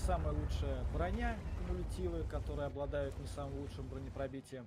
самая лучшая броня кумулятивы, которые обладают не самым лучшим бронепробитием.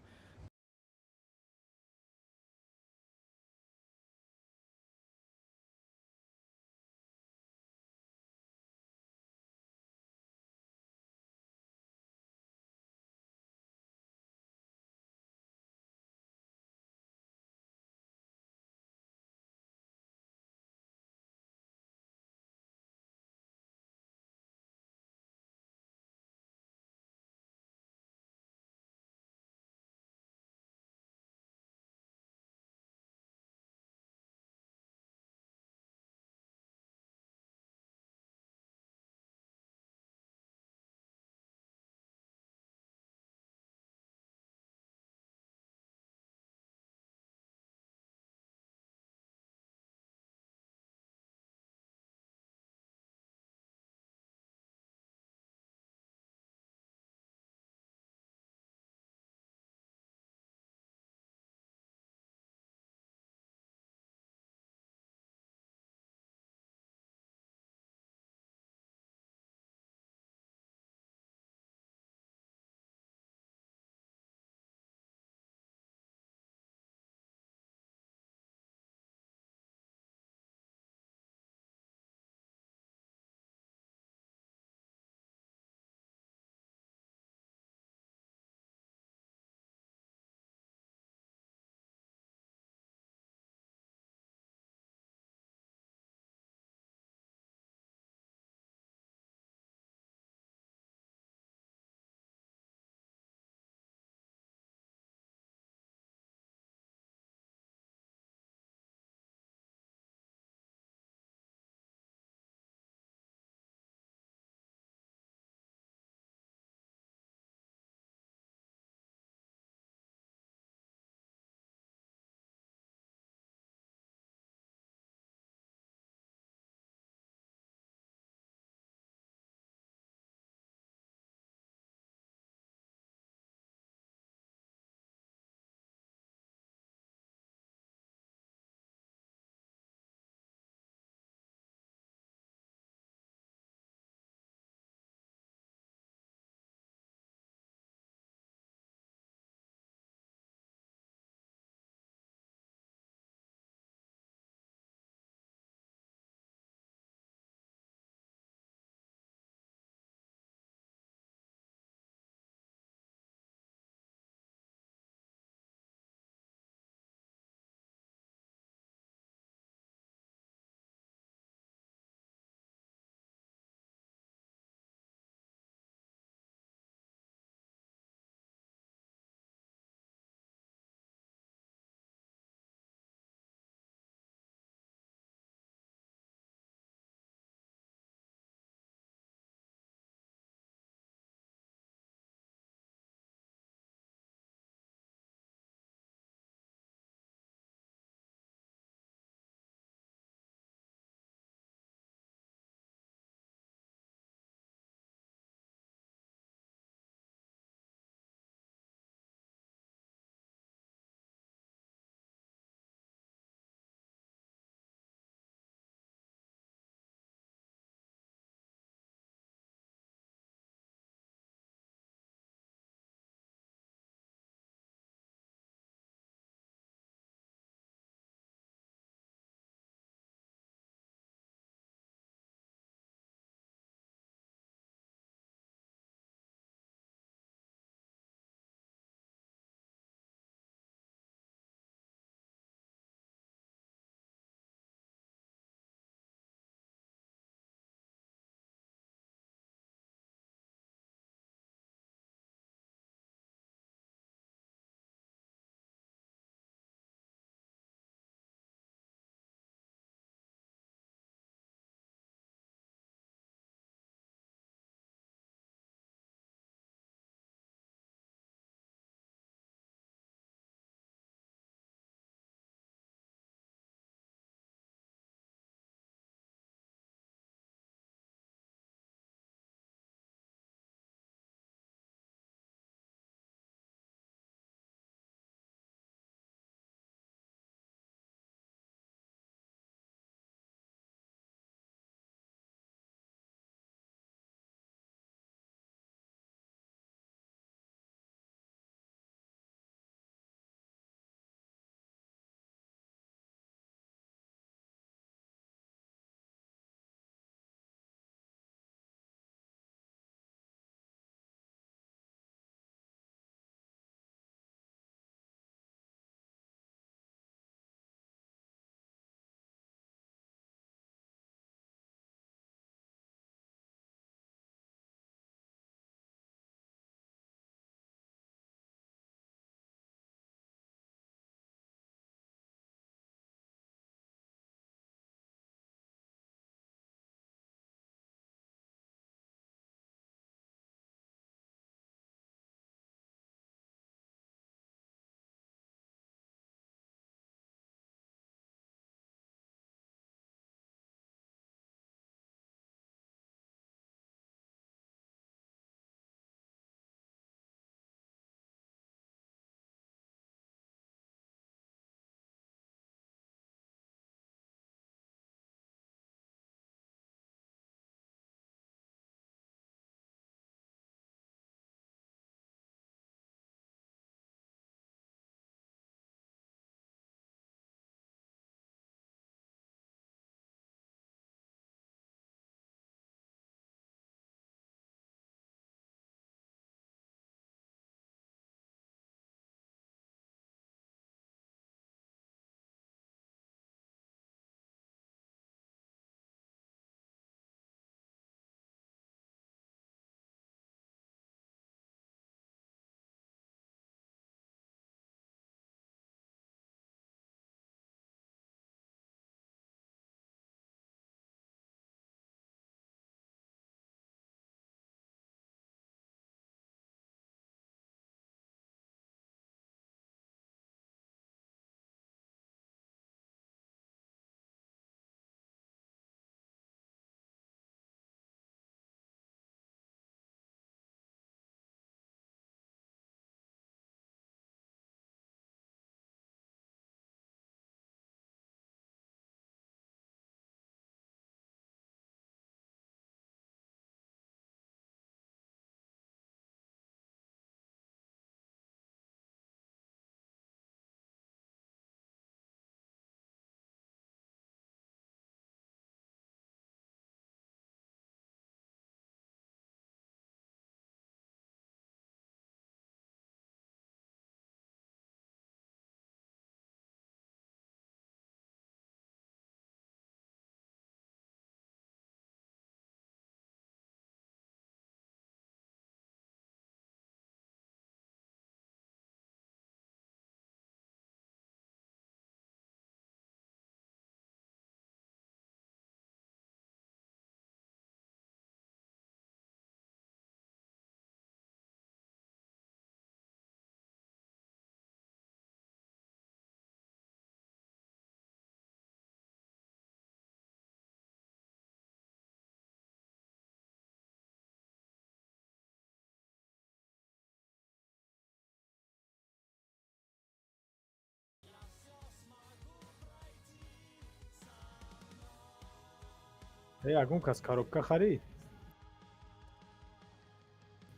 Ягон кас коробка харид?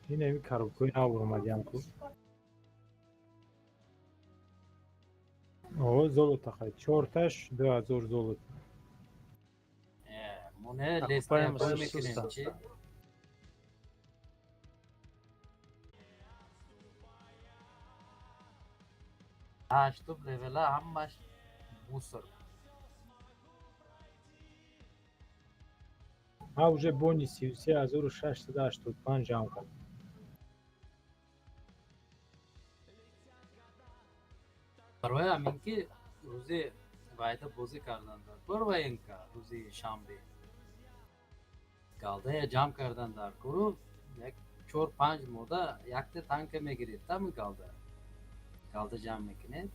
Ин ами коробкаи нав омадиам ку. О, золото харид. Чорташ 2000 золото. Моне леста мекунем чи? Ҳаштум левела ҳамаш мусор. Ман уже бони 33 685 ҷамъ кардам. Барои ҳамин ки рӯзи вайда бозӣ кардан дар кор военка, рӯзи шанбе галдая ҷамъ кардан дар кору як чор панҷ мода якта танка мегиред, тами галда галда ҷамъ мекунед,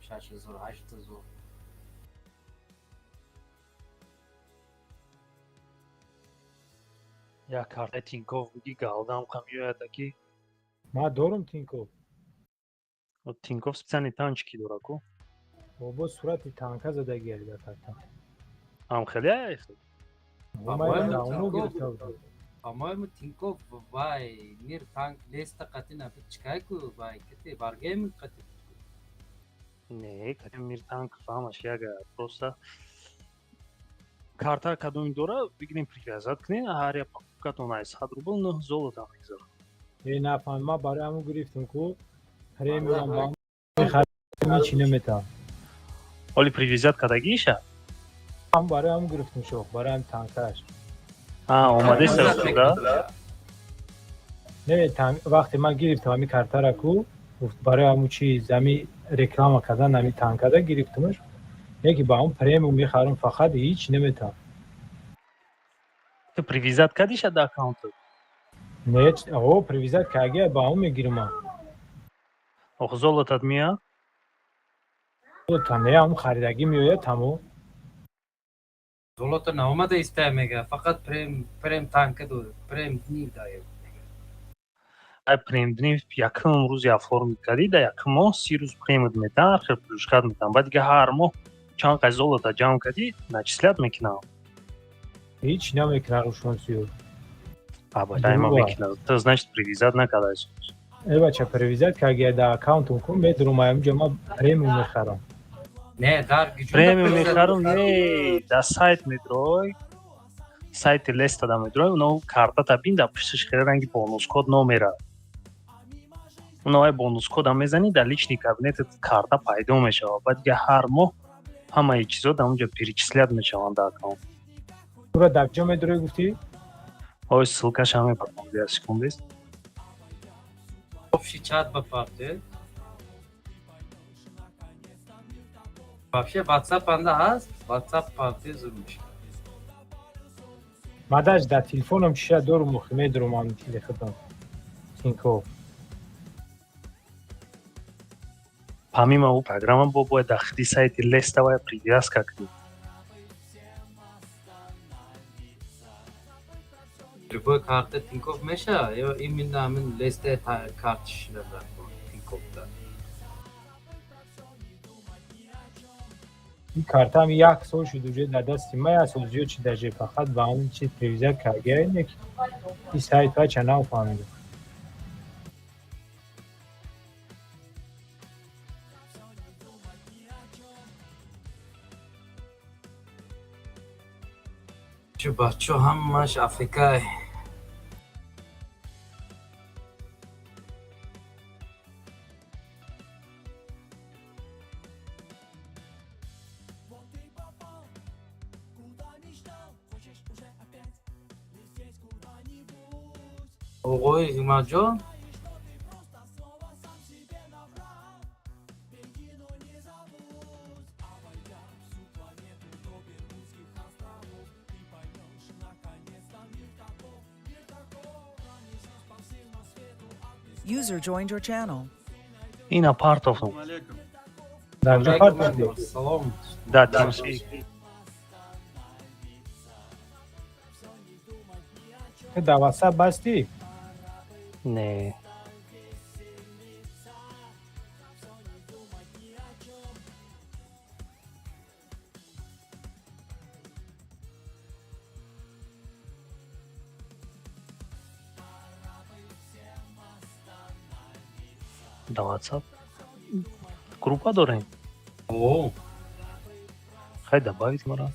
6000, 8000. Як картаи Тинькофф буди, галдам қа меояд аки. Ман дорум Тинькофф. Тинькофф специальный танчики дора ку. Бобо, сурати танка задагиари дар карта. Ам хеле ай. По-моему, Тинькофф вай мир танк леста қати набуд, чикай ку вай кати Варгейминг қати. Не, кати мир танк фаҳмаш яга, просто карта кадоми дора, бигирем, привязать кунем, ҳар як покупкатон ай 100 рубл 9 золото мегзарад. Э, нафаҳм, ман барои ҳамун гирифтам ку, премиум ба мехарем, чӣ наметавам. Оли привязать кардагиша? Ҳам барои ҳамун гирифтам шох, барои ҳам танкаш. А, омадеста да? Не, вақте ман гирифтам ҳами картара ку, гуфт барои ҳамун чиз, ҳами реклама кардан ҳами танкада гирифтамаш. Яки ба ҳамун премиум мехарам, фақат ҳеҷ наметавам. Ту привязать кардиша да аккаунтат? Не, о, привязать каргия, ба ҳамун мегирам ман. Ох, золотат меяд? Золото не, ҳамун харидагӣ меояд, тамом. Золото наомада истая, мега, фақат прем танка дод, прем дни дает. Ай, прем дни якум рӯзи оформить кардӣ, да якум моҳ 30 рӯз премат метан, ҳар хел плюшкат метан. Баъд дига ҳар моҳ чанд қай золото ҷамъ кардӣ, начислять мекунам. Ҳеҷ намекунад рӯшон зиёд. Абадайма мекунад. Ту, значит, привязать накардаи. Э, бача, привязать каргия да аккаунтум ку, медурум ҳаминҷо, ман премиум мехарам. Не, дар премиум мехарам, не, да сайт медрой, сайти леста да медрой, уно картата бин, да пушташ хеле ранги бонус код номера. Уно бонус кода мезанӣ, дар личный кабинетат карта пайдо мешавад. Баъд дига ҳар моҳ ҳамаи чизо дар онҷо перечислять мешаванд дар аккаунт. Тура дар ҷо медурой гуфтӣ? Ой, ссылкаша мепартам, я секундест. Общий чат ба парте. Вообще WhatsApp анда ҳаст, WhatsApp парте зур мешавад. Ман даже дар телефоном чиша дорум, охи медурум ҳамин телефонам. Тинькофф. Помимо ӯ программа бо бояд дар худи сайти леста бояд привязка кунӣ. Любой карта Тинькофф меша ё именно ҳамин леста карта шида дар Тинькоффда? Ин картаам як сол шуд уже дар дасти ман, як сол зиёд шуд даже, фақат ба ҳамин чиз привязать каргия, не ки ин сайт бача нафаҳмидам. Чу бачо ҳамаш африкай. Оғои Ҳимаҷон. User joined your channel. Ина партофтум. Дар ҷо партофтӣ? Салом. Да, TeamSpeak. Ту дар WhatsApp бастӣ? Не. Да, WhatsApp группа дорем. О. Хай, добавить мара.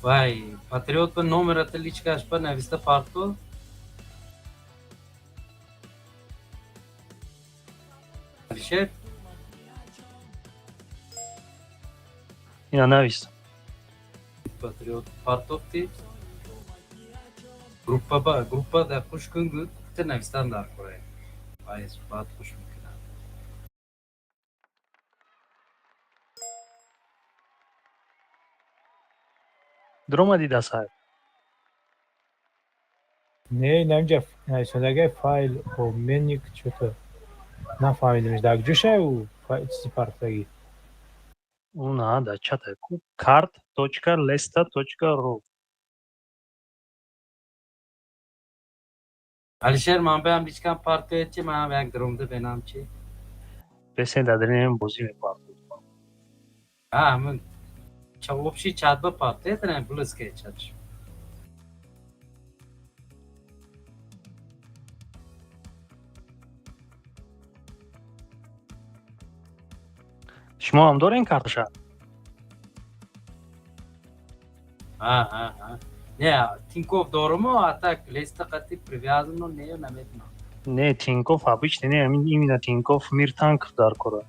Вай, Патриот ба номерата личкаш ба нависта парто. Алишер. Ина навист. Патриот партофти. Группа ба группа да хуш кун гуд, те навистан дар кора. Вай, баъд хуш мекунад. Дуромадӣ да сайт? Не, инамҷа нависондагай файл обменник, чё-то нафаҳмидимш, дар куҷо ӯ чизи партофтагӣ. На, да чата ку карт.lesta.ru. Алишер, ман баям личкам партоед чи, ман як даромда бенам чи. Бесен, дадринем бозӣ мепартоед. А, ман ча общий чат ба партоед, не близкий чат. Шумо ҳам дорен карташа? А, а, а. Не, Тинькофф доруму, а так Леста қати привязано не, наметунам. Не, Тинькофф обычный не, именно Тинькофф Мир Танков дар кора.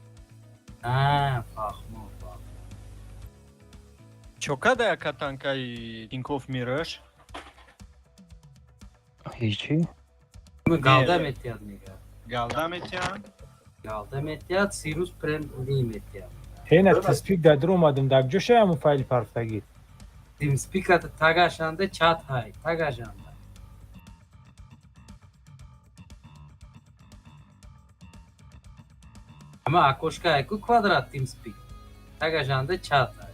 А, фаҳмо, фаҳмо. Чо када яка танкаи Тинькофф Мираш? Ҳичи. Галда метиҳад, мега. Галда метиҳад? Галда метиҳад, сирус премни метиҳад. Ҳена TeamSpeak да дуромадим, дар куҷо шай ҳамун файли партофтагӣ? TeamSpeak-ата тагашанда чат ҳай, тагашанда. Ама окошко ай ку квадрат TeamSpeak. Тагашанда чат ҳай.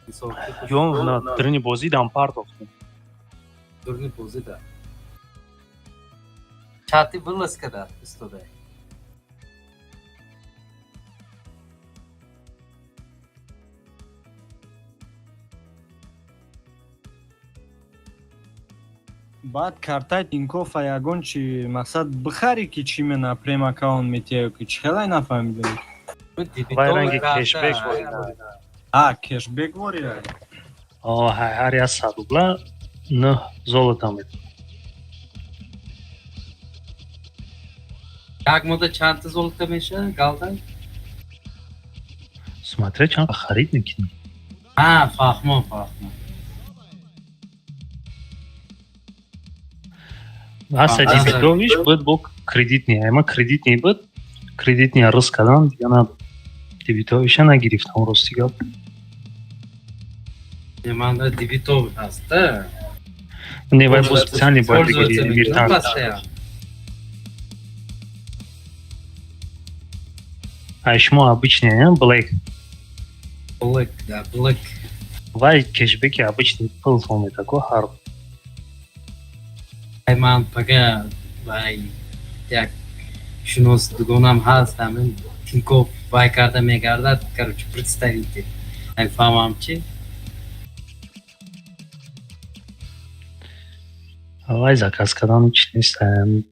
Мисол, Ё, на дрини бозӣ дам партохтем. Дурни бозӣ да. Чати вылазка да, истода. Баъд картаи Тинькоффа ягон чи мақсад бихарӣ ки чӣ мена прем аккаунт метиҳаю ки чӣ хелай, нафаҳмидем. Вай ранги кешбек ворид. А, кешбек ворид. О, ҳар як 100 рубла нӯҳ золота метавад. Як мода чандта золото меша галда? Смотря чанд харид мекунӣ. А, фаҳмо, фаҳмо. Аса дебитовиш буд, бо кредитный. Ама кредитный буд, кредитный рӯз кардан дига на дебитовиша нагирифтам, рости гап. Ман дебитовый ҳаст, да? Не, вай бо специальный бояд бигирӣ Миртанк. Постоянно. А шумо обычный, Black? Black, да, Black. Вай кешбеки обычный пул метако ҳар. Ай, ман пага вай як шинос дугонам ҳаст, ҳамин Тинькофф вай карда мегардад, короче, представитель. Ай, фаҳмам чи. Вай заказ кардан чи нест,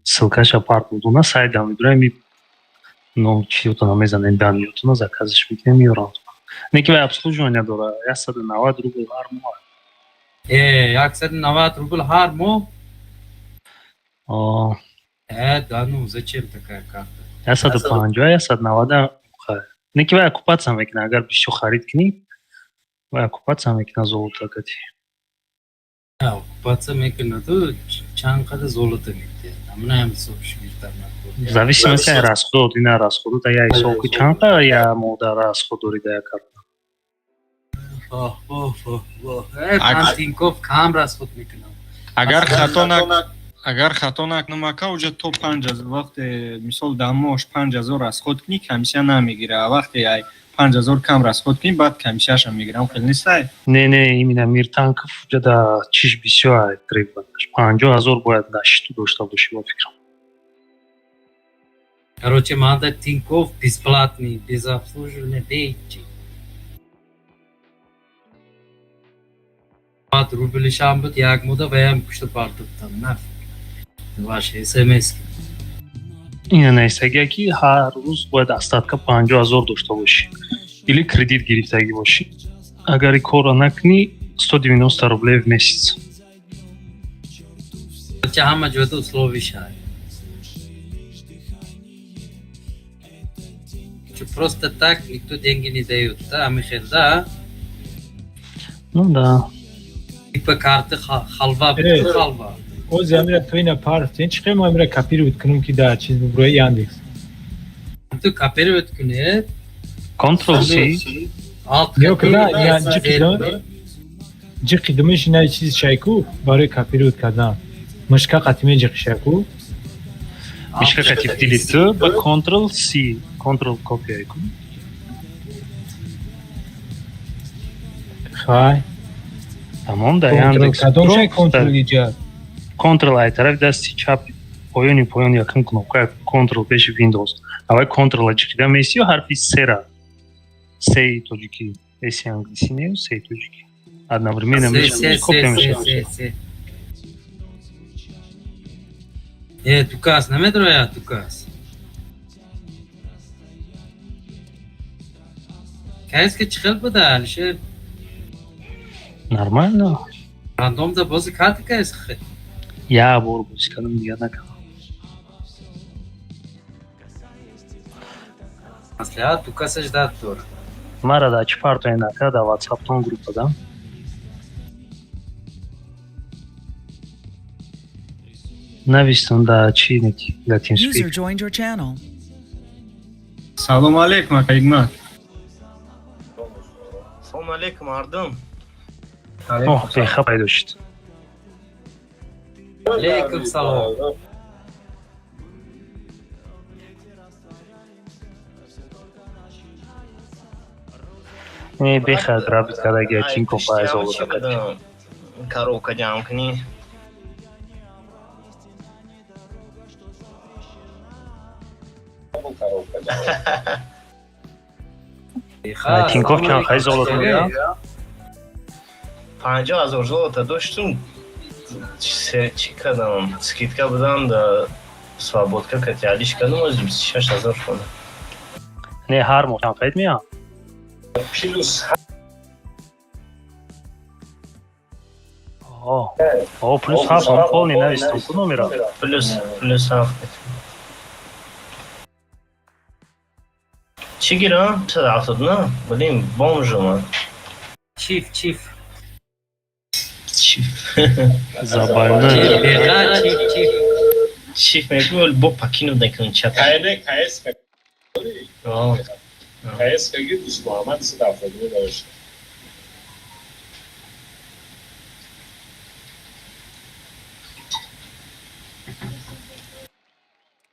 ссылкаша партудуна сайт медурем, но чиотона мезанем, данныетона заказш мекунем, меёрам. Не ки вай обслуживание дора, 190 рубл ҳар моҳ. Э, 190 рубл ҳар моҳ? О. Э, да ну, зачем такая карта? 150, 190. Не ки вай окупаться мекунад, агар бисёр харид кунӣ, вай окупаться мекунад золото кати. Окупаться мекунаду чанд қадар золото метиҳад? Амина ҳисоб шигиртар. Зависимости аз расход, ина расходот я ҳисоб ки чанд қадар я мода расход дорӣ да як карта. Ман Тинькофф кам расход мекунам. Агар хато накунам, ака, уҷа то 5000, вақте мисол дар моҳш 5000 расход кунӣ, комиссия намегира, а вақте ай 5000 кам расход кунӣ, баъд комиссияшам мегирам, хел нестай? Не, не, именно Мир Танков уҷа да чиш бисёр ай требованияш, 50 000 бояд на счету дошта бошӣ, ба фикрам. Короче, манда Тинькофф бесплатный, без обслуживания, бе ҳичи. Баъд рублишам буд як мода, ваям пушта партофтам. Нафиг. Ваши смс. Ина нависагия, ки ҳар рӯз бояд остатка 50 000 дошта бошӣ или кредит гирифтагӣ бошӣ. Агар ин корро накунӣ, 190 рублей в месяц. Ча, ҳама ҷода условия шай. Чу просто так никто деньги не дает, да, Михаил, да? Ну да. Типа карты халва, халва. Ози амира то ина парфтен чӣ қема, амира копировать кунем, ки да чиз буброи Яндекс? Ту копировать кунед. Ctrl C. Ё куда я ҷиқидумиш ина чиз шайку барои копировать кардан мышка қатиме ҷиқишаку. Мышка қатиб delete, ба Ctrl C, Ctrl копия кун. Хай. Тамом, дар Яндекс. Кадом шай Ctrl иҷа? Ctrl ай тарафи дасти чап, поёни поён, якум кнопка Ctrl пеши Windows. Аввал Ctrl ҷиқида меси ё ҳарфи C-ра, C тоҷикӣ, S англисӣ не, C тоҷикӣ одновременно копия мешавад. Э, тукас намедрояд, тукас. Кайска чӣ хел буда, Алишер? Нормально. Рандомда бозӣ карди кайс? Як бор бозӣ кардам, дигар накардам. Маслиҳат тукасаш дад дорад. Мара да чӣ партои нака да ватсаптон группа да. Навистам да чӣ неки да User TeamSpeak. Joined your channel. Салому алейкум, ака Ҳикмат. Салому алейкум, мардум. Оҳ, беха пайдо шуд. Алейкум салом. Не, беха грабить кардаги Тинькофф айзолода. Коробка ҷамъ кунӣ. Тинькофф чанд хай золото да? 50 000 золото доштум, чӣ кардам, скидка будам да свободка кати алиш кардам, оз 26 000 шуда. Не, ҳар моҳ чанд хайд меям? Плюс. О, плюс ҳафт, полный навистам ку номера. Плюс ҳафт. Чӣ гирам? 179, блин, бомж омад. Чиф, чиф. Чиф. Забавно. Беға, чиф, чиф. Чиф мегӯ, бо покинуть накун чат. Кайне КС. КС каги Дӯст Муҳаммад 179 дошт.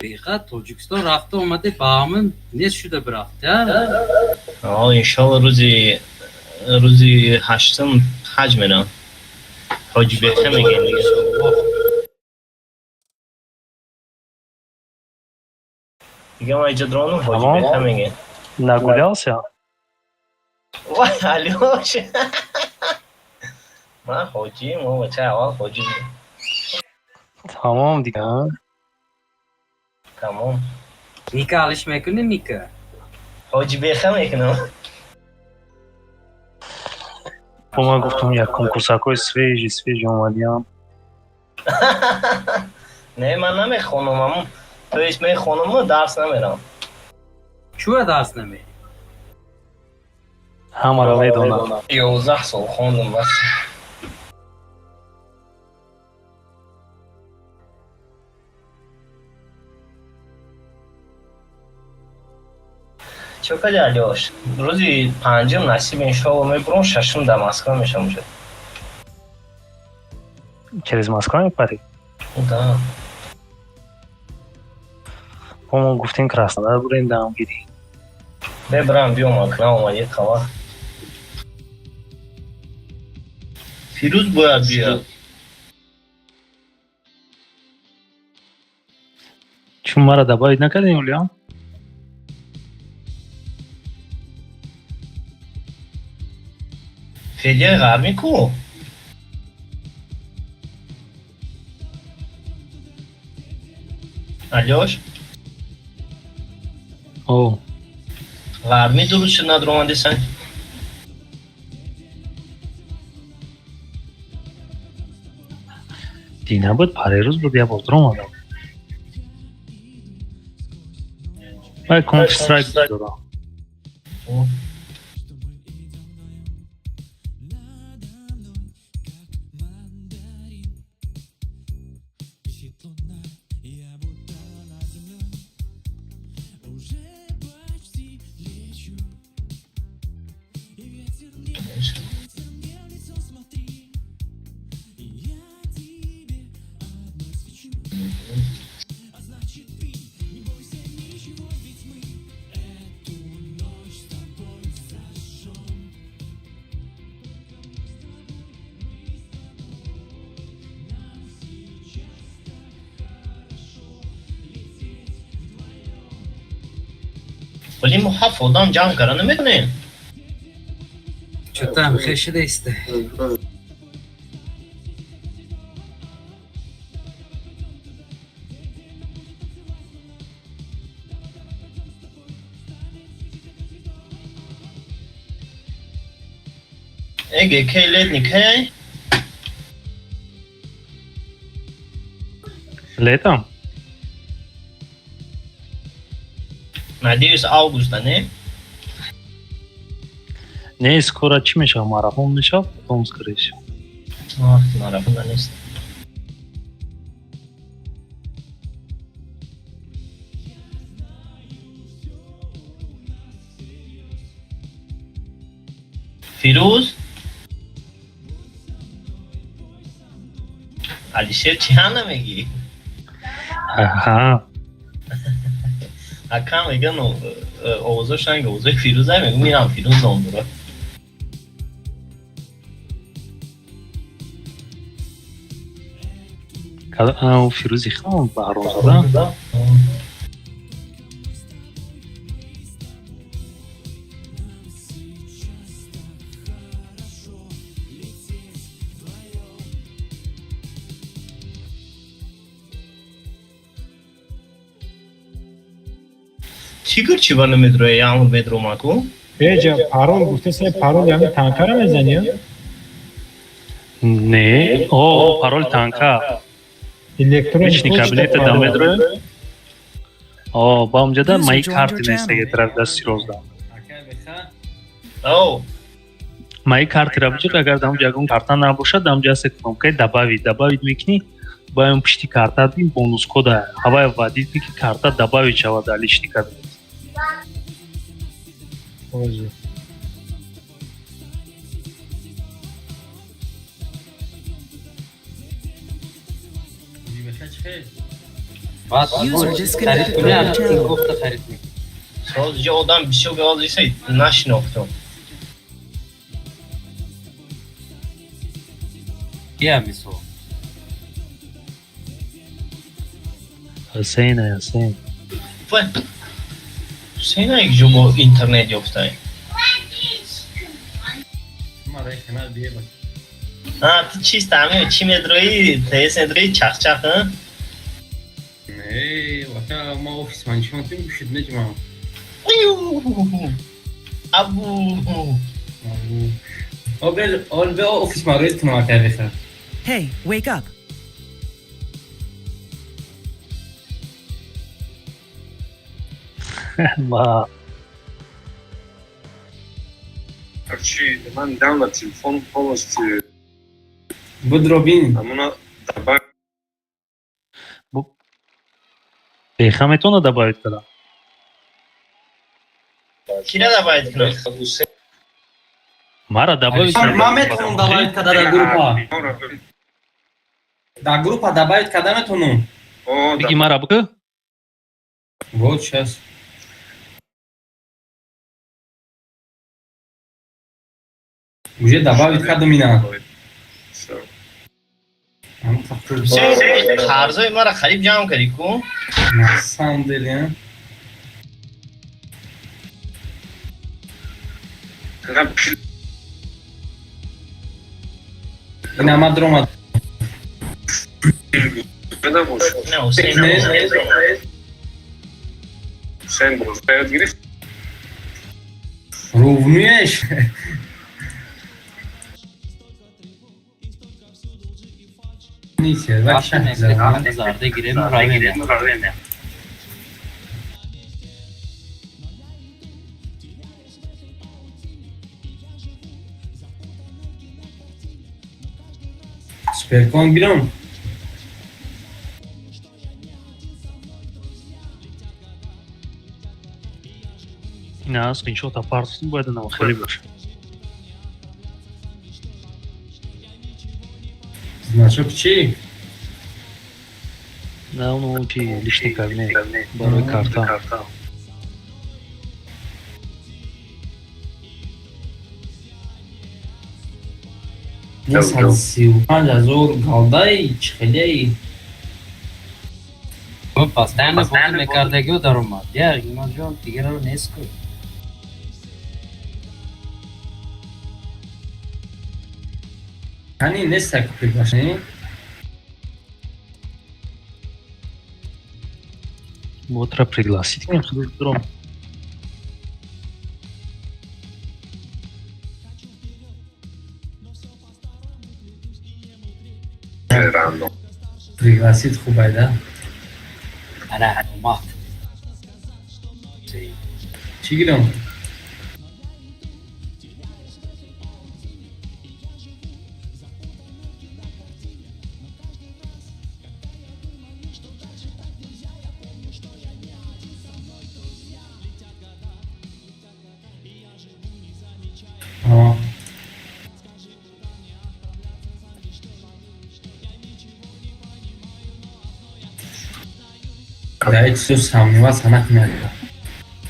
Беға, Тоҷикистон рафта омаде, ба ҳамин нест шуда бирафт, я? Иншолло, рӯзи ҳаштум ҳаҷ мерам. Ҳоҷи Беха мегӯем дига. Дига ман иҷо дрону ҳоҷи Беха мегӯем. Нагулялся? Вай, Алёш, ман ҳоҷӣ, мо бачаи аввал ҳоҷӣ. Тамом дига. Тамом. Ника алиш мекунӣ, Ника? Ҳоҷи Беха мекунам. Бо ман гуфтам, як конкурсакҳои свежий свежий омадиям. Не, ман намехонам, аммо, то есть мехонаму дарс намерам. Чура дарс намерӣ? Ҳамаро медонам. 11 сол хондум, бас. Чо кади, Алёш? Рӯзи панҷум насиб, иншоалло, мебурам, шашум дар Москва мешам уже. Через Москва мепарӣ? Да. Бо мо гуфтем, Краснодар бурем, дамгирӣ. Бебрам, биёмак, наомадед хабар. Фирӯз бояд биёд. Чун мара добавить накардем, Улиам? Федяи ғарбӣ ку? Алёш. О. Ғармӣ дуруст шуд, надромадесан? Дина буд, парерӯз буд, як бор дромадам. Вай Counter Strike дорам. Вале мо ҳафт одам ҷамъ карда наметонем. Чотам хешидаиста. Эге, кей летний, кей? Летом? Надеюсь, августа, не? Не, скоро чӣ мешавад? Марафон мешавад, потом, скорее всего. Вақти марафона нест. Фирӯз? Алишер чӣ намегӣ? Аҳа. Акам меган, овозош ранг овозои Фирӯза, мегум, инам Фирӯз ном дорад. Фирӯзи хелон Баҳромзода. Чӣ гур чӣ ба намедроя, ямр медромаку? Беҷа парол гуфтеса, парол ями танкара мезанӣ? Не, о, пароли танка. Электронный Личный почта кабинета парол. Да медроя. О, ба онҷада User мои joined карты your нестаги channel. тараф дасти розда. О, Мои картира биҷиқ, агар дар онҷа ягон карта набошад, дар онҷа ҳаст кнопкаи добавить, добавить мекунӣ, ба он пишти карта бин бонус кода, ҳавай вводить ки карта добавить шавад дар личный кабинет. Ҳозир. Баъд User харид disconnected кунӣ, from your ана channel. Тинькоффта харид мекунӣ. Соз ҷо одам бисёр гавазиса, нашинохтам. Кия мисол? Ҳусейн, ай Ҳусейн. Фа, Ҳусейн як ҷо бо интернет ёфтай. А, ту чист ами чӣ медроӣ? ТС медроӣ, чахчах, а? Не, вака ма офис манишон тим шуд неҷма. Иу! Абу. Обел ол бе офис ма рӯи тунма кабиха. Hey, wake up. Ма Короче, ман недавно телефон полностью Буд робин. Амуна добавить. Беха метавона добавить кардам. Кира добавить кунам? Мара добавить Ма метавонам добавить карда дар группа. Дар группа добавить карда метавонам. О, Биги мара бикӯ. Вот сейчас. Уже добавить кардам ина. Всё. Ҳусейн, қарзои мара қариб ҷамъ кардӣ ку? На самом деле, а? Когда Ина ма дромад. Когда больше? Не, Ҳусейн. Не. Ҳусейн бозда ёд гирифт. Ровнуеш. Зарде гирем, равем. Суперкон гирам. На, скриншот апартон бояд на хеле бошад. Значок чӣ? На, он чи личный кабинет барои карта. 35 000 галдаи чӣ хелеи? Постоянно бозӣ мекардагио даромад. Я, Имонҷон, дигараро нест ку. Кани неста приглашение. Ботра пригласить кунем, худо дуром. Рандом. Пригласить хубайда. Ана, омад. Чӣ гирам? А. Дар ҳеҷ чизо сомневаться накунед.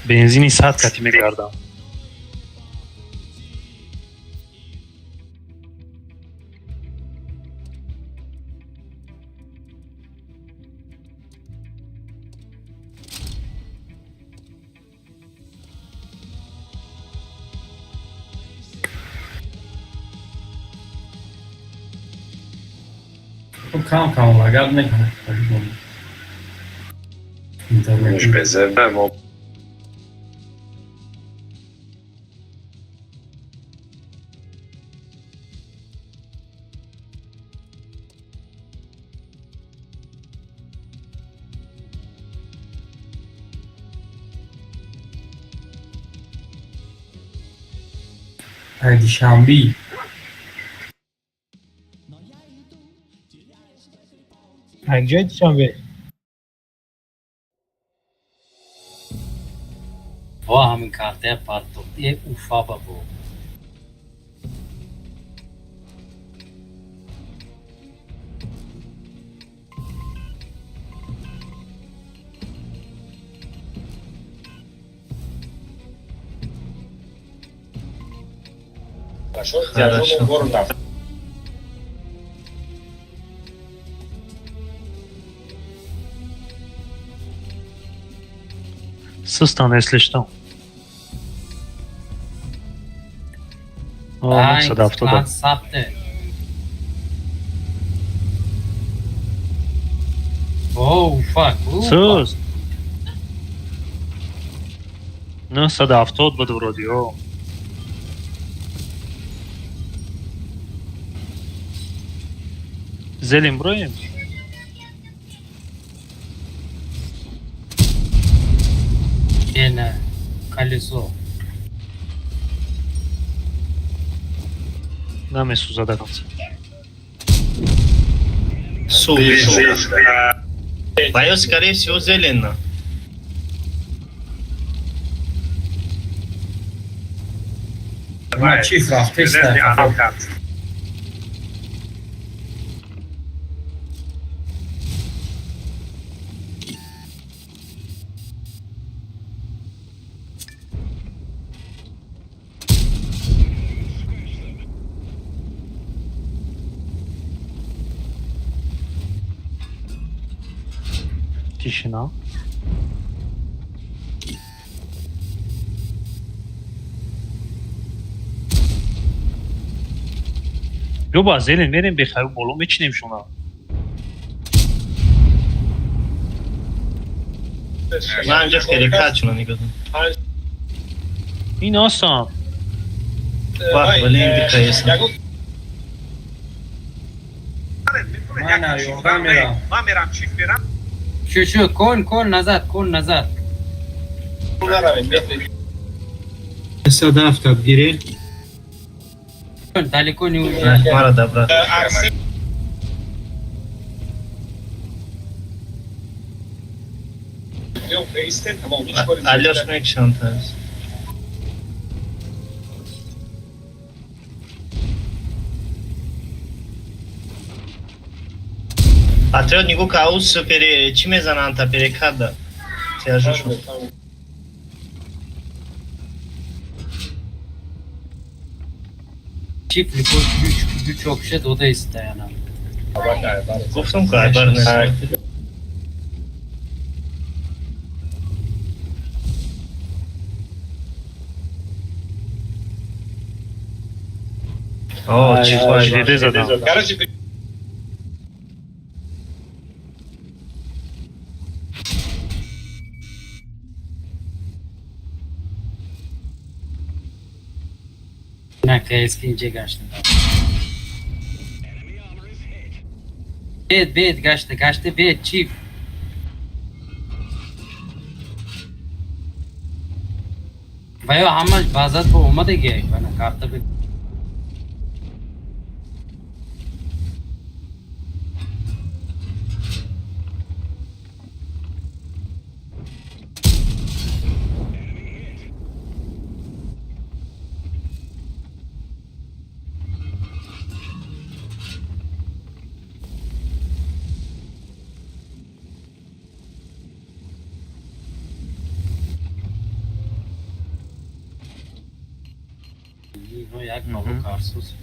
Бензини 100 кати мегардам. Кам кам лагать мекунад. Интернет. Безебе, мо Ай, душанби. Ҷои душанбе. Во, ҳамин картая партоб. Е, Уфа ба бо. Хорошо. Сустан, если что. О, 970. Сабте. О, Уфа. Суст. 970 буд вроде, о. Зелим броем? Не, колесо. Намесӯзада конца. Супер. Твоё, скорее всего, зелено. Ма чиф рафтеста. Тишина. Ё ба зелен мерем, бехайр боло мечинем шуна. Ман инҷа перекат шуна нигоҳ. Ин осон. Вах, блин, дикаеса. Ман ёрдам мерам. Ман мерам, чиф мерам. Шу, шу, кон, кон, назад, кон, назад. Садафта бигире. Далеко не уезжай. Мара да, брат. Алёш мекшам таз. Патриот нигоҳ ка аус пере чӣ мезананд та перекада. Тяжушон. Чифли güç okşa doda isteyen. Гуфтам ку айбар нест. О, чӣ Диде задам. На КСК инҷа гашта. Бед, бед, гашта, гашта, бед, чиф. Ва ё ҳамаш баъзат бо омадагиак, бана карта бе. Як много карсус.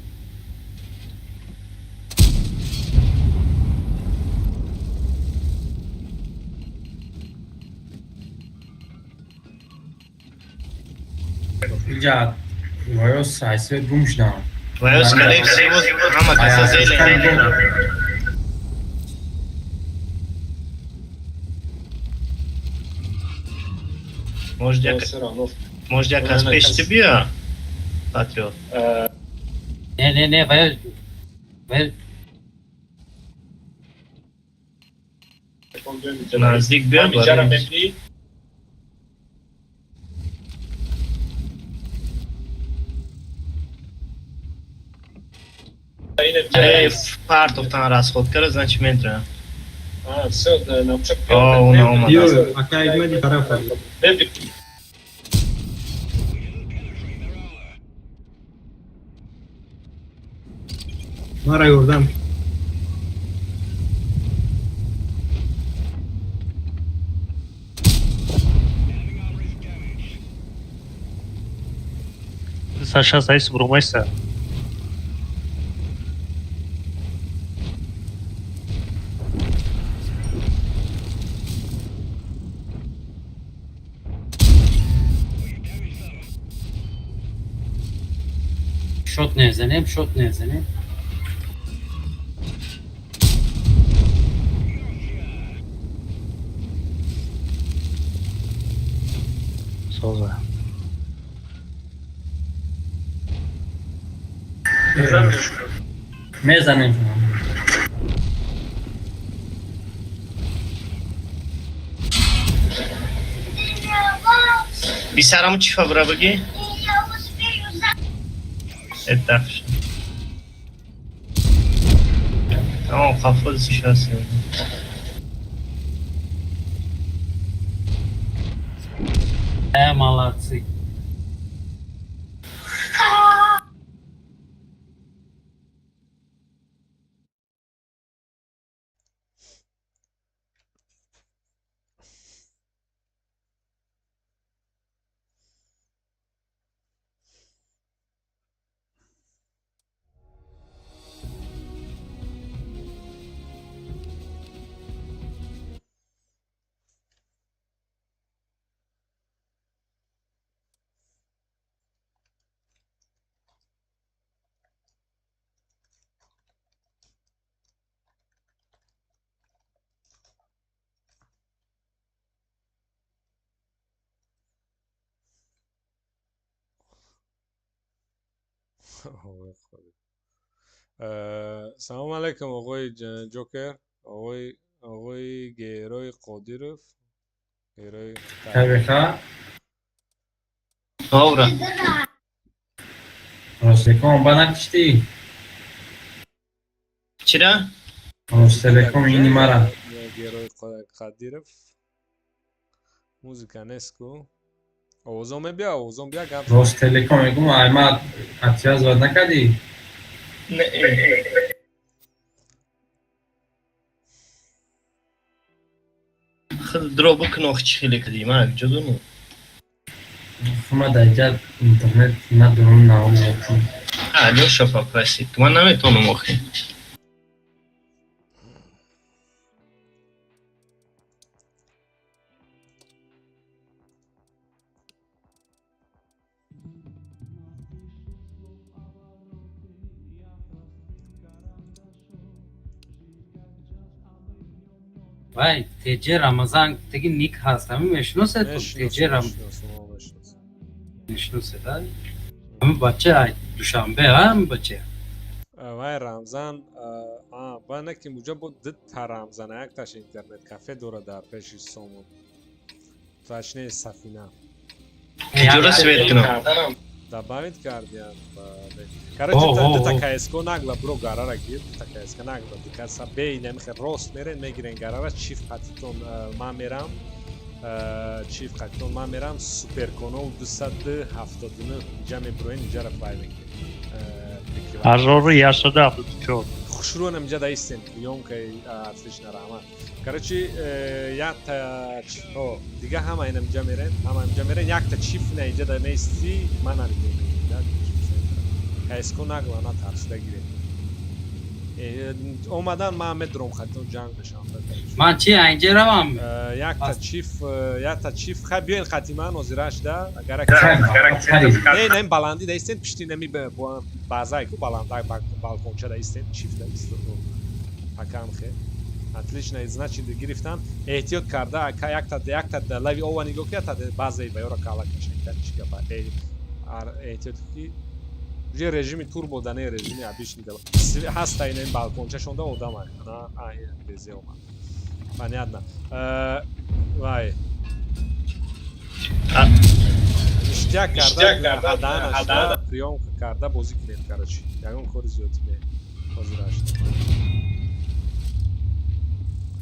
Инҷа ваёс айсвет гум шудам. Ваё скорее всего ҳама каса зелен. Может, я кас пеш ти бия? Патриот. Не, не, не, ваё ваё Наздик бия барем. Партофтан расход кара, значит метра. О, уна омад. Ё, ака игмади тарафа. Мара ёрдам. Саша заис брумайса. Шот мезанем, шот мезанем. Соза. Мезанем. Писарам чӣ фабра бигӣ? Этафш. Тамом, хафоз шаст. Молодцы. Оғои Қодир. Салом алейкум, оғои Ҷокер, оғои Герои Қодиров, Герои. Табиқа. Добра. Ростелеком ба накиштӣ? Чира? Ростелеком ини мара. Герои Қодиров. Музыка нест ку. Овозон мебия, овозон бия, гап. Ростелеком мегум, ай ма отвязывать накардӣ? Не. Худ дро бикун, ох, чӣ хеле кардӣ, ман ҷо донам. Ма дар ҷа интернет надорам, наомекун. Алёша попросит. Ман наметавонам охи. Вай, Теҷе Рамазан теги ник ҳаст, ҳамин мешиносед? Теҷе Рам мешиносед, а? Ҳамин бача ай Душанбе, а ҳамин бача? Вай Рамзан, а, ба не ки муҷа бо дта Рамзан, якташ интернет кафе дора дар пеши Сомон. Точнее, Сафина. Киҷора свет кунам? Добавить кардиан. Короче, дута КСК нагла бро гарара гир, дута КСК нагла. Дикаса бей намихе рост мерен, мегирен гарара, чиф қатитон ман мерам. Чиф қатитон ман мерам, суперконол 279 иҷа меброен, иҷара флай мекунем. 1174. Хушрӯ намиҷа даистем, приёмкаи отлично, раҳмат. Короче, якта о, дига ҳама инамиҷа мерен, ҳама инамиҷа мерен, якта чиф на иҷа да меистӣ, ман намидонам. КСК нагла, натарсида гирем. Омадан ман медурам, хатон ҷанг мешавам. Ман чи айнҷа равам? Якта чиф, якта чиф, хай биёен хати ман ҳозираш да, агар не, не, баландӣ да истен, пишти нами базай ку баланда балконча да истен, чиф да истен. Ҳакам хе. Отлично, значит гирифтан, эҳтиёт карда, якта лави ова нигоҳ ки, якта базаи ба ёра кала кашен, чӣ гапа. Эҳтиёт ки уже режими турбо да не режими обычный да. Ҳаста ина ин балконча шонда одам ай. На, а, безе омад. Понятно. Вай. Ништяк карда, ҳаданашда, приёмка карда бозӣ кунем, короче. Ягон кори зиёдӣ не. Ҳозираш.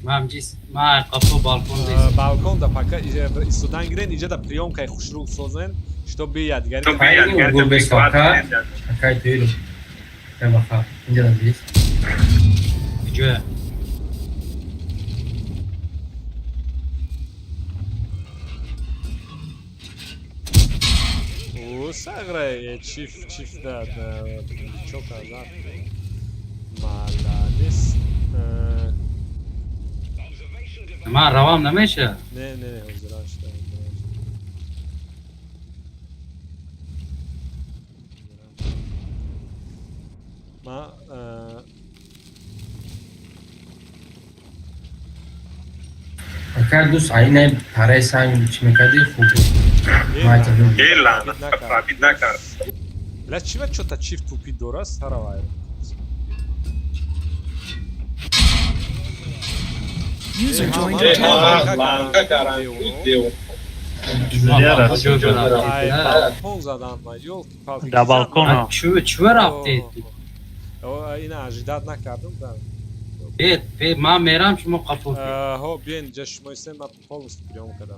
Ман ҷис, ман қафо балкон дес. Балкон да пока истодан гирен, иҷа да приёмкаи хушрӯ созен, чтобы ядгари. Акай туилу. Кай баха. Инҷа да бис. Куҷоя? О, сагра, чиф, чиф да, чо каза. Молодец. Ман равам намеша? Не, не, не, ҳозираш да. Ма Акай дӯст, ай не параи санг чӣ мекардӣ хуб буд. Фаҳмид накард. Ла чива чота чиф тупи дора сара вай. User joined your channel. Ай, балкон задан ма, ёлки-палки. Да балкона. Чӯ рафтед? О, ина ожидать накардам, да. Бед, бед, ман мерам, шумо қафо. Ҳо, биён инҷа шумо истем, ман полностью приём кардам.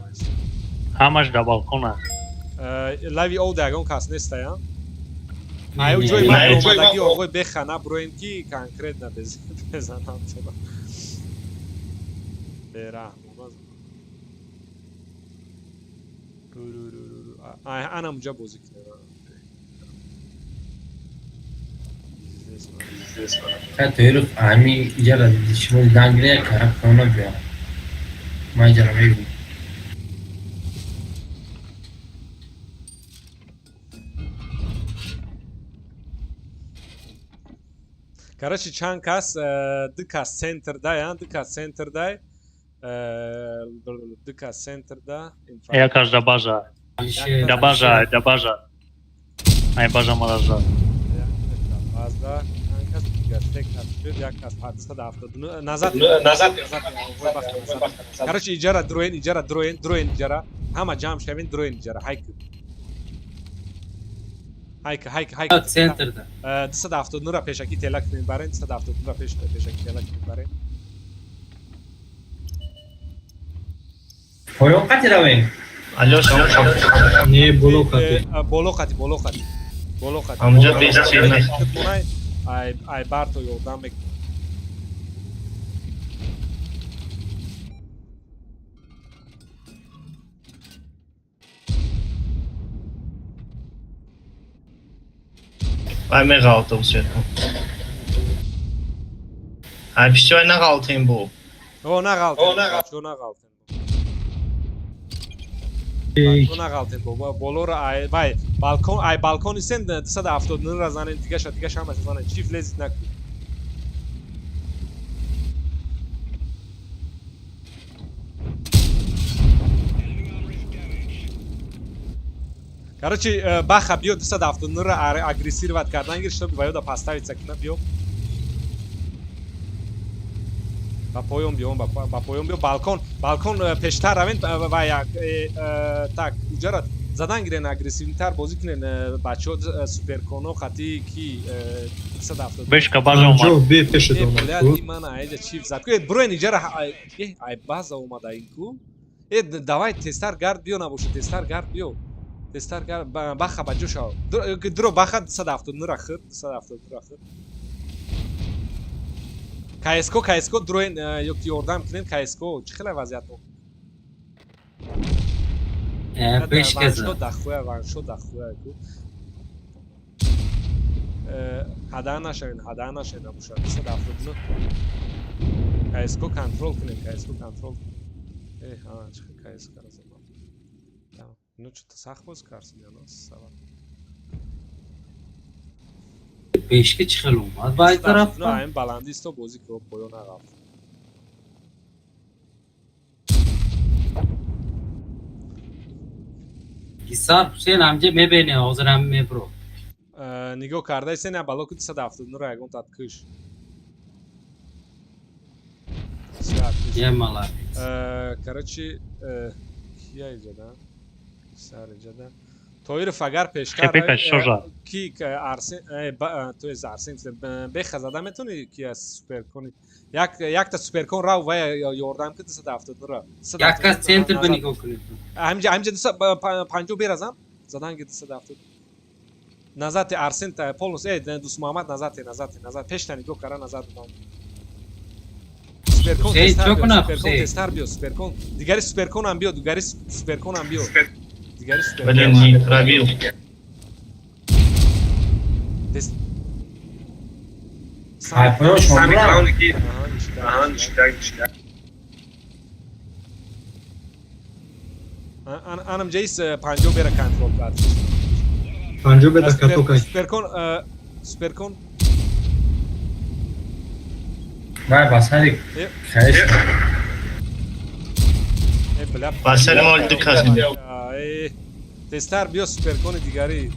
Ҳамаш да балкона. Лави о да ягон кас нестая? Ай, ҷои ман омадаги оғои беха наброем ки конкретно безанам туро. Бераҳм. Ана муҷа бозӣ кунем. Кай туилу ами иҷа да шумо дидан гире як кона биё. Ман иҷара мебинам. Короче, чанд кас, ду кас центр дай, ду кас центр дай, ду кас центр да. Якаш да бажа. Да бажа, да бажа. Ай бажа маража. Базда чанд кас дигар се кас шуд, як кас 779 назад Назад. Короче, иҷара дроен, иҷара дроен, дроен иҷара. Ҳама ҷамъ шавен, дроен иҷара. Ҳайк. Ҳайк, ҳайк, ҳайк. Центрда. 279 ра пешакӣ тела кунед барен, 279 ра пешакӣ тела кунед барен. Поён қати равем. Алло, шом. Не, боло қати. Боло қати, боло қати. Боло қати. Амҷа бес чӣ Кунай, ай ай барто ёрдам мекунад. Вай меғалта усетон. Ай пишти вай нағалтем бу. О, нағалтем. О, нағалтем. Бо нағалтем бо. Болоро ай вай балкон ай балкон истен 279 ра занен дигаша дигаша ҳамаша занен. Чиф лезит накун. Короче, Баха биё 279 ра агрессировать кардан гир, чтобы ваёда поставиться кина биё. Ба поён биё, ба поён биё, балкон, балкон пештар равен ва як так уҷара задан гирен агрессивнитар бозӣ кунен бачаҳо суперконо хати ки 279. Бешка база омад. Бе пеша Э, блядь, мана айҷа чиф зад. Ку, броен иҷара ай база омада ин ку. Э, давай тезтар гард биё набошад, тезтар гард биё. Тезтар гард баха ба ҷо шав. Дро баха 279 ра хӯрд, 279 ра хӯрд. КСК, КСК дроен ё ки ёрдам кунен КСК, чӣ хела вазъият? Бешка зад. Дахуя, ваншо дахуя ку. Ҳада нашавен, ҳада нашавен набошад. 279. КСК контрол кунен, КСК контрол. Э, ҳа, чӣ хел КСК ра задам. Ну что-то сахт боз карсида, сава. Бешка чӣ хел омад ба ай тараф? Ну, айн баландисто бозӣ ки поён нарафт. Гисар Ҳусейн ҳамҷа мебине, ҳозир ҳам мебро. Нигоҳ карда истен, я балоки 279 ра ягон тат киш. Я молодец. Короче, кия иҷода? Гисар иҷода. Тоиров агар пештар ки Арсен, то есть Арсен беха зада метавонӣ ки аз суперкони як якта суперкон рав ва ёрдам ки 279 ра. Як кас центр ба нигоҳ кунед. Ҳамҷа ҳамҷа 250 беразам задан ки 270. Назад Арсен полностью Дӯст Муҳаммад назад назад назад пешта нигоҳ кара назад додам. Суперкон тезтар биё, суперкон тезтар биё, суперкон. Дигари суперкон ҳам биё, дигари суперкон ҳам биё. Дигари суперкон. Блин, не пробил. Ай поён шом Сами бурам. главный ки. Аҳа, ништяк, ништяк. Анам ҷаис 50 бера контрол кард. 50 беда катокай. Суперкон, суперкон. Вай ба сари хаеш. Э, бля. Ба сари мо ду кас. Э, тезтар биё суперкони дигари.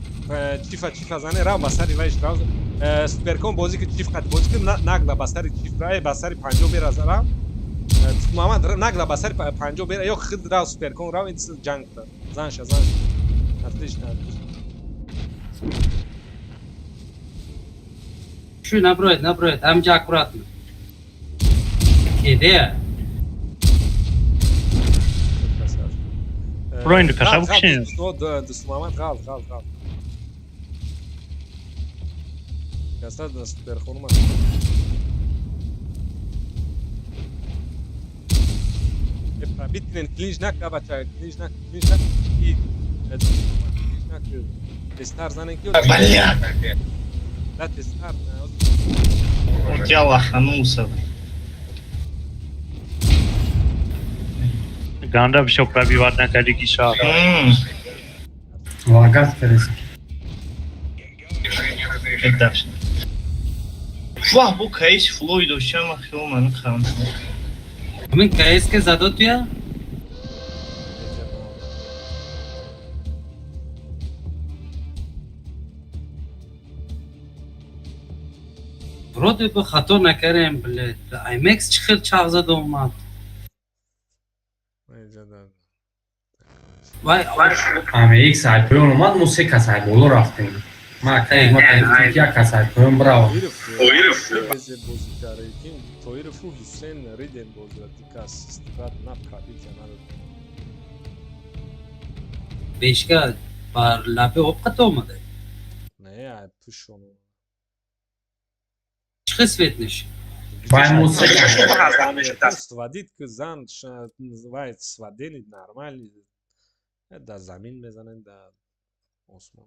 Чифа чифа зане рав ба сари вайш рав. Суперкон бозӣ ки чиф қад бозӣ ки нагла ба сари чиф ра, ба сари 50 бера рав. Муҳаммад нагла ба сари 50 бера ё хид рав суперкон рав ин ҷанг кар. Занша, занша. Отлично, отлично. Шу наброед, наброед, ҳамҷа аккуратно. Кеде? Броин ду каша букшин. Дӯст Муҳаммад ғалт, ғалт, ғалт. Каса суперхонума. Биткунен клинч нака бача, клинч нака, клинч нака. Клинч нака. Тезтар занен ки. Бля! Да тезтар. Вот я лоханулся. Ганда всё пробивать накарди Гисар. Лагат ферес. Это Вах, бу кейс флой дошта ма хел ман хам. Ҳамин КСК задо туя? Вроде бы хато накардем, блядь. IMAX чӣ хел чағ зада омад. Вай. AMX ай поён омад, мо се кас ай боло рафтем. Ма акай ма гуфтем, ки як кас ай поён бирав. Тоирфу Ҳусен ридем бозира, дикас истифода на пробития надод. Бешка бар лапи об қата омада. Не, ай пушон. Чӣ хел свет нешид? Вай, мо се кас. Сводит ки зан вай сводени нормали да замин мезанен, да осмон.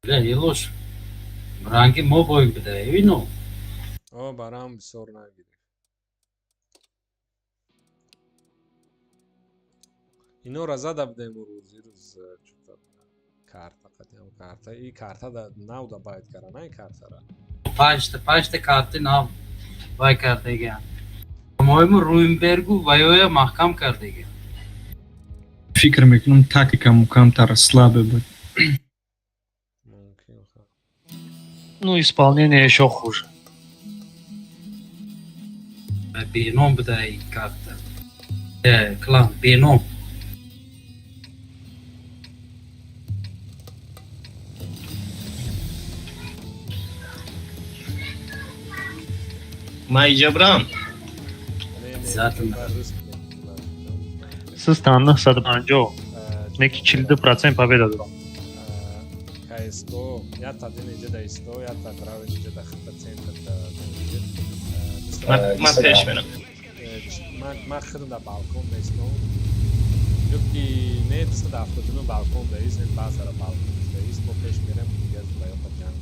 Бля, елош. Ранги мо боем буда, вино. О, барам бисёр нагирифт. Инора зада будем рӯз, ирӯз чута карта қатиам карта. И карта да нав да байд кара, най картара. Панҷта карти нав вай кардагиам. По-моему, Руинбергу вайоя маҳкам кардагиам. Фикр мекунам, тактика мукамтар слабе буд. Мумкин. Ну, исполнение ещё хуже. Беном буда и карта. Клан беном. Ма иҷа брам. Обязательно. Систан 950. Неки 42% победа дорам. КСГО, ята дин иҷа да исто, ята бравен иҷа да хата центр да. Ма пеш мерам. Ма хидм да балкон да исто. Ё ки не 279 балкон да ист, базара балкон да ист, мо пеш мерем дига ба ёпа ҷанг.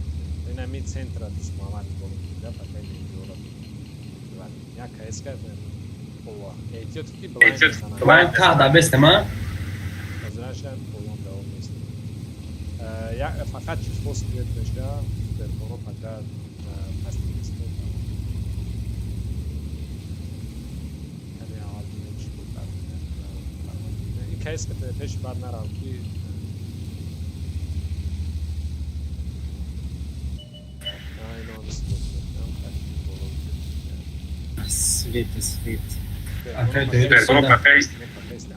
Ина ми центра дус Муҳаммад боло кида, пакай меҷора. Я КСК ола. Эҳтиёт ки блайнд. Блайнд та да бестем, а? Ҳозирашам полон давом нест. Я фақат чизҳо свет меша, суперкоро пока паст нест. Каме аввал бинем чӣ буд. Ин КСК пеш бад нарав ки ино Свет, свет.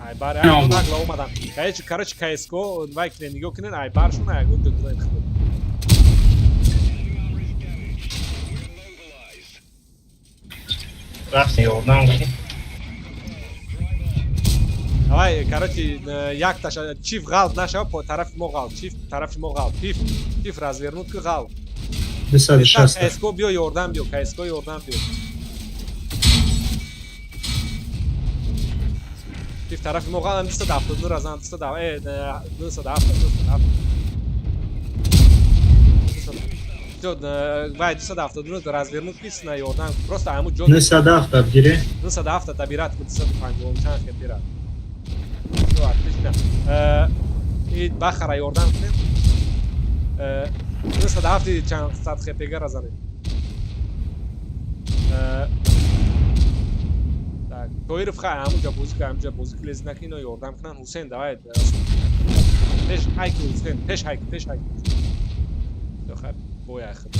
Айбар нагла омадан. Короче, КСГО вай кунед, нигоҳ кунед, айбаршон ягон ҷо дураем худо. Рафти ёрдам ки. Давай, короче, якташа чиф ғалт нашава, по тарафи мо ғалт, чиф тарафи мо ғалт, пиф, пиф развернут ки ғалт. 260. КСГО биё ёрдам биё, КСГО ёрдам биё. Пиф тарафи мо ғалт, 272 разан, 207, 207, 207. Вай 272 развернут ки на ёрдам, просто ҳамун ҷо 907 гире. 907 табират ки 250 чанд хел бирад. Всё, отлично. И бахара ёрдам кунем. 907 чанд сад хпг разанем. Так, Тоиров хай ҳамунҷа бозӣ кун, ҳамунҷа бозӣ кун, лез накун, ино ёрдам кунан. Ҳусен, давай. Пеш ҳайки Ҳусен, пеш ҳайки, пеш ҳайки. Всё, хай, боя хид.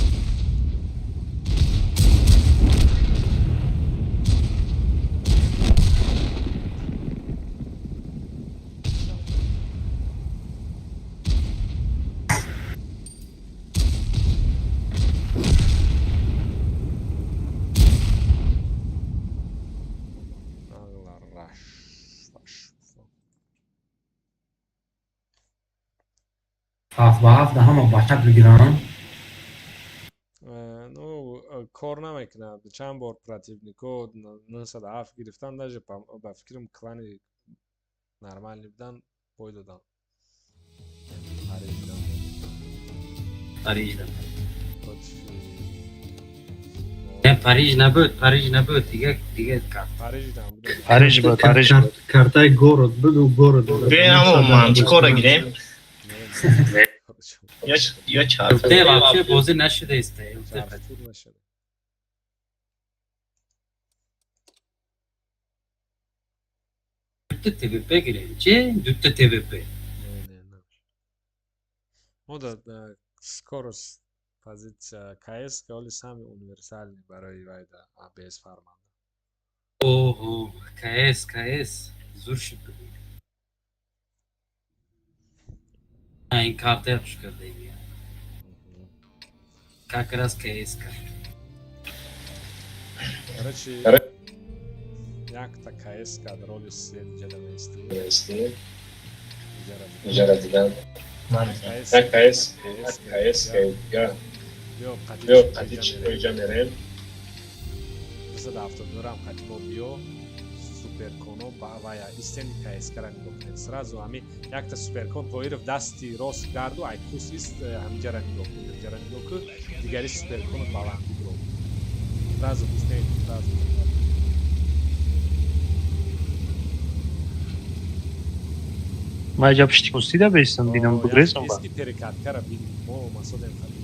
Ҳафт ба ҳафт ҳама бачак бигиранд. Ну, кор намекунад. Чанд бор противнико 907 гирифтан, даже ба фикрам клани нормални будан, бой додан. Париждан. Париждан. Против Не, Париж набуд, Париж набуд, дига дига карт. Париж дам. Париж буд, Париж буд. Картаи город буду, город. Биёем, мантикора гирем. Ё чар. ЛТ вообще бозӣ нашуда иста. ЛТ. Тур нашуда. Дутта ТВП гирем. Чи? Дутта ТВП. Не, не, не. Мо да скорость позиция КС оли самый универсальный барои вайда АБС фарманда. Оҳо, КС, КС. Зур шуд. Ин картая хуш кардаем. Как раз КС. Короче, якта КС кад роли свет ҷада меисти. Иҷара дидан. Як КС, КС, Биё қати. Биё қати иҷа мерем. 279 қати мо биё, суперконо вая истени, КС-кара нигоҳ кунед. Сразу ҳами якта суперкон Тоиров дасти рост гарду, ай кус ист, ҳамиҷара нигоҳ кун, ҳамиҷара нигоҳ кун, дигари суперконо баландӣ бро. Сразу истен, сразу. Ман иҷа пишти кустида бестам, бинам, бугрезам ба. Иски перекаткара бин, мо масодем хабин.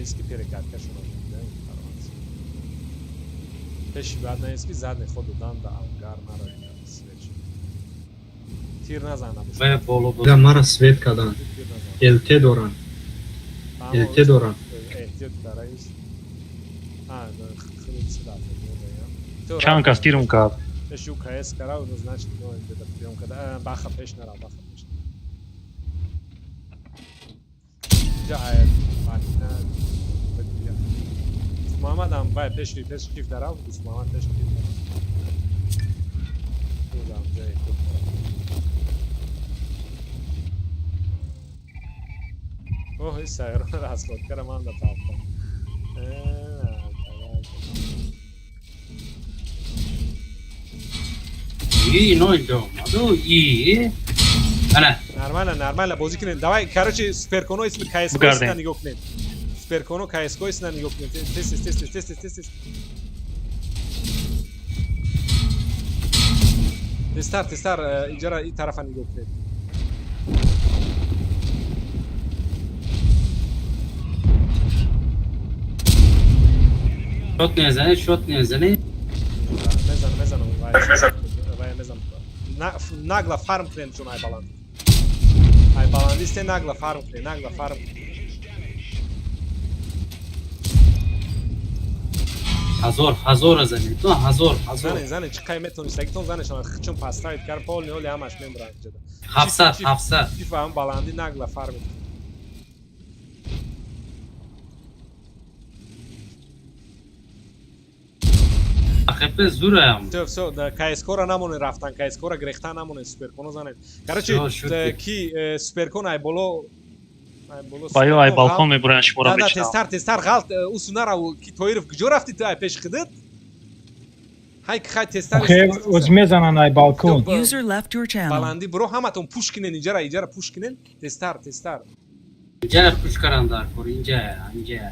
Иски перекатка шуна пеши баъд наест, ки задний ход додан да ангар нарои, свет тир назан. Набошад. Мара свет кардан. ЛТ доран. ЛТ доран. Эҳтиёт караис. Чанд кас тирм кард. Пеши ӯ КС кара, значит, приём када. Баха пеш нара, баха пеш. Ҷа махина. Муҳаммадам вай пеши пеш чиф дарав, Муҳаммад пеш чиф дарав. Дам ҷои худ. Оҳ, ин сайёраро аз худ кара ман да тафтам. И ино инҷо омаду и ана. Нормально, нормально бозӣ кунед. Давай, короче, суперконо исми КС Бугардем. нигоҳ кунед. Суперконо КС исна нигоҳ кунед. Тез, тез, тез, тез, тез, тез, тез. Тезтар, тезтар, иҷара ин тарафа нигоҳ кунед. Шот мезанӣ, шот мезанӣ. Мезанам, мезанам, вай, вай мезанам. Нагла фарм кунед, чун ай баланд. Ай баландисте нагла фарм кунед, нагла фарм. Ҳазор, ҳазора занӣ ту, ҳазор, ҳазор. Занен, занен, чӣ қай метонистагитон занешон, чун поставит кар полни оли ҳамаш мембуранд иҷода. 700, 700. Чиф ҳам баландӣ нагла фарм. АХП зураям. Всё, всё, КСК-ро намонед рафтан, КСК-ро грехта намонед, суперконо занед. Короче, Всё, шуд. Ки суперкон ай боло, ай боло. Ба ё ай суперкон балкон мебуранд, шуморо Да, да, мечинам. тезтар, тезтар, ғалт, усу нарав, ки Тоиров куҷо рафти ту ай пеши худат? Ҳай, хай, тезтар. Охе, оз мезананд ай балкон. User left your channel. Баландӣ биро, ҳаматон пуш кинен, иҷара, иҷара пуш кинен, тезтар, тезтар. Инҷа пуш каран дар кор, инҷа, инҷа.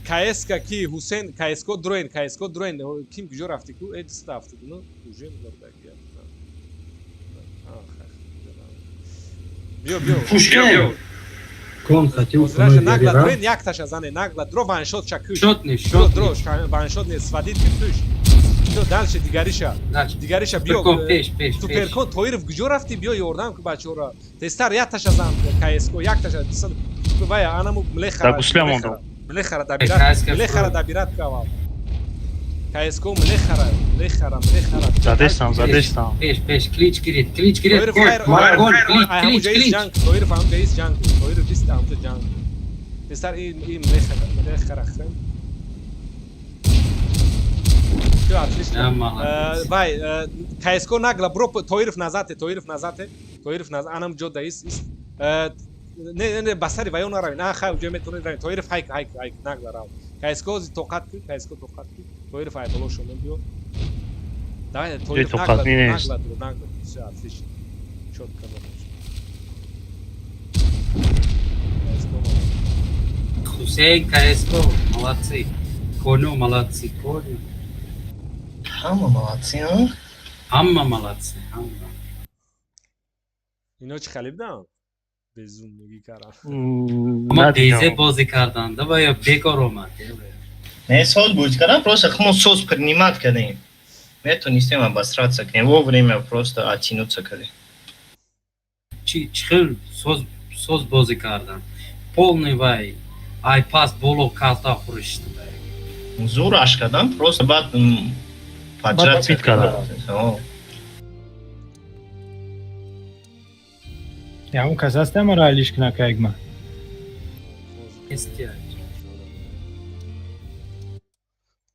КСК ки Ҳусен, КСК дроен, КСК дроен, ким куҷо рафти ку? Э, 272 уже мурдаги. Биё, биё. Пуш кунем. Кон хати. Озраша нагла дроен, якташа зане, нагла дро ваншот ша куш. Шот не, Дро, шот. дро, ваншот не, сводит ки куш. Всё, дальше дигариша. Дальше. Дигариша биё. Суперкон пеш, пеш, пеш. Суперкон Тоиров куҷо рафти? Биё ёрдам ку бачаҳоро. Тезтар якташа зан, КСК, якташа. Вая, анаму млехара. Да гусля мондам. Млехара добират, КСК млехара добират кавал. КСК млехара, млехара, млехара. Задестам, задестам. Пеш, пеш, клич гирид, клич гирид. Тоиров Гол, хайр, гол, клич, ай клич, ҳамуҷа ист клич. ҷанг, Тоиров ҳамуҷа ист ҷанг, Тоиров ист ҳамуҷа ҷанг. Тезтар ин млехара, млехара хрен. Всё, отлично. Я молодец. Вай, КСК нагла бро, Тоиров назад, Тоиров назад, Тоиров назад, анам ҷо да ист, ист. Не, не, не, ба сари ваё наравед. На, хай, уҷо метавонед равед. Тоиров хайк, хайк, хайк, нагла рав. КСК ози тоқат ки, КСК тоқат ки. Тоиров ай боло шумо биё. Давай, Тоиров тоқат нагла, нест. нагла, дро, нагла. Всё, отлично. Чётко работает. КСК молодец. Хусейн, КСК, молодцы. Коню, молодцы, Коню. Ҳама молодцы, а? Ҳама молодцы, ҳама. Ино чӣ хеле буданд? Безумныйгӣ карданд. Ама безе бозӣ карданд, ва ё бекор омад. Не, соз бозӣ кардан, просто мо соз принимать кардем. Метонистем обосраться кунем, вовремя просто оттянуться кардем. Чӣ хел соз соз бозӣ карданд. Полный вай, ай пас боло калта хӯришт. Зур аш кардан, просто баъд поджаться кардам. Ягон кас ҳаст, амара алиш кина каегма?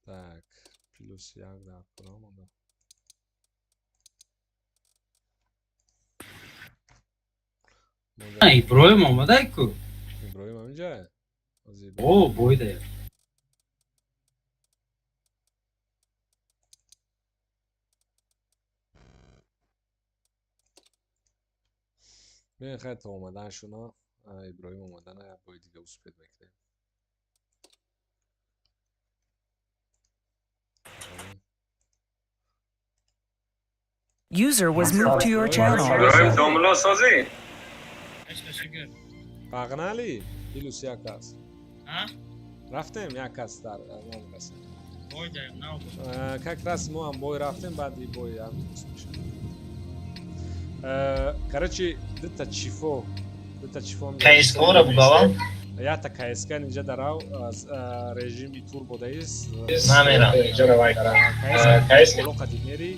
Так, плюс як дар курам омада. Иброҳим омадай ку. Иброҳим ҳаминҷа? О, бойда. Бибин, хай, то омаданшуна, Иброҳим омадана, як бои дига успеть мекунем. User was moved to your channel. Иброҳим домло, созӣ? Погнали, плюс як кас. Рафтем, як кас дар намерасем. Как раз мо ҳам бой рафтем, баъди бой ҳам плюс мешавем. Короче, дута чифо, дута чифо. КСК-ро бугавал? Якта КСК инҷа дарав, режими турбо даист. Намерам. КСК боло қади мери,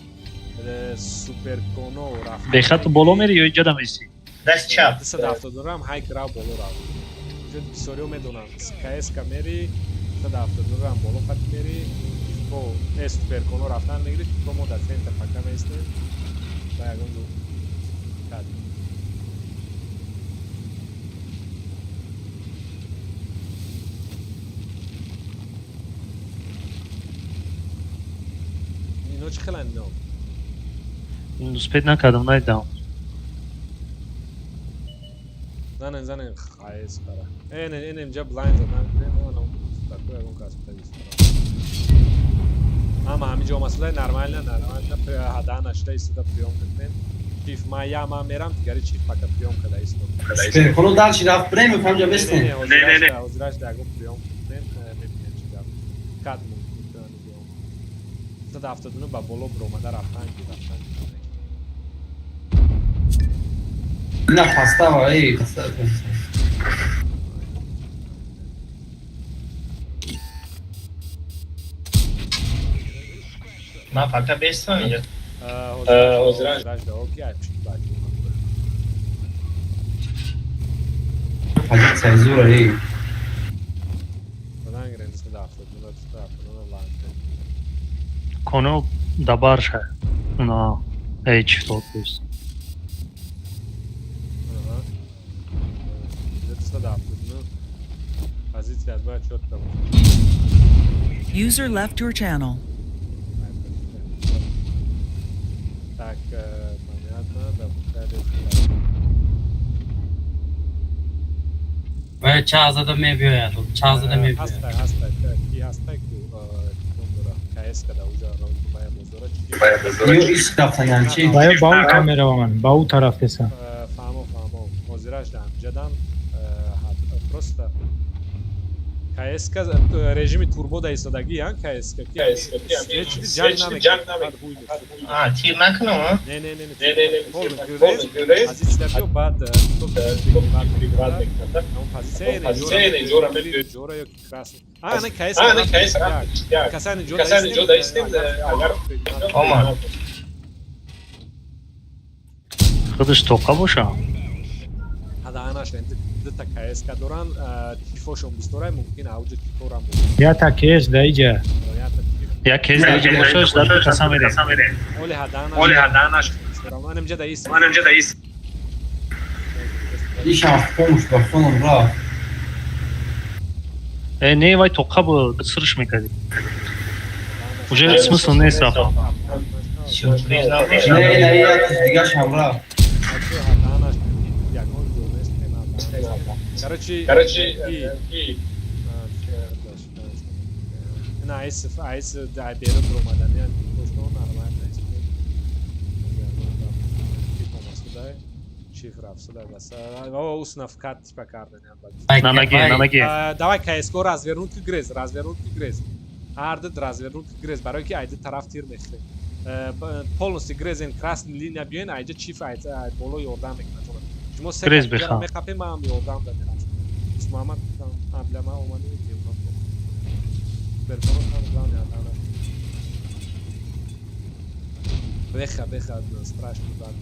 суперконо рафт. Бехату боло мери ё иҷа дамеси? Даст чап. 270 рам ҳайк рав, боло рав. Инҷа бисёриҳо медонанд. КСК мери, 270 рам боло қади мери, чифо, суперконо рафтан мегири, чифо мо дар центр пока меистем. Ба ягон ҷо кад. Ино чӣ хеланд ино? Успеть накардам, надидам. Занен, занен, хаес кара. Эне, эне, инҷа блайнд задан. Такой ягон кас буда. Ама ҳаминҷо омасуда, нормально, нормально, ҳада нашуда истода приём мекунем. Чиф ма я ма мерам, дигари чиф пока приём када истод. Суперконо дальше рафт, брем ҳамҷа бестем. Не, не, не, ҳозираш ягон приём кунем, мебинем чӣ гап. Кад мумкин 179 ба боло биромада рафтан ки рафтан. На пастава, эй, паста. Ман пока бестам инҷа. Ҳозираш окей, ай пушти баъди. Позиция зура, эй. Задан гирем 279, 279 ланг. Коно дабарша. Уна эй чифто то есть. Ага. 279 позиция бояд чётко бошад. User left your channel. Так, понятно, допускали. Ва чаҳ зада мебиёяд, чаҳ зада мебиёяд. Ҳастай, ҳастай, ки ҳастай ку кидом дора? КС када уҷа бая бозора чи? Ё иш рафтаням чи? Баё ба ӯ там мераванд, ба ӯ тараф деса. Фаҳмо, фаҳмо. Ҳозираш да ҳамҷадан просто КСК режими турбо да истодагӣ, я КСК ки ҷанг намекунад. А, тир накунам, а? Не, не, не, не, полный грез. Позиция биё, баъд ҳамон позиция ҷора ё ки красный. А, не, КС. А, не, КС. Касани ҷо Касани ҷо даистем, агар Омад. Худаш тоқа боша. Ҳадаанаш дута КСК доран, чифошон бисторай, мумкин ауҷа чифорам. Ята КС да иҷа. Як кез да иҷа бошаш, дар каса мерем. Оли ҳадаанаш. Оли ҳадаанаш. Ман инҷа даист. Ман инҷа даист. Ишам помуш ба фоном рафт. Э, не, вай тоқа буд, срш мекардӣ. Уже смысл нест рафт. Сюрприз набошад. Не, не, як дигашам рафт. Ҳадаанаш ягон ҷо нест. Короче, Короче, ки Ина айс айс дай берун омадан, яъне пошто нормально аст. Чиф рафт сюда бас. О, установка типа кардан. Нанаги, нанаги. Давай КСГО развернуть грез, развернуть грез. Ҳардид развернуть грез, барои ки айди тараф тир мехӯрем. Полностью грезен, красный линия биёен, айҷа чиф ай боло ёрдам мекунад. Шумо се Грез бихам. меқапем, ман ҳам ёрдам да мерам. Муҳаммад абля ман омадем. Берконо там главный адана. Беха, беха, страшный бад.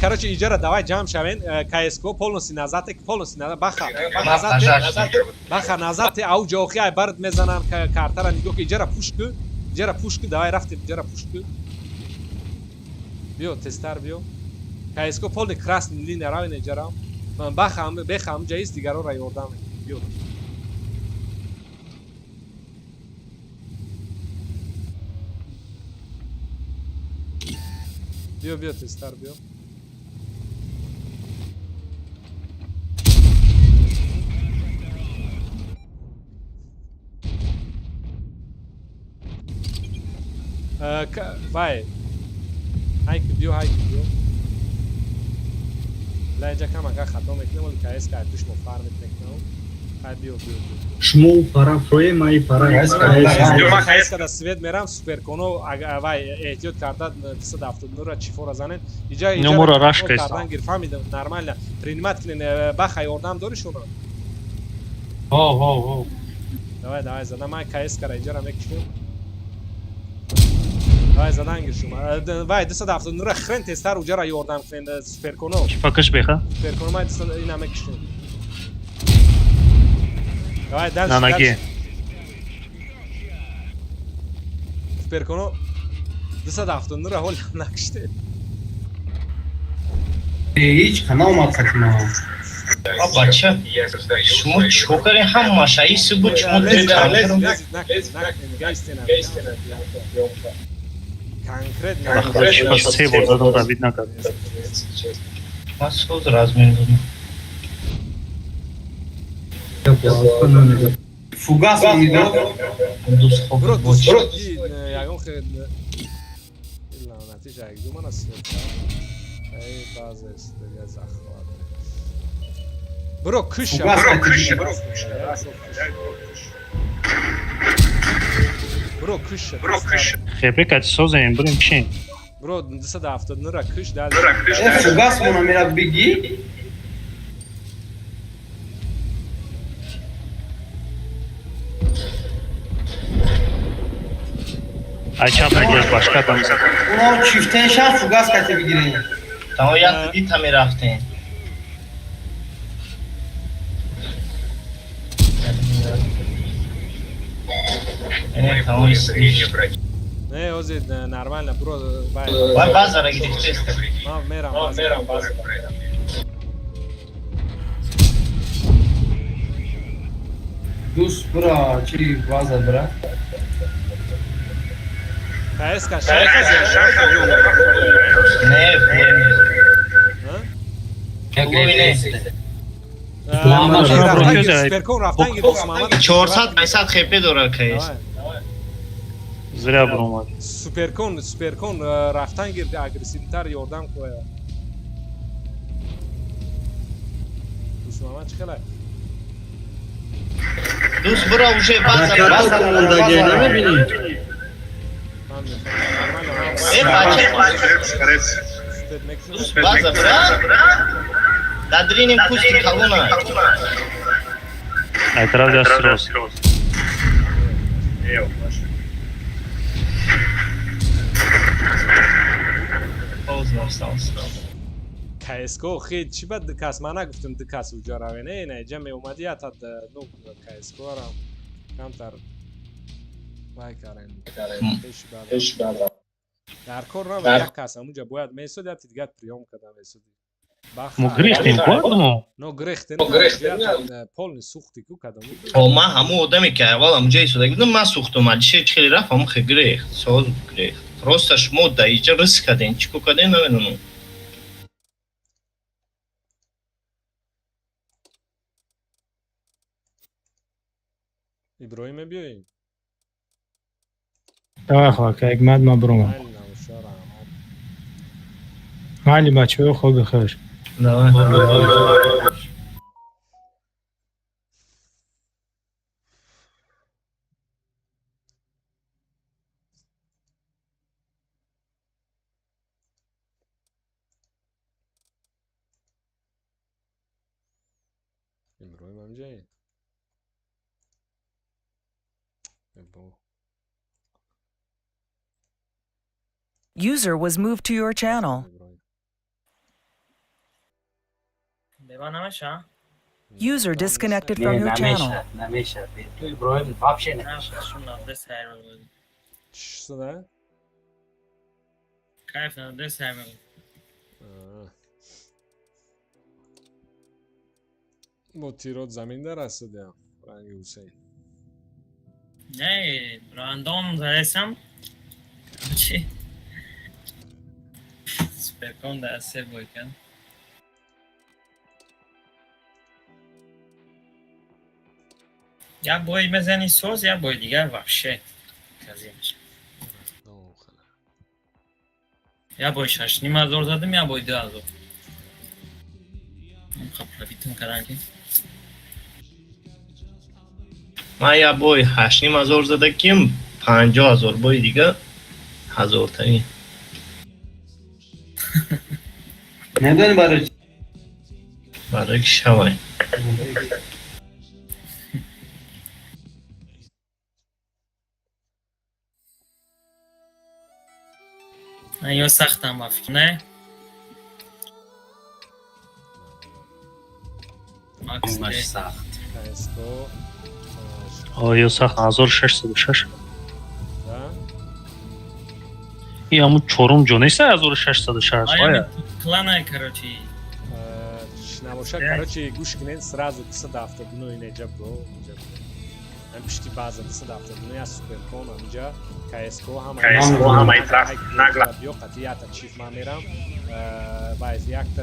Короче, иҷара давай ҷамъ шавен, КСГО полностью назад, полностью назад, баха, назад, баха, назад, ауҷа охи ай бард мезанан картара нигоҳ ки иҷара пуш ку, иҷара пуш ку, давай рафтем, иҷара пуш ку. Биё, тезтар биё. КСГО полный красный линия равен иҷара. Баха, беха, ҳамҷа ист, дигарора ёрдам биё. Биё, биё, тезтар биё. Вай. Ҳайки биё, ҳайки биё. Ла инҷа камака хато мекунем, вале КС ка туш мо фармит мекунем. Ҳай биё, биё, биё. Шумо пара фрое, май пара. Ман КС када свет мерам, суперконо вай эҳтиёт карда 279 ра чифора занен. Иҷа Ино моро рашк кардан гир, фаҳмидам, нормально. Принимать кунен, баха ёрдам дори шумо? Ҳо, ҳо, ҳо. Давай, давай, зада ман КС кара иҷара мекушем. Давай задан гир шумо. Вай 279 ра хрен тезтар уҷара ёрдам кунен суперконо. Чифакаш беха? Суперконо ман 200 ина мекушем. Давай дальше. Нанаги. Суперконо 279 ра ҳол накуште. Ҳеҷ канал омад хатима. Бача, шумо чикор кардем? Ҳамааш аиси буд, шумо Конкретно. Чифа се бор задам, добить накард. Ман соз размен додам. Фугас монда. Дӯст хоб Бро, буд. дӯст ягон хе лаънатиш як ман аст. Эй, база аст, я захват. Бро, куша. Фугас куша. Бро, куша. Бро, куша. Хепе кати созем, бурем чин. Бро, 279 ра куш дал. Фугас мона мера биги. Ай чап мегираш башка там. Уно чифтен ша фугас кати бигирен. Тамо як дита мерафтем. Эне тамо Не, ози нормально, бро, вай. Вай базара гирифтест. Ман мерам базара. Дӯст бура чи база бура. КС ка шарфа. Не, не. Суперкон рафтан гир Муҳаммад. 400 500 хп дора КС. Зря бромад. Суперкон, суперкон рафтан гир агрессивтар ёрдам кӯя. Дӯст Муҳаммад чӣ хела? Дӯст бура уже база база мондаги намебинӣ? Э, бача, дӯст база бура. Дадринем кусти калона. Ай тараф даст рост. КСГО хе чӣ ба ду кас ман нагуфтам ду кас уҷа раве, не, не, иҷа меомадӣ ята ну КСГО ра камтар вай карен. Пеши бад. Дар кор набуд як кас ҳамунҷа бояд месуд, яти дигар приём карда месуд. Мо гирифтем, кардмо. Но гирифтем, полный сухти ку кадам. О, ман ҳамун одаме ки аввал ҳамунҷа истода будам, ман сухтум. Алишер чӣ хеле рафт, ҳамун хе гирехт, соз гирехт. Просто шумо да иҷа риск кардем, чӣ кор кардем намедонам. Иброҳим, мебиёӣ? Давай, хоҳака, ҳикмат, ма бурумам. Майли, набоша, раҳмат. Майли, бачаҳо, хоби хуш. Давай. Иброҳим ҳамҷаи? Эбо. User was moved to your channel. Иброҳим. Бева намеша? User disconnected Не, from your channel. намешад, намешад. Ту Иброҳим вообще намешад. Шум навде сайр буд. Чӣ шуда? Кайф навде сайр буд. Бо тирот замин дарасидям, ранги Ҳусейн. Не, рандом задесам. Чи? Суперкон да се бой кан. Як бой мезани соз, як бой дигар вообще казӣ меша. Як бой 6,5 ҳазор задам, як бой 2 ҳазор. Профитм кардан ки. Ман як бой 8,5 ҳазор задаким, 50 000 бои дига ҳазортаи. Медонӣ барои чӣ? Барои ки шавай. Ё сахтам ба фикр, не? Макс. Ҳамаш сахт. КСКО. Ё сахт, 1606. Да? И ҳамун чорум ҷо неста, 1606 оя? Кланай, короче. Набоша, короче, гӯш кунед, сразу 279 инеҷа бро, инҷа бро. Ҳам пишти база 279 аз суперкон ҳаминҷа КСКО ҳама. КСКО ҳамаи тараф нагла. Биё қати якта чиф ман мерам. Баъз якта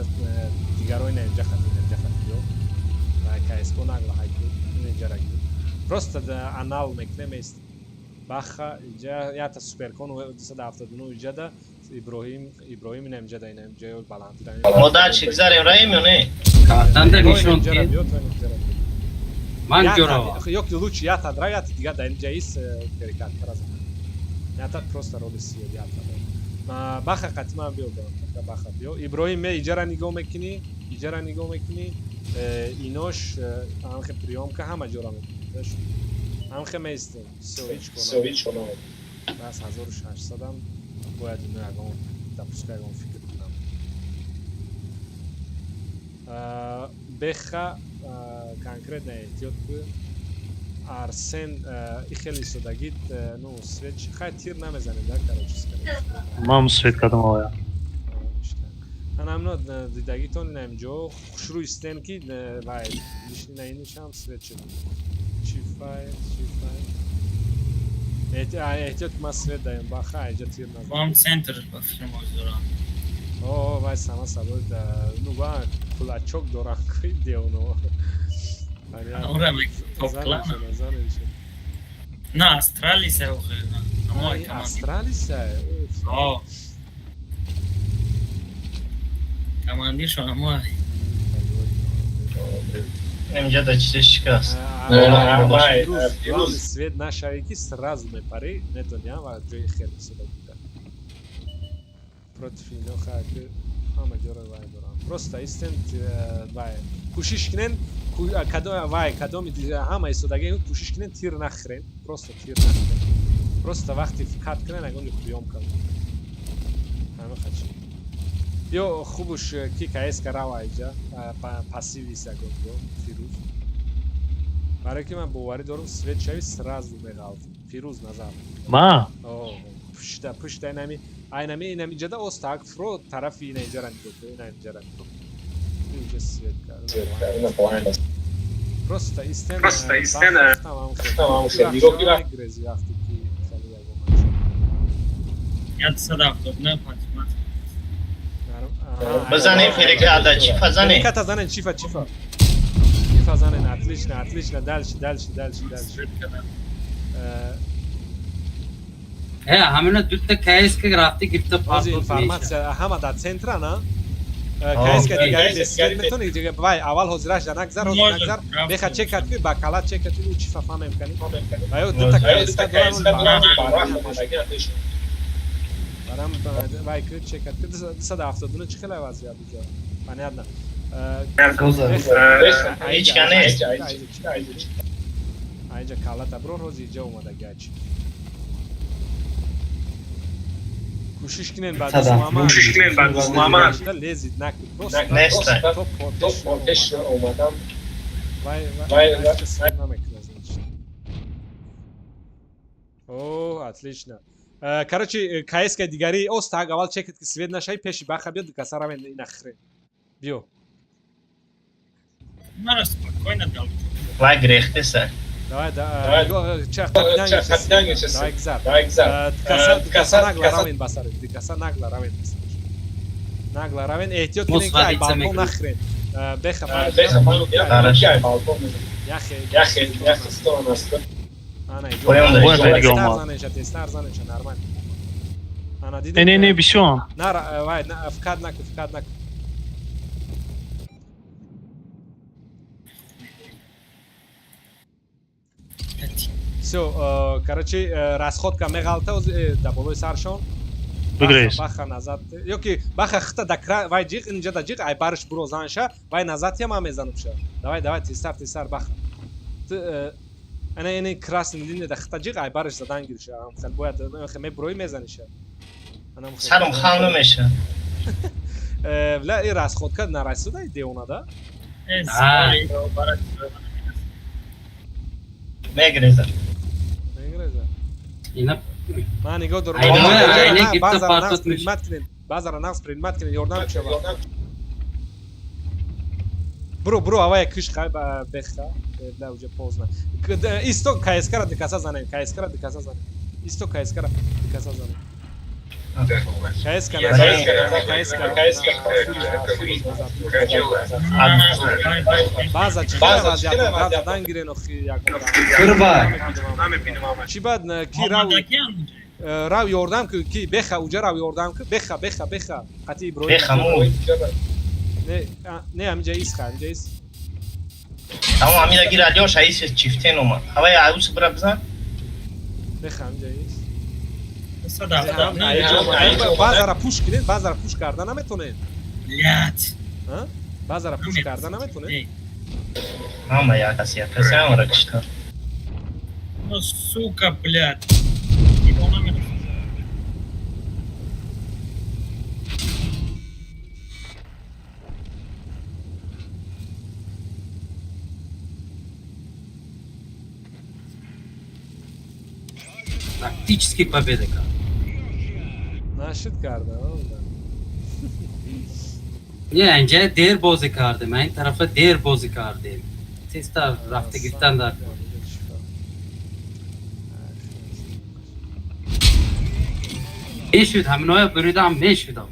дигаро ина инҷа қати, ина инҷа қати биё. КСКО нагла ҳайку ина инҷа ра гир. Просто анал мекунем ест. Баха инҷа якта суперкон 279 инҷа да Иброҳим, Иброҳим ина инҷа да, ина инҷа баландӣ да. Мо дальше гзарем, раем ё не? Картанда Иброҳим нишон инҷа ра ки биё, то инҷа ра биё. ман ҷурава. Ё ки лучше ята дра, ята дига да инҷа ис перекат караза. Ята просто роли сиёд ята. Баха қати ман биё, ба баха биё. Иброҳим, ме иҷара нигоҳ мекунӣ, иҷара нигоҳ мекунӣ, инош ҳамхе приёмка ҳама ҷора мекунӣ. Ҳамхе меистем. Всё, ҳеҷ кор намекунем. Бас 1600-ам бояд ино ягон допуска, ягон фикр кунам. Беха конкретно эҳтиёт ку. Арсен и хеле истодагит, ну свет хай тир намезанем да, короче, скорее. Ман свет кардам оя. Анамно дидагитон инам ҷо хушрӯ истен ки вай лишний на инишам свет шуд. Чифай, чифай. Эҳтиёт ки ман свет даем, баха айҷа тир назан. Вам центр ба фикрам боз дорам. О, вай сама собой да, ну ва кулачок дорам ки девоно. Ора топ клан. На Астралиса охир. Амой команди. Астралиса? О. Командиршон амой. Инҷа да чизе шикаст. Свет нашавӣ ки сразу мепарӣ, медоням ва ҷои хеле истодагида. Против ино хаки ҳама ҷоро вай дорам. Просто истен вай кӯшиш кунен вай кадоми ҳама истодаги кӯшиш кунен тир нахӯрен, просто тир нахӯрен. Просто вақти кат кунен ягон ҷо приём кунен. Ҳама хачи. Ё хубуш ки КСК рава иҷа пассивис ягон ҷо Фирӯз. Барое ки ман боварӣ дорам, свет шави сразу меғалт. Фирӯз, назар. Ма? О, пушта, пушта инами, айнами инами иҷада остак фро тарафи ина иҷара нигоҳ кун, ина иҷара нигоҳ кун. Инҷа свет кард. Просто истен. Просто истен. Нигоҳ ки грези вақте ки хеле ягон манша. 179 пантимат. Бизанем переката, чифа занем. Переката занем, чифа, чифа. Чифа. Чифа занен, отлично, отлично, дальше, дальше, дальше, дальше. Ҳамина дута КСК рафти гирифта. Ҳозир информация ҳама дар центра, на? КСК дигари бесвет метони, вай аввал ҳозираш да нагзар, ҳозир нагзар, беха чекат ки ба кала чекат ки чифа фаҳмем кани. Ва ё дута КСК дорам, барам вай ки чекат ки 279 чӣ хела вазъият уҷо? Понятно. Ҳеч нест. Айҷа калата бро, ҳозир иҷа омада гач. Кӯшиш кунен ба Дусмуҳаммад лезид накун. Нест. То пеш омадам. Вай вай намекунад. О, отлично. Короче, КСК дигари остаг аввал чекат ки свет нашаи, пеши баха биё, дукаса равен инахре. Биё. Мара спокойно дал. Вай грехтеса. Давай, да, давай гзар. Давай гзар. Дукаса нагла равен басар. Дукаса нагла равен басар. Нагла равен, эҳтиёт кунен ки ай балкон нахрен. Беха балкон. Яхе, яхе, яхе сторона. Ана, иҷо. Тестар занеша, нормально. Ана дидем. Не, не, бисён. На, вай, вкад наку, вкад наку. Всё, короче, расходка меғалта да болои саршон. Бигрез. Баха назад. Ёки баха хита да кра вай ҷиқ инҷа да ҷиқ ай барш буро занша, вай назад я ман мезанам ша. Давай, давай, тезтар, тезтар баха. Ана ини красный линия да хита ҷиқ ай барш задан гирша. Хел бояд хел меброи мезаниша. Сарам хам намеша. Вла и расходка нарасида девона да? Мегреза. Мегреза. Ина ман нигоҳ дорам. Баъзара нағз принимат кунед, ёрдам шава. Бро, бро, авая киш хай беха. Да, уже поздно. Исто КСК-ра дикаса занем, КСК-ра дикаса занем. Исто КСК-ра дикаса занем. КСК, КСК, КСК. Баъза чӣ вазъият задан гирен охи як. Чӣ бад ки рав ёрдам ки ки беха уҷа рав ёрдам ки беха беха беха қати Иброҳим. Беха му. Не, не, ҳаминҷа ис ха, ҳаминҷа ис. Тамом, ҳамина гир Алёша ис чифтен омад. Ҳавай арус бира бизан. Беха ҳаминҷа ис. Баъзара пуш кунед, баъзара пуш карда наметонед. Баъзара пуш карда наметонед. Ҳама як аст, як аст, ҳамаро кишта. Ну, сука, блядь. Тактически победа кард. Нашид карда. Не, инҷа дер бозӣ кардем, ин тарафа дер бозӣ кардем. Тезтар рафта гирифтан дар. Мешуд, ҳаминоя буридам, мешудам.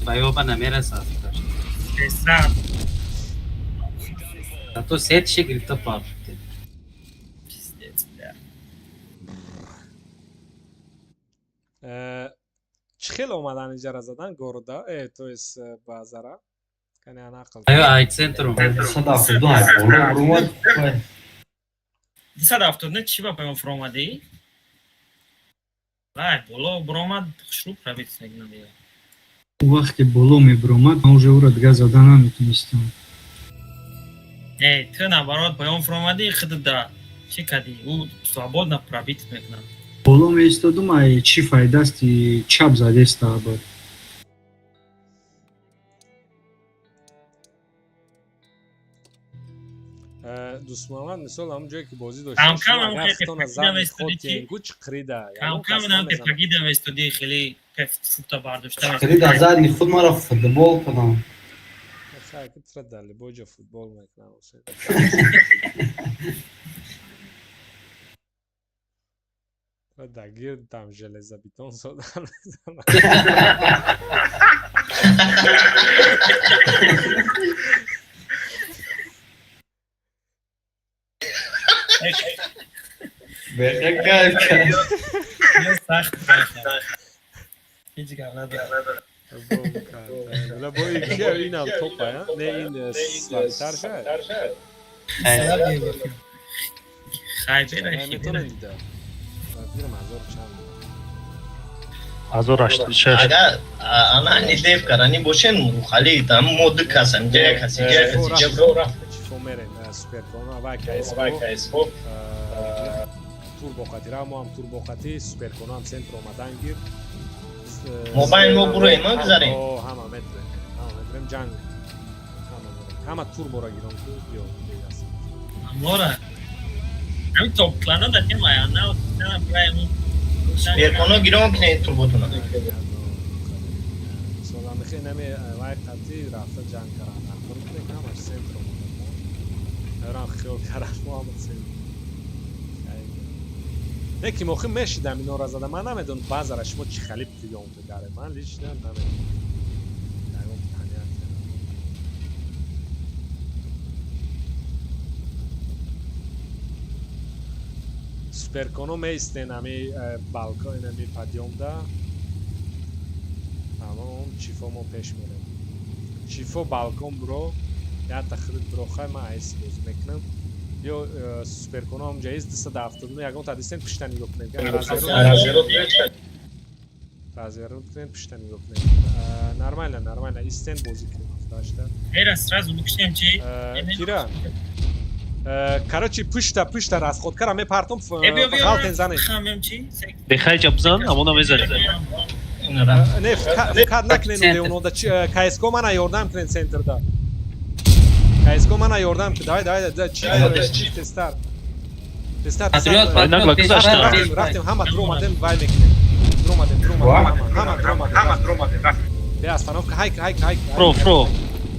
Ба ёба намерасад. Зато сетше гирифта партия. Пиздец, бля. Чӣ хел омадан иҷара задан города, то есть базара? Кани анақл. Аё, ай центрум. 272 279 чӣ ба паём фуромадӣ? Вай, боло буромад, хушрӯ пробит мекунад. Вақте боло мебуромад, ман уже ӯро дигар зада наметонистам. Э, ту наоборот паём фуромадӣ, худат да чӣ кардӣ? Ӯ свободно пробит мекунад. Боло меистодум, ай чӣ файдасти чап задеста абад. Дусмуҳаммад, мисол ҳамон ҷое ки бозӣ доштамкам пагида меистоди, хеле фута бардошта. Қирида задни худ маро футбол кунам. Тра дар любой ҷо футбол мекунам. Да гирд там железобетон содан. Сахт, ҳеҷ гап надорад. Инам топа, не, ин слабтар шад. Метонем дида. Фирм ҳазор чанд? 1086. Агар ана ани дев карани бошен, рухали там мо ду касам, ҷа як каси, ҷа як каси, ҷа бро рафт. Чифо мерем суперкона ва КС турбоқати ра, мо ҳам турбоқати, суперкона ҳам центр омадан гир. Мобайн мо буроем, ма гузарем. Ҳама метрем, ҳама метрем, ҷанг ҳама мерем, ҳама турбора гирон ку ё. Амора ҳамин топ клана да темая на на. Суперконо гирон кунед турботуна. Соламихе нами вай қати рафта ҷанг каран, ҳамаш центр омадан, рам хиёл каран, мо ҳама центр. Не ки мохи мешидам инора зада, ман намедонам баъзара шумо чӣ хали приём даре, ман лично намедонам, ягон понятие. Суперконо меистен ами балкон, ами подъёмда, ама он чифо мо пеш мерем. Чифо балкон буро, якта хирид буро, хай, ман айси бозӣ мекунам. Ё суперконо ҳам ҷаиз 279, ягон та дистен, пишта нигоҳ кунед, развернут кунед, пишта нигоҳ кунед. Нормально, нормально истен, бозӣ кунед ҳафташта. Эра сразу бикушем чи? Кира, короче, пушта, пушта расход кара мепартом, ғалтен занед. Бехайҷа бизан, амона мезанем. Не, фкат накунед, унода КСК мана ёрдам кунед, центрда КСК мана ёрдам кун. Давай, давай, чи тестар, тестар. Рафтем, ҳама дромадем, вай мекунем, дромадем, дромадем, ҳама дромадем, ҳама дромадем. Бе остановка, хайк, хайк, хайк. Фро, фро.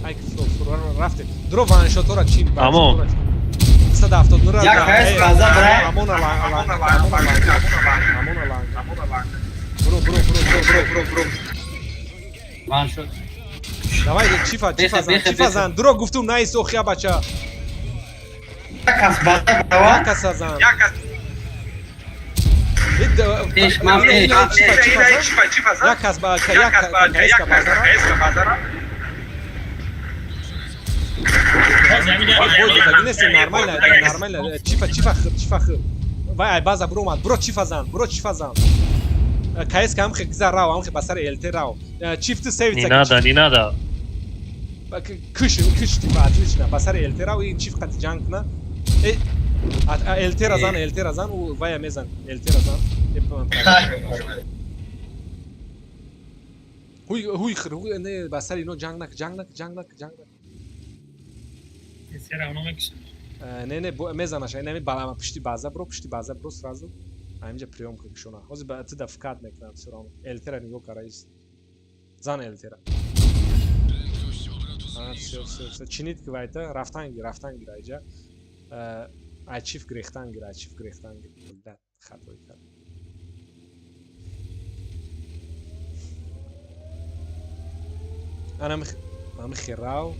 Хайк, фро, фро, рафтем. Дро ваншотора чин. Амон. 179. Як ҳайс база бра. Амона ланг, амона ланг, амона ланг, амона ланг. Бро, бро, бро, бро, бро, бро, бро. Ваншот. Давай, чифа, чифа зан, чифа зан. Дро гуфтум, найс, охия бача. Як кас база бра. Як каса зан. Як кас. Пеш, ман пеш. Чифа, чифа зан. Як кас ба, як кас, як кас базара. Нормально, нормально. Чифа, чифа хир, чифа хир. Вай, ай база бро омад. Бро чифа зан, бро чифа зан. КС ҳам хе гизар рав, ҳам хе ба сари ЛТ рав. Чифти сейвица. Не надо, не надо. Кыш, кыш, типа, отлично. Ба сари ЛТ рав, ин чиф қати ҷанг куна. ЛТ ра зан, ЛТ ра зан, у вая мезан. ЛТ ра зан. Ҳуй, ҳуй, хир, ҳуй, не, ба сари ино ҷанг нак, ҷанг нак, ҷанг нак, ҷанг нак. Не, не, мезанаш, инами балама пушти база бро, пушти база бро сразу. Ҳаминҷа приём кушона. Ҳозир ба тида фкат мекунам всё равно. ЛТ-ра нигоҳ кара ист. Зан ЛТ-ра. Всё, всё, всё. Чинит ки вайта, рафтан гир, рафтан гир айҷа. Ай чиф гирехтан гир, ай чиф гирехтан гир. Да, хатои кард. Анами ами хирав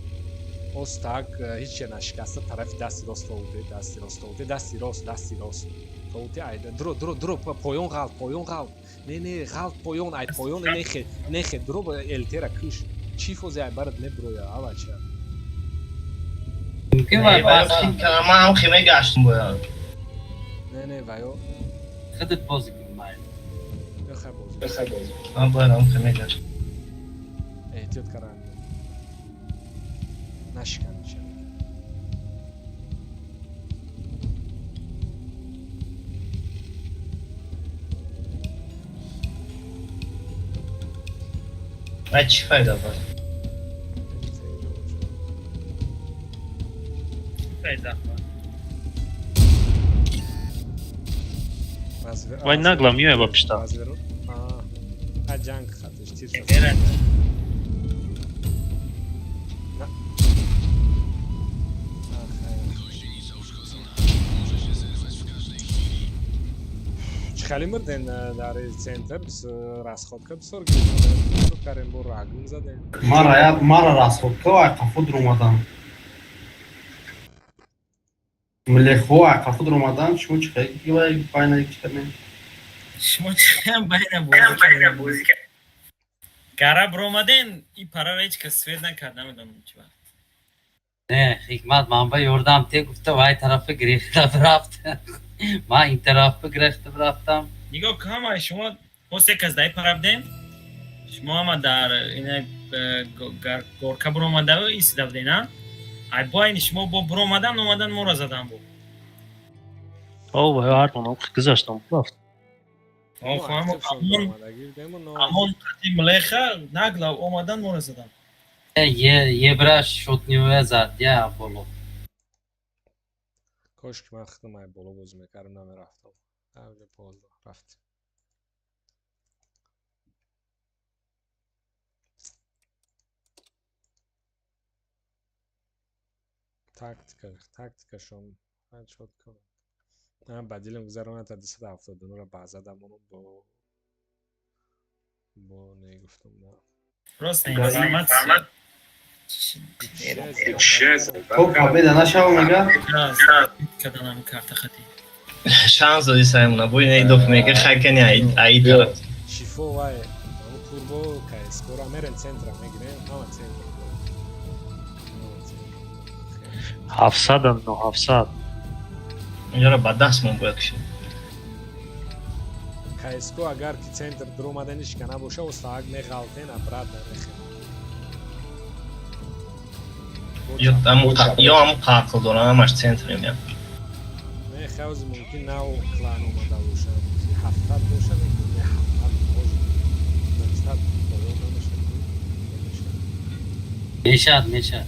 остак ҳеҷ нашикаста, тарафи дасти рост тоуте, дасти рост тоуте, дасти рост, дасти рост тоуте, айда дро, дро, дро, поён ғалт, поён ғалт, не, не, ғалт, поён, ай поён, нехе, нехе, дро, элтера киш, чӣ фози, ай барад меброя, авача. Мумкин вай Ман ҳам хе мегаштам бояд. Не, не, ваё. Худат бозӣ кун, май. Бехай бозӣ. Ман бояд ҳам хе мегаштам. Эҳтиёт каран. Нашикан меша. Вай чӣ файда боз? Файда. Вай нагла миёя ба пишта. А ҷанг хатиш тир шуд. На. Чӣ хеле мурден дар центр расходка бисёр гирифтем, карем бо рагун задем. Мара расходка ай қафо дуромадан. Млехо ай қафо дуромадан, шумо чӣ хел байна чӣ кардем? Шумо чӣ байна бозӣ кардем? Гара биромаден, и парара ҳеҷ кас свет накард, намедонам чӣ вақт. Не, Ҳикмат ман ба ёрдам те гуфта вай тарафа гирифта рафт. Ман ин тарафа гирифта рафтам. Нигоҳ кун, ҳама шумо мо се кас дар ин пара будем. Шумо ҳама дар ина горка биромада истода будем, а? Ай бо айни шумо бо биромадан омадан моро задан бо. О, вай ҳар онам гузаштам рафт. Амон қати млеха нагла омадан моро задан. Ебра шотниве зад, я боло. Кош ки ман худам ай боло бозӣ мекардам, намерафтам. Ҳамҷо поздо рафт. Тактикашон ман чот кунам. Ман ба дилам гузаронад та 279-ро баъза дамонам бо не гуфтам на. Просто информация. Хоб победа нашава мега? Каданам карта хати. Шанс доди Саймона, бо ина идоф мега хайкани аи тараф. Шифо вай, турбо кайскора мерен центра мегирем, ҳама центр. 700 но 700. Инҷоро ба даст мон бояд кушем. Кайско агар ки центр дуромадани шикана боша, остаак меғалтен, обратно рехем. Ё ҳамун қақл дорам, ҳамаш центр меям. Не, хавзи мумкин нав клан омада боша, 700 боша, не 700 боша. 900 поён намешад. Мешад, мешад.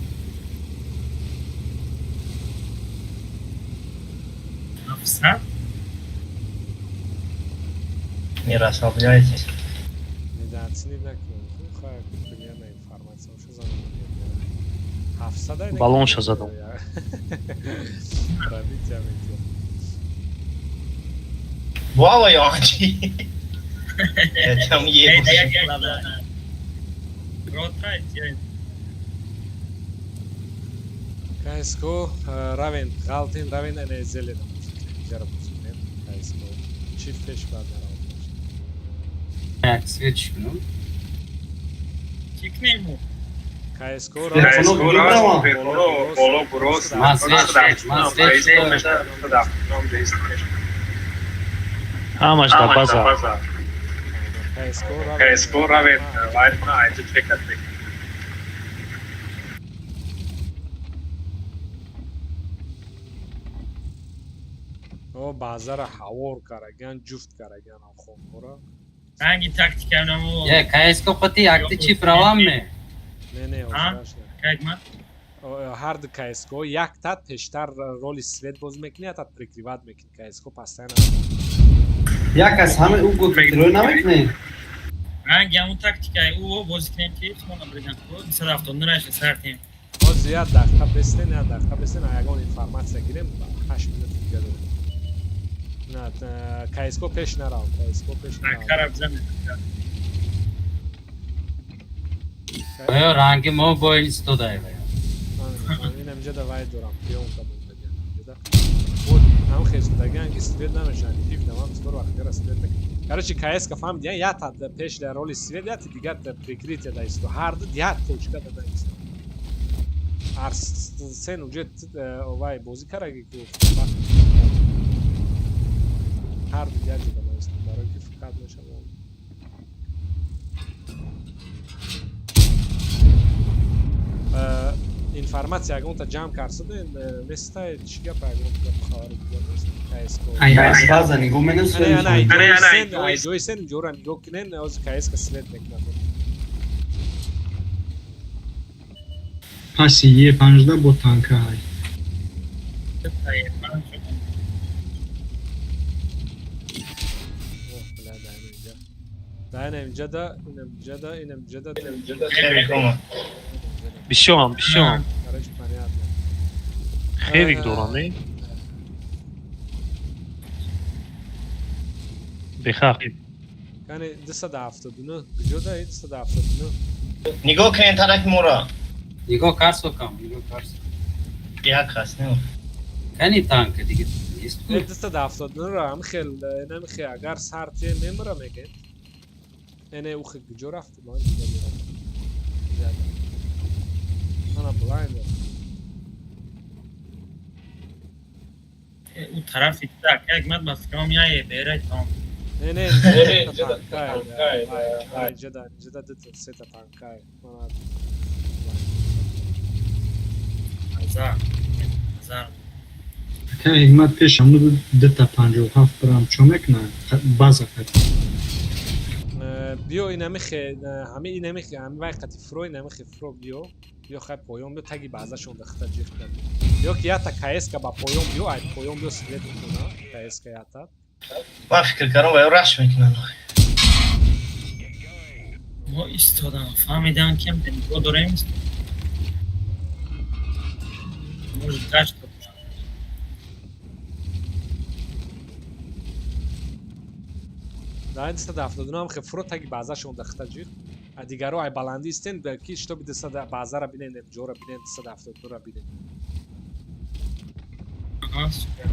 700? Не расслабляйтесь. Недооценить накунем. Хай, примерно информация уже задам. Баллонша задам. Пробитие метил. Вала янчи. Я там еду. Кайско, равен, галтин, равен, ане зелена. Кайско. Чиф пеш бад нарав. Як свет кунам. Чӣ кунем? Кайско, Ман свет, ман свет. Ҳамаш дар база. Кайско равен, вайфна, айҷа чекат мекунем. О, базара ҳавор караган, ҷуфт караган хонҳоро. Ранги тактика намо. Я кайско қати якти чип равам ме. Не, не, озраш не. Кайкмат? Ҳар ду кайско якта пештар роли свет боз мекунӣ, якта прикриват мекунӣ. Кайско постоянно. Як аз ҳама ӯ гуфт рой намекунӣ? Ранги ҳамун тактикаи ӯ бозӣ кунем ки шумо набридан. 279 раши сартем. Ҳозир як дақиқа бестен, як дақиқа бестен, ягон информация гирем, 8 минут дига дорем. На, кайско пеш нарав, кайско пеш нарав. Караб зан. Оё ранги мо бо истодай вай. Инам ҷада вай дорам, пиёнка мондагиам ҷада. Вот ҳам хезудагиан ки свет намешаванд, пиф дамам бисёр вақт гара свет мекунад. Короче, кайска фаҳмидиан, як та пеш дар роли свет, як дигар дар прикрытие да исто. Ҳар ду як точка да исто. Арсен уже вай бозӣ караги ки ҳар ду як ҷода наисто, барои ки фақат мешавад. Информация ягонта ҷамъ карсада неста, чӣ гап ягон гап хабари дигар нест. Кайско. Ай база нигоҳ менам свет. Ай ҷойсен ҷора нигоҳ кунен, ҳозир кайска свет мекунад. Паси Е15 бо танка ҳай. Да, инам ҷада, инам ҷада, инам ҷада, инам ҷада. Бисёрам, бисёрам. Короче, понятно. Хевик дорам, не? Беха. Кани 279 куҷо даи 279? Нигоҳ кунед тарафи моро. Нигоҳ карсокам, нигоҳ карсо. Як ҳаст, не? Кани танка дига нест. Не, 279 ро ҳам хел намихе, агар сар те мемра мегем. Эне ухе куҷо рафт? Ман дига мерам. Ана блайнд. У тарафи так, як мад ба фикрам яе берай там. Не, не, танкай, ҷада, ҷада дата сета танкай. Мана Азар. Азар. Ака Ҳикмат, пешам дута 57 барам чо мекуна? База қад. Биё, инамихе, ҳами инамихе, ҳами вай қати фро, инамихе фро биё. Биё, хай поён биё, таги базашон дахта ҷиқ кар. Ё ки ята КСК ба поён биё, ай поён биё свет мекуна, КСК ята. Ман фикр кардам, вай раш мекунанд. Мо истодам, фаҳмидам ки нигоҳ дорем. Может, гашт. Дар 279 ҳам хе фро таги базашон дахта ҷиқ. А дигаро ай баландӣ истен, ки шитоби 200 базара бинен, ҷора бинен, 272-ра бинен. Аҳа, супер.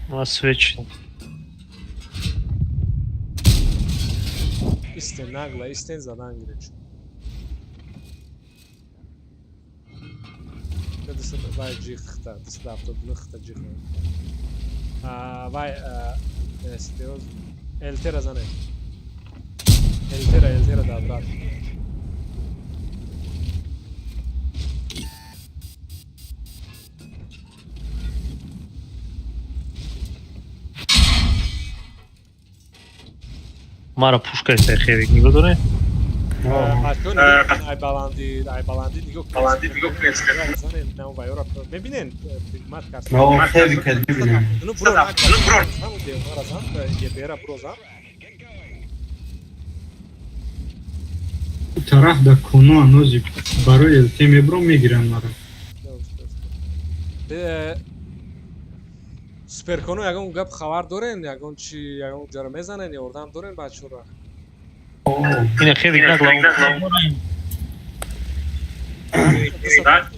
Ма свеч. Истен нагла, истен задан гиред. Вай ҷиқ хта, 279 хта ҷиқ. Вай СТО ЛТ-ра занед. ЛТ-ра, ЛТ-ра да брат. Мара пушка истай хевик нигоҳ доред? Ай баландӣ, ай баландӣ нигоҳ кунед. Баландӣ нигоҳ кунед. Занед, на вайора мебинен, хидмат кард. Но хевик мебинем. Ну бро, ну бро. Ҳамун девора зан, ебера бро зан. Тараф да коно анози барои ЛТ мебром мегиранд мара. Суперконо ягон гап хабар дорен, ягон чи, ягон ҷара мезанен, ёрдам дорен бачаҳоро? Ина хевик нагла.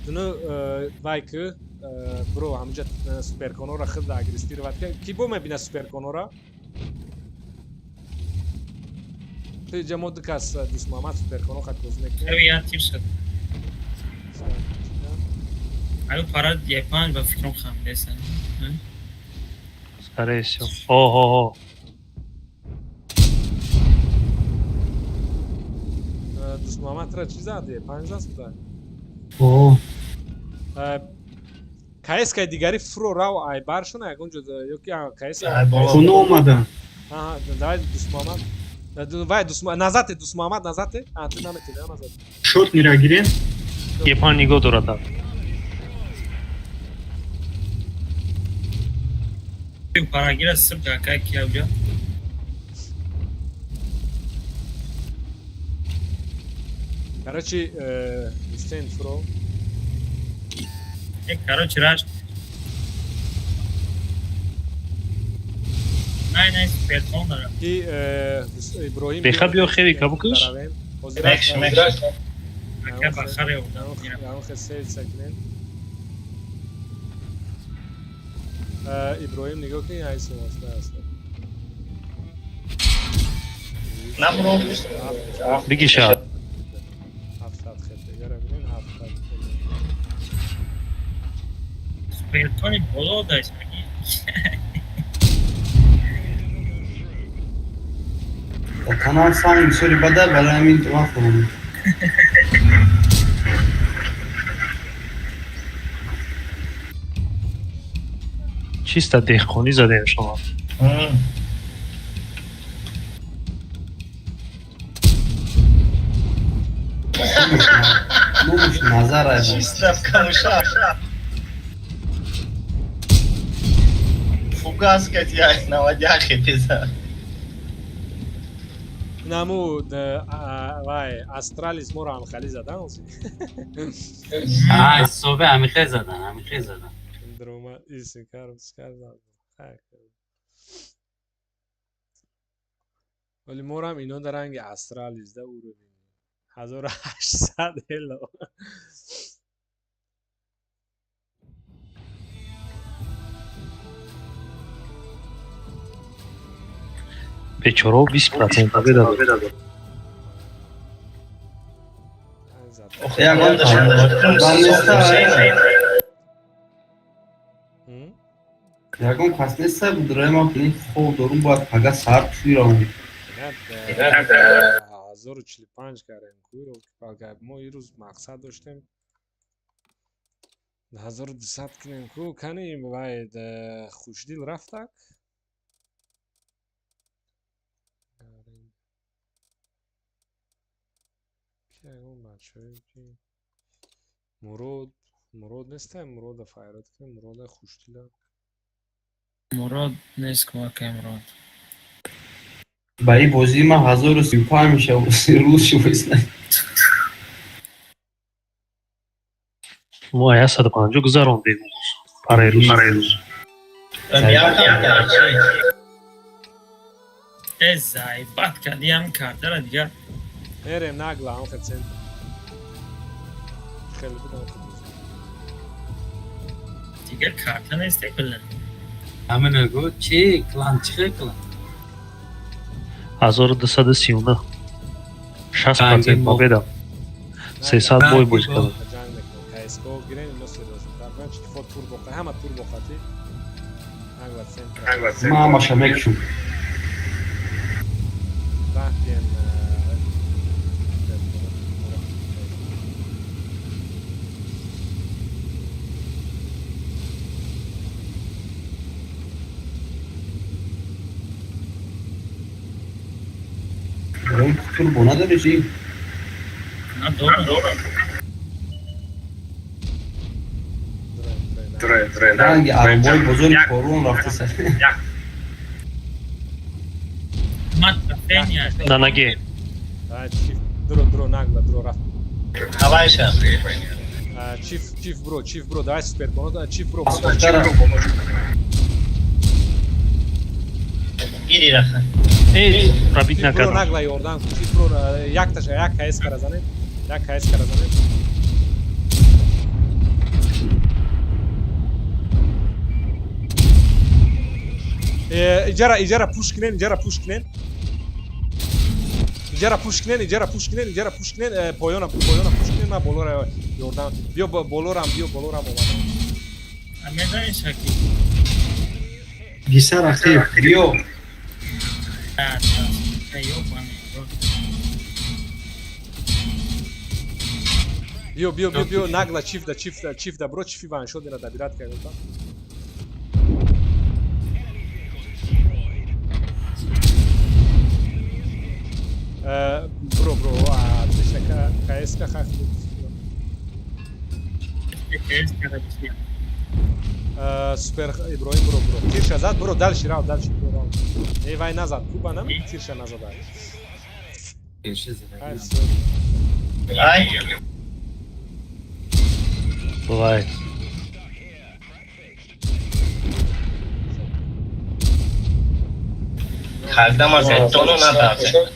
Ну вай ки бро ҳамҷа суперконора хид агрестировать ки бо мебина суперконора? Ту ҷа мо ду кас Дӯст Муҳаммад суперконо хат бозӣ мекунем. Хеви я тип шуд. Аю парад Е5 ба фикрам хамдесан. Скорее всего. Ого. Дӯст Муҳаммад тра чӣ зад? Е5 заст буда? О. КСК дигари фро рав ай баршона ягон ҷо ё ки КС Коно омада. Аҳа, давай Дӯст Муҳаммад. Вай Дӯст назате, Дӯст Муҳаммад назате? А, ту наметавонӣ, а назате. Шот нира гирем? Е5 нигоҳ дорад. Парагира сырка какая кия Короче, Ҳусейн фро. Короче, раш. Най, най, суперкон дорам. Ки Иброҳим Беха биё хевик кабукиш? Мекш, мекш. Ака бахаре одам. Ягон сейл кунем. Иброҳим нигоҳ кун, ай сомоста аст. Набро. Бигиша. 700 хет дигара бинен, 700. Суперкони боло дайс маги. Канал сам сори бада барои ҳамин вақт омад. Чисто деҳқонӣ задем шумо. Номаш назар ай. Чисто камуша. Фугас кати ай навадяхе пиза. Инаму вай Астралис моро ҳамхали задан ози. Ҳисоби ҳамихе задан, ҳамихе задан. Дрома исин карм сказал. Вале морам ино дар ранги Астралис да уровень. 1800 эло. Бечорао 20% бедадод. Ягон кас неста будрои ман пини хоб дорум, бояд пага саҳар туй равам. 1045 кардем ку, мо ирӯз мақсад доштем 1200 кунем ку. Кани вай хушдил рафтак? Ягон бачаҳое ки Мурод, Мурод нестай, Мурода файрод кунем, Мурода, хушдила. Мурод нест, кӯмакай Мурод. Ба ин бозии ман 1035 мешавад, рӯз шувайсна. Мо 150 гузарондем парерӯз. Э, заебать кардӣ ҳамин картара дигар. Мерем нагла ҳамхе центр. Хеле буд ҳамхе. Дигар карта нест куллан. Ҳамина гу чи клан, чи клан? 1239. 60% победа. 300 бой бозӣ кардам. Ҷанг мекунем. КСКО гирем, ино серьёзно. Чифо турбо, ҳама турбо хати. Нагла центр. Ман ҳамаша мекушам. Рафтем. Турбо надори чи? На, дорам. Ранги аробои бозори корон рафтаса. На ноге. Дро, дро, нагла, дро, рафт. Давай ша. Чиф, чиф бро, чиф бро, давай супер бро, чиф бро. Гири раха. Э, пробить Чиф бро накардам. нагла ёрдан, чиф бро якташа, як КС кара занед. Як КС кара занед. Иҷара, иҷара пуш кунен, иҷара пуш кунен. Иҷара пуш кунен, иҷара пуш кунен, иҷара пуш кунен, поёна, поёна пуш кунен, ман болора ёрдам. Биё болорам, биё болорам омадам. Мезанӣ шаки? Гиса рақиб, биё. Биё, биё, биё, биё, нагла чиф да, чиф да, чиф да, бро, чифи ваншот ира добират кардам. Бро, бро, отлично, КСК хах. Супер, Иброҳим, бро, бро. Тирша зад, бро, дальше рав, дальше, бро, рав. Эй, вай назад, куба нам, тирша назад. Ай. Бывает. Когда ма зеттону надавзе.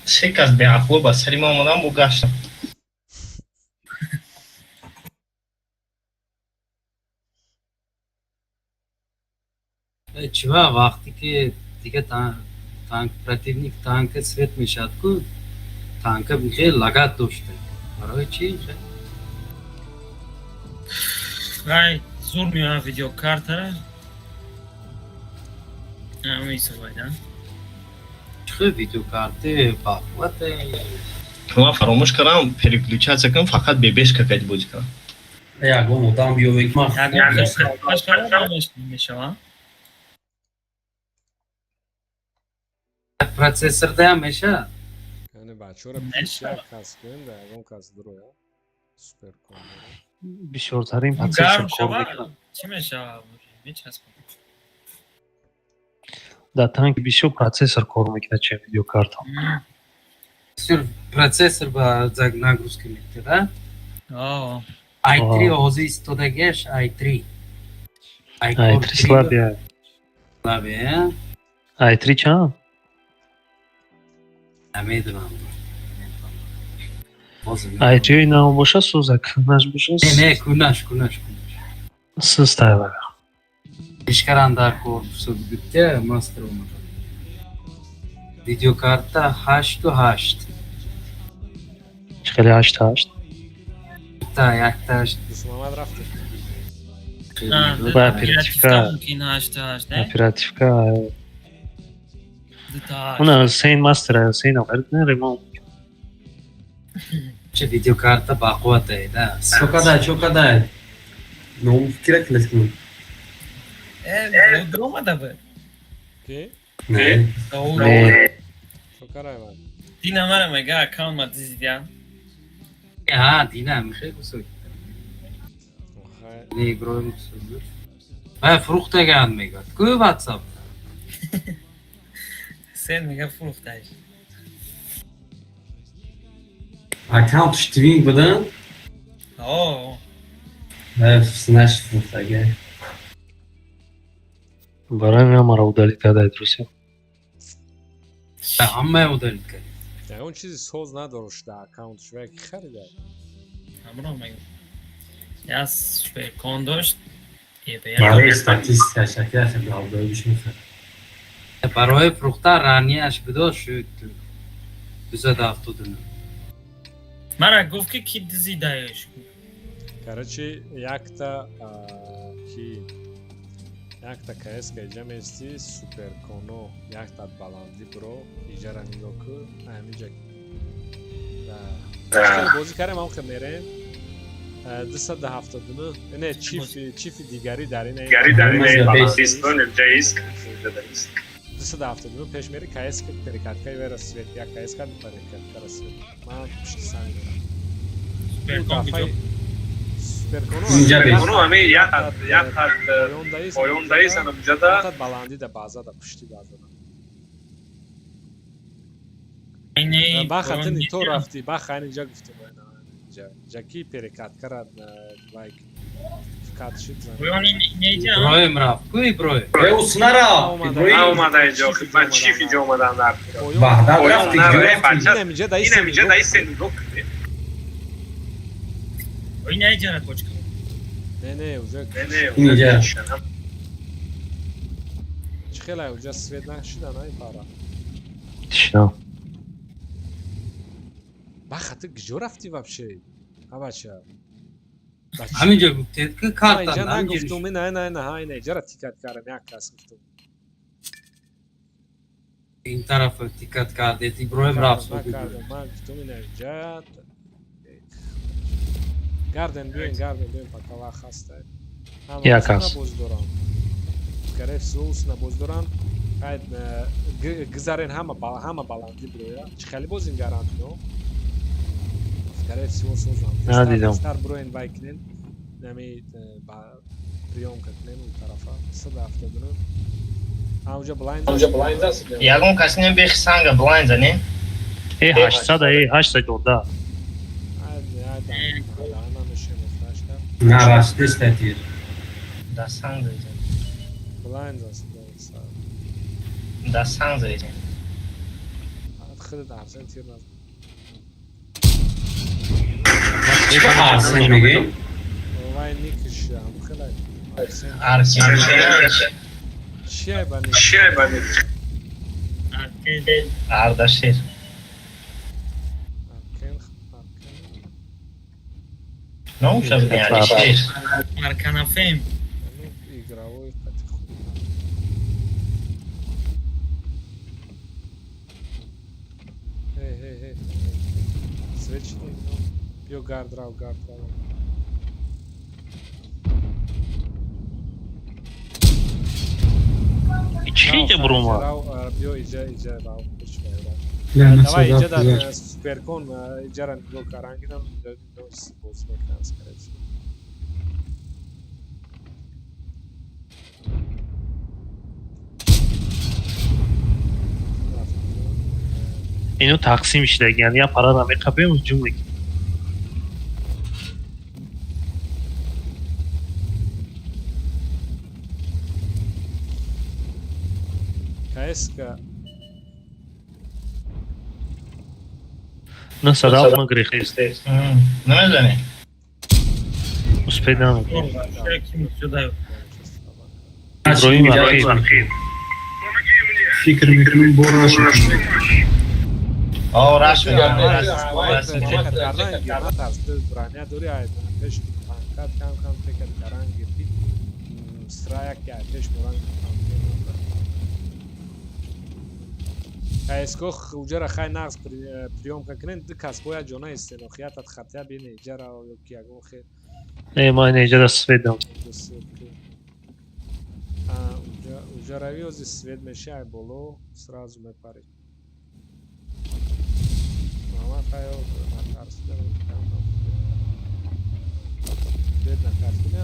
Се кас беақло ба сари ма омадан, бо гаштам. Чива вақте ки дига танк противник танка свет мешад ку, танка хеле лагат дошта. Барои чи? Хай, зур меояд видеокартара. Ҳамин Чӣ видеокарти бақуввате? Ман фаромӯш кардам переключаться кунам, фақат бебешка кади бозӣ кунам. Ягон одам биёве ки ман мешавад. Процессор даям мешавад? Яъне бачаҳоро пеш як кас кунем, да ягон кас дуроя. Супер кон. Бисёртарин процессор Гарм кор шавад мекунад. чӣ мешавад? Мечаспад. Дар танк бисёр процессор кор мекунад, че видеокарта. Бисёр процессор ба нагрузка метиҳад. О. i3 ҳозир истодагиаш i3. i3 слабый. Слабый, а? i3 чанд? Намедонам. i3 нав боша, сӯза, кунаш боша. Не, не, кунаш, кунаш. Сустайва. Ишкаран дар кор гуфта мастер омада. Видеокарта 8 8. Чӣ хеле 8 8? Та якташ. Дусмамад рафти. Ба оперативка. Мумкин 8 8, не? Оперативка. Дута. Уна Ҳусейн мастер, Ҳусейн не ремонт. Че видеокарта бақувват да. Чокадай, чокадай. Ну, кира клескун. Э, омада буд. Ки? Не. Не. Чокарай ман. Дина мара мега, аккаунт ма дизидя. Ҳа, дина михе кусок. Не, Иброҳим кусок. Ва фурӯхтаган мегӯяд. Ку WhatsApp. Сен мега, фурӯхтаиш. Аккаунт твинг будан? О. Наш фурӯхтага. Барои ман маро удалить карда, Русия. Ҳамаи удалить кард. Ягон чизи соз надорушт дар аккаунтш ва ки харида. Ҳамро мега. Я суперкон дошт. Барои статистика шакля хеле мехарад. Барои фурӯхта ранияш бидо шуд 279. Мара гуфт, ки ки дизидаеш. Короче, якта ки якта КС иҷа мести, суперконо, якта баландӣ бро, иҷара нигоҳ ку, ҳамиҷа бозӣ кардем, ҳам хел мерем 279, не, чифи дигари дар ин 279 пеш мери, КС перекаткаи вера свет, як КС кард, перекаткара свет, ман пушти санг дорам. Суперконо баландида, базада, пушти базада. Баха, тини то рафти, баха, инҷа гуфтем, инҷа ки перекаткара лайк кат шид. Иброҳим рафт ку, Иброҳим. Э, ус нарафт. Омада инҷо, ман чиф инҷо омадан дар. Ваҳдат рафти. Инам инҷа даист, нигоҳ кунед. Инаиҷара точка. Не, не, уже. Инҷа. Чӣ хела уже свет нашида на ин пара? Тишина. Баха, ту куҷо рафтӣ вообще, абача? Ҳаминҷо гуфтед, ки карта. Инҷа нагуфтум, не, не, не, ина иҷара тикат кардам, як кас гуфтум. Ин тараф тикат кардед, Иброҳим рафт. Ман гуфтум, ина иҷа гарден биёин, гарден биёин, пока вақт ҳаста. Як кас. Боз дорам, скорее всего, усна боз дорам. Гузарен, ҳама ҳама баландӣ бироя, чӣ хеле бозин гарантино, скорее всего, созам. Надидам. Тезтар бироен, вай кунен, нами ба приёмка кунем он тарафа 179. Ҳамҷа блайнд. Ягон каси не бехи санга блайнд зане. Э, 800, э, 800 да. На расте тир. Да санг заидем. Блайнд аст. Да санг заидем. Худат Арсен тир назад. Чӣ Арсен мегӣ? Вай никиш ҳам хеле Арсен. Арсен. Чия ба ник? Чия ба ник? Ардашир. Аркен, Аркен. Номша бигем, Алишер. Арканафем. Ну, игровой қати худ. Эй, эй, эй. Свет шидем, ну. Биё гард рав, гард рав. Чӣ инҷа бурума? Рав, биё иҷа, иҷа рав, пешвай рав. Не, Давай иҷа дар суперкон, иҷара нигоҳ карангидам, иҷа боз мекунам, скорее всего. Ино тақсим шидагиян, я парада меқапем, ҳуҷум мекунем. КСК На садав ма грехи. Намезанӣ? Успед намекунем. Иброҳим Ақиб. Фикр мекунем, бо раш. О, раш мегардем. Броня дори, ай пеш танкат кам кам текат каран гирди. Срая ки ай пеш моран. КСК уҷара хай нағз приёмка кунен, ду кас бояд ҷона истен, охиятат хатя бини иҷара ё ки ягон хел. Не, ман иҷара светам. Уҷарави ози свет меши, ай боло сразу мепари. Мама хай натарсида, свет натарсида.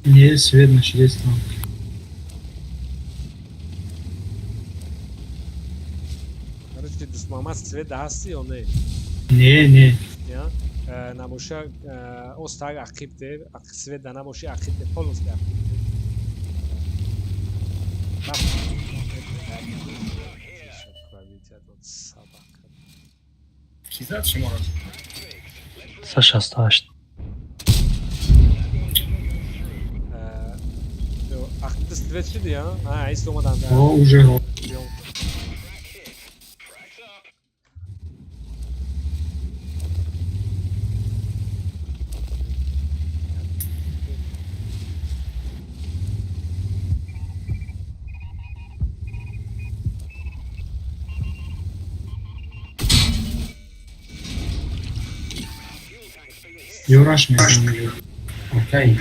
Не, свет нашидестам. Короче, дустмамад свет ҳасти ё не? Не, не. Набоша, остаг ақиб те, свет да набоши, ақиб те, полностью ақиб те. Ки зад шуморо? 168. Ақиб свет шуди, а? А, ист омадан. О, уже. Ёраш мекунем. Окей,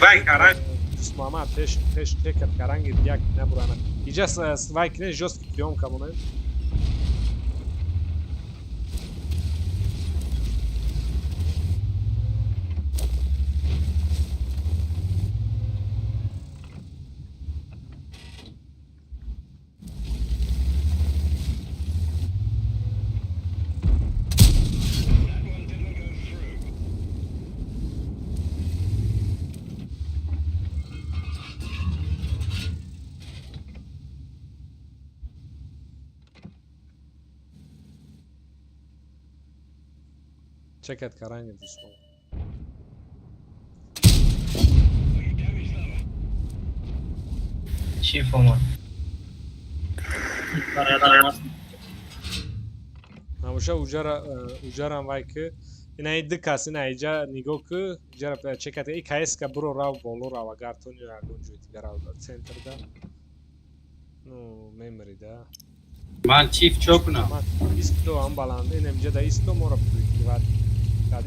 Вай каран. Дустмамад пеш пеш текат каран гирд, як набурана. Иҷа вай кине жёсткий приёмка монем. Чекат каранги дустон. Чӣ фома? Набоша, уҷара уҷарам вай ки инаи ду кас ина иҷа нигоҳ ки иҷара чекат и КСК буро рав боло рав, агар тон ё ягон ҷои дигар рав центрда. Ну, мемрида. Ман чиф чо кунам? Исто ам баланд, инам иҷа да исто моро прикриват.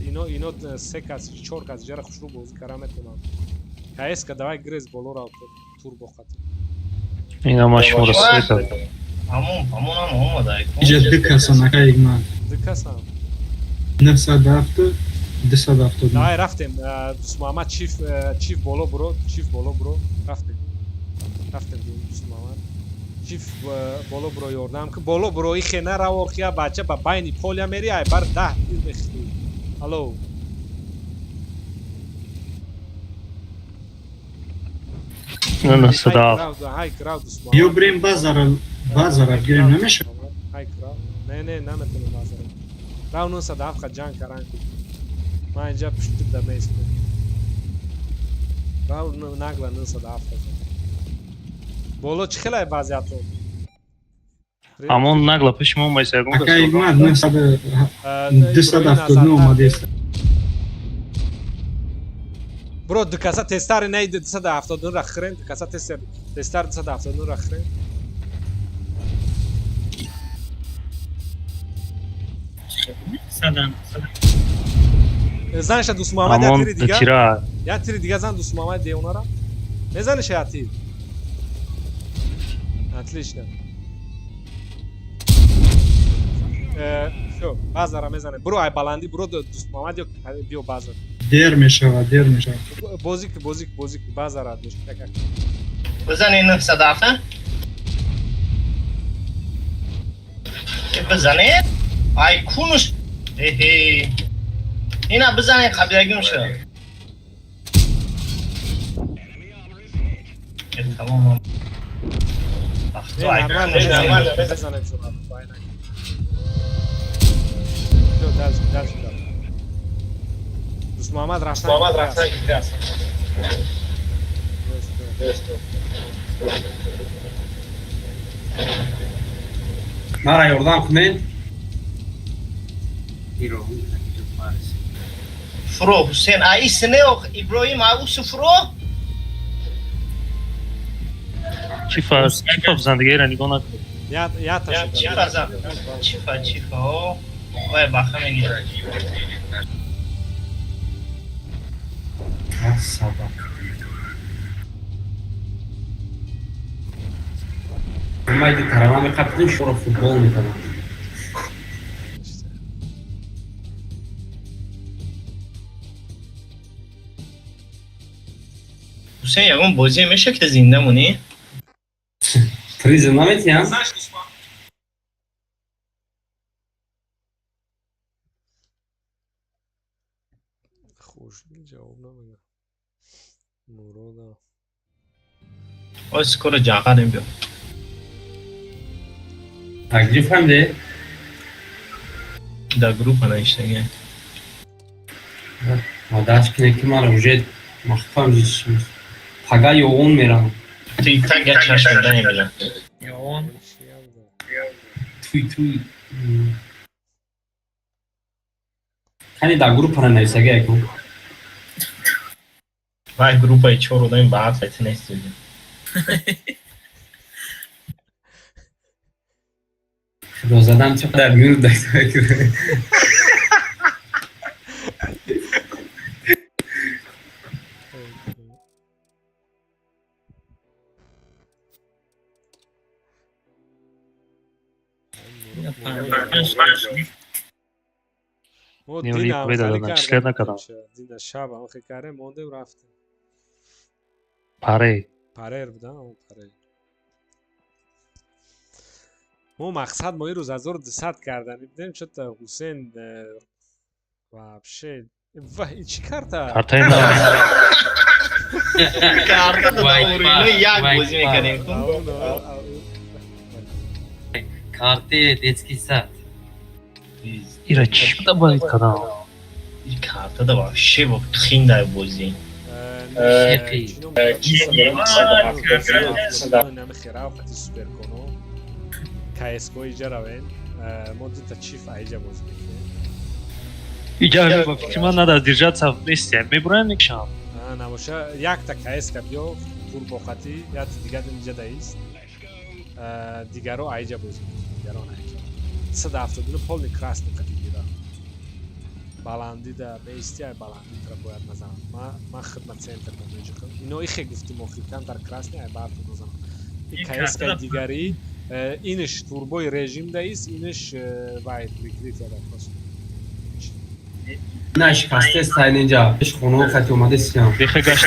Ино се кас, чор кас иҷара хушрӯ бозӣ кара метавонанд. КСК давай грез боло рав турбо қати. Ина ма шуморо светам. Ҳамон ҳамонам омада. Иҷа ду касан, акай Игмат. Ду касан. 907, 270. Давай рафтем. Дустмуҳаммад чиф чиф боло буро, чиф боло буро. Рафтем. Рафтем Дустмуҳаммад. Чиф боло буро ёрдам ки боло буро ихе нарав охия бача ба байни поля мери ай бар 10 тир мехӯрӣ. Алло. На садав. Ё брем базара, базара гирем намешавад? Не, не, наметавонем базара. Рав 907 ха ҷанг каран. Ман инҷа пушти да меистам. Рав нагла 907 ха. Боло чӣ хелай вазъиятон? Ҳамон нагла пеши мо омаист ягон кас. Акай Игмат 900 279 омадест. Бро, ду каса тестари не 279 ра хӯрен, ду каса тестар тестар 279 ра хӯрен. Садан. Занша Дустмуҳаммад я Ҳамон тири дигар. тира. Я тири дигар зан Дустмуҳаммад девонара. Мезаниш я тир. Отлично. Всё, базара мезанем. Бро, ай баландӣ, бро, Дустмуҳаммад ё биё базар. Дер мешавад, дер мешавад. Бозӣ ки, бозӣ ки, бозӣ ки, базара дошт. Бизани 907. Бизанед? Ай кунуш. Эҳе. Ина бизанед қабилагим шуд. Тамом. Нормально, бизанем шумо. Дальше, дальше. Дӯст Муҳаммад рафтан. Муҳаммад рафтан гирифт. Мара ёрдам кунед. Фуро Ҳусен, а исне ох Иброҳим, а усу фуро? Чифа, чифа бизан дига ира нигоҳ накун. Я я та чифа зан. Чифа, чифа, о. Вай баха мегирад. Собака. Майди тарама меқапидим, шуро футбол мекардам. Ҳусен, ягон бозие меша ки зинда монӣ? Призм наметиҳам? Хушдил ҷавоб намеда. Мурода. Ой, скоро ҷағарем биё. Таклиф ҳамде? Дар группа навиштагиам. Мадаш кине ки мара уже махфам пага ёвон мерам. Ты так я чашм дай меля. Ёвон. Туй туй. Кани дар группа нависага якум. Вай группаи чор одами ба ақли ту нест. Худо задам чақадар мюр дайта. Дина шаб охи карем мондем рафтем. Паре. Парер буда, он паре. Мо мақсад мо ирӯз 1200 кардан дидем, чото Ҳусен вообще чӣ карта? Картаи нав. Карта да як бозӣ мекардем. Карти детский сад. Ира чӣ буда болид кардам? Карта да вообще хиндай бозӣ. Суперконо КСГО иҷа равем. Мо дута чиф аиҷа бозӣ мекунем. Иҷа ба фикри ман надо держаться вместе. Мебурам мекшам. Набоша якта КСК биё турбоқатӣ, якта дигар инҷа даист. Дигаро аиҷа бозӣ мекунем. Дигаро наиҷа. 172 полный красный қати гира. Баландида меисти ай баланди тра бояд назанам. Ман хидма центр да меҷиқам. Ино ихе гуфтим охир камтар красный ай барту назанам. И КСК дигари иниш турбои режим даист, иниш вай прикрытие да просто. На шикасте стайн инҷа. Пеш хонаҳо хати омаде сиям. Бехе гашт.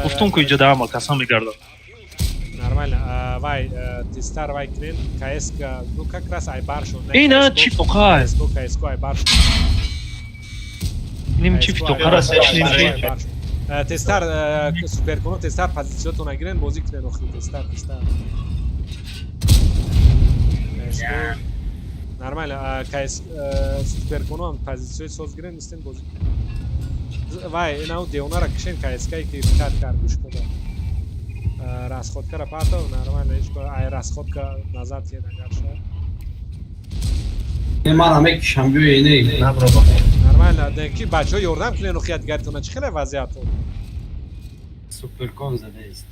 Гуфтум ку инҷа да ҳама касам мегардам. Нормально. Вай, тестар вай кнен, КСК, ну как раз ай баршон. Ина чӣ тоқай? КСК ай баршон. Ним чӣ фитоқара ним чӣ? Тестар суперконо тестар позициятон гирен бозӣ кунен охир тестар тестар. Нормально, КС суперконо ҳам позитсияи соз гирен нистен бозӣ. Вай, инау деонара кишен КСК ки кат кард гӯш кунда. Расходкара пато, нормально, ҳеҷ ай расходка назар тиен агар шуд. Ман мекишам биё не. Нормально, ки бачаҳо ёрдам кунен охи дигаратона чӣ хеле вазъиятон? Суперкон задааст.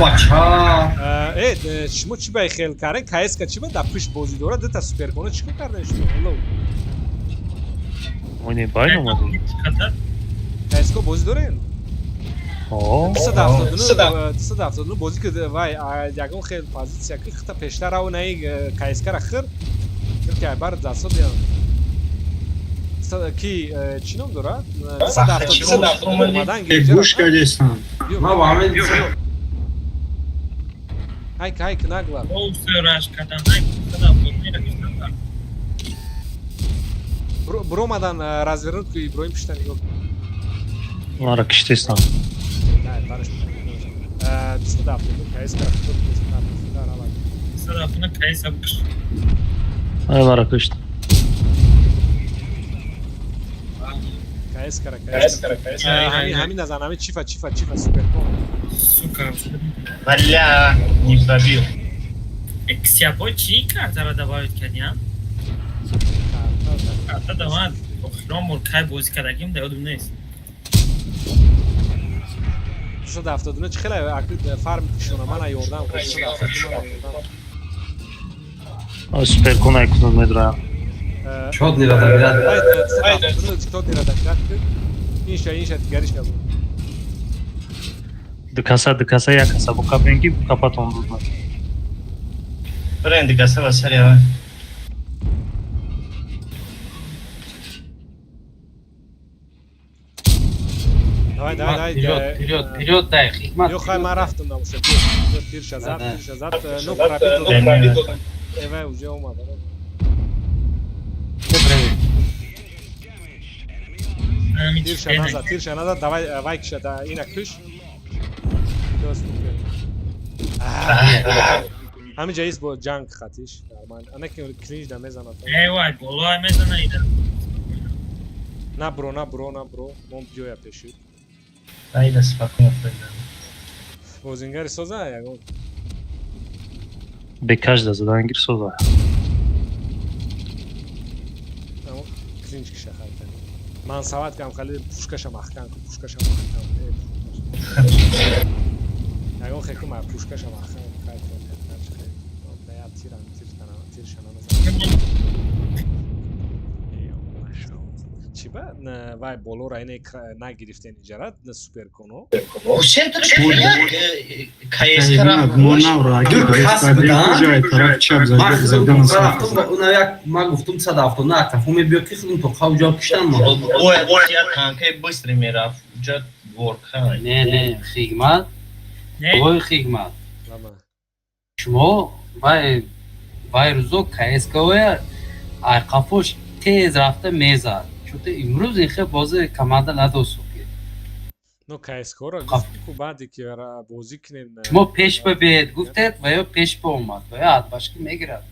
Бача. Шумо чӣ ба хел карен? КСК чӣ ба дар пушт бозӣ дорад? Дута суперконо чӣ кор кардем шумо? Алло. Оне байн омадем. КСК бозӣ дорем? О. 279 бозӣ ки вай ягон хел позитсия ки хита пештар ав наи КСК-ра хир. Ки айбар дасто биям. Ки чӣ ном дорад? 279 омадан гӯш кардестам. Ма ба ҳамин Хайк, хайк, нагло. Раш кадан, хайк, кадан. Бромадан развернуть ку Иброим пишта нигоҳ. Мара киштестам. Да, бараш. 279 кайс кара. 279 кайс абкш. Ай, мара кишт. Кайс кара, кайс кара, кайс. Ҳамин назан, ҳамин чифа, чифа, чифа супер. Сука. Бля, не пробил. Эксиабой чӣ картара добавить кардиам? Карта давай, охирон бор кай бозӣ кардагим, да ёдум нест. 279 чӣ хеле фарм кишона, мана ёрдам кун. 279 мана ёрдам. А супер кун ай кунун медроям. Чод не радамират. Чод не радамират. Инша, инша, дигариш кабу. Дукаса, дукаса, як каса бу капенки капатон буд. Брен дукаса ва сари ава. Давай, давай, давай. Вперед, вперед, вперед, дай, хикмат. Ё хай, ман рафтам намуша. Тир шазад, тир шазад, ну пробил. Эва уже омад. Тирша назад, тирша назад, давай, вай киша, да, ина киш. Ҳамин ҷа ист бо ҷанг хатиш. Нормально. Ана ки кринж да мезанад. Эй вай, боло мезана ида. На бро, на бро, на бро, мон биёя пеши. Айда спокойно пойдем. Бозингари соза ягон. Бекаш да задангир соза. Амо кринж киша хайтани. Ман сават кам хали пушкаша маҳкам ку, пушкаша маҳкам. Ягон хеку ма пушкаша маҳкам хайтан. Я тирам, тир танам, тир шанам. Чи ба вай болора ине нагирифтен иҷарат на суперконо. Ҳусен ту чӣ КСК Ман гуфтум 179 тафо мебиё ки худум то қавҷо киштам ма. Бояд танкаи быстрый мерафт, уҷа ворка. Не, не, хикмат. Ой, хикмат. Шумо вай вай рӯзо КСК-оя айқафош тез рафта мезад. Чунки имрӯз инхе бози команда надост. Но КСК-ро гуфтем ку баъде ки бозӣ кунем. Шумо пеш бибиед гуфтед ва ё пеш биомад ва ё адбашки мегирад.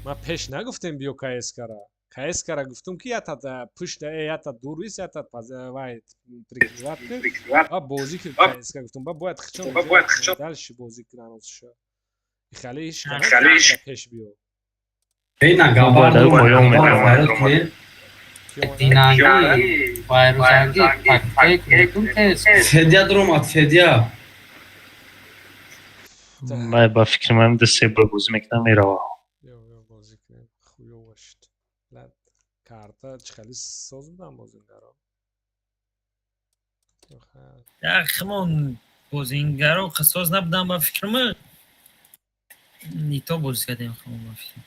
Ма пеш нагуфтем биё КСК-ра. КСК-ра гуфтум ки ята пушта ята дур ист, ята вай прикрывать ва бозӣ ки КСК гуфтум ба бояд хичон дальше бозӣ кунан ша. Хали ҳеч пеш биё. Бейна габар Динанги, вайрузанги, тактик, тез. Федя дромад, Федя. Май ба фикри ман ду се бор бозӣ мекунам мерава. Ё, ё бозӣ кунем. Хуёва шуд. Карта чӣ хели соз будам бозингаро. Як химон бозингаро соз набудам ба фикрам. Нито бозӣ кардем химон ба фикрам.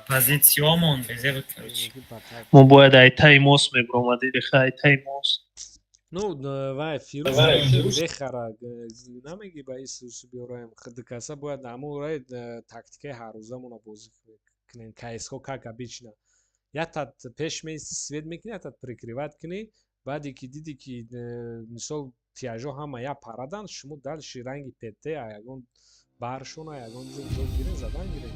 Позициомон резерв короче. Мо бояд айтаи мос мебромадем, айтаи мос. Ну, вай Фирӯз бехара намеги ба Исус биёраем. Дикаса бояд ҳамон рай тактикаи ҳаррӯзамона бозӣ кунем. КСК как обычно. Ята пеш меисти свет мекунӣ, ята прикрывать кунӣ. Баъде ки диди ки мисол тиажо ҳама я парадан, шумо дальше ранги ПТ ягон баршона ягон ҷо гирен задан гирен.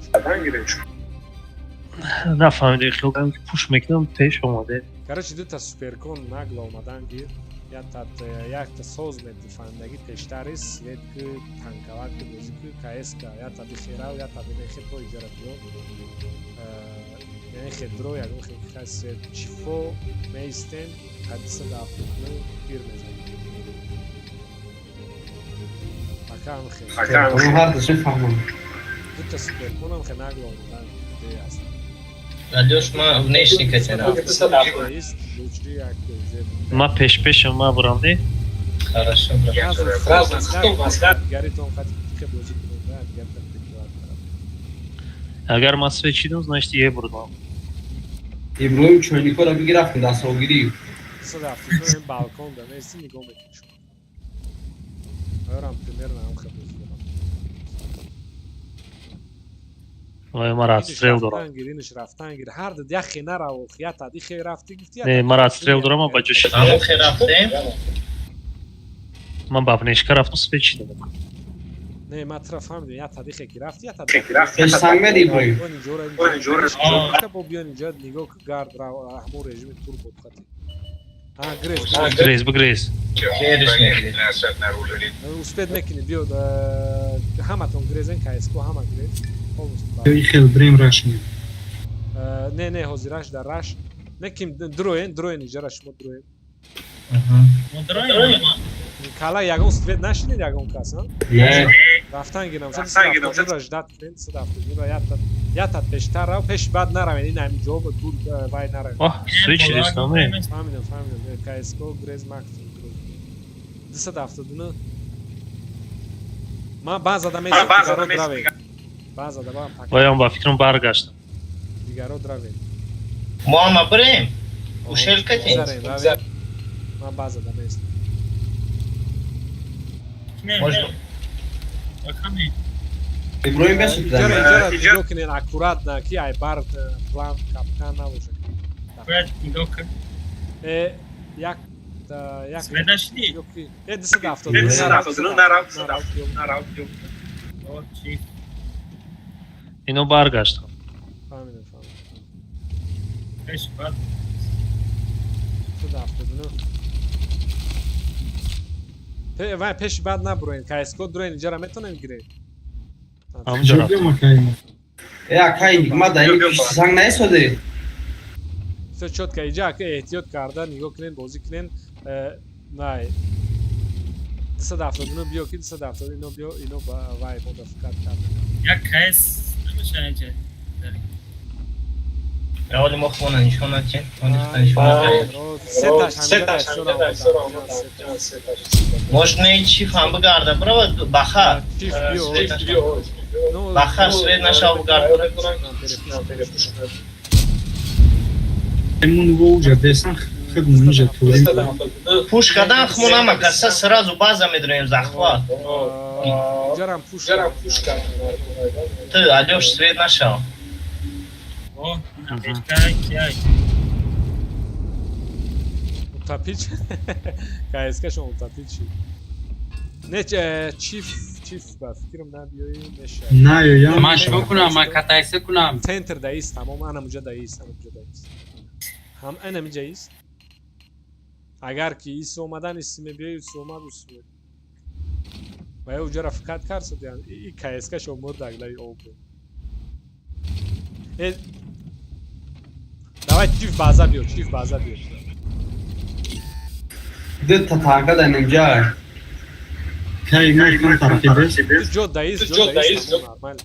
Нафаҳмидем, хел кардам ки пуш мекунам пеш омаде. Короче, дута суперкон нагло омадан гир. Якта соз медифаҳмидагӣ пештари свет ки танкават ки бозӣ ки КСК ята бихерав, ята бихер то иҷара биё. Яъне хедро ягон хел свет чифо меистен, 279 пир мезанем. Пока ам хел. Дута суперконам хе нагло омадан де аст. Алёш, ма внешний катера. Ма пеш-пешам ма бурам, не? Хорошо, брат. Агар ман свет чидам, значит, е бурдам. Иброим чойникора бигирафтем, дастогирӣ. Балкон да мести нигоҳ мекунӣ. Вайорам примерно ҳам хел бозӣ дорам. Вай мара отстрел дорам. Иниш рафтан гир. Ҳар ду як хе нарав, я тади хе рафти гуфти. Не, мара отстрел дорам, ман ба ҷош. Ҳамон хе рафтем. Ман ба внешка рафтам, свет шидам. Не, ман тура фаҳмидам, я тади хе ки рафти, я тади. Пеш санг мери Иброҳим. Инҷора. Бо биён инҷа нигоҳ гард ҳамон режими турбо хати. А, грез. Грез, бигрез. Успеть мекунӣ, биё ҳаматон грезен, КСК ҳама грез. Хел брем раш не. Не, не, ҳозир раш дар раш. Не ким дроен, дроен иҷара шумо дроен. Дроен. Кала ягон свет нашинед ягон кас, а? Не. Рафтан гирам, 172 ждат кунед, 172 ята пештар рав, пеш баъд наравед, ин ҳамин ҷо дур вай наравед. Оҳ, свич дистам, не. Фаҳмидам, фаҳмидам. КСК грез максимум. 279. Ман баъзада месам, дигаро дравед. Баъзада баъд пак. Вай ба фикрам баргаштам. Дигаро дравед. Мо ҳама бирем. Ушел катем. Ман баъзада местам. Можно. Иброҳим бесуд. Иҷара иҷара нигоҳ кунед аккуратно, ки ай бар план капкан набошад. Бояд нигоҳ кун. Як як свет нашидӣ? 279 нарав, нарав. Ино баргаштам. Фаҳмидам, фаҳмидам. Пеш баъд 279. Вай пеши баъд набуроен, КСК дуроен, иҷара метонем гирем. Ҳамҷо рафтам. Э, акай, ма дар ин пишти санг наистоди? Всё чётко, иҷа ака эҳтиёт карда нигоҳ кунен, бозӣ кунен. Най. 279 биё ки 270 ино биё, ино вай мудафиқат карда. Як КС намешава инҷа. Раволи мо хона нишон натен. Он нишон натен. Сеташ ҳамҷа. Может, не чиф ҳам бигарда, бирава баха. Чиф биё. Баха свет нашав бигарда. Мун вуҷа десан хид мунҷа турим. Пуш кардан хмон ҳама каса сразу база медроем захват. Иҷарам пуш. Ту Алёш свет нашав. О, пешка кияй. Утапич. КСК-шон утапич. Не, чиф, чиф ба фикрам набиёи меша. Наёям. Ман чико кунам, ман катайса кунам. Центр даист, тамом анамуҷа даист, анамуҷа даист. Ҳам анамиҷа ист. Агар ки ис омадан ис мебиёи, ис омад ус. Ва ё уҷара фикат кард судян. И КСК-шон мурд аглаи об. Э Давай чиф база биё, чиф база биё. Ду та танка дар инҷа. Кай ма кам тарафи бес. Ҷо даист, ҷо даист, нормально.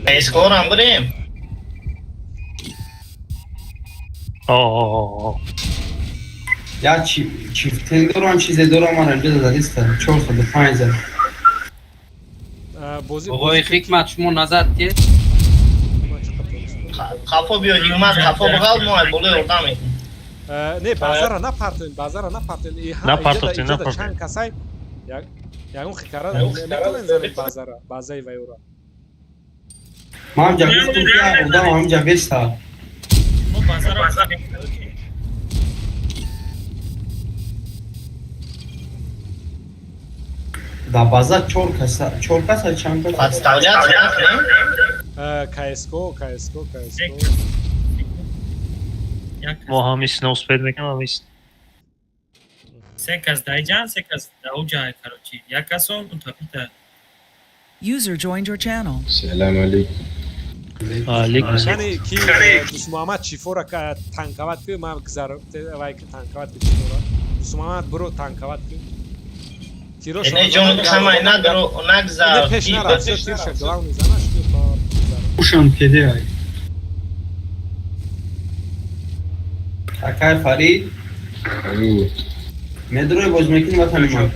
КСК-рам бирем. О. Я чифтен дорам, чизе дорам, ман инҷа задиста. 405. Бозӣ Оғои Ҳикмат шумо назар тед? Қафо биё Ҳикмат, қафо биғал, мо ай болои ёрдам мекунем. Не, базара напартоен, базара напартоен. Напартоен, напартоен. Чанд касай ягон хикара метавонен занед базара, базаи вайора. Ман ҳамҷа гуфтам ки одам ҳамҷа беста. Мо базара Дар база чор каса, чор каса чанд каса? Подставлять накунем? КСК, КСК, КСК. Мо ҳам ис успеть мекунем, ҳам ис. Се кас даиҷан, се кас дауҷа, короче. Як кас он утапита. User joined your channel. Салам алейкум. Алейкум салам. Яъне ки Дусмуҳаммад чифора танкават ки ман гузар вай ки танкават ки чифора. Дусмуҳаммад биро танкават ки. Тирош Не ҷон хамай нагро нагзар. Пеш нарафт, тирша главный занаш ки ба Пушам кеде ай. Акай Фарид. Медрои боз мекунӣ ватани ман.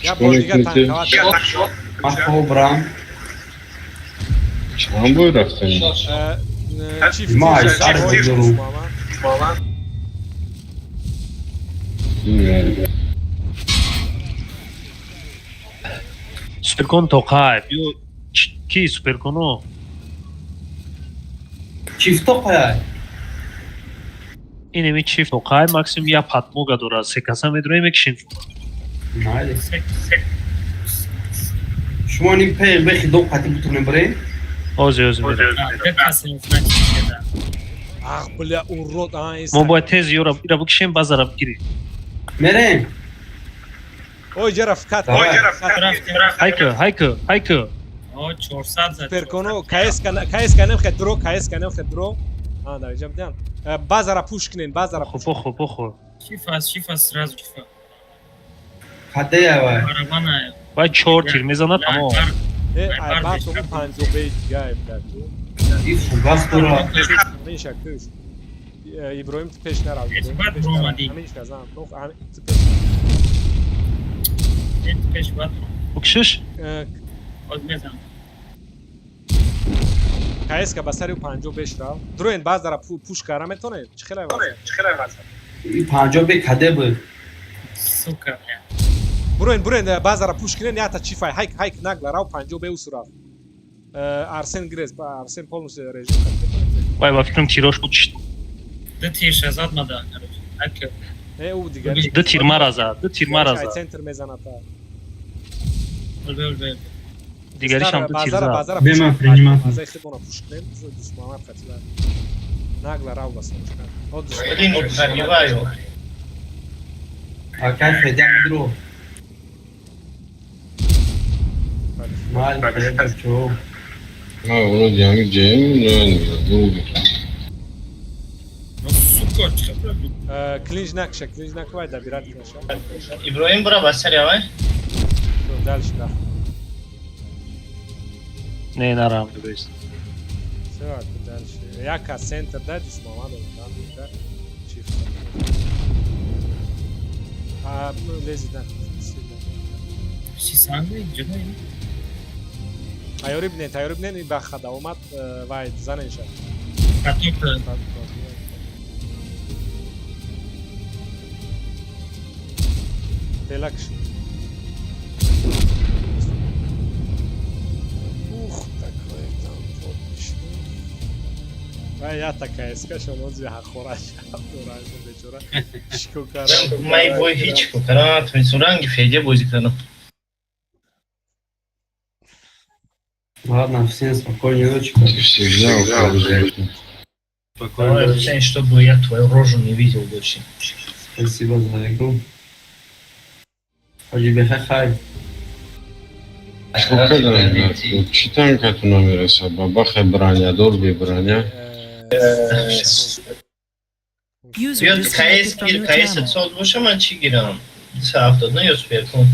Я бор дигар танкават. Ман хоб брам. Чанд бор рафтани? Чиф Ма ай сар дору. Суперкон тоқай. Биё ки суперконо? Чифт тоқай. Инеми чифт тоқай, максимум я подмога дорад. Се каса медроем, мекишем. Майли. Шумо ним пей бехи дом қати бутонем бирем? Ози, ози мерем. Ах, бля, урод, а, Мо бояд тез ёра ира бикшем, базара бигирем. Мерем. Ой, ҷара фкат. Ой, ҷара фкат. Хайка, хайка, хайка. О, 400 зад. Суперконо, КС КС канем хе дро, КС канем хе дро. А, да, иҷа бидам. Базара пуш кунен, базара. Хо, похо, похо. Чифа, чифа сразу чифа. Кадея вай. Барабана. Вай чор тир мезанад, тамом. Э, ай баъд тому панҷо бе дига, бля, ту. И фугас дора. Ҳамин куш. Иброҳим, ту пеш нарав. Баъд ромадӣ. Ҳамин зан. Ту пеш. Пеш баъд. Букшиш? Оз мезанам. КС ба сари панҷо беш рав. Дроен базара пуш кара метонед? Чӣ хелай вазъ? Чӣ хелай вазъ? И панҷо бе каде буд. Сука, бля. Буроен, буроен, базара пуш кунен, ята чифай, хайк, хайк, нагла, рав панҷо бе усурав. Арсен грез, Арсен полностью режим. Вай, ба фикрам тирош буд. Ду тир шазад мада, короче. Хайк. Э, ӯ дигари. Ду тир мара зад, ду тир мара зад. Центр мезанад. Улбе, улбе. Дигаришам ду тир зад. Бе ман принимат. Базаи худона пуш кунем, дусмана хатила. Нагла рав бас. Блин, не пробиваю. Акай федя дро. Мал, чо. А, вроде ҳамин ҷаем, ну, Ну, сука, чӣ пробил? Клинч накша, клинч наквай, добирать наша. Иброҳим, бура ба сари авай. Дальше, да. Не, нарам, бес. Всё, дальше. Яка центр, да, дусмана, да, чифт. А, лези, да. Сисанги, ҷудо. Тайёрӣ бинен, тайёрӣ бинен, ин ба хада омад, вай, занен шад. Каток. Телак шуд. Ух, такой там подпись. Вай, я такая, скашон, он ҳақорат дорад, бечора. Чико кара? Ман бой ҳеҷ ко кара натонистам, ранги федя бозӣ кардам. Ладно, всем спокойной ночи. Ты всегда уходишь. Давай, Хусейн, чтобы я твою рожу не видел больше. Спасибо за игру. Ҳоҷи беха хайр. Чӣ кардам? Чӣ танкату намереса? Бабахе бронядор бе броня. User Ё disconnected КС from гир, your КС channel. соз боша, ман чӣ гирам? 279 ё суперкон?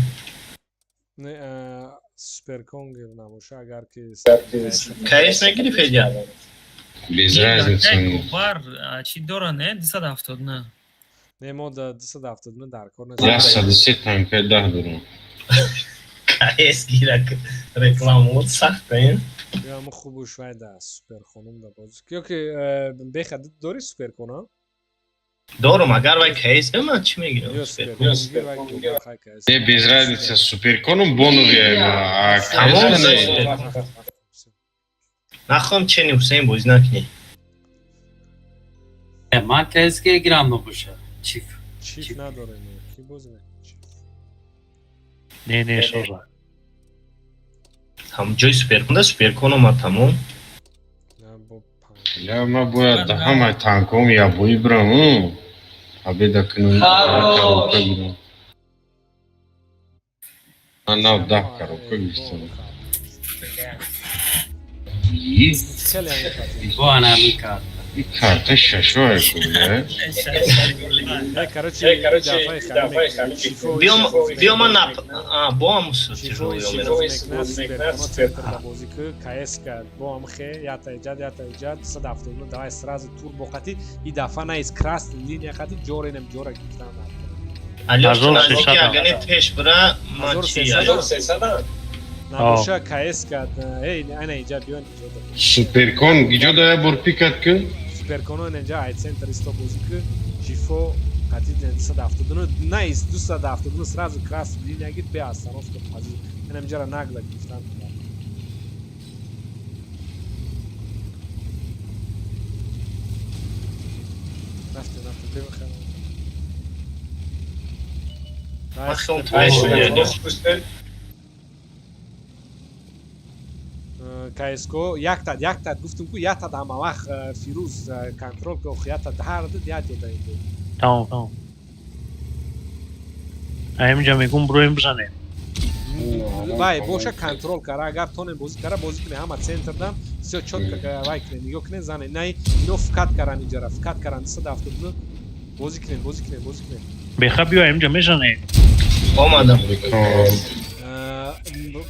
Не, суперкон гир набоша, агар ки КС нагири, Федя? Без разницы. Бар, чӣ дора, не? 279. Не, мо да 279 дар кор нест. 103 танкаи 10 дорам. КС гирак рекламаот сахта, ин. Ё мо хубуш вай да суперхонум да боз. Ё ки беха дори суперкон, а? Дорум, агар вай КС ман чӣ мегирам? Ё Суперкон. суперкон гир вай хай КС. Не, без разницы, суперконом боновия а Тамом, КС не. Нахоҳам чени Ҳусейн бозӣ накунӣ. Ман КС гирам набоша. Чиф. Чиф надорем. Ки боз мекунад? Чиф. Не, не, шожа. Там ҷои суперкон да суперкон омад, тамом. На, бо панҷ. Я ма бояд да ҳамаи танком ябои бирам. Обеда кунам, коробка гирам. Ман нав 10 коробка гирифтам. И Хеле ҳамин хати. Бо анами карта. и карта шашоя кунда. Э, короче, дафаи хали мекунад. Биё, биё, ман нап а бо ҳам тяжелый Чифо мерам. мекунад, суперконо центр да бозӣ ку, КС ка бо ҳам хе, ята иҷад, ята иҷад, 279, давай сразу турбо қати, и дафа на из красный линия қати, ҷоренем ҷора гирифтан. Алёш, 1600. наздики агане пеш бира, ман чи 1300. Набоша КС ка, эй, ана иҷа биён иҷо. Суперкон гиҷо да я бор пикат ку? Суперконо инҷа ай центр исто бозӣ ку, чифо қати 279, на из 279 сразу красный линия гир, бе остановка Инамиҷара нагла гирифтан. Рафтем, рафтем, бемихарам. КСКО яктад, яктад гуфтум ку яктад ҳама вақт Фирӯз контрол ки охи яктад ҳар ду як ҷо даин. Тамом, тамом. Ҳаминҷа мегум броем бизанем. Вай боша контрол кара, агар тонем бозӣ кара, бозӣ кунем ҳама центр дам, всё чётко вай кунем, нигоҳ кунем, занем. На ино фкат каран иҷара, фкат каран 272 бозӣ кунем, бозӣ кунем, бозӣ кунем. Беха биё ҳаминҷа мезанем. Омадам.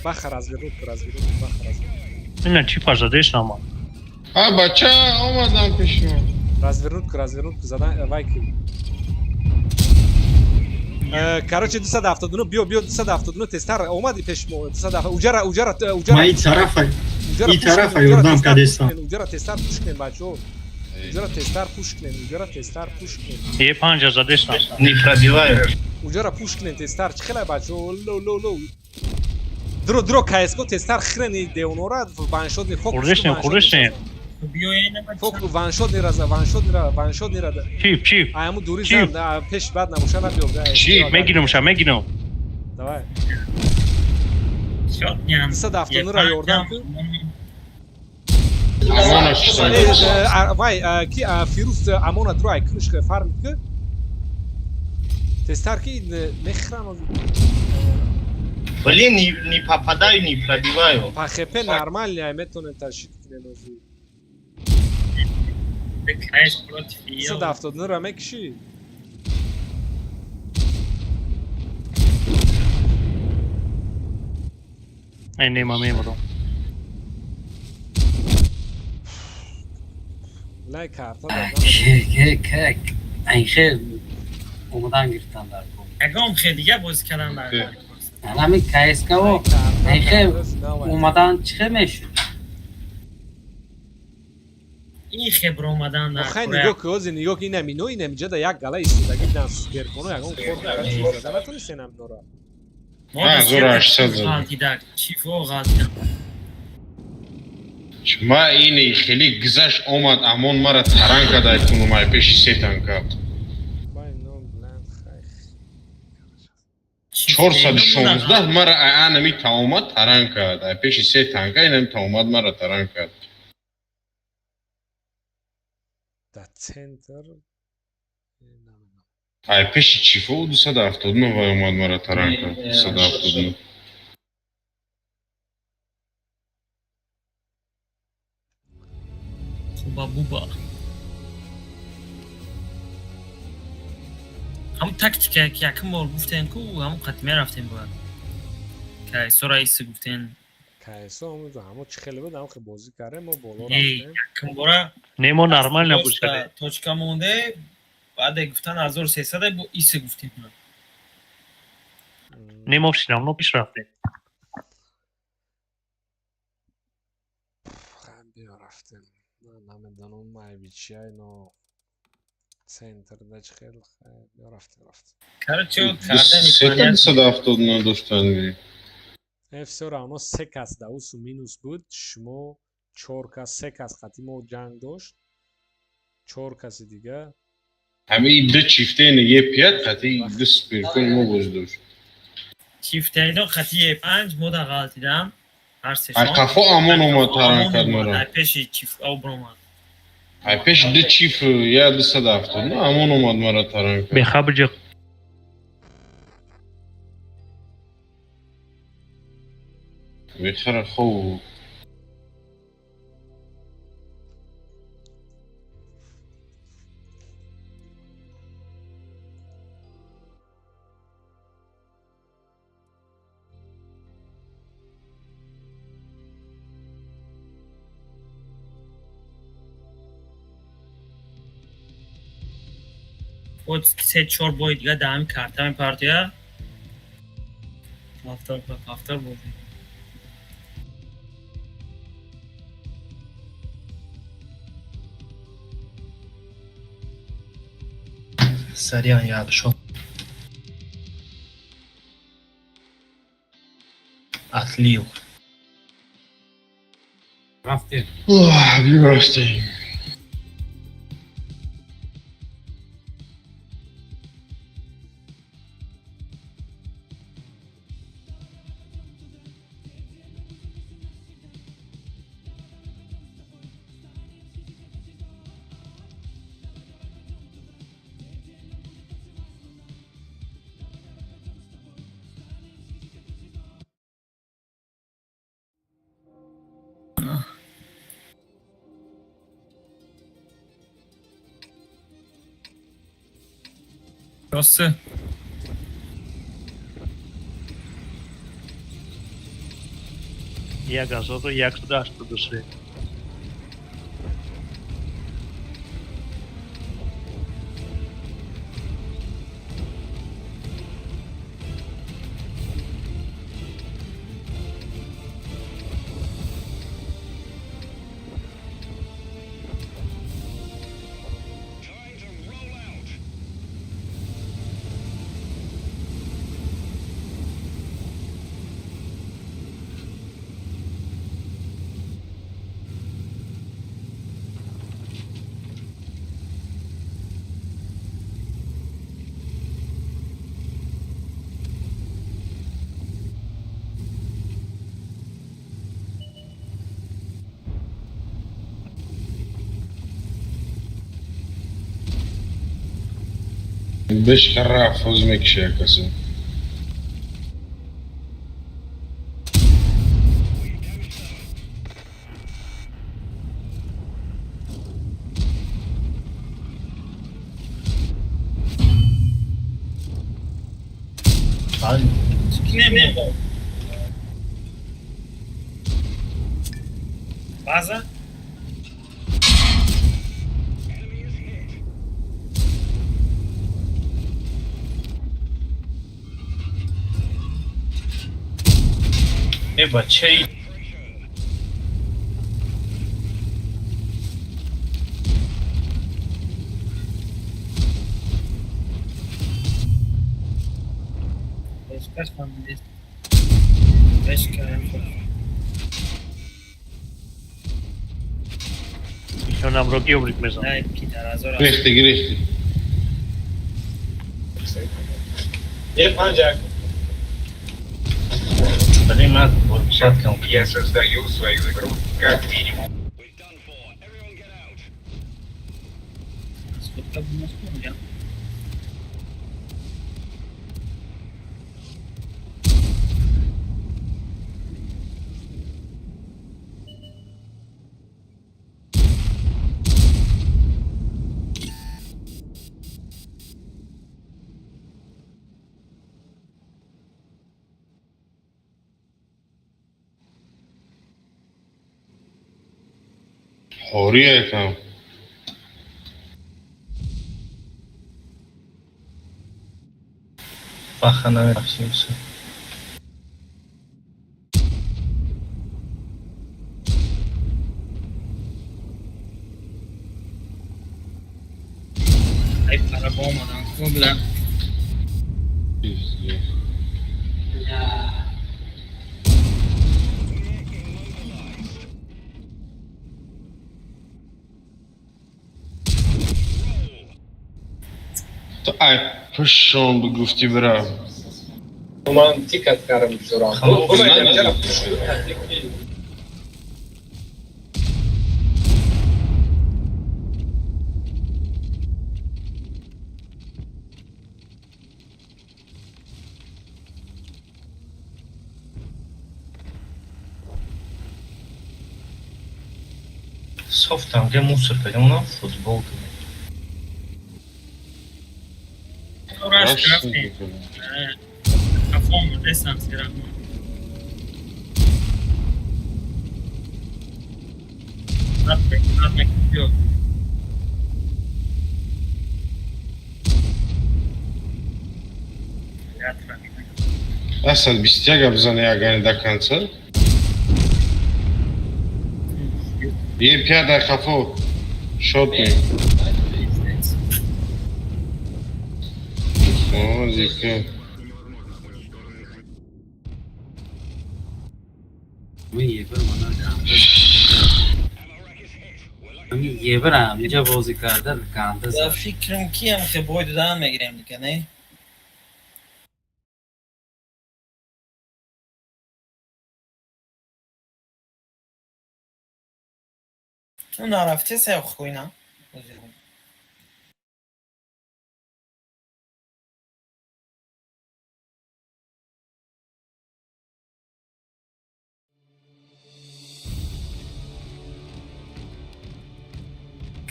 Баха развернут, развернут, баха развернут. Ина чӣ фарзадеш нама? А бача омадам пеши. Развернут, развернут, задан вай ки. Короче 279 биё, биё 279 тестар омади пеш мо 270 уҷара, уҷара, уҷара. Ма и тарафа. И тарафа ёрдам кадестам. Уҷара тестар пуш кунем бачо. Уҷара тестар пуш кунем, уҷара тестар пуш кунем. Е панҷа задеш нам. Не пробиваю. Уҷара пуш кунем тестар чӣ хелай бачо? Ло ло ло. Дро дро КСКО тестар хрени деонора ваншот не фокус. Хурдешнем, хурдешнем. Фок ваншот не раза, ваншот не ра, ваншот не ра. Чип, чип. А ҳаму дури зан, пеш бад набоша набиёб. Чип, мегирам ша, мегирам. Давай. 279 ра ёрдам кун. Амона Вай, ки Фирӯз амона дро ай куниш фарм ки. Тестар ки мехрам. Блин, не попадаю, не пробиваю. По ХП нормально, ай метонем ташид кунем озу. 279 ра мекиши? Ай нема мемурам. Лай карта Ке ай хел омадан гирифтан дар кор. Ягон хел дига бозӣ кардан дар кор. Ҳамин КСКО ай хел омадан чӣ хел мешуд? Ин хебр омадан дар Охай нигоҳ ки ози нигоҳ ки инам ино инам иҷа да як гала истодагӣ дан суперконо ягон кор кара чиз зада натонистен ам дора. 1800 зада. Чифо ғалтида. Ма ини хеле гузашт омад амон мара таран када кунум ай пеши се танка. 416 мара ай анами таомад таран кард. Ай пеши се танка инами таомад мара таран кард. Да центр. Ай пеши чифо 279 вай омад мара таран кард. 279. Хуба буба. Ҳамун тактика ки якум бор гуфтем ку ҳамун қат мерафтем бояд. КСО раиси гуфтен. КСО ҳамун чӣ хеле буд, ҳамун хел бозӣ кардем, мо боло рафтем. Якум бора Не, мо нормально бозӣ кардем. Точка монде, баъде гуфтан 1300 бо иси гуфтем. Не, мо всё равно пеш рафтем. Биё рафтем. Намедонам айбичиай, но центр да чӣ хел биё рафтем, рафтем. Короче, кардани 279 доштан. Всё равно се кас да усу минус буд, шумо чор кас, се кас қати мо ҷанг дошт, чор каси дига. Ҳамин ду чифте не е пят қати ду суперкон мо бозӣ дошт. Чифтаино қати е панҷ мо да ғалтидам. Ҳар се Ай қафо амон омад таран кард мара. Ай пеши чиф об омад. Ай пеши ду чиф я 279 амон омад мара таран кард. Бехабр ҷиқ. Бехара хоб. Худ се чор бой дига дар ҳамин карта мепартояд. Ҳафтор ба ҳафтор бозӣ. Сарян я дошел. Отлил. Рафтем. Биё, рафтем. Рост. 1183. Бешка рафт, ҳозир мекиша як касе. Не, база. Э, бачаи. Ҳамроҳ ёбрик мезанам. Гирифти, гирифти. Е, панҷак. Блин, ман подписаткам. Я создаю свою игру, как минимум. Ҳория якам. Баха намерафтимся. Ай, пара омадан кубла. Пиздец. Ту ай пушон бигуфтӣ бира. Ман тикат кардам бисёрам. На. Софтам ге мусор кардем, онам футбол кардем. Рашт рафтем. Афон дестам сира. Над мекиё. Асал 21 гап зане ягани до конца. Е пяда хафо. Шотни. О, зика. Ебр мана ганда. Ами ебр ҳаминҷа бозӣ карда ганда Да зад. Фикрам ки ам хе бой додан мегирем дига, не? Ну нарафте сай хуйна.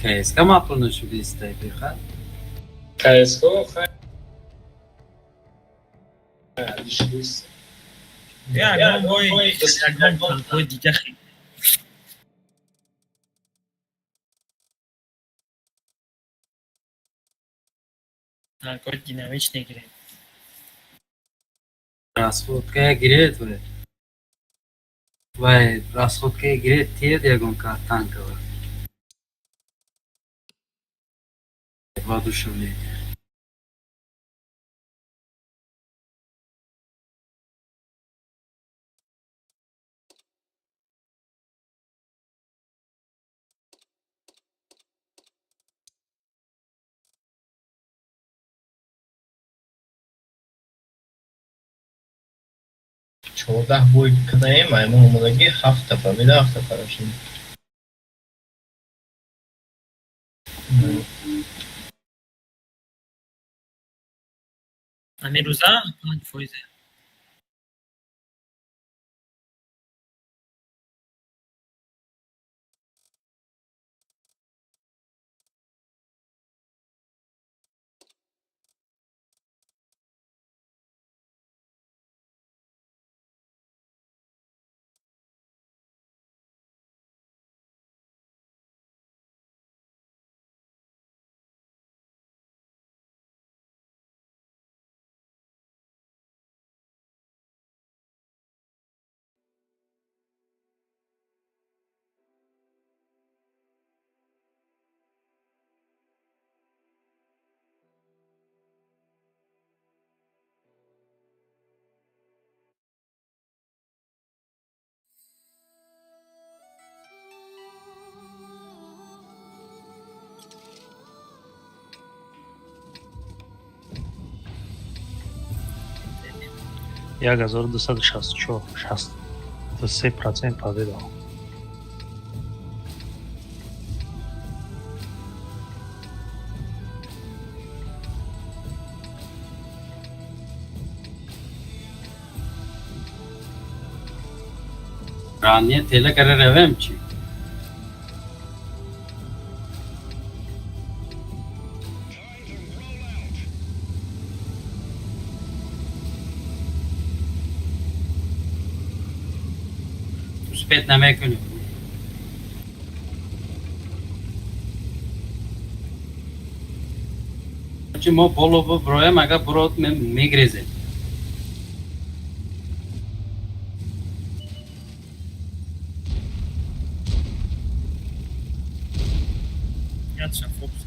КСК маъқул нашудистай беха? КСК хай. Шудист. Ягон бой, ягон бой дига хе. Танкои динамичный гирем. Расходкая гирет вай. Вай, расходкая гирет тиед ягон танкова. Воодушевление. 14 бой кадаем, аймон омадагӣ ҳафта победа, ҳафта поражение. Ҳамин рӯза 5 фоизе. 1264, 63% победа. Ранее теле каре ревем чи? Успеть намекунем. Чи мо боло броем, ага брод мегрезем. Ятша фокус.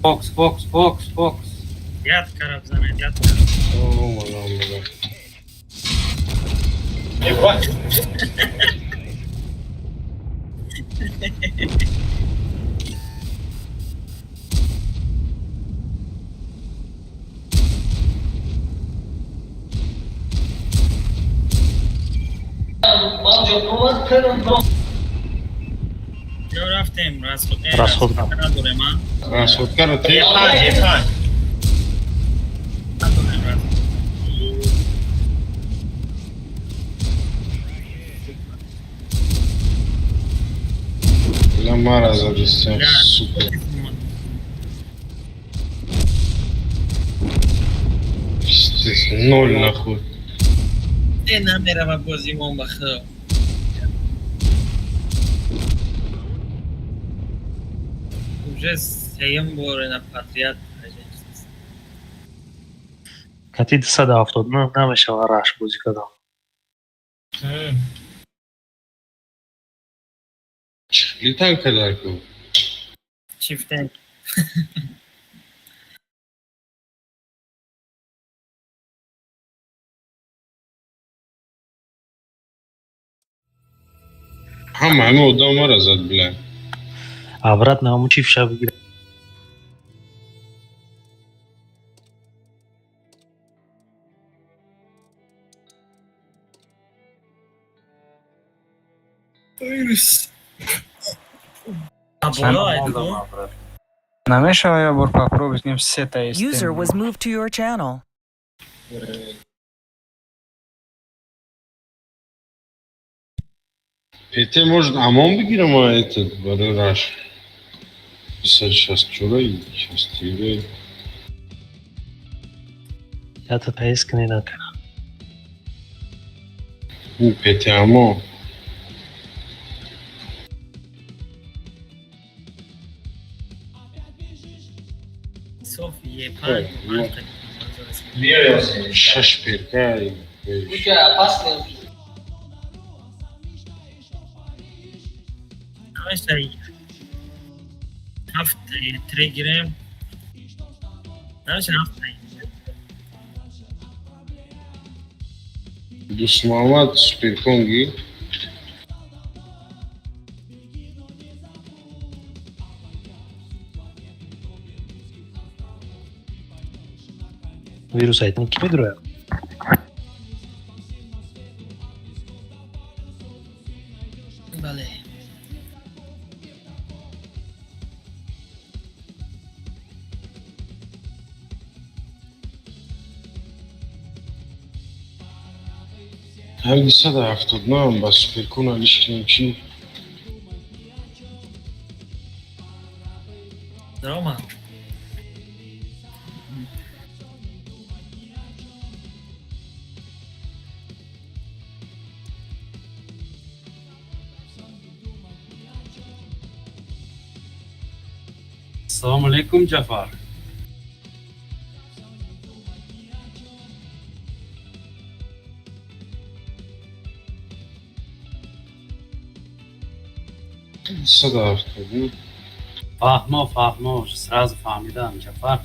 Фокс, фокс, фокс, фокс. Ят караб занед, ят караб. Омада, омада. Ебать. Ё рафтем, расход. Расход. Надорем, а? Расходкаро те. Е панҷ, е панҷ. Надорем расход. Ла мара задистям, сука. Пиздец, ноль нахуй. Е намерава бозимон ба худо. Уже сеюм бор на патрият. Кати 279 намешава раш бозӣ кардам. Чихли танка дарку. Чифтен. Ҳама ҳами одам мара зад, бля. Обратно ҳамун чифша бигир. Боло айку. Намешава я бор попробовать кунем сета User was moved to your channel. ПТ может ОМОН бигирам, а этот барои раш. 564 63. Ята таис кунед ака. ПТ ОМОН. Соф е панҷ. Шаш перка. Ҳафт три гирем. Намеша ҳафт. Дусмамад суперконги. Вирус айтни ки медурояд? Бале. Ҳам 279 ба суперкон алиш кунем чӣ? Рома. Ассалому алайкум, Ҷафар. 279. Фаҳмо, фаҳмо, сразу фаҳмидам, Ҷафар.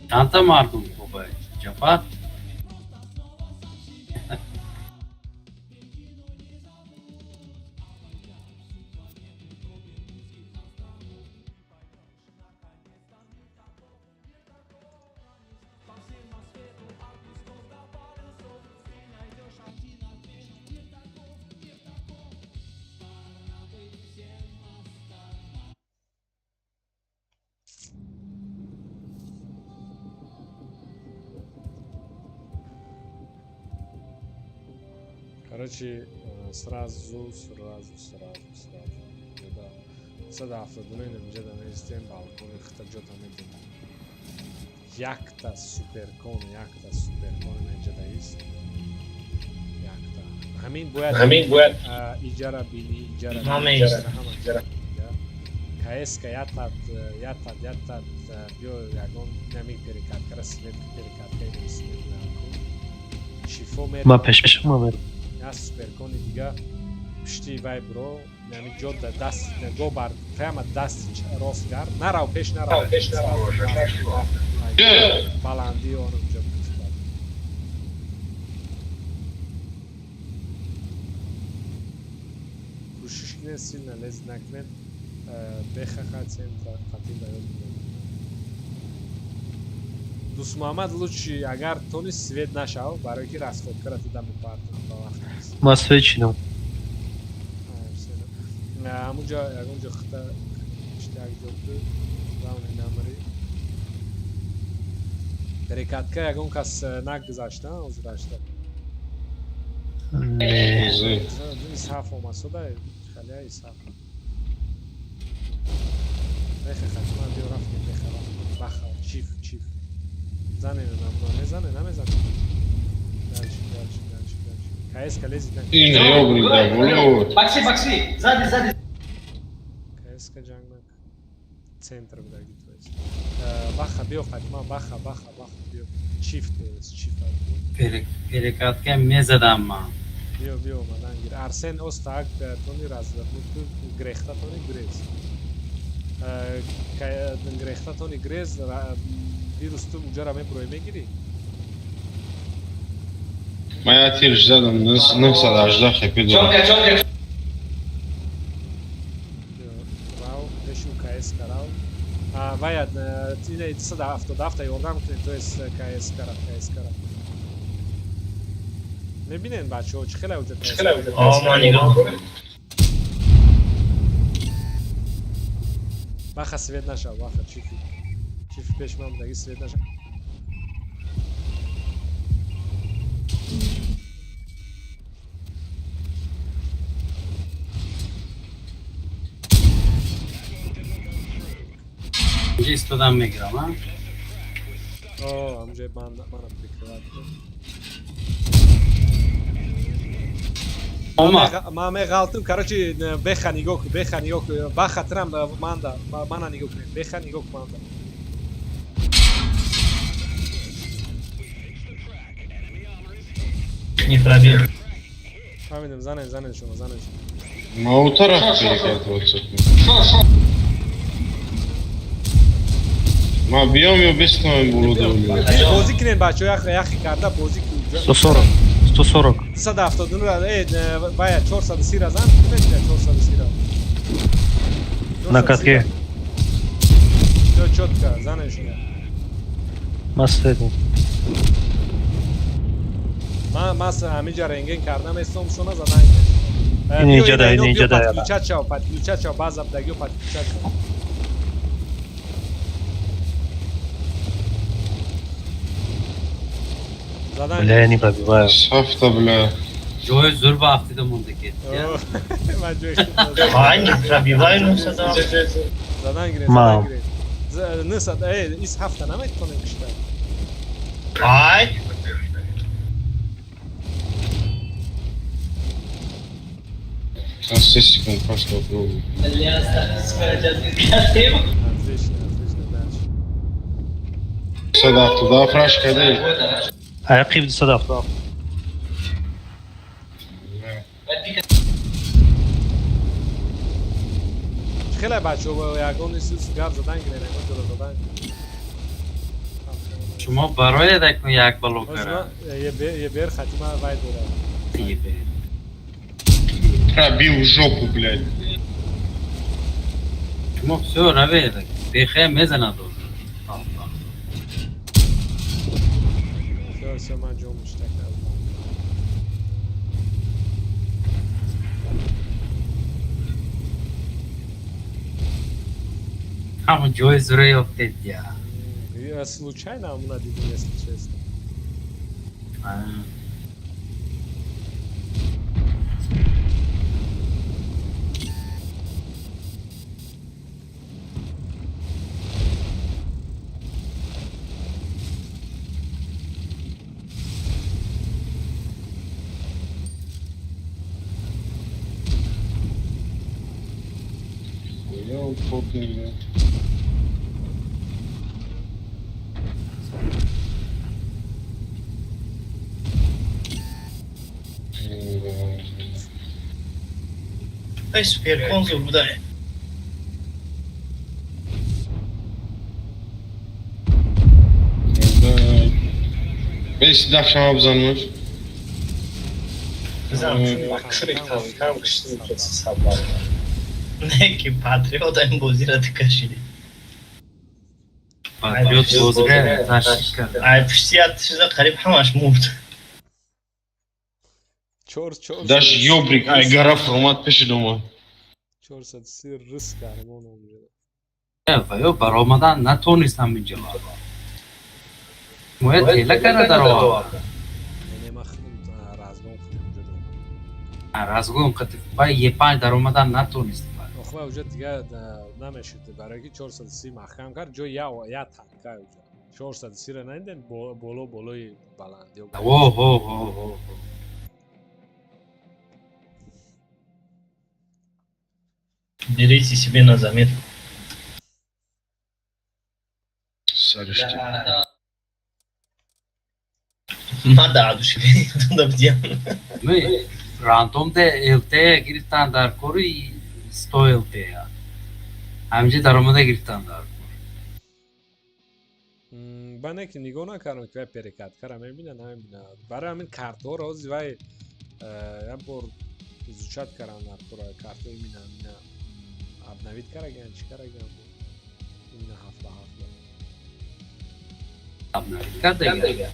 Чандта мардум хубай, Ҷафар? Короче, сразу, сразу, сразу, сразу. Да. 179 инҷа меистем, балкони хита ҷота медем. Якта суперкон, якта суперкон инҷа ист. Якта. Ҳамин бояд Ҳамин бояд иҷара бини, иҷара Ҳама бини, ист. ҳама иҷара. КСК ятад, ятад, ятад, биё ягон нами перекаткара свет перекатка инами свет наку. Шифо мер. Ма пеш шума мерам. Я суперкони дига пишти вай бро, нами ҷо да даст го бар прямо даст рост гард, нарав пеш, нарав. Пеш нарав. Баланди он ҷо пушта. Кӯшиш кунед сильно лез накунед, бехаха центра қатӣ ба ёд бинед. Дусмуҳаммад, лучше агар тони свет нашав, барои ки расходкара тида мепартам ба вақт. Ма свет шидам. Ҳамунҷо ягонҷо хита иштиак ҷо бу главный намри. Перекатка ягон кас нагузашта, ҳозир ашта. Не. Исҳаф омад, халия исҳаф. Бехе хатман биё рафтем, бехе рафтем. Баха, чиф, чиф. Зане намуна, мезане, намезане. Дальше, дальше, дальше, дальше. КС лезет на. Ина ёбри да боло. Бакси, бакси, сзади, сзади. КС ҷанг нак. Центр будаги то есть. Баха биё хатман, баха, баха, баха биё. Чифт есть, чифт. Перекатка мезадам ман. Биё, биё омадан гир. Арсен остак тони развернут грехта тони гурез. Грехтатони грез вирус ту уҷара мебурой мегирӣ. Ман як тирш задам, 918 хп дорам. Рав, пеши КС карав. Вая, ина 277 ёрдам кунед, то есть КС кара, КС кара. Мебинен бачаҳо, чӣ хеле уҷа КС? О, ман нигоҳ. Баха свет нашав, баха чифи. Чифи пеш ман будаги свет нашав. Инҷа истодам мегирам, а? О, ҳамҷои манам прикрывать. Омад. Ман меғалтум, короче, беха нигоҳ кун, беха нигоҳ кун, баха трам манда, мана нигоҳ кунед, беха нигоҳ кун манда. Не пробил. Фаҳмидем, занен, занен шумо, занен шумо. Ма у тараф перекатываться. Ма биём ё бистонам боло. Бозӣ кунед бачаҳо, яхи карда бозӣ кунед. 140. 140. 279 вая 430 ра зан, мекунед 430 ра. На катке. Всё чётко, занен шумо. Ма средний. Ма ҳамиҷа рентген кардам, эстом шуна задан. Инҷа да, инҷа да. Подключать шав, подключать шав, баъза будагиё подключать шав. Бля, я не пробиваю. Сафта, бля. Ҷои зур ба афтида монда ки. Ман ҷои Ай, не пробиваю, ну сада. Задан гиред, задан гиред. Нисад, ис ҳафта наметавонем кишта. Ай. Сейчас 6 секунд прошло, попробую. Отлично, отлично, дальше. Сюда, туда, фрашка, дай. Аяқиб 277. Хеле бачаҳо ягон исус гап задан гиред, ягон ҷоро задан. Шумо барояд акун як бало кара. Ебер хатима вай дорад. Ебер. Пробил жопу, блядь. Шумо всё равед, бехе мезанад. Всё, всё, ман ҷо муштак наздам. Ҳамон ҷои зура ёфтед я. Я случайно ҳамона дидем, если честно. Я потный, бля. Ай, суперконзул будай. Бес дафшама бизанмаш. Не, ки патриот ин бозиро кашиди. Патриот бозиро ташкил кард. Ай, пушти як чиза қариб ҳамаш мурд. Даш ёбрик, ай гара формат пеши дома. 430 рис кармон онҷо. Ва ё баромадан натонистам инҷо. Моя тела кара даровард. Не, ма худам разгон худам онҷо дорам. Разгон қати ба Е5 даромадан натонист. Охва уже дига намешид, барои ки 430 маҳкам кард, ҷои я танка уҷа. 430 ра надидем, боло болои баландиё. О, ҳо, ҳо, ҳо. Берите себе на заметку. Саришти. Ма да, души да бдям. Мы рандом де ЛТ гирифтан дар кори 100 ЛТ. Ҳаминҷа даромада гирифтам дар. Ба не ки нигоҳ накардам, ки вай перекаткара мебина, намебина. Барои ҳамин картҳоро ҳози вай як бор изучать кардан дар кора, картҳои мина обновить караган, чӣ караган, имина ҳафт ба ҳафт. Обновить кардага.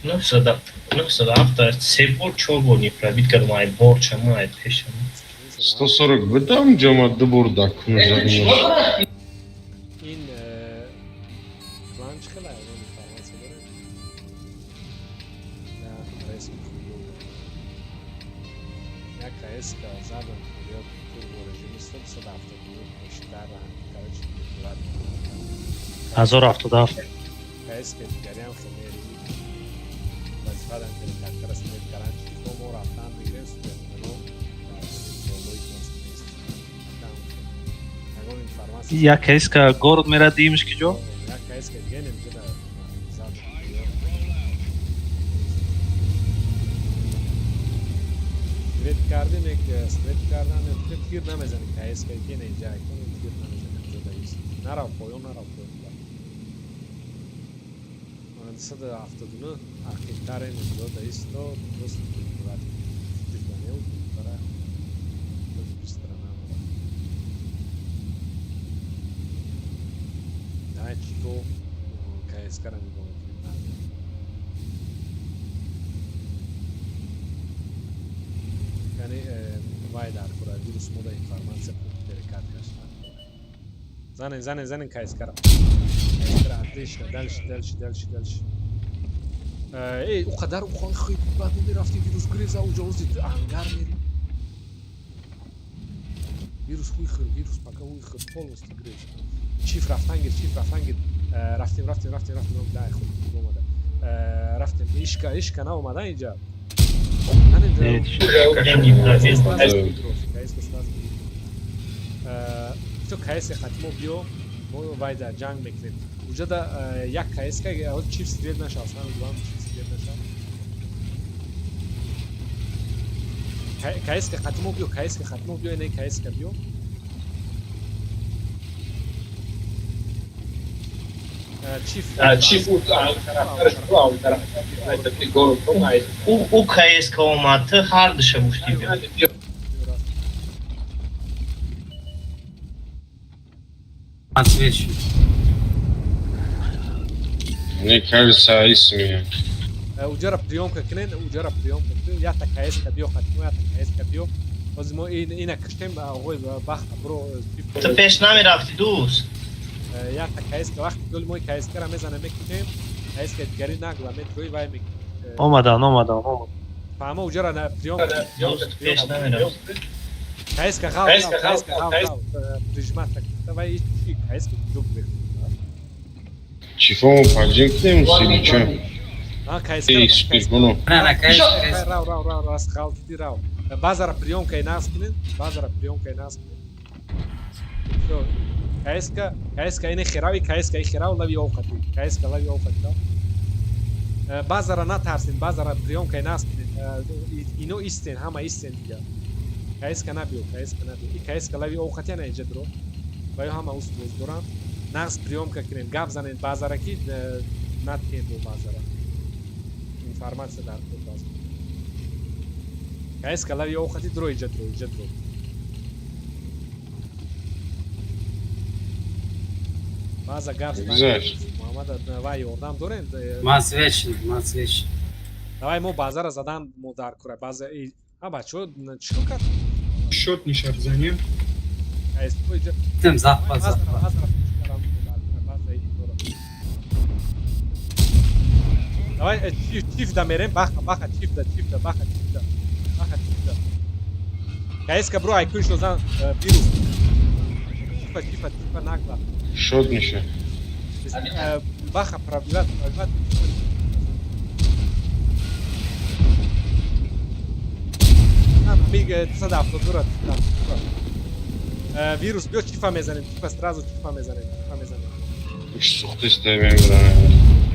907 се бор, чор бор не пробить кардам, ай борчама, ай пешама. 140 будам ҷома, ду бор дакуну задимаш. Ин план чӣ хела, ягон информация доред? На ресми хуё як КС-ка задам, хуё турбо режим истод, 179 бештар ранг, короче, 1077. КС-ка дигариам хеле вазифа дан перекаткара свет кардан, чифо мо рафтан мегирем супермено болои нест. Ягон информация? Як КС-ка город мера, диимш ки ҷо? Як КС-ка дига немҷа задам. Свет кардем, як свет кардан, тир намезани КС-ка ки неҷа, тир намезани, ҷо даист. Нарав поён, нарав поён. 179 архитарен инҷо даисто просто чифданеу бара страна. Давай чифо КС-кара нигоҳ мекунем. Яъне вай дар кора вирус мода информация перекат кашта. Занен, занен, занен КС-кара. КС-кара, отлично. Дальше, дальше, дальше, дальше. Эй, у қадар хеле бад мерафти, вирус греза, уҷо ози ту ангар мери. Вирус выхор, вирус пока выхор, полностью грез. Чиф рафтан гир, чиф рафтан гир. Рафтем, рафтем, рафтем, рафтем, дай худ омада. Рафтем, ишка, ишка наомада инҷа. Всё, КС хатимо биё, мо вайда ҷанг мекунем. Уҷада як КС-ка чиф стрел нашав, самое главное чиф стрел нашав. КС-ка хатимо биё, КС-ка хатимо биё, не КС-ка биё. Чиф чиф ӯ КС-ка омад, ту ҳар душа гуфтӣ биё. Свет шуд. Мне кажется, исми. Уҷара приёмка кунен, уҷара приёмка кунен, якта КС-ка биё хатимо, якта КС-ка биё. Ҳозир мо ина киштем, оғои бахта бро. Ту пеш намерафтӣ, дӯст. Якта КС-ка вақти голи мо КС-кара мезанем, мекунем, КС-ка дигари нагла метрои вай мекунем. Омадан, омадан, омадан. Фаҳмо, уҷара приёмка. Дӯст, пеш намерафтӣ. КС-ка ғав, КС-ка ғав, ғав, прижимат вай чи КС-ка куҷо гирифт? Чифо поджим кунем, силичо. А КС-ка. Эй, спиргуно. На, на, КС, КС. Рав, рав, рав, рас ғалтиди рав. Базара приёмкаи нағз кунед, базара приёмкаи нағз кунед. Всё. КС-ка, КС-ка ини хирави, КС-ка и хирав лави овқати. КС-ка лави овқати. Базара натарсин, базара приёмкаи нағз кунед. Ино истен, ҳама истен дига. КС-ка набиё, КС-ка набиё. И КС-ка лави овқати ана инҷа дуро. Ва ё ҳама уст боз доранд. Нағз приёмка кунед, гап занед базара ки наткен бо базара. Информация дар кор базара. КС-ка лави овқати дуро, инҷа дуро, инҷа дуро. Баъза гап Гузашт. Муҳаммад, вай ёрдам дорем? Ман свет шуд, ман свет шуд. Давай мо базара задан мо дар кора. База а бачаҳо чӣ кард? Шот ниша бизанем. Тим захва, захва. Давай чиф да мерем, баха, баха, чиф да, чиф да, баха, чиф да. Баха, чиф да. КС-ка бро, ай куншо зан вирус. Чифа, чифа, чифа нагла. Шот ниша. Баха пробиват, пробиват. Мига 272 272. Вирус биё, чифа мезанем, чифа сразу чифа мезанем, чифа мезанем. Уш сухтист мембрам.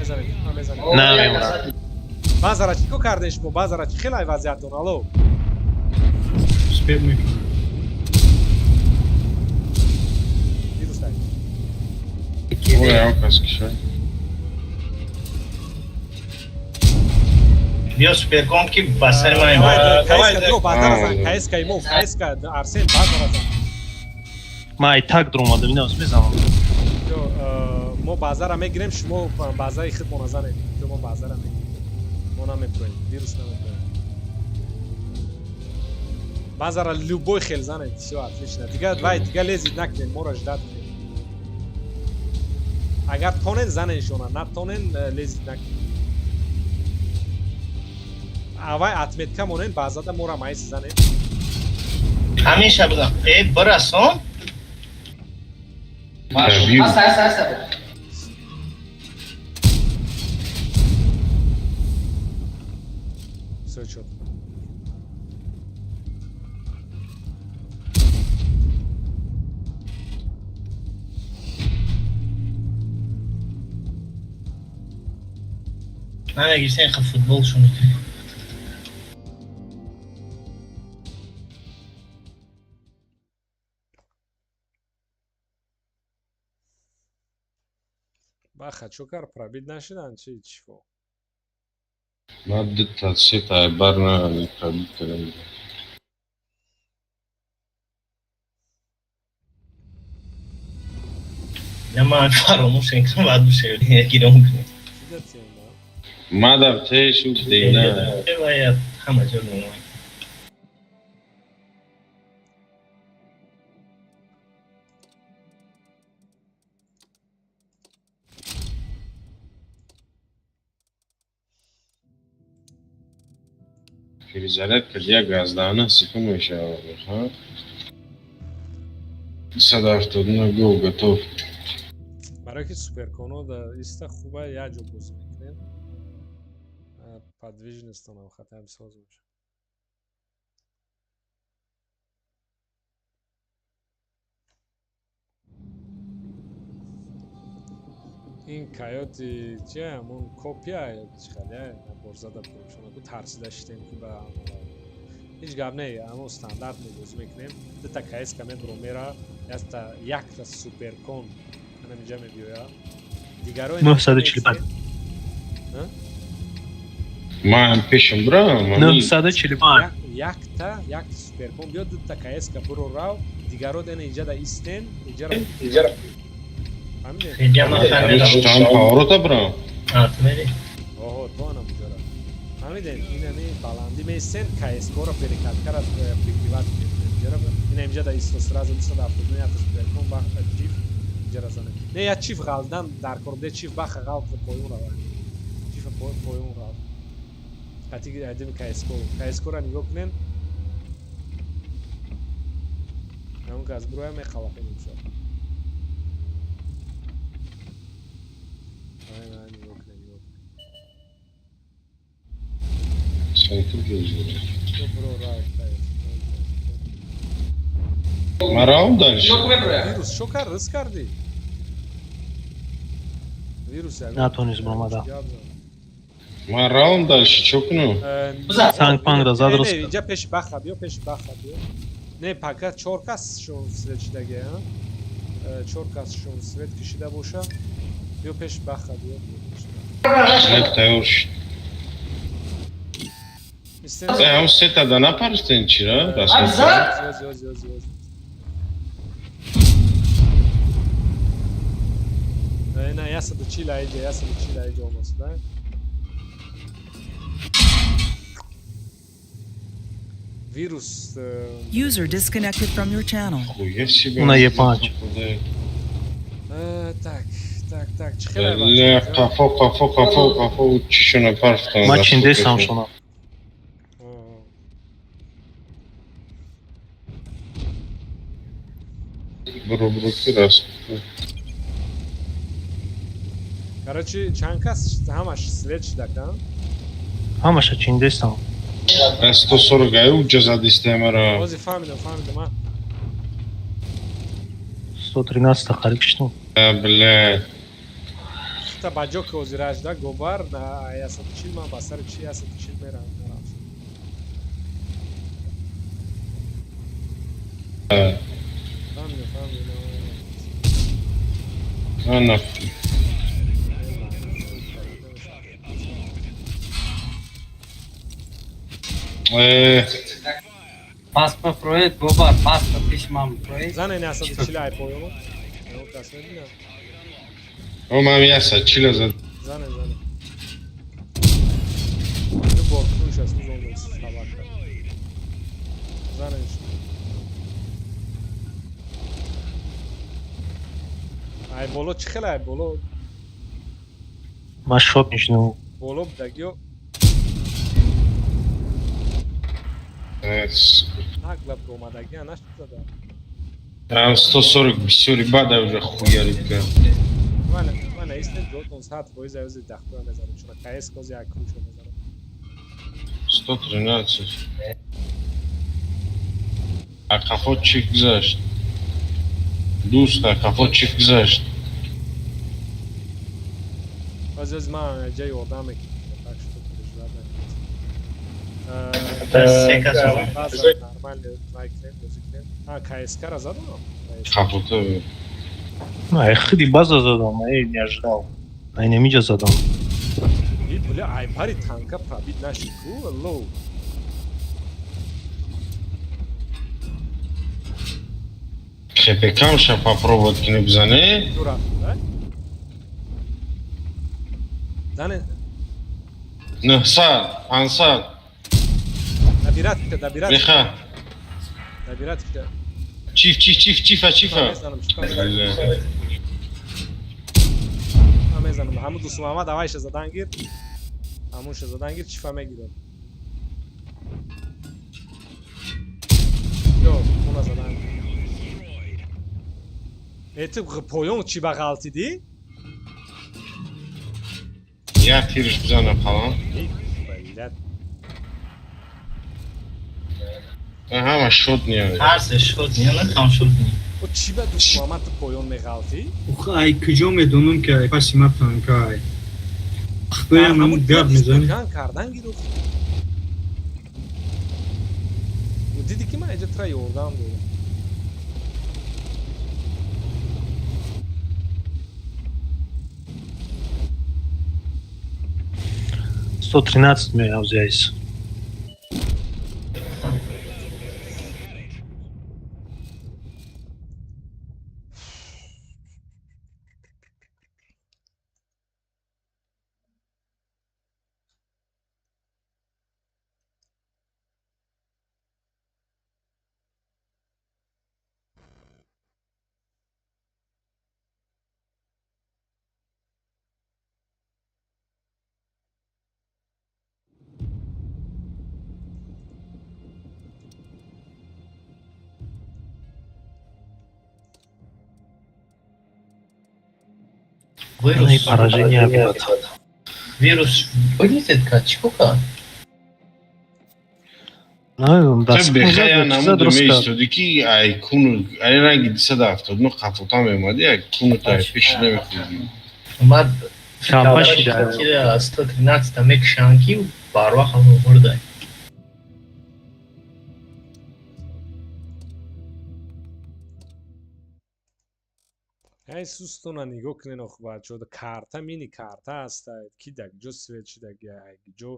Мезанем, мезанем. Намемонад. Базара чӣ кор кардем шумо? Базара чӣ хеле вазъият дон? Алло. Успех мекунем. Вирус ай. Ой, он кас кишай. Биё суперкон ки ба сари ман. Давай, КСК, базара зан, КСК мо, КСК Арсен базара зан. Ман ай так дуромадам, инамс мезанам. Мо базара мегирем, шумо базаи худмона занед. Мо базара мегирем. Мо намепроем, вирус намепроем. Базара любой хел занед, всё отлично. Дига вай, дига лезид накунед, моро ждать кунед. Агар тонен заненшона, натонен лезид накунед. Авай отметка монен, базада мора майс занед. Ҳамеша будам. Э, бирасон. Всё чётко. Намегирсен ха футбол шуни. Баха, чо кар пробит нашидан чи чифо? Ман дута сета бар на пробит кардам. На ман фаромӯш кардам, баъд бушавед, гиром кунем. Мадам те шуд дейна. Бояд ҳама ҷо мемонад. Перезарядка як 19 секунд мешавад, ҳа? 179 гол готов. Барои ки суперконо да иста хуба як ҷо бозӣ мекунем. Подвижностонам хатар соз мешавад. Ин каёти чи ҳамон копия чи хеле борзада пуршона ку тарсида шидем ки ба ҳеҷ гап не, ҳамон стандарт мебозӣ мекунем. Дута КСК мебуро мера, якта суперкон ҳаминҷа мебиёя. Дигаро 945. Ман пешам бурам. 945. Якта суперкон биё, дута КСК буро рав, дигаро дена инҷа да истен, инҷара. Там поворота брам. А, ту мери? Оҳо, то анам ҷора. Фаҳмидем, инами баландӣ меистен, КСК-ро перекаткара прикриват мекунем. Ҷара ина инҷа да исто сразу 272 якта суперкон баха чиф ҷара занем. Не, я чиф ғалдан дар кор де чиф баха ғалт поён рава. Чиф поён рав. Қати айдем КСК. КСК-ро нигоҳ кунем. Ҳамон кас буроя мехалақем имшаб. Мараум дальше. Вирус шо кар рис кардӣ? Вирус Натонис бромада. Мараум дальше чо кунам? Санг панг да зад рис. Не, инҷа пеши баха биё, пеши баха биё. Не, пока чор кас шон свет шидаге, а? Чор кас шон свет кишида боша. Биё пеши баха биё. Свет тайёр шуд. Ҳам сета да напарстен чира? Оз. На, 140 аиҷа, 140 аиҷа омаст, да? Вирус. User disconnected from your channel. Уна Е5. Так, так, так, чӣ хеле Қафо, қафо, қафо, қафо, чишона парфтан. Ма чиндесам шуна. Буро, буро, ки раст. Короче, чанд кас ҳамаш свет шидака? Ҳамаша чиндесам. 140 ай уҷа задистем ара. Ози фаҳмидам, фаҳмидам, а. 113 та қариб шитум. Бля. Та ба ҷо ки ҳозирашда гобар на 140, ман ба сари чи 140 мерам. Фаҳмидам, фаҳмидам. Ана. Пас па проект гобар, пас па пеш ман проект. Зане не 140 ай поёно. Кас мебинам. О, ман 140 зад. Зане, зане. Ду бор кунш аст зон собака. Зане. Ай боло чӣ хел ай боло? Ман шод мешинам. Боло будагиё. Нагла омадагиа нашуда. Там 140 бисёри бада уже хуярид кард. Ман истем ҷотон 100% аёзи дахтура мезанам, чуна КС кози як круша мезанам. 113. А қафо чӣ гузашт? Дӯст, а қафо чӣ гузашт? Аз ман ҷа ёрдам мекунам, так что переживать накунед. Нормально лайк кунед, бозӣ кунед. А КСК-ра задам? Қафота. Ай худи база задам, ай не ожидал. Ай немиҷа задам. И бля, ай пари танка пробить наши ку, лоу. ХПК-мша попробовать кунӣ бизанӣ? Дура, да? Зане. 900, 500. Набират ка, набират. Меха. Набират ка. Чиф, чиф, чиф, чифа, чифа. Ман мезанам. Ҳамун дӯст Муҳаммад авайша задан гир. Ҳамунша задан гир, чифа мегирам. Ё, уна задан. Э, ту поён чӣ ба ғалтидӣ? Як тирш бизанам қалам. Ҳама шод ния. Ҳар се шод ния, на там шод ния. О чӣ ба дӯст Муҳаммад ту поён меғалтӣ? Охи ай куҷо медонам ки ай паси ма танка ай. Ахтоям ҳамун гап мезанӣ. Ган кардан гирифт. Дидӣ ки ман инҷа тура ёрдам додам. 113 меяв здесь. Вирус. Поражение опять. Вирус выглядит как чипука. Ну, да. Бехая намуд меистоди ки ай куну ай ранги 279 қафота меомади, ай куну та пеш намехӯрди. Мад Шампа шида. 113 мекшан ки барвақт ҳамо бурдай. Ай сустона нигоҳ кунед ох бачаҳо, карта мини карта аст, ки дар ҷо свет шидаги, ай ҷо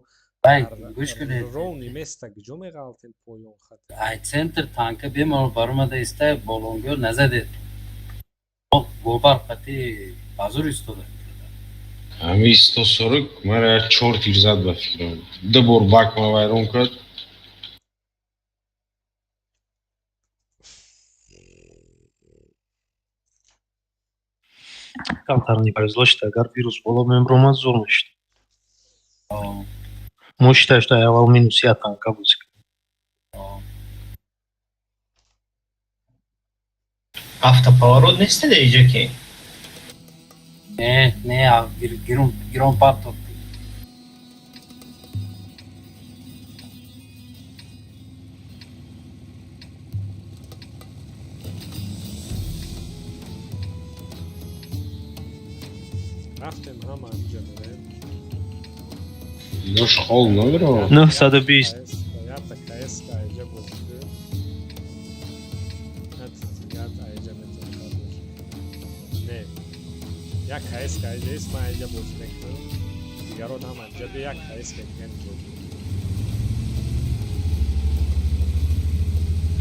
гӯш кунед. Ровни места ҷо меғалтед поён хат. Ай центр танка бемалол баромада иста, болонгӯр назадед. Гобар қати базур истода. Ҳами 140 мара як чор тир зад ба фикрам. Ду бор бакма вайрон кард. Камтар не повезло, что агар вирус боло мембромад зур мешид. Мо считаю, что я аввал минус я танка бузик. Автоповорот нест иҷа ки? Не, не, гирон гирон партов. Рафтем, ҳама ҳамиҷа дорем. Ёш хол надора. 920. Якта КС аиҷа бозӣ кунем. Як аиҷа метавонем бозӣ. Не. Як КС аиҷа ест, ман аиҷа бозӣ мекунам. Дигарон ҳама инҷа бе, як КС дигар инҷо.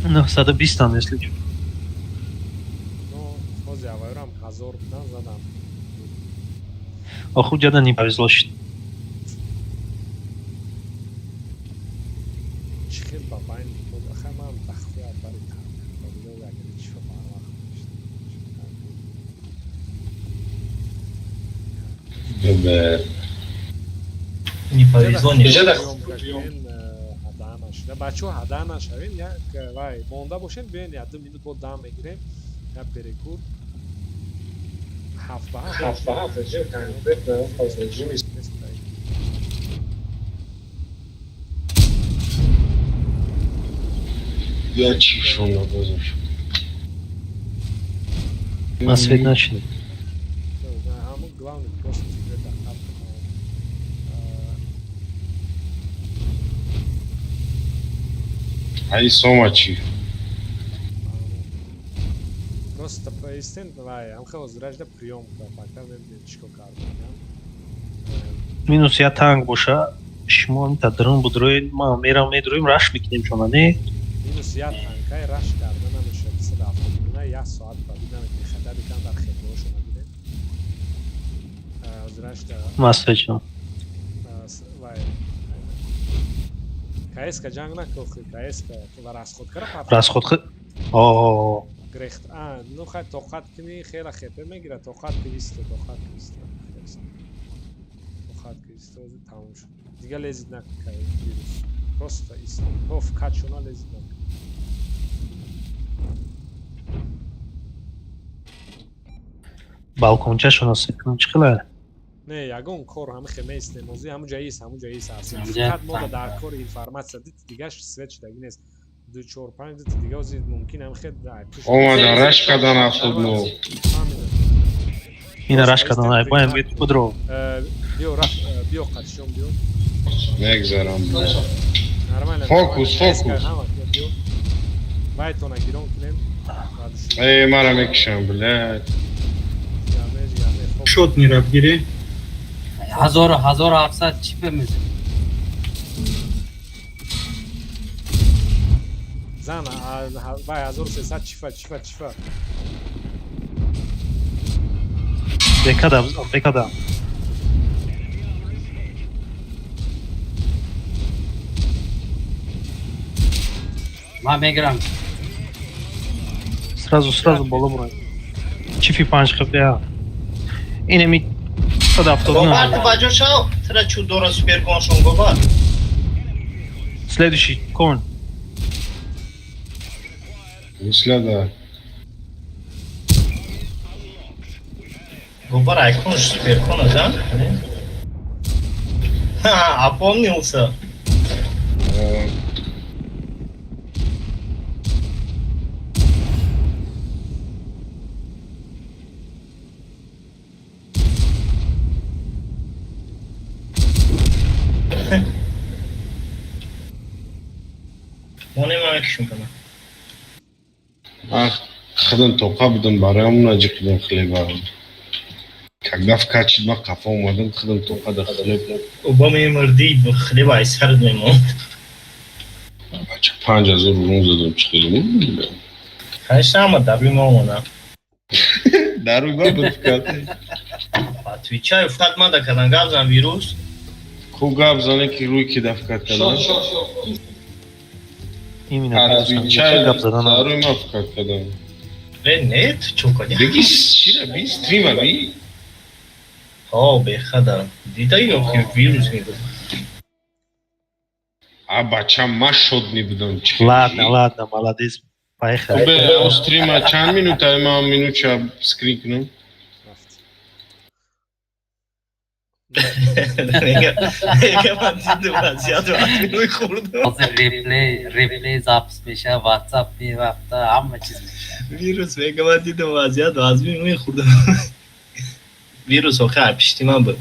920 там, если чё. Но ҳози аввалам 1000 будан, задам. Оху ҷада не повезло шид. Чӣ хел ба байн аха, ман дахтия бари танк чифа барвақт. Бе. Не повезло, не. Бачаҳо, ҳада нашавем, як вай монда бошем, биёен, як 2 минут бо дам мегирем, як перекур, 7 ба 7. 7 ба 7 режим, конкретно режими. Я чишон набозаш. На свет начали. Ҳамун главный просто свет дар. Ай, сома чи? Просто истен вай ҳам хело зиражда приём пока мебинем чӣ кор кардам. Минус я танк боша, шумо та дрон будроед, ма мерам, медроем, раш мекунем чона, не? Минус я танкай раш карда намешавад, 179 як соат ба намекунем, хатари кам дар хеблоошо нагирем. Зиражда. Масвечо. Вай КС-ка ҷанг накохи, КС-ка ва расход кара. Расход. О. Грехт. А, ну хай, тоқат кини, хела хепе мегира, тоқат киисто, тоқат киисто. Тоқат киисто, тамом шуд. Дига лезид накун, кай вирус. Просто исто. Оф, качуна лезид накун. Балкончашона секун чӣ хела? Не, ягон кор ҳама хе меистем. Ози ҳамун ҷа ист, ҳамун ҷа ист аст. Фақат мо дар кори информатсия дид, дигаш свет шудаги нест. Ду, чор, панҷ дид, дига ози мумкин ҳам хе. Омадан раш кардан 79. Ина раш кардан, ай боям будро. Биё, раш, биё, қатишон биё. Мегзарам. Нормально. Фокус, фокус. Вайтона гирон кунем. Эй, мара мекишам, блядь. Шот нираб гире. 1700 чӣ бемезем? Зан, вай 1300 чифа, чифа, чифа. Бекада, бекада. Ман мегирам. Сразу, сразу боло бурай. Чифи панҷ хеб я. Инеми 179. Гобар, ту баҷо шав, тра чу дора суперконшон гобар. Следующий кон. Мисля да. Гобар айконш суперкона, да? Ха, опомнился. Монема мекишем кана. Ман худам тоқа будам, барои ҳамон наҷиқидам хлеба. Когда вкачид, ман қафо омадам, худам тоқа да хлеб. Оба мемурди, хлеба ай сард мемонд. Бача, 5000 рум задам, чӣ хеле мурдам. Конечно, ама даруи ма омада. Даруи ма буд фикат. Отвечаю, фкат мада кадан, гап зан, вирус. Ку гап зане, ки рӯй ки дафкат кадан? Именно. Отвечаю, гап задан. Даруи ма фкат кадан. Э, нет, чо кади? Беги, чира би, стрима би. Ҳо, бехада. Дида ё ки вирус мегӯ. А бача, ма шод будам. Чӣ? Ладно, ладно, молодец. Поехали. Бе, о стрима чанд минута, ма минутча скрин кунам. Рафт. Мега, ман дидам вазъият вақти хӯрдам. Ҳозир реплей запись меша, WhatsApp мерафта, ҳама чиз меша. Вирус мега, ман дидам вазъият вазми мехӯрдам. Вирус охе пишти ман буд.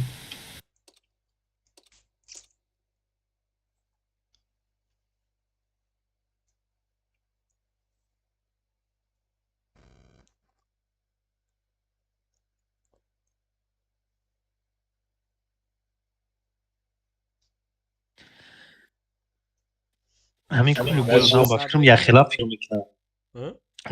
Ҳамин кулли боз ба фикрам яхела фикр мекунам.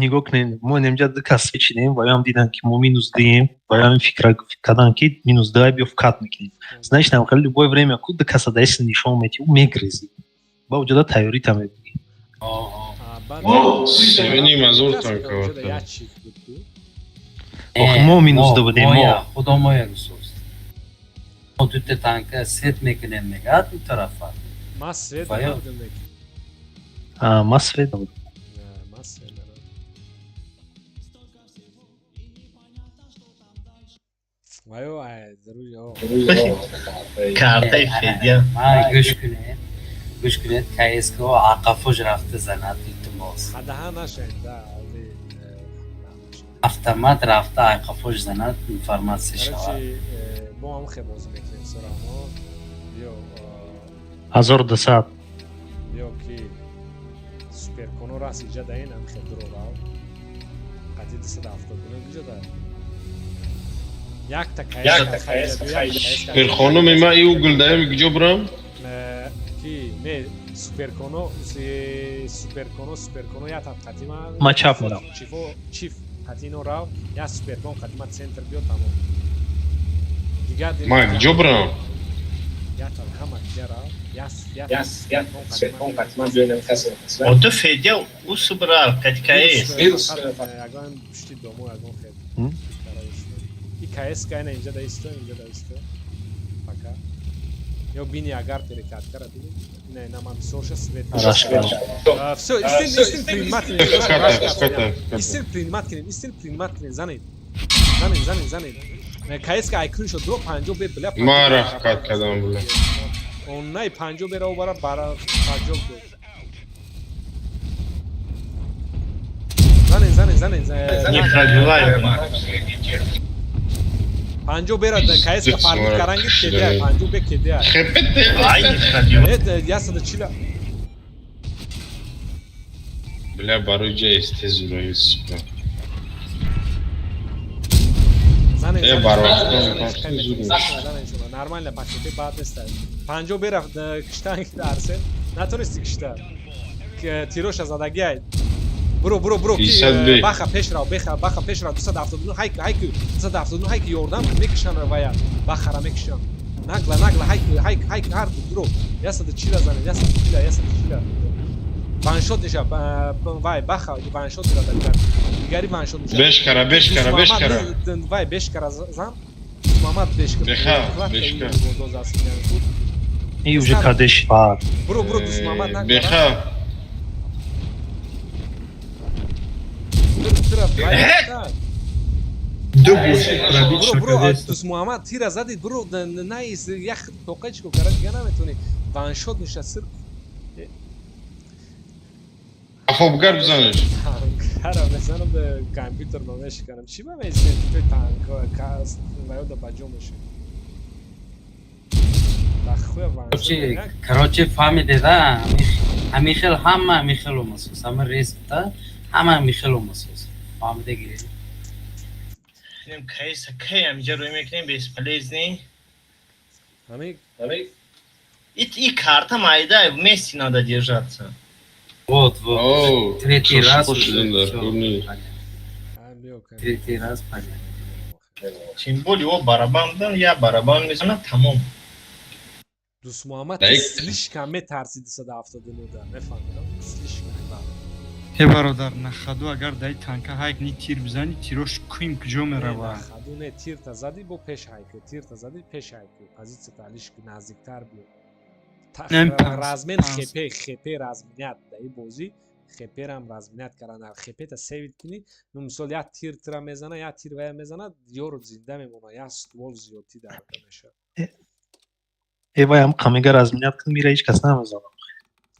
Нигоҳ кунед, мо инҷа ду кас чидем, ва ям дидан ки мо минус дуем, ва ям фикр кардан ки минус дуай биё вкат мекунем. Значит, нам хеле любое время ку ду каса даст нишон мети, ӯ мегрези. Ба уҷода тайёрита мебинӣ. Севиним азор танкавата. Ох, мо минус ду будем, мо. Худо моя гусост. Мо дута танка свет мекунем, мегад ин тарафа. Ма свет набудем мекунем. Ма свет набудем. Ма свет набудем. Вайо, ай, друзья. Картаи Федя. Ма гӯш кунед. Гӯш кунед, КСК ақафош рафта занад илтимос. Хадаҳа нашед, да. Автомат рафта ақафош занад, информатсия шавад. Короче, мо ҳам хе бозӣ мекунем сорамо. Биё. 1200. Биё ки суперконо раст иҷа даин ҳам хе дуро рав. Қати 279 куҷо да? Якта КС. Суперхонум ма иу гулдаем куҷо бурам? Ки не суперконо суперконо суперконо я там қатима. Ма чап мерам. Чифо чиф қатино рав, я суперкон қатима центр биё тамом. Дигар Ма куҷо бурам? Я там ҳама дигар рав. Я суперкон қатима биёнем касе. Ото Федя усубра қати КС. Ягон пушти домо ягон хел. И КС кайна инҷа да исто, инҷа да исто. Пока. Ё бини агар перекаткара бини. Не, на ман бисёрша свет. Всё, истин принимать кунем. Истин принимать кунем, истин принимать кунем, занед. Занед, занед, занед. КС айкун шуд, дро 50 бе бля. Ма рафт кат кадам бля. Оннай 50 бера бара бара 50 бе. Занед, занед, занед. Не пробивай. 50 бера КС фармит каранги кедия, 50 бе кедия. Ай, не пробивай. Это 140. Бля, барои ҷа эстезура сука. Занед. Барои Нормально пакете бад нест. 50 бера киштан Арсен. Натонисти кишта. Тироша задагиай. Бро, бро, бро, ки баха пеш рав, баха, баха пеш рав, 279 хайк, хайк, 279 хайк ёрдам мекишан вая, бахара мекишан. Нагла, нагла, хайк, хайк, хайк, ҳар ду, бро. 140 занед, 140, 140. Ваншот меша, вай, баха, ваншот мера дигар. Дигари ваншот меша. Бешкара, бешкара, бешкара. Вай, бешкара зан. Мамад бешкара. Беха, бешкара. И уже кадеш. Бро, бро, дус Мамад нагла. Беха. Ду боши пробить Бро, бро, дус Муҳаммад тира зади, бро, наис ях тоқай чико кара дига наметони. Ваншот меша сир. Хобгар бизанеш. Танкара мезанам да компютер ма мешиканам. Чӣ ба мезанем? Танк, кас, ва да баҷо меша. Короче, фаҳмиде да, ҳамин хел ҳама ҳамин хел омасос, ҳама респ да ҳама ҳамин хел омасос. Фаҳмиде гиред. Нем кайса кай ҳамиҷа рӯй мекунем бесполезный. Ҳамин И карта майда вместе надо держаться. Вот, вот. Третий раз уже. Третий раз понятно. Тем более о барабан дан, я барабан мезанам, тамом. Дус Муҳаммад слишком метарсид 279 да, мефаҳмидам? Слишком. Э бародар, на ходу агар дай танка ҳайк ни тир бизани, тирош куим куҷо мерава? На ходу не, тирта зади бо пеш ҳайк, тирта зади пеш ҳайк, позитсията алиш наздиктар биё. Размен хепе, хепе разминят дар ин бозӣ, хеперам разминят кардан. Хепета севид кунӣ, ну мисол як тир тира мезана, як тир вая мезана, ёро зинда мемона, як ствол зиёдтӣ дар мешавад. Э вай ҳам қамига разминят кун, мира ҳеҷ кас намезанад.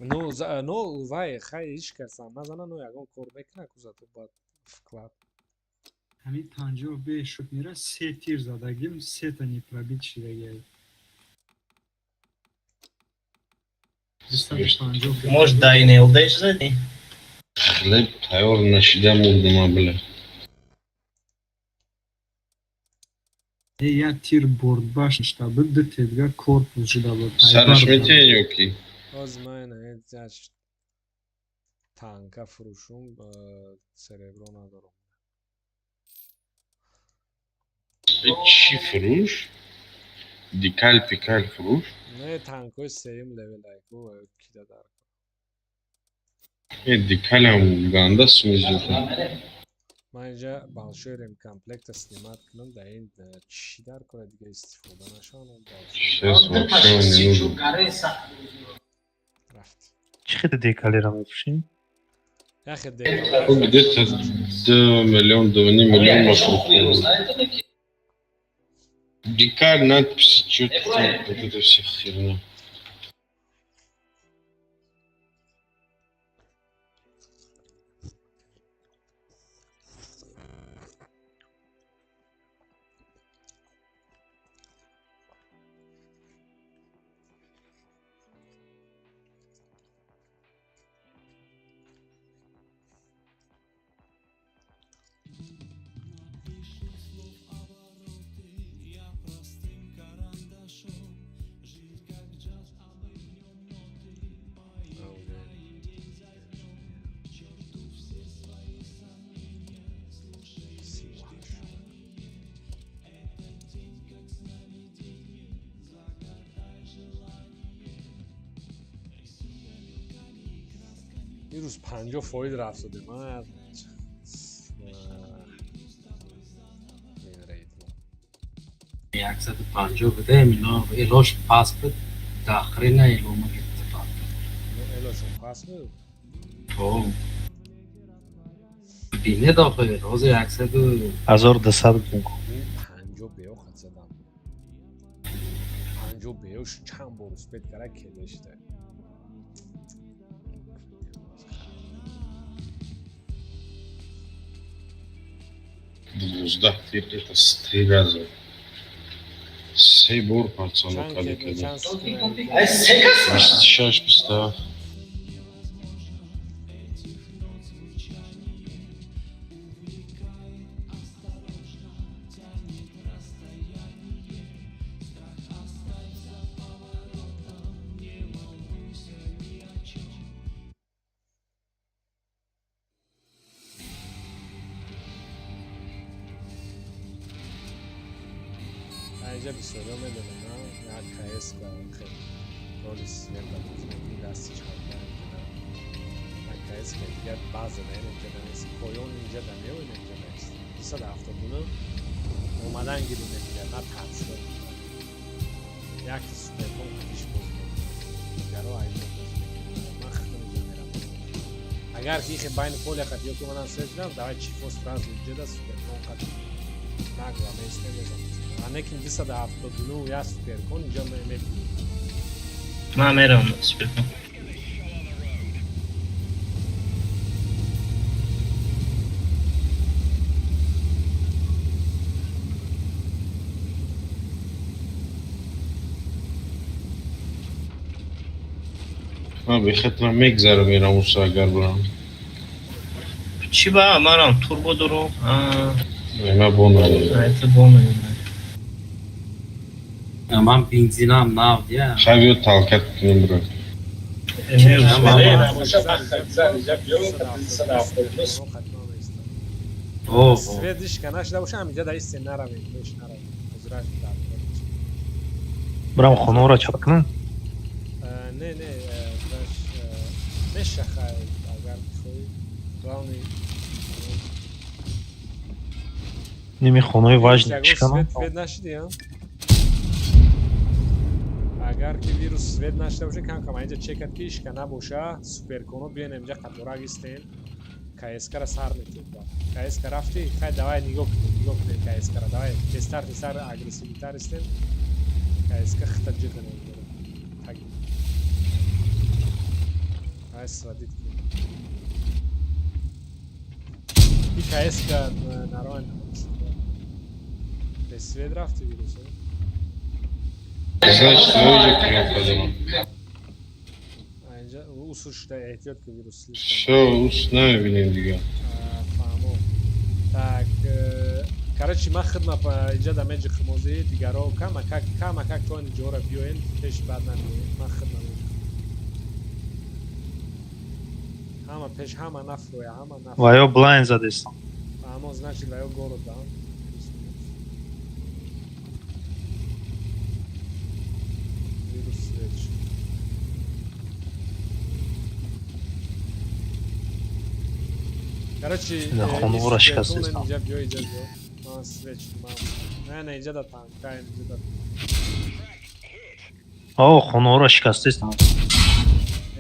Ну, ну, вай, хай ҳеҷ кас ҳам назана, ну ягон кор мекуна, кузато баъд вклад. Ҳамин 50 бе шуд мера, се тир задагим, сета не пробит шидагиай. 250. Может, да и НЛД задӣ? Хлеб тайёр нашида мурдума, бля. Э, як тир бордбаш ништа буд, ду тедга корпус шуда буд. Сараш метиҳен ё ки? Ҳоз ман танка фурӯшум, серебро надорам. Чӣ фурӯш? Дикал пикал фурӯш? Не, танкҳои сеюм левелайку кида дар. Э, дикалам ганда суми зӯда. Ман инҷа большой ремкомплекта снимать кунам, дар ин чӣ дар кора, дига истифода нашавам. Сейчас вообще он не нужен. Рафт. Чӣ хел декалера мефурӯшем? Яхе. Где-то 2 миллион, 2,5 миллион мафрухтем. Дикарь, надписи, что-то там, вот это вся херня. Ирӯз 50% рафт шудем. 150 будем, ино элош пас буд, дахрина элома гирифта. Элошон пас буд? О. Бине дохил, ҳозир яксаду 1200 будем. 50 бео хат задам. 50 беош чанд бор успеть кара кедешта. 12 тир, это с три раза. Се бор пацано каде каде. 26, 27. Инҷа бисёриҳо медонам, як КС ба роли света дасти чанда як КС ка дигар баъзе на инҷа нест, поён инҷа да нео, инҷа нест. 279 омадан гирим, дигар на тарсо. Як суперкон қатиш боз дигаро айҷо боз ман худам инҷа мерам. Агар ки ихе байни поля қат ё ки манам свет дам, давай чифо сразу инҷа да суперкон қат нагла местем, мезанам. Анекин 279 я суперкон инҷа мебинем. Ман мерам суперкон. Ман бехатра мегзарам, мерам уса агар бурам. Чӣ ба марам турбо дорум? Ма бо надорам. Это бо. Ман бензинам нав я. Хай, биё талкат кунем, бро. Свет ишка нашида боша, ҳаминҷа дар исте наравем, пеш наравем. Ҳозираш дар. Бурам хонаро чап кунам? Не, не, меша, хай, агар бихоҳӣ. Главный Неми хонаи важный чиканам. Свет нашиди, а? Агар ки вирус свет нашида боша, кам кам инҷа чекат ки ишка набоша, суперконо биён инҷа қаторак истен. КСК-ра сар метиҳем. КСК рафти, хай, давай нигоҳ кунем, нигоҳ кунем КСК-ра. Давай тезтар, тезтар, агрессивитар истем. КСК хита ҷиғанем. Таги. Давай сводить кунем. КС-ка нормально. Без свет рафти вирус. Значит, вы уже приём кардем. Инҷа усул шуда, эҳтиёт ки вирус слишком. Всё, ус намебинем дига. Фаҳмо. Так, короче, ман хидма инҷа да меҷи химозӣ, дигаро камакак камакак то инҷора биёен, пеш баъд набиёен. Ман хидма меҷи. Ҳама пеш ҳама нафроя, ҳама нафроя. Ва ё блайн задестам. Фаҳмо, значит, ва ё город да. Вирус свеч. Короче, Хонуро шикастестам. Инҷа биё, инҷа биё. Ман свеч, ман. Не, не, инҷа да танка, инҷа да. О, хонуро шикастестам.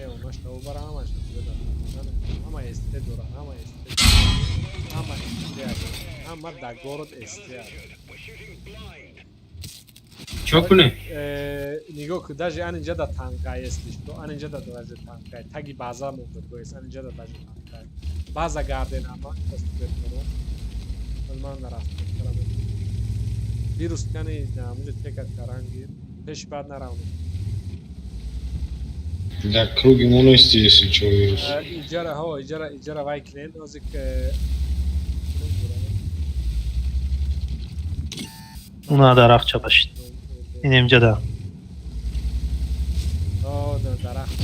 Э, онаш та убара ҳамаш инҷа да. Ҳама СТ дора, ҳама СТ. Ҳама СТ. Ҳама да город СТ. Чо кунем? Нигоҳ кун, даже ан инҷа да танка если что, ан инҷа да даже танка. Таги база монда, гоис, ан инҷа да даже танка. База гарден ҳама, кастуберконо. Ман нарафтам, карам. Вирус кани, ҳамунҷа чекат карангир. Пеш баъд наравнем. Дар круги мо нести, если чо, вирус. Иҷара, ҳо, иҷара, иҷара вай кунен, ҳозир Уна дарахт чапашид. Ин инҷа да. О, дарахт.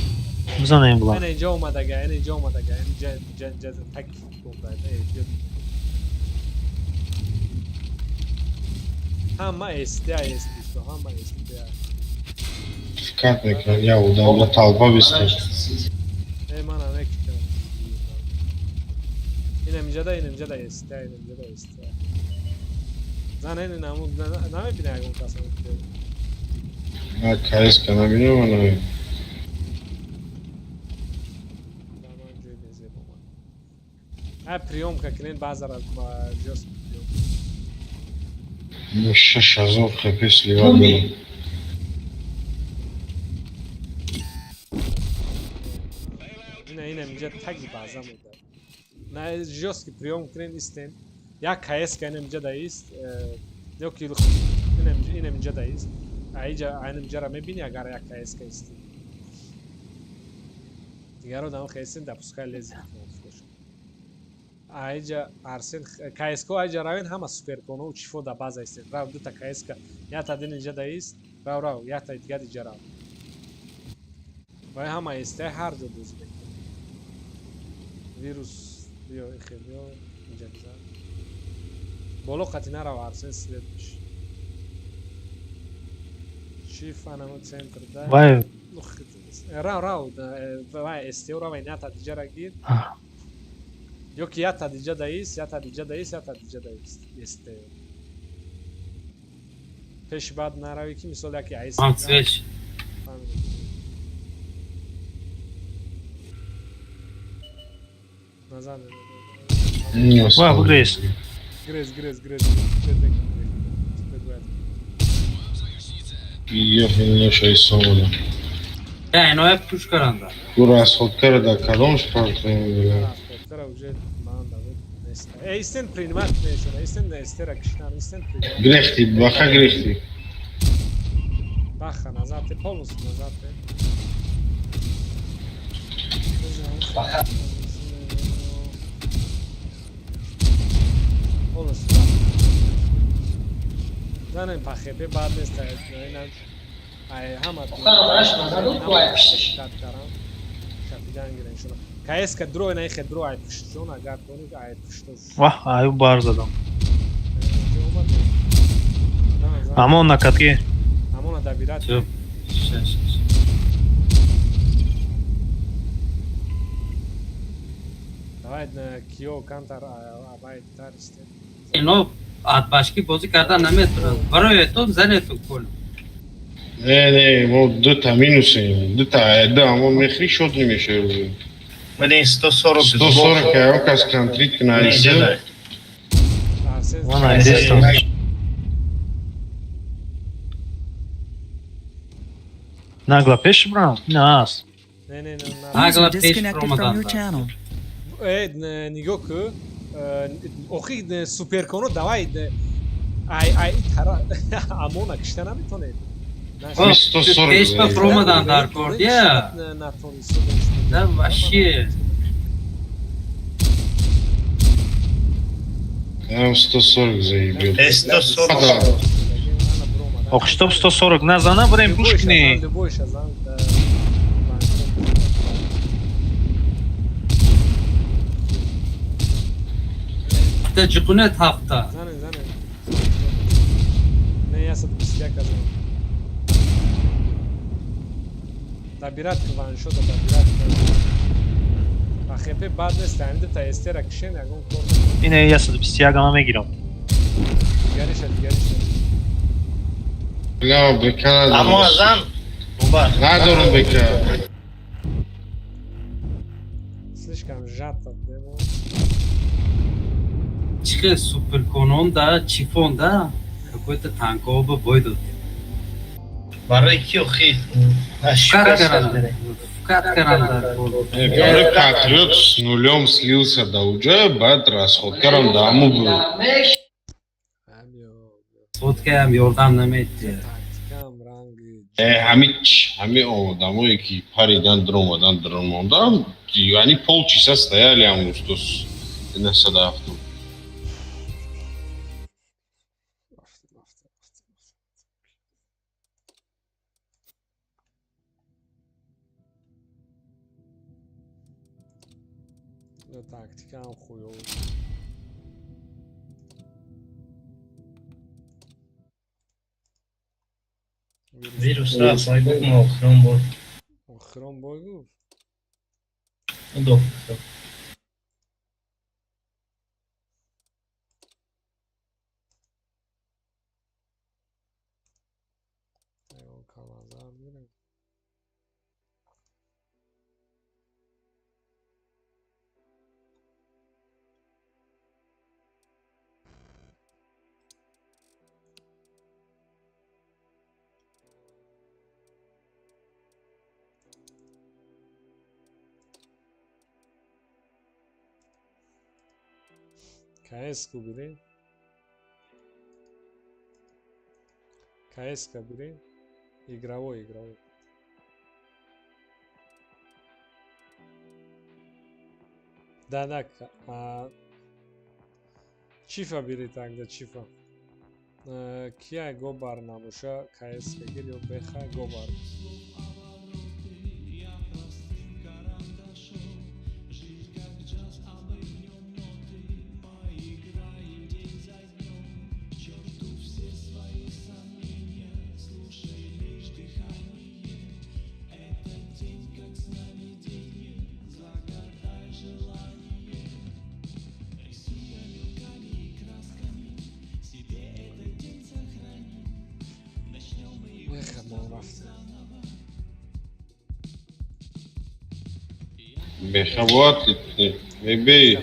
Бизанем блайн. Ана инҷа омадага, ана инҷа омадага, инҷа, инҷа, инҷа так бомба, эҳтиёт. Ҳама СТ, СТ, что ҳама СТ. Фикат мекунад, я одам на толпа бистем. Э, ман намекунам. Инам инҷа да, инам инҷа да СТ, инам инҷа да СТ. Зан ин намуд намебина ягон кас. На КС-ка набинам, ма намебинам. Ман ҷои безеб омад. А приёмка кунен баъзара ҷост приём. Мо 6000 хп сливать дорам. Ина инам инҷа таги база монда. На жёсткий приём кунен истен. Як КС-ка инам инҷа да ист, ё ки инам инам инҷа да ист. Аиҷа айнам инҷара мебини агар як КС-ка исти. Дигаро дам хестен допускай лези. Аиҷа Арсен КСК аиҷа равен ҳама суперконо чифо да база истен. Рав дута КСК, ята дин инҷа да ист, рав рав, ята дигар иҷа рав. Вай ҳама истай ҳар ҷо бозӣ мекунад. Вирус биё, ихел биё, инҷа бизан. Боло қати нарав Арсен свет биш. Чиф анамо центр да. Вай Рав рав, вай СТО рав, ята диҷара гир. Ё ки ята диҷа да ист, ята диҷа да ист, ята диҷа да ист. СТО. Пеш баъд наравӣ ки мисол яки айс. Ман свеч. Назад. Ва, грез. Грез, грез, грез, грез, грез. Ёхи шайсомона. Я иноя пуш каранда. Гура расходкара да кадом шпартоем била. Расходкара уже ман да нест. Э, истен принимать мешона, истен эстера киштан, истен принимать. Грехти, баха грехти. Баха назад, полностью назад. Полностью. Занем пахепе баъд нест, инам ай ҳама шапидан гирен шуна. КС-ка дро ина ихе дро ай пуштшон, агар тони ай пуштош. Ваҳ, аю бар задам. Амон накатки. Амона добирать. Всё. Щас, щас. Давай на Кио Кантар абай таристе. Ино атбашки бозӣ кардан наметавонад. Барои то занету кул. Не, не, мо дута минусем. Дута, да, мо мехри шот немешавем. Блин, 140. 140 ягон кас контрит кна исе. Вон айдестам. Нагла пеш брам? На аз. Не, не, не, User Нагла пеш disconnected from your промадан. channel. Э, нигоҳ ку, Охи суперконо давай ай ай тара амона кишта наметонед. Пеш ба промадан дар кор дия. Да вообще. Ам 140 заебет. 140. Ох, чтоб 140 назана будем пуш кунӣ. Любойша зан. Та ҷиқунет ҳафта. Занен, занен. Не, 121 азан. Добират к ваншота, добират к. А ХП бад нест, ҳамида та эстера кишен ягон кор. Ине 121 ама мегирам. Дигариша, дигариша. Бля, бека надорам. Амо зан. Надорам бека. Слишком сжато, демо. Чихе суперконон да, чифон да, какой-то танкова бой дод. Барои ки охи? Вкат каран. Барои Патриот с нулем слился да уҷа, баъд расход карам да аму буд. Сотка ам ёрдам наметиҳад. Ҳами ҳами одамое ки паридан даромадан даромондан, яъни полчаса стояли ам устос 970. Тактикам хуёв. Вирус рафт, ай гуфт ма охирон бор. Охирон бор гуфт? До. КС-ку бери. КС-ка бери. Игровой, игровой. Да, да. Чифа бери тогда, чифа. Кия гобар набуша, КС-ка гир ё Беха гобар. Бехават мебей.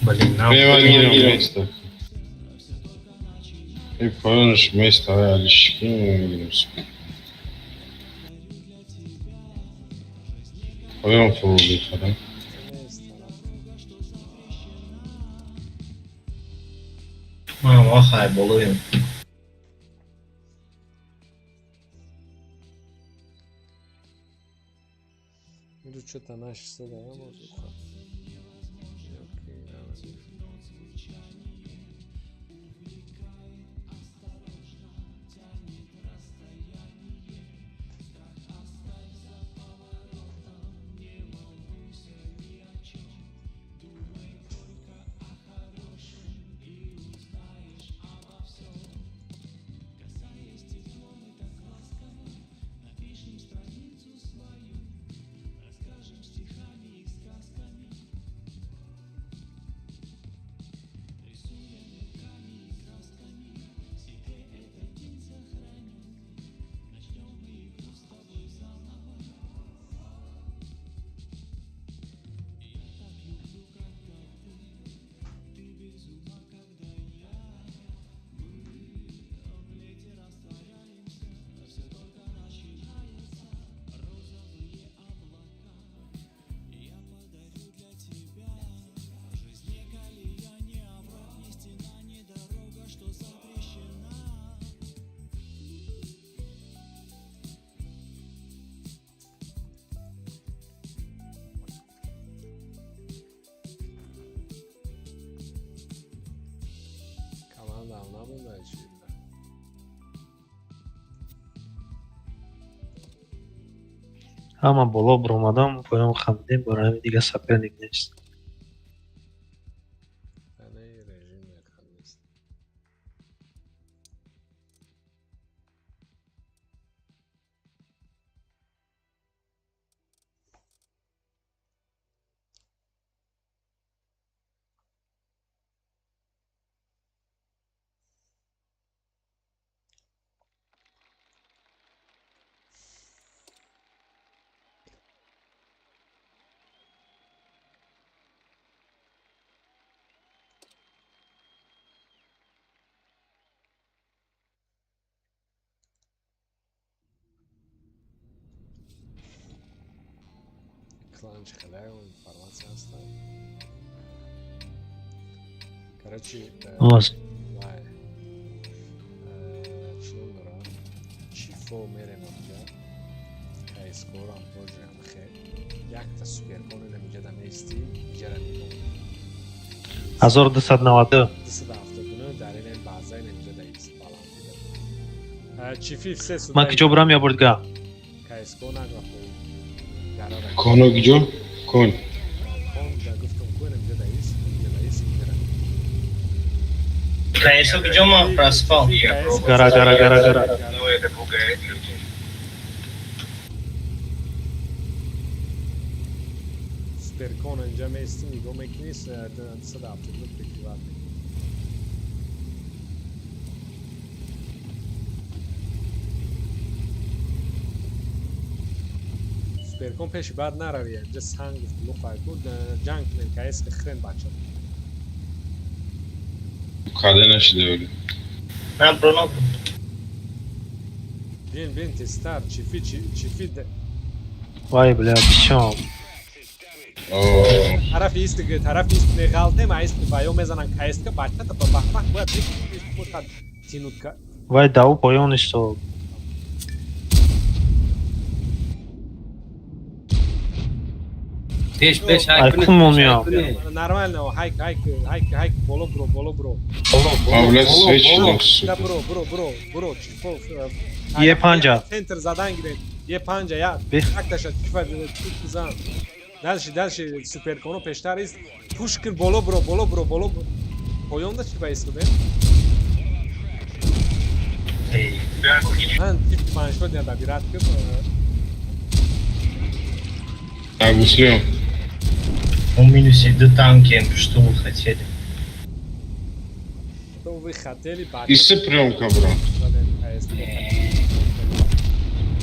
Бева место. И поёнш место алишки мегирим. Поён фуру бихарам. Ман вахай болоем. Что-то наши сюда, я могу. Ҳама боло биромадам, поён хамидем, барои ҳамин дига соперник нест. Яъне режим якхел нест. Клан чӣ хеле информатсия ҳаста. Короче, Оз. вай, чӣ ном дора? Чифо мерем онҷа. Кайскорам тоже ам хел. Якта суперкон инам инҷа да меистӣ, иҷара нигоҳ. 1292. 279 дар инам баъза инам инҷа да ист баландӣ да. Чифи все сюда. Ман киҷо бурам я бурдга? Кайско награ поин. Гарара. Коно гиҷо? Кон. Кон да гуфтам ку инам инҷа да ист, инҷа да ист, иҷара. Конечно, где мы проспал? Гара, гара, гара, гара. Суперкон инҷа меистӣ, нигоҳ мекунӣ, 279 прикрывать мекунӣ. Суперкон пеши баъд наравӣ, инҷа санг гуфт луқай ку, ҷанг кунем, каес хрен бача. Каде нашида вали. На, Бруно. Бин, бин, тестар, чифи, чифи, Вай, бля, бисём. Тарафи ист, тарафи ист меғалтем, а ист баё мезанан каеска, бачата ба бахбах бояд бихӯрад тинутка. Вай, даву поён истод. Пеш, пеш, Ай, ҳай кунед, кун пеш, ҳай меям. кунед. Нормально, ҳайк, ҳайк, ҳайк, ҳайк, боло буро, боло буро. Авлет свеч шудам, Да сука. буро, буро, буро, буро, чифо. Е панҷа. Центр задан гирем. Е панҷа, я. Бех. Якташа чифа туп бизан. Дальше, дальше суперконо пештар ист. Пуш кун, боло буро, боло буро, боло буро. Поёнда чифа истодем? Ман тип панҷшод я добират кун. Агуслио. У минусе ду танки, что вы хотели? То вы хотели бача. Иси приёмка, бро. Задем каеска.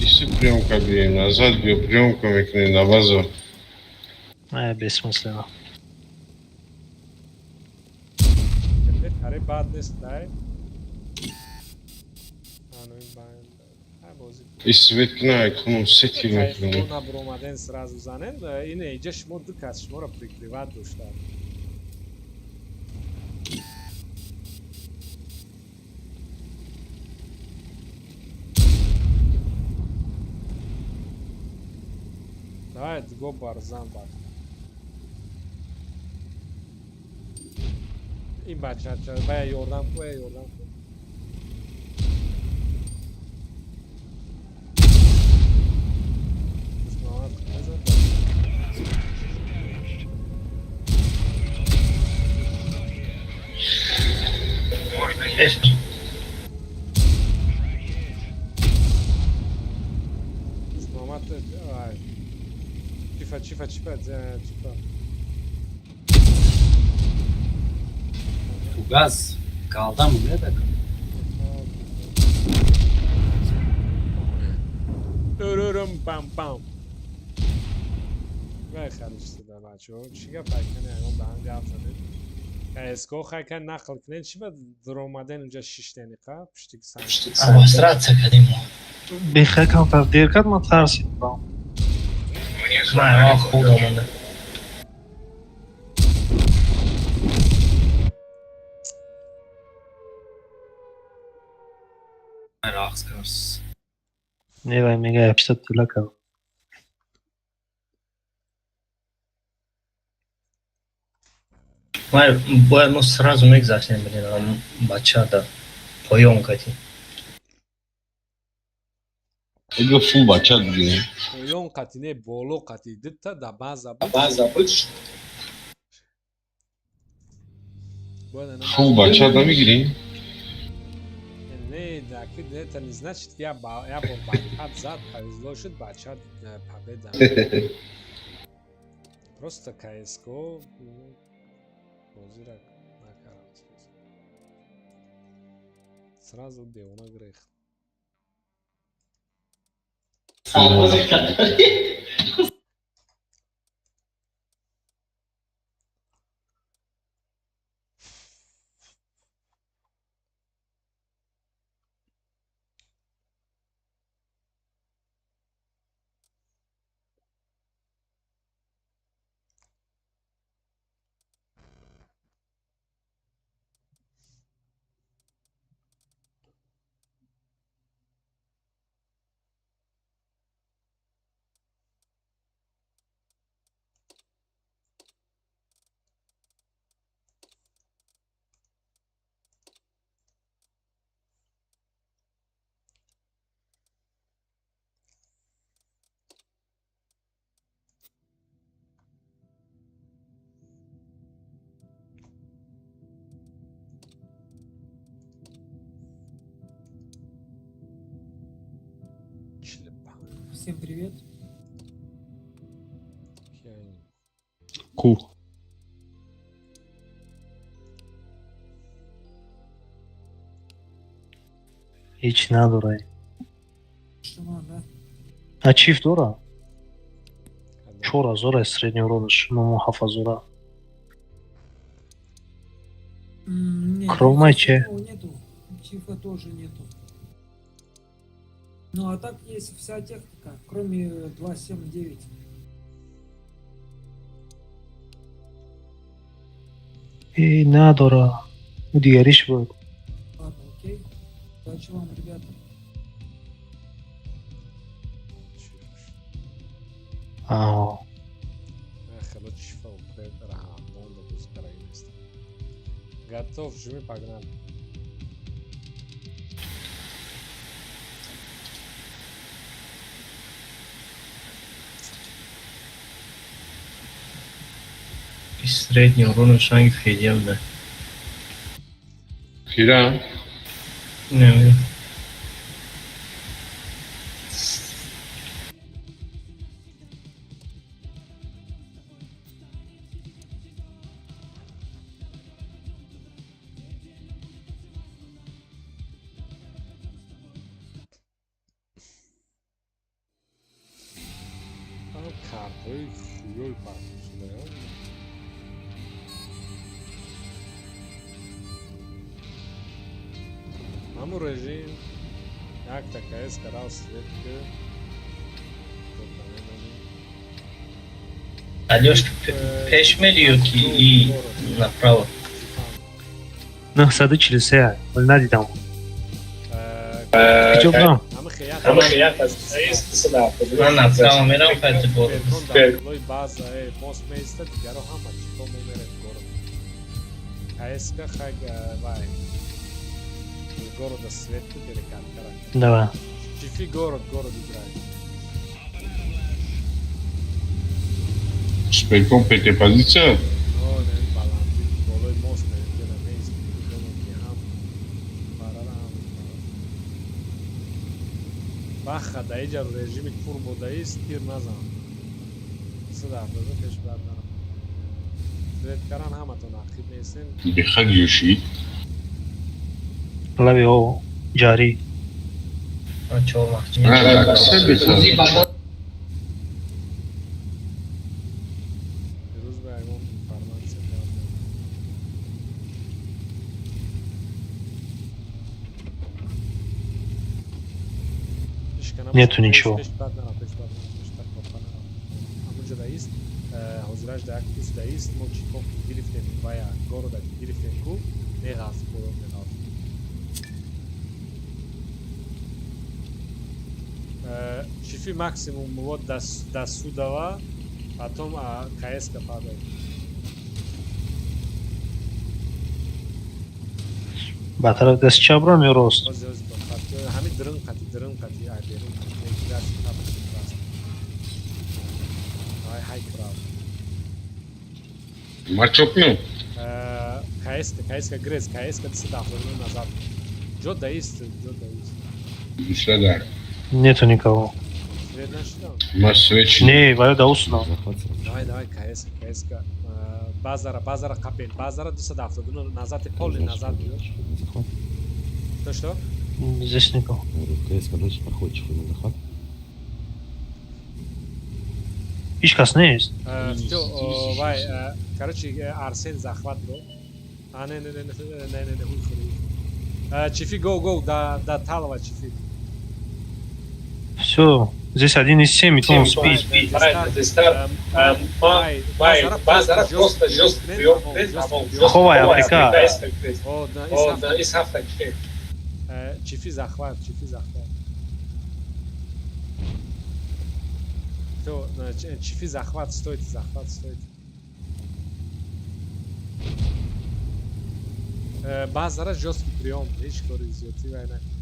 Иси приёмка биё, назад биё, приёмка мекунем на базу. Э, бессмысленно. Таре бад нест, дай. Ану ин банд. Ҳа бозӣ. И свет кна, кунум сети мекунем. Кайфо набуромаден сразу занен. Ине иҷа шумо ду кас шуморо прикрывать дошта. Давай го барзан бач. Ин бача бая ёрдам ку, бая ёрдам ку. Душманат мезад. Пеш. Душманат ай. Чифа, чифа, чифа, чифа. Фугас калда мугеда. Турурум пам пам. Вай хариш шуда бачаҳо. Чӣ гап айкани ягон ба ҳам гап задем. Кско хайкан нақл кунед, чӣ ба дуромаден унҷа шиштениқа пушти санг. Обосраться кадим. Бехай камтар дер кард, ман тарсидам. Ман худо монда. Рақс карс. Не, вай мега 800 тила кард. Ман бояд мо сразу мегзаштем, блин, ам бача да поён кати. Эго фул бача бигирем. Поён қати не, боло қати дитта да база буд. Бояд ана Фул бача да мегирем. Не, даки это не значит, я бор бачат зад, повезло шуд, бачат победа. Просто КСГО бозира накардам. Сразу девона грехт. Всем привет. Ку. Ҳеҷ надорай. Шумо, да? А чиф дора? 4000 средний урон аш, ну 7000. Нет, Кромай че? такого нету. Чифа тоже нету. Ну а так есть вся техника, кроме 2.7.9. Э, надора. Ӯ дигариш буд. Ладно, окей. Удачи вам, ребята. Аа. Хело чифа упретера монда бозикара нест. Готов, жми, погнали. Средний урон шанг хедия буда. Кира? Не. Картҳои хуёй партоб шуда. Ҳамун режим якта КС карал свет ки. Алёшка, пеш мери ё ки и направо? 943, вале надидам. Куҷо будам? Ман направо мерам, хайти бо. Лой база мост меиста, дигаро ҳама чито мо мерем город. КСК хай вай. Города свет перекат кара. Давай. Чифи город, город играет. Спеком пете позиция? О, не, баланди, болои мост не, ҷена меист, ки ҳам барара ҳам баха да иҷа режими турбо даист, тир назан. Сида ҳафтаза пеш бар нарам. Свет каран ҳаматон ақиб меистен. Бихак юшид. Лаби о ҷарӣ. Чор вақт. Бихак. Дирӯз ба ягон информатсия кардам. Нету ничего. Пеш бад нарам, пеш бад нарам, пештар копа нарам. Ҳамунҷо даист, ҳозираш да як кус даист, мо чико гирифтем, вая города гирифтем ку, меғалт, боло меғалт. Чифи максимум вот до судова, потом КС-ка падает. Ба тарафи дасти чап рам ё рост? Ози, ози, ба хати Ҳамин дрын қати, дрын қати, ай берун даст даст. Давай, ҳай крав. Ма чё кунем? КС, КС грез, КС 279 назад. Ҷо даист, ҷо даист. Гушла дар. Нету никого. Свет нашидам? Ма свет. Не, ваю да усна. Давай, давай, КС, КС. Базара, базара қапен. Базара 279 назад, полный назад биё. То что? Здесь никого. КС, дальше проходит на захват. Ҳеҷ кас нест. Всё, вай, короче, Арсен захват бро. А, не, не, не, не, не, не, не, хуй хӯри. Чифи, го, го, да, да, Талова, Чифи. Все, здесь 1,7, и то он спит. Ховай, Африка. Чифи захват, чифи захват. Всё, чифи захват, стойте, захват, стойте. Базара жёсткий приём, ҳеҷ кори зиёдтӣ вай накун.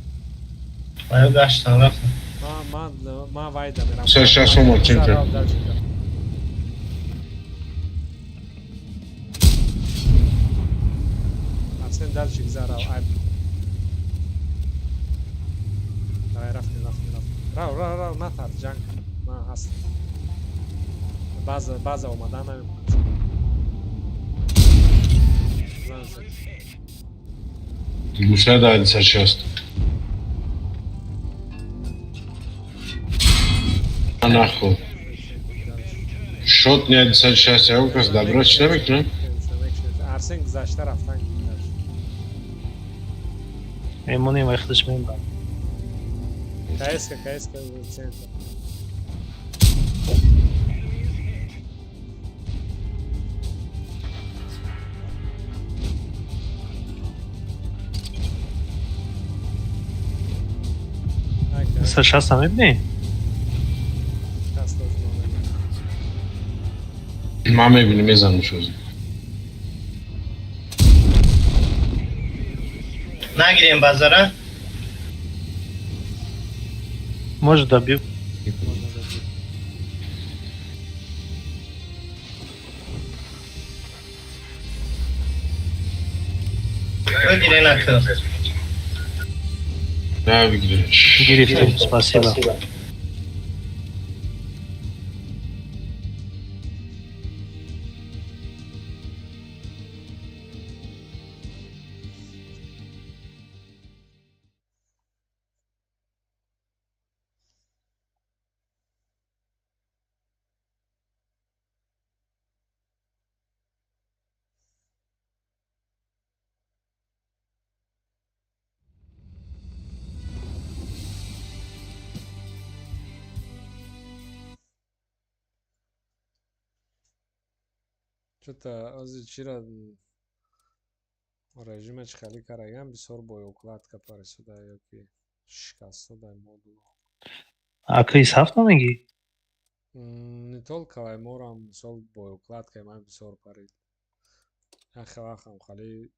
Аю гаштан рафтам. Ман вайда мерам. Сейчас, сейчас, омад, центр. Арсен дальше гзарав. Ай. Давай, рафтем, рафтем, рафтем. Рав, рав, рав, натарс, ҷанг. Ман ҳастам. База, база омадан намемонад. Зан шуд. Гушла дар 260. Нахуй. Шот не 260, я кас добро чӣ намекунам? Арсен гузашта рафтан. Мемонем, вай худаш мебарад. КС, КС, центр. 260 мебинӣ? Ман мебинам, мезанам шоз. Нагирем базара? Может, добью. Бигирен ака. На, бигиреш. Гирифтем, спасибо. Чё-то ози чира режима чӣ хеле караган бисёр боёкладка парисуда ёки шикаста модул. Ака из ҳафт намегӣ? Не только вай, морам мисол боёкладкаи ман бисёр парид. Як вақтам хеле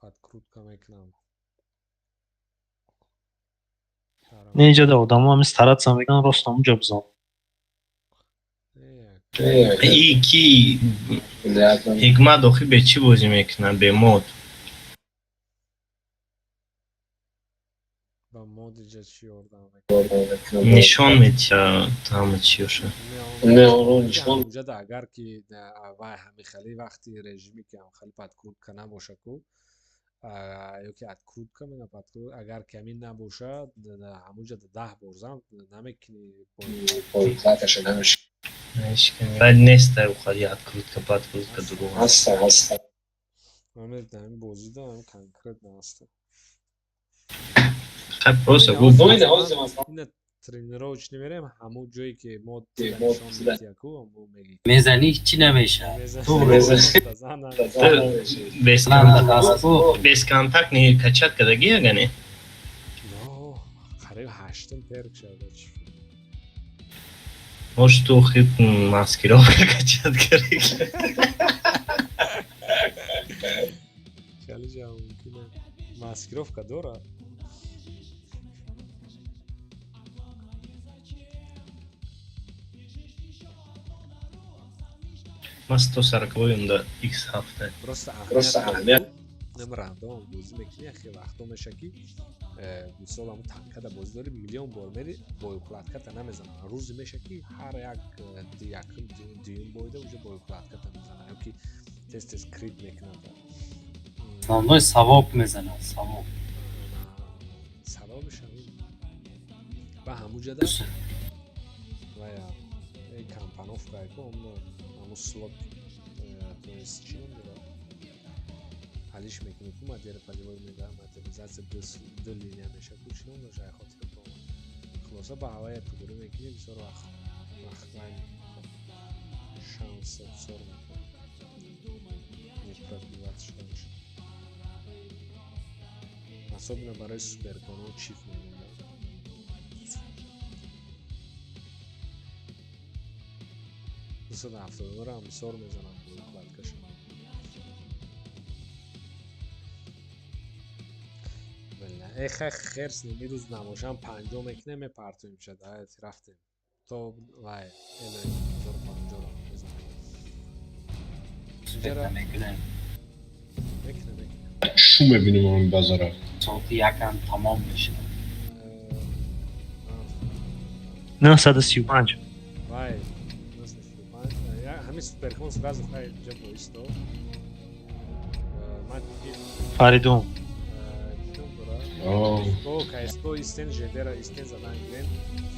подкрутка мекунам. Не, инҷа да одамо ҳами стараться мекунанд, рост ҳамунҷо бизан. И ки ҳикмат охи бе чӣ бозӣ мекунад? Бе мод. Ба мод иҷа чӣ ёрдам мекунад? Нишон медиҳад ҳама чиёша. Унҷада агар ки вай ҳами хеле вақти режиме ки ҳам хеле подкрутка набоша ку, ёки открутка мегӯям, подкрут, агар ки ҳамин набошад, ҳамунҷа 10 бор зан намекунӣ. Баъд нест ухади открутка, подкрутка дурӯғ. Ҳамин бозида ҳамин конкретно ҳаста. Хай просто гуфт. Ина тренировочный мерем, ҳамун ҷое ки мо нишон медиҳаку, ҳамун мегӣ. Мезанӣ, ҳеҷ чӣ намешавад. Бесконтакт не качать кадаги ягане? Қариб ҳаштум перк шуда. Может, ту хит маскировка качать карди. Хеле ҷа мумкина. Маскировка дорад? Ман 140-ум да X7. Просто Просто аҳамият Нам рандом бозӣ мекунӣ, хеле вақто меша ки мисол ҳамун танкада бозӣ дорӣ, миллион бор мери, боеукладката намезанад. Рӯзе меша ки ҳар як якум дуюм бойда уже боеукладката мезанад ё ки тез тез крит мекунад. Основной савоб мезанад, савоб. Савобиш ҳамин. Ба ҳамуҷада вая компоновка ку ҳамун слот, то есть чӣ ном дорад, ҳалиш мекунӣ ку модели полевой модернизация ду линия меша ку, чӣ ном дошт, ай хотир бромад. Хулоса, ба ҳавая тугурӣ мекунӣ, бисёр вақт вақт шанс бисёр мекунӣ не пробивать шуданаш, особенно барои суперконҳо чиф мемонад. 279-ро ҳам бисёр мезанам боукладкаша. Эхай, херс нем, ирӯз набошам 50 мекунем, мепартоем шад. Рафтем то вай эло 1050-ро мезанем. Мекунем. Мекунем, мекунем. Шу мебинем ҳамин базара. Соати якам тамом мешавад. 935. Вай, 935. Ҳамин суперкон сразу хай ҷа боисто. Ман Фаридун. О, КСК истен ЖД-ра истен задан гирем.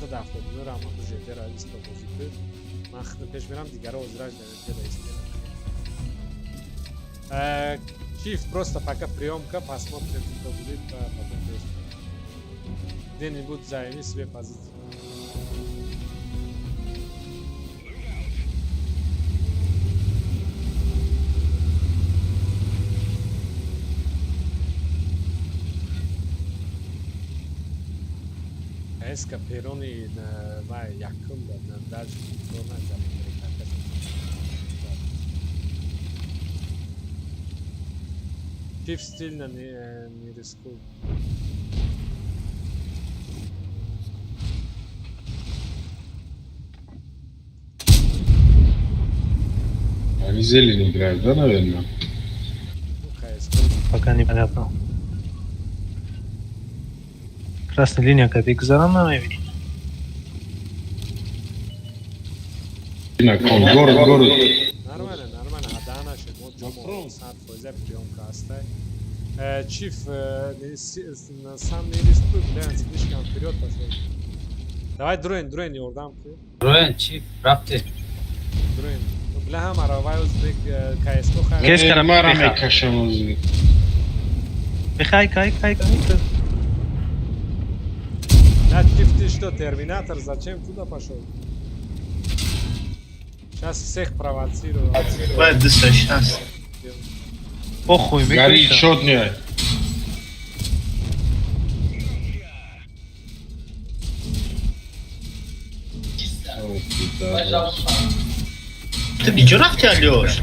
179-ро ҳам ҳатто ЖД-ра исто бозӣ куд. Ман худам пеш мерам, дигаро ҳозираш ДМП-да истен. Чиф, просто пока приемка, посмотрим, кто будет, потом пеш. Где-нибудь займи себе позицию. Эска перони вай якум даже кор назад. Чиф стильно не рискуй. Они зелень играют, да, наверное? Пока непонятно. Красная линия как намебинӣ. Город, город. Нормально, нормально. Аданаше, мо ҷомо 100% приёмка ҳастай. Чиф, сам не рискуй, блин, слишком вперед пошел. Давай дроин, дроин ёрдам ку. Дроин, чиф, рафте. Дроин. Бля, ҳамаро вай узбек КСК хай. Кес кара мара мекашам узбек. Бихай, кай, кай, кай. Да, Чиф, ты что, терминатор, зачем туда пошел? Сейчас всех провоцирую. Баъд 260. Похуй, Гори, шот не. Ту биҷо рафти, Алёш?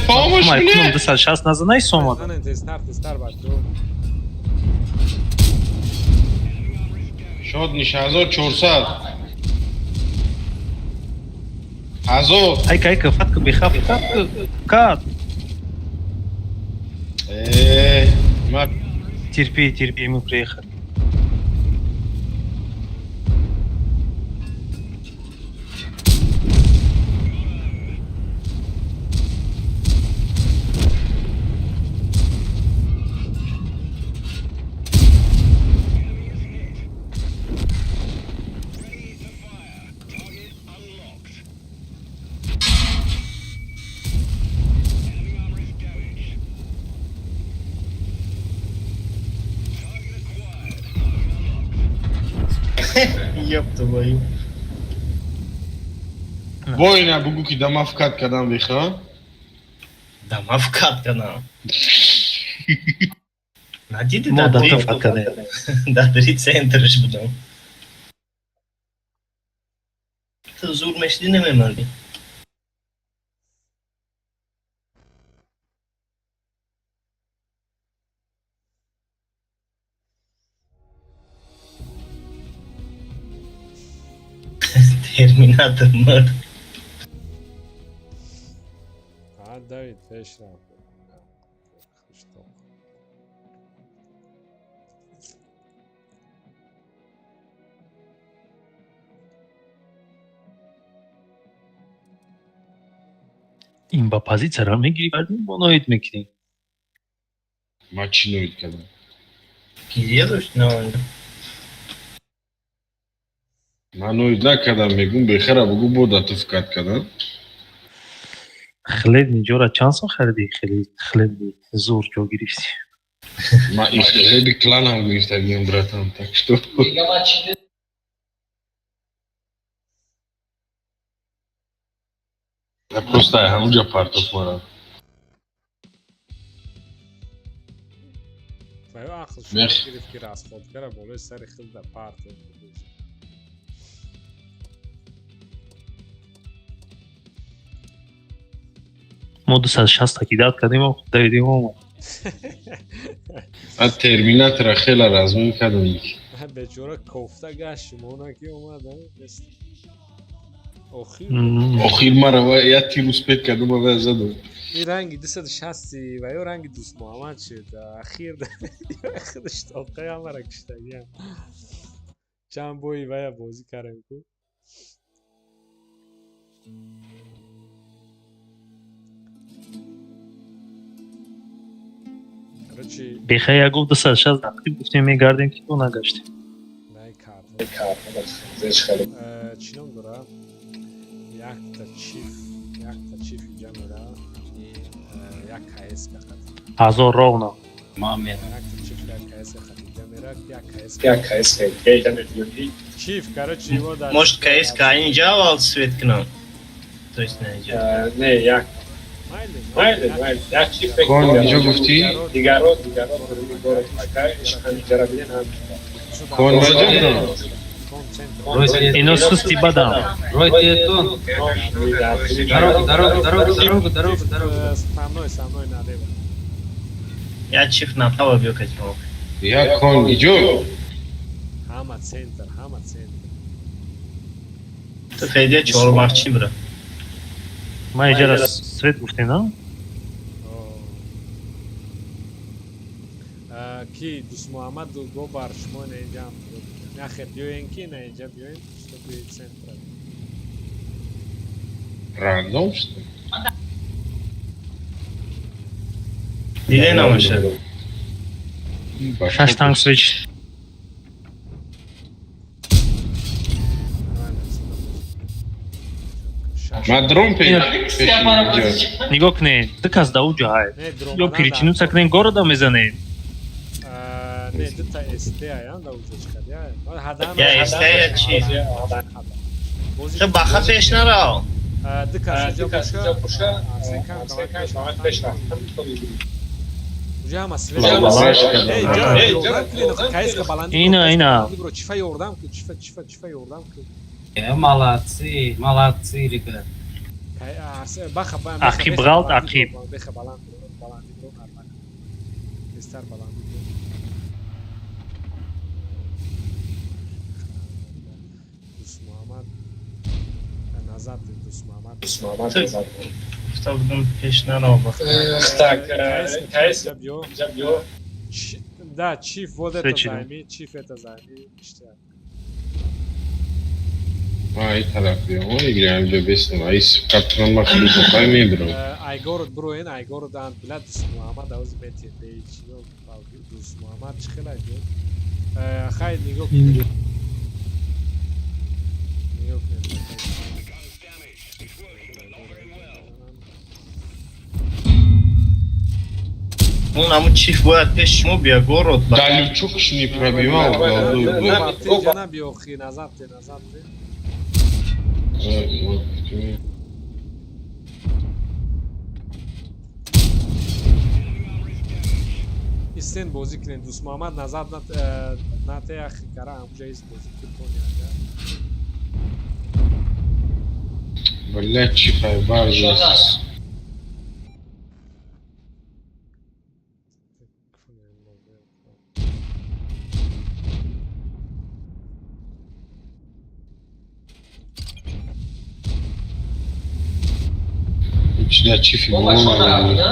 Помощь мне! 260 назанай сомад. Тезтар, тезтар, бачо. Шод ниш 1400. Ҳазор. Ай кай ка фатка бихаб кат. Ма Терпи, терпи, мы приехали. Ёб твою. Бойна бугу ки дама вкат кардам беха. Дама вкат кардам. Надиди Мо да то вкат кардем. Дар дри центрш будам. Ту зур мешди намемардӣ. Терминатор мурд. Давид пеш рафт. Хуштоқ. Ин ба позитсияро мегирӣ, баъд бо ноид мекунӣ. Ман чӣ ноид кардам? Гирья дошт на. Ман ноид накардам, мегум бехара бугу бо да ту фикат кардам. Хлеб ниҷора чанд сом харидӣ? Хеле хлеби зур ҷо гирифтӣ. Ман ин хлеби кланам гирифтагиам, братан, так что. Я просто ҳамунҷа партоф мара. Ва ё ақл шумо гирифт, ки расходкара болои сари хилда партоф. Мо 260 кидат кардем, давидем омад. А терминатора хела размин кардам. Бечора кофта гашт, шумо ки омада. Охир охир мара я тир успеть кардам ва задам. Ин ранги 260 ва ё ранги Дӯст Муҳаммад шуд. Ахир худаш тоқаи ҳамара киштагиам. Чанд бои вая бозӣ кардем ку. Короче, Беха я гуфт 260 дақиқ гуфтем мегардем, ки то нагаштем. Най кард. Чӣ ном дора? Якта чиф, якта чиф инҷа мера. Як КС фақат. 1000 ровно. Якта чиф, як КС фақат инҷа мера, як КС. Як КС Чиф, короче, его да. Может, КС инҷа аввал свет кунам. То есть на инҷа. Не, як. Майли, майли. Як чиф. Кон инҷо гуфтӣ? Дигаро, дигаро, город Макай, ҳаминҷара бинен ҳам. Кон наҷо? Ино сусти бадам. Ройте тон. Дорогу, дорогу, дорогу, дорогу, дорогу, дорогу. Со мной, со мной налево. Я чиф направо биё катимо. Я кон иҷо? Ҳама центр, ҳама центр. Ту федия чорбахчи бира. Ман иҷара свет гуфтем, на? Ки Дӯст Муҳаммад го бар шумо на инҷа нахе биёен, ки на инҷа биёен, чтобы центра. Рандом, что ли? Диде намаша. Шаш танк свеч. Ман дрон пеш. Нигоҳ кунед, ду кас да уҷа ҳай. Ё перетянуться кунед, города мезанед. Не, дута СТ аян да уҷа чиқад. Я СТ я чи? Ту баха пеш нарав. Ду кас инҷа боша. Пеш рафтам. Уҷа ҳама свет. Ина, ина. Чифа ёрдам ку, чифа, чифа, чифа ёрдам ку. Молодцы, молодцы, ребят. Ақиб ғалт, ақиб. Беха баланд, баланди бро нормально. Тезтар баланди бро. Дӯст Муҳаммад назад, Дӯст Муҳаммад. Дӯст Муҳаммад назад. Гуфта будам пеш нарав. Так, КС биё. Биё. Да, чиф вот это займи, чиф это займи. Ништяк. Ман ай тараф биём, игирам инҷо бестам. Ай каптан ма хеле тоқай мебирам. Ай город броен, ай город ан била Дӯст Муҳаммад авози мети беич. Дӯст Муҳаммад чӣ хела ҷо? Хай нигоҳ кунед. Нигоҳ кунед. Он ҳамун чиф бояд пеш шумо бия город. Да лючок не пробивал. Биё, хи назад те, назад те. Истен бозӣ кунед, Дӯст Муҳаммад назад нате ахи кара ҳамуҷа ист бозӣ кун. Блядь, чифай баржа. Чида чифи Мо боло бачаҳо намегирад. да?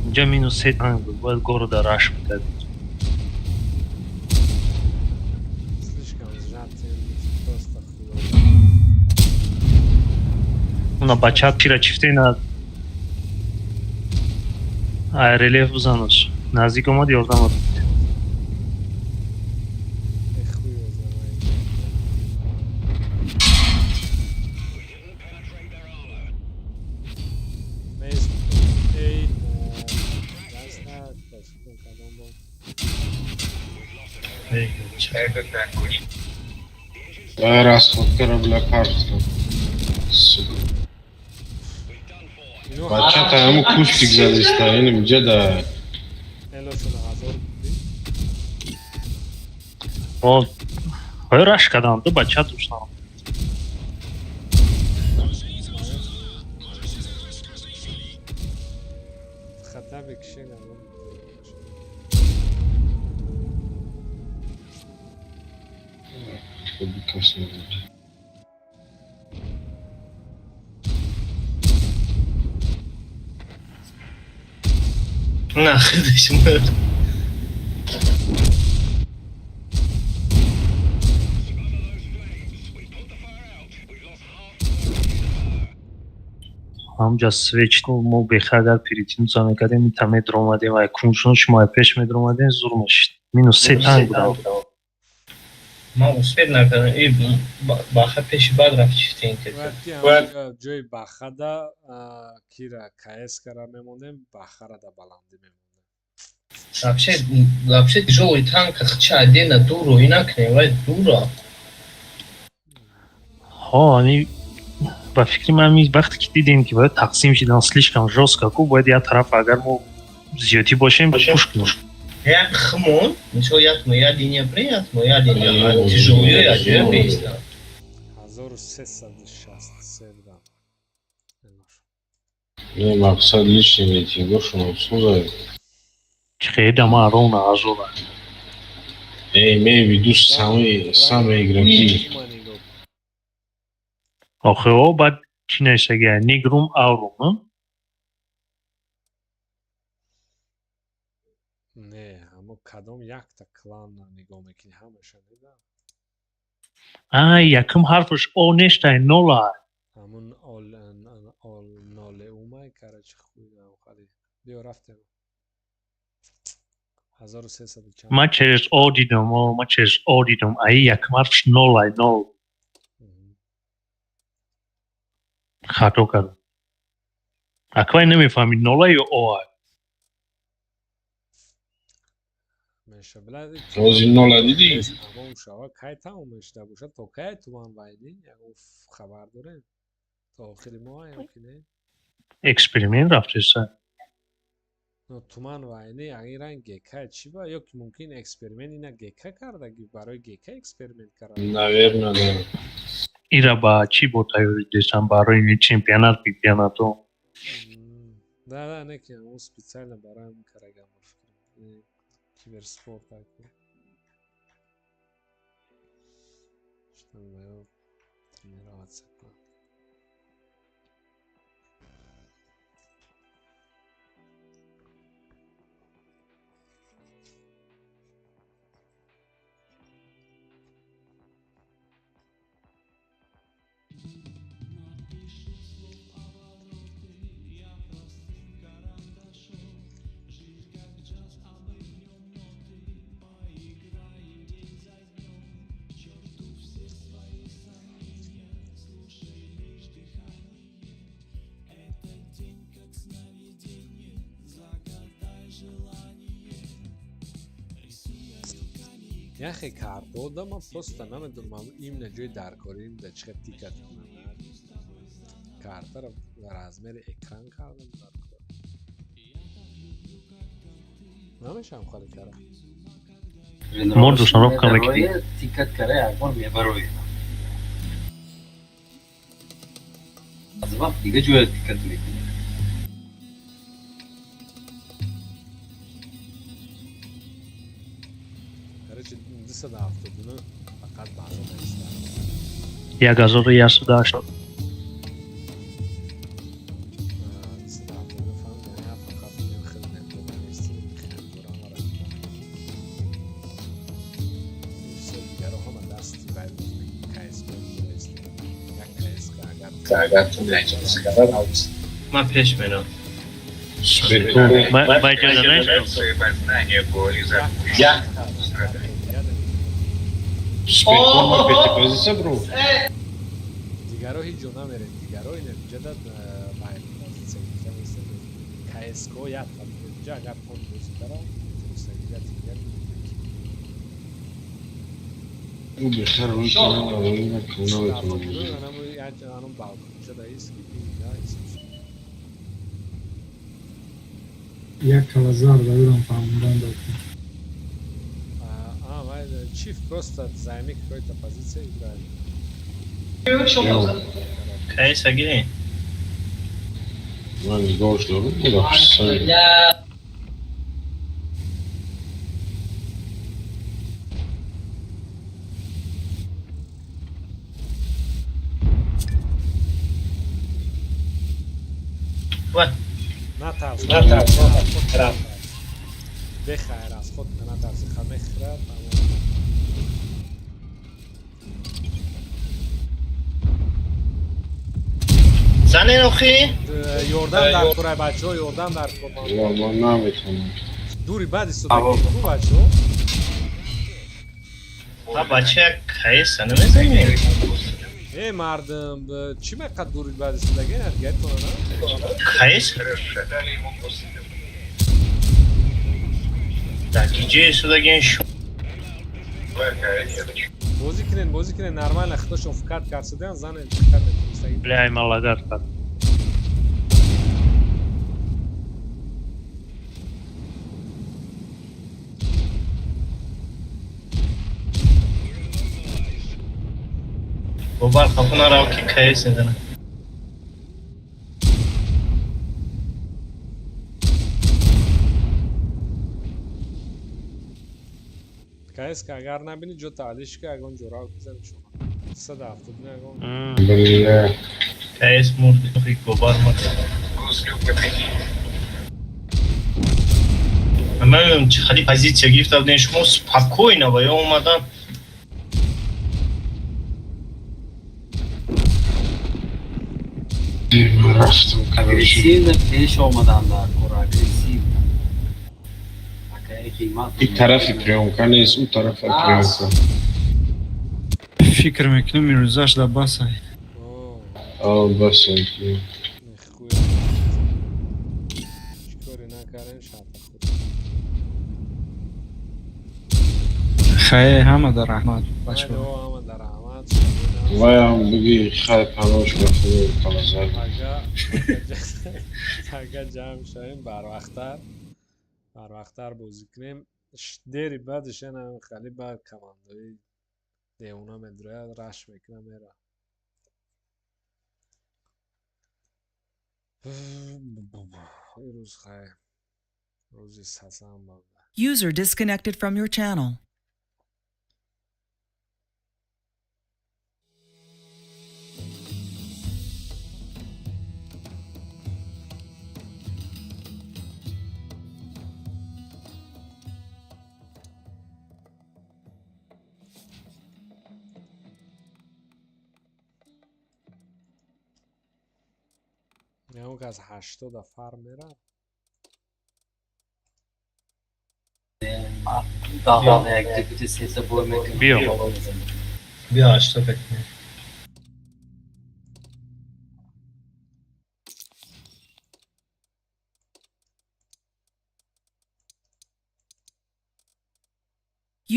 Инҷа минус се танк буд, бояд города раш мекардем. Слишком сжатый, просто хуёво. Уна бача пира чифте на ай рельеф бизанаш. Наздик омад, ёрдам дод. Эх, хуй его знает. Нест, эй, даста, ташкил кадом бо. Дай расходкара, бля, партия. Сука. Ино Бачата ҳаму кустик задиста, инам ҷада. Элошона ҳазор буди. О, ҳоё раш кардам, ду бача доштам. Хата бикшен ам. Кас набуд. На, худаш мурд. Ҳамҷа свечку мо беха агар перетянуться мекардем, ита медромадем, ай куншун шумо ай пеш медромадем, зур мешид. Минус се танк будам. Ман успел накардам. И баха пеши бад рафт чифтин ки. Бояд ки ҳамонҷа ҷои бахада кира КС кара мемондем, бахара да баландӣ мемондем. Вообще тяжелый танк хча отдельно дуру и накне, вай дура. Ҳо, ами ба фикри ман, ами вақте ки дидем, ки бояд тақсим шидан слишком жёстко ку, бояд як тараф, агар мо зиёдӣ бошем, пуш кунем. Як хмон, мисол, як моя линия при, як моя линия, а тяжелую я ҷоя беиста. 1363 будам. Элош. Не, мақсад личный рейтингошон обсузай. Чихеда ма ровно ҳазора. Эй, имею в виду самые игроки. Тума нигоҳ. Охе, о, баъд чӣ нависагия? Нигрум аурум? Не, ҳамо кадом якта клан нигоҳ мекунӣ, ҳамаша неда. Ай, якум ҳарфаш о нештай, нола. Ҳамун ол ол ноле умай, короче, хуй навхари. Биё, рафтем. 1300 чанд. Ман через о дидам, о, ман через о дидам. Ай, якум ҳарфаш нолай, нол. Хато кардам. Аквай намефаҳмид нола ё о. Меша, била. Ҳозир нола дидӣ? Тамом шава, кай тамом мешуда бошад? То кай туман вайни? Ягон хабар дорем? То охири моҳ ё ки не? Эксперимент рафтеса. Но туман вайни ин ранг ГК чӣ ба, ё ки мумкин эксперимент ина ГК кардаги, барои ГК эксперимент карда. Наверно, да. Ира ба чӣ бо тайёрӣ дестам барои чемпионат, чемпионато. Да, не ки он специально барои ҳамин карагам, киберспорт аку. Чтобы тренироваться. Яхе картода ман просто намедонам, имна ҷои даркорим да чӣ хел тикат кунам. Картаро размери экран кардам даркор. Намешавам хали кара. Морду установка мекунӣ. Тикат кара, якбор мебарои. Аз вақт дига ҷоя тикат мекунӣ. Короче, 279 фақат баъза наистад. 1180. Агар ту наҷиз карда. Ман пеш мерам. Як. Спектр пети позиция бро. Дигаро ҳеҷ ҷо намерем. Дигаро ин ҷада байн позиция гирифта меистем. КСК як ҷа агар пон бозӣ кара, метавониста дигар дигар. Ӯ бехер рӯи наметавонам бозӣ. Анам балконча да ист ки бина ист. Як калазар ба юрам фаҳмидан дод. А, чиф просто займи какой-то позиция играли. КС гирем. Ман нигоҳш дорам, буда. Натарс, натарс, натарс. Бехайр аз худ натарси, ха мехӯрад. Занен охи? Ёрдам дар курай бачаҳо, ёрдам дар кур. Ман наметавонам. Дури баъд истодаги ку бачаҳо? Ҳа бача як КС намезанем. Э мардум, чӣ меқад дури баъд истодаги гетона на? КС? Дар киҷо истодаген шу? Бозӣ кунен, бозӣ кунен, нормально худошон фикат карсидан, занен фикат метавонистаги. Бля, маладар кад. Бобар хафа нарав ки КС мезанад. КС агар набини ҷо таълиш ка ягон ҷора бизани шумо. 170 ягон. Бля. КС мурд охи бобар мурд. Ман намедонам чӣ хали позиция гирифта будем шумо спокойно ва ё омадан. Рафтам, короче. Агрессивно пеш омадан дар кор, агрессивно. Акаи қимат. И тарафи приёмка нест, ӯ тарафа приёмка. Фикр мекунам ирӯзаш да басай. А, басай. Нихуя. Чӣ коре накардем, шарта худ. Хай ҳама дар раҳмат бачаҳо. Майли, ҳама дар раҳмат. Ваям биги хай панош ба худо калазар. Ага ҷамъ шавем барвақттар. Барвақттар бозӣ кунем. Дери баъдиш яна хали ба командаи девона медрояд, раш мекуна мера. Ирӯз хай рӯзи сасам буда. User disconnected from your channel. Ягон кас 80 фар мера. Даҳ як дебути сеса бой мекунем. Биё. Биё 80 бекунем.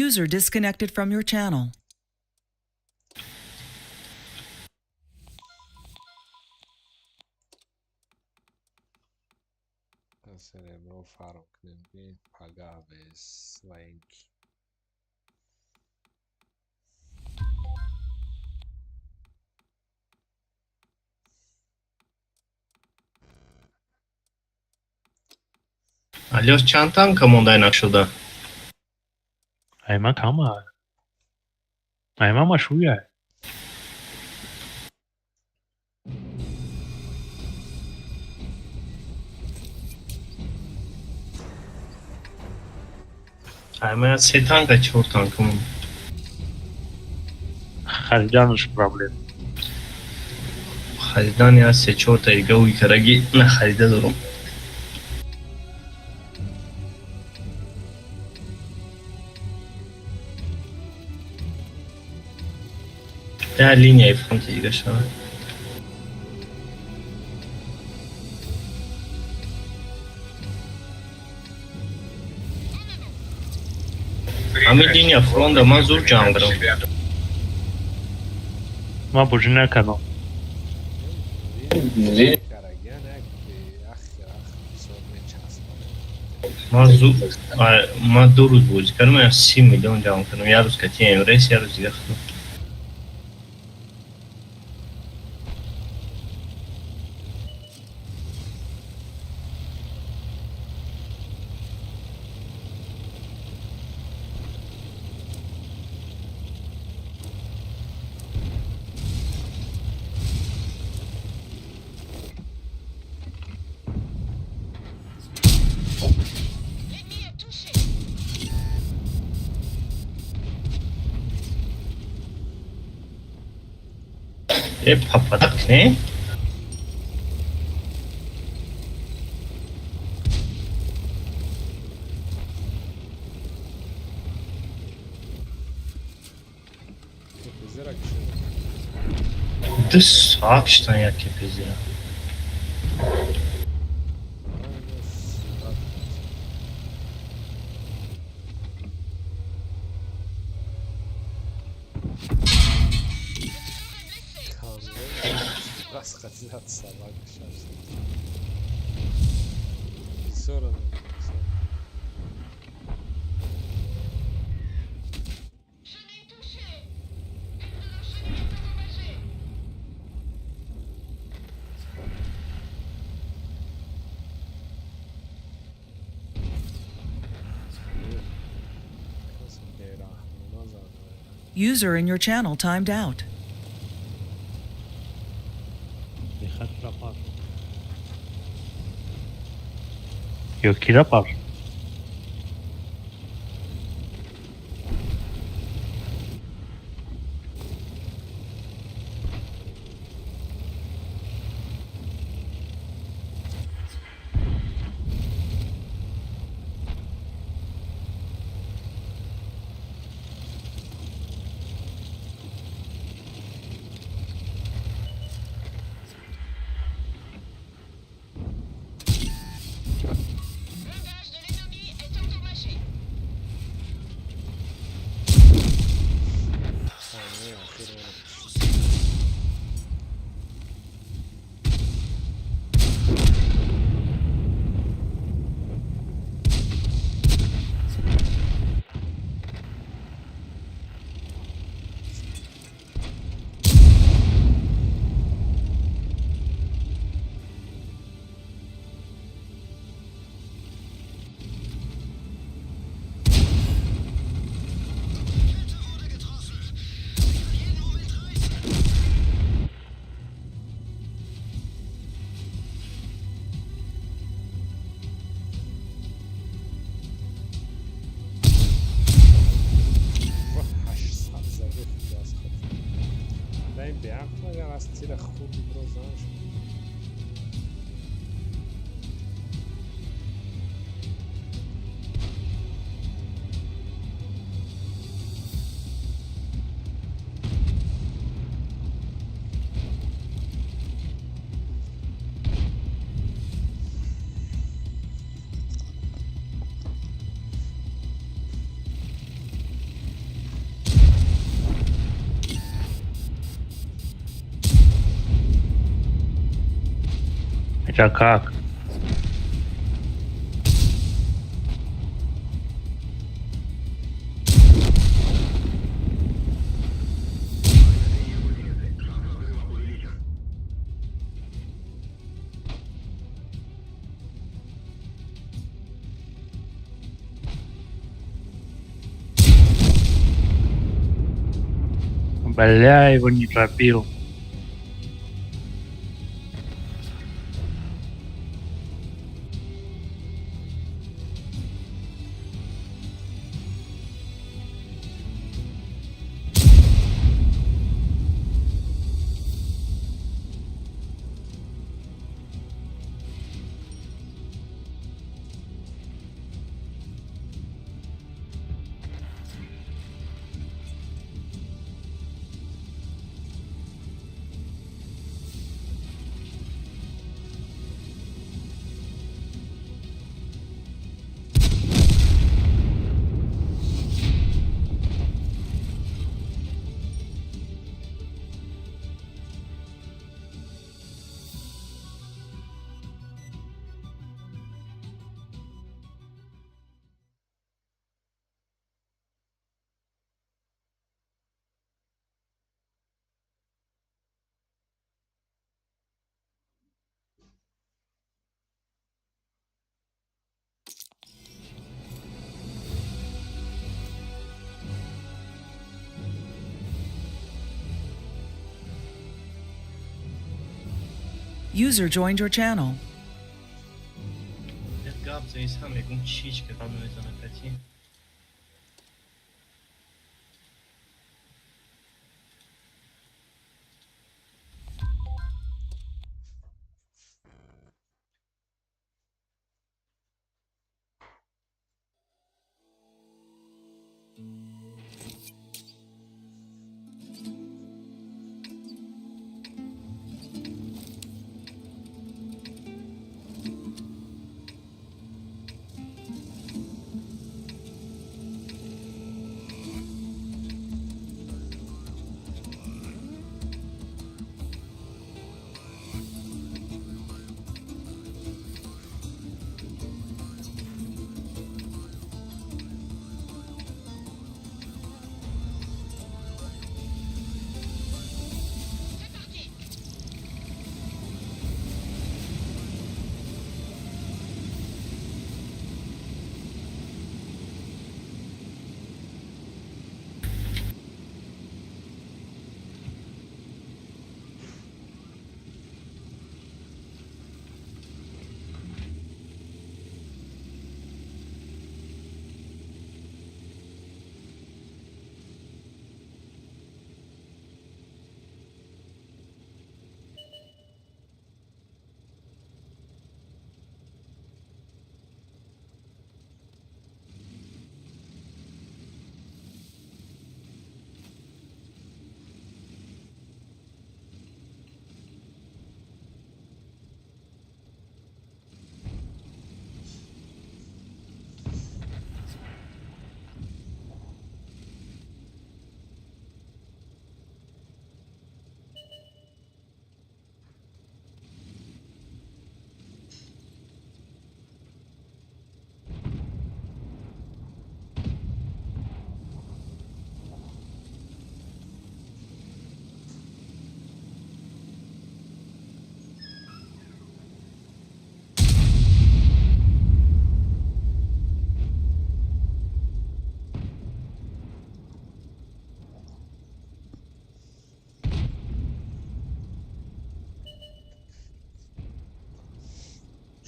User disconnected from your channel. Серебро фарм кунем ки пага без ваенки. Алёс чанд танка мондай нашуда? Айма кама. Айма машуя. Айма се танка чор танка монда. Хариданаш проблем. Харидан я се чорта дига уи караги нахарида дорам. Я линияи фронти дига шавад. Ҳамин линия фронта ман зуд ҷамъ кардам. Ман бозӣ накардам. Ман зуд, ман 2 рӯз бозӣ кардам, я 30 миллион ҷамъ кардам. Як рӯз кати МРС, як рӯз дига худам. Э, попадак, не? Ду соат шудан як кепезира. User in your channel timed out. Ё кира пар? Это как? Бля, его не пробил. User joined your channel. Як гап занисам, мегум, чич ки гап намезанад кати.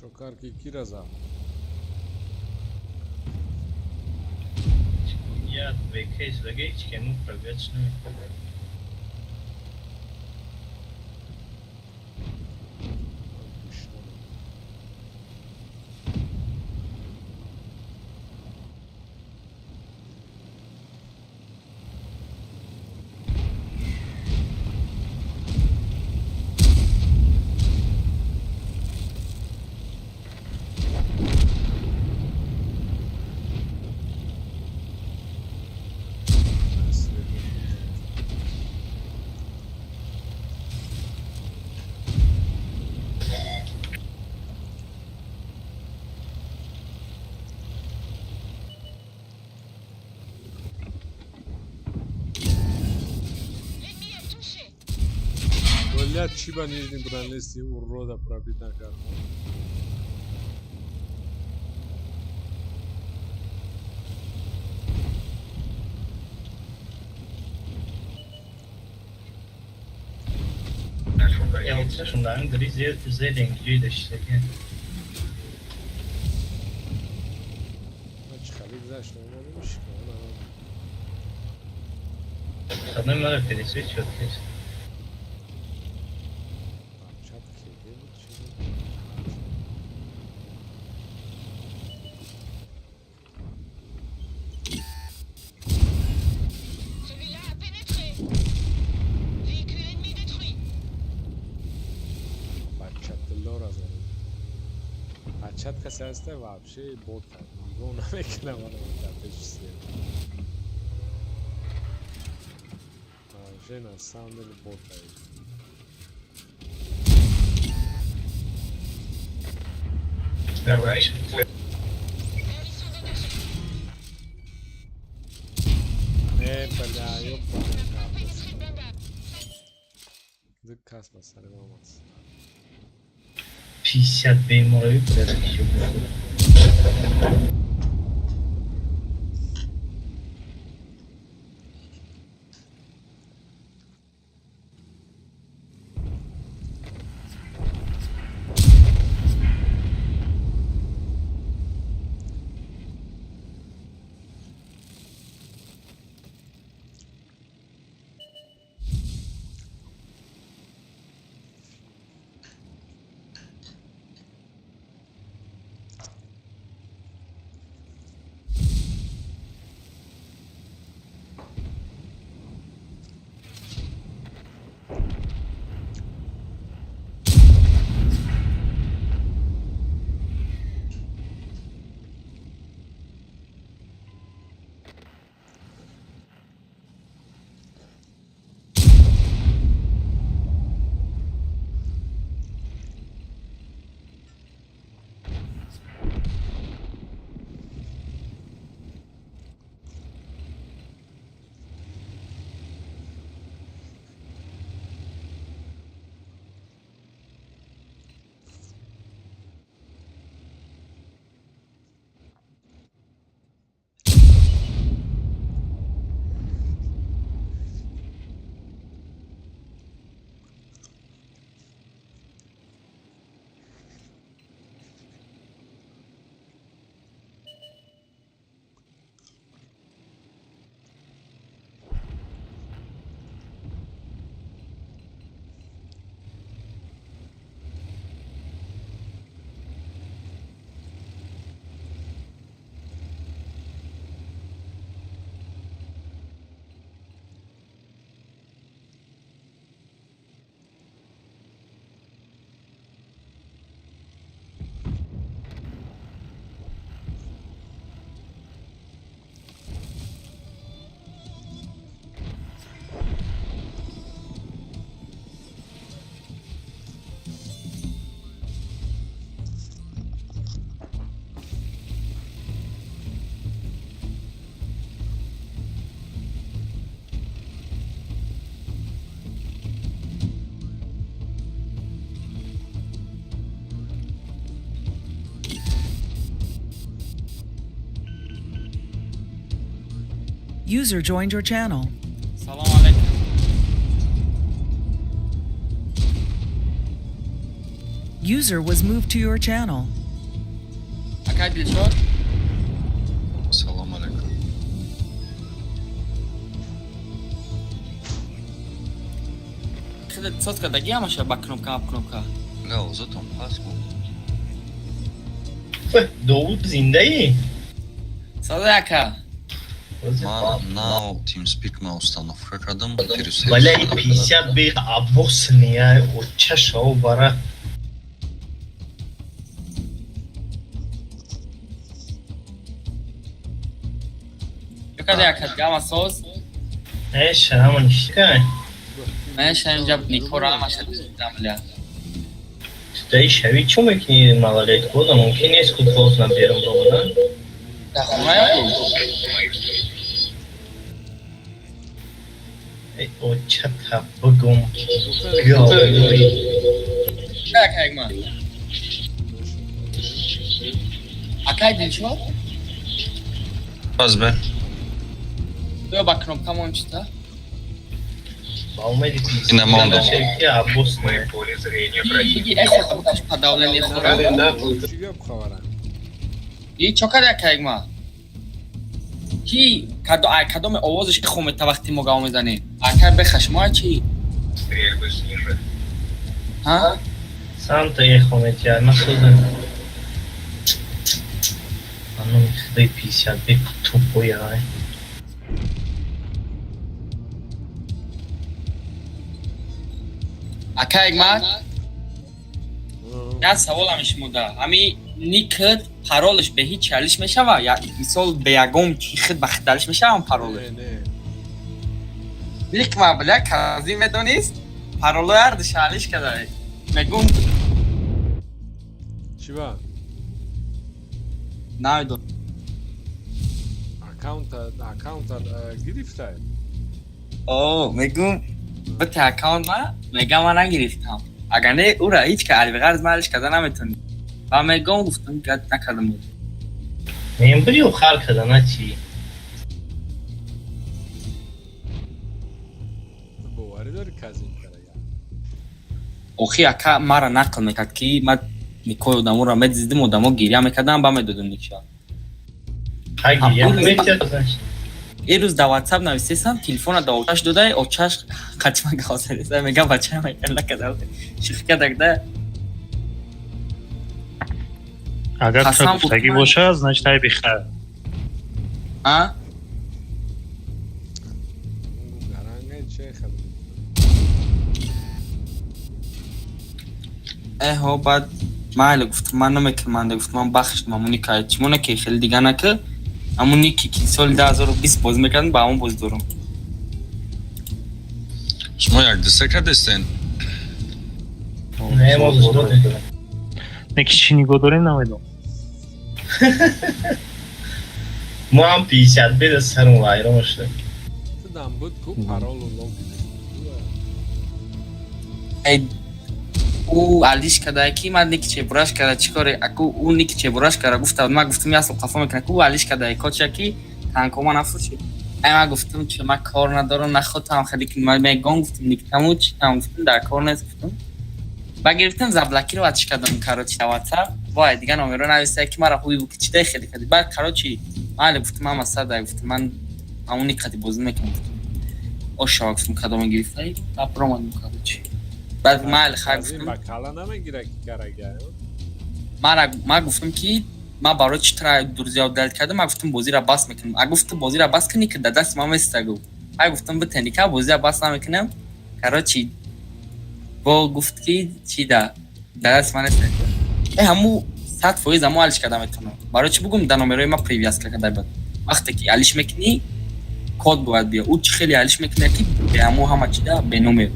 Чокар ки кира зад? Я ВК шдаги, ҳеч ке ну пробиятш намекунад. Голят чӣ ба нижний бронелисти урода пробить накард? Шундан дри зеленгиҷои даштаги. Ман чӣ хали гузаштам, омадам шикоя. Одной мара пересвечивает, конечно. Чап кеге буд, чӣ буд? Celui-là a pénétré. Véhicule ennemi détruit. Бачатиллора задем. Бачат касе ҳаста, вообще бот нигоҳ намекунам, ана дар пеши сер. Вообще на самом деле бот ай. Давай. Э, бля, ёбаный капец. Дык кас ба сари ман омад. 50 беморӣ порядок. User joined your channel. Салом алейкум. User was moved to your channel. Акай Дилшод. Салом алейкум. Худат соз кардаги ҳамаша ба кнопка, ҳам кнопка. Не, овозатон паст буд. Довуд, зиндаӣ? Соза, ака. Ман нав TeamSpeak ма установка кардам. Валя, и 50 бе абосния оча шав бара. Чо карда, ака, гама соз? Э, шама ништика. Ман инҷа никора ҳамаша дидам, ля. Тудаи шави чӣ мекунӣ, малолетка? Мумкин нест ку поздно берун бромадан? Дар хонаям. Эй, оча та бигум. Говнои. Ака Ягман. Акай Дилшод? Баз бе. Биё ба кнопка мон чита. Ба умеди Ина мондам. ки абосния. Иги эхо букаш подавление хӯра. Чӣ гап хабара? И чо карда, ака Ягман? Ки кадо ай кадоме овозаш эхо мета вақти мо гав мезанем? Акай бехаш мо чӣ? Ҳа? Санта эхо метиҳад, ман созам. Аноми худои 50 бе тупой ай. Ака Ягман? Як саволам шумода. Ҳами никт паролаш бе ҳеҷ алиш мешава? Я мисол бе ягон чи хид ба хид алиш мешава паролаш? Не, не. Ник ма бля кази медонист? Пароло ҳардуша алиш када. Мегум Чӣ ба? Намедонам. Аккаунта гирифтай? О, мегум бите аккаунт ма, мегам ман нагирифтам. Агар не ура ҳеҷ ка алиғарз ма алиш карда наметонӣ. Ва мегом гуфтам гад накардам. Мембрио хар када на чӣ? Боварӣ дорӣ казин карага? Охи ака мара нақл мекард ки ма никои одаморо медизидим, одамо гиря мекардам, ба медодум никша. Ха, гиря метиҳад, значит. Ин рӯз дар ватсап нависесам, телефона да оташ додай, очаш қатима гавзареса, мегам бачаам мекар накарда. Шӯхӣ кардагда. Агар Қасам гуфтагӣ буд. боша, значит, айби хайр. А? Гаранга че хабар? Эҳо, баъд майли гуфтам, ман намекунам, ман гуфтам, ман бахшидам ҳамуни ка чимона ки хеле дига нака, ҳамуни ки соли 2020 бозӣ мекардам, ба ҳамон бозӣ дорам. Шумо як диса кардестен? Не, мо додем. Не ки чӣ нигоҳ дорем, намедонам. Мо ҳам 50 бе сарм вайрон шуда. Тудам буд ку паролу логин. Эй, ӯ алиш кардае ки ман ники чебураш карда, чӣ коре аку ӯ ники чебураш карда гуфта, ман гуфтам я сол қафо мекунам ку ӯ алиш кардае коча ки танкома нафуршид. Ай ман гуфтам чи ман кор надорам, нахотам хеле ки ман мегон гуфтам никтаму чи там гуфтам дар кор нест гуфтам. Ба гирифтам заблокировать кардам, короче, на WhatsApp. Вай дига номеро нависта ки мара хуй ки чидай хеле кади. Баъд, короче, майли гуфтам, ман масада гуфтам, ман ҳамони қади бозӣ мекунам гуфтам. Ошава гуфтам кадома гирифтай, баъд промадам, короче. Баъд майли хай гуфтам. Ба кала намегира ки карага. Мара ман гуфтам ки ман барои чӣ тра друзья удалить кардам, ман гуфтам бозиро бас мекунам. А гуфтам бозиро бас кунӣ ки дар дасти ман места гуфт. Ай гуфтам битеника бозиро бас намекунам. Короче, бо гуфт ки чи да дар дасти ман нест. Э, ҳаму 100% ҳаму алиш карда метавонам. Барои чӣ бугум дар номерои ман привязка карда буд. Вақте ки алиш мекунӣ, код бояд биё. Ӯ чӣ хеле алиш мекунад ки бе ҳаму ҳама чи да бе номер.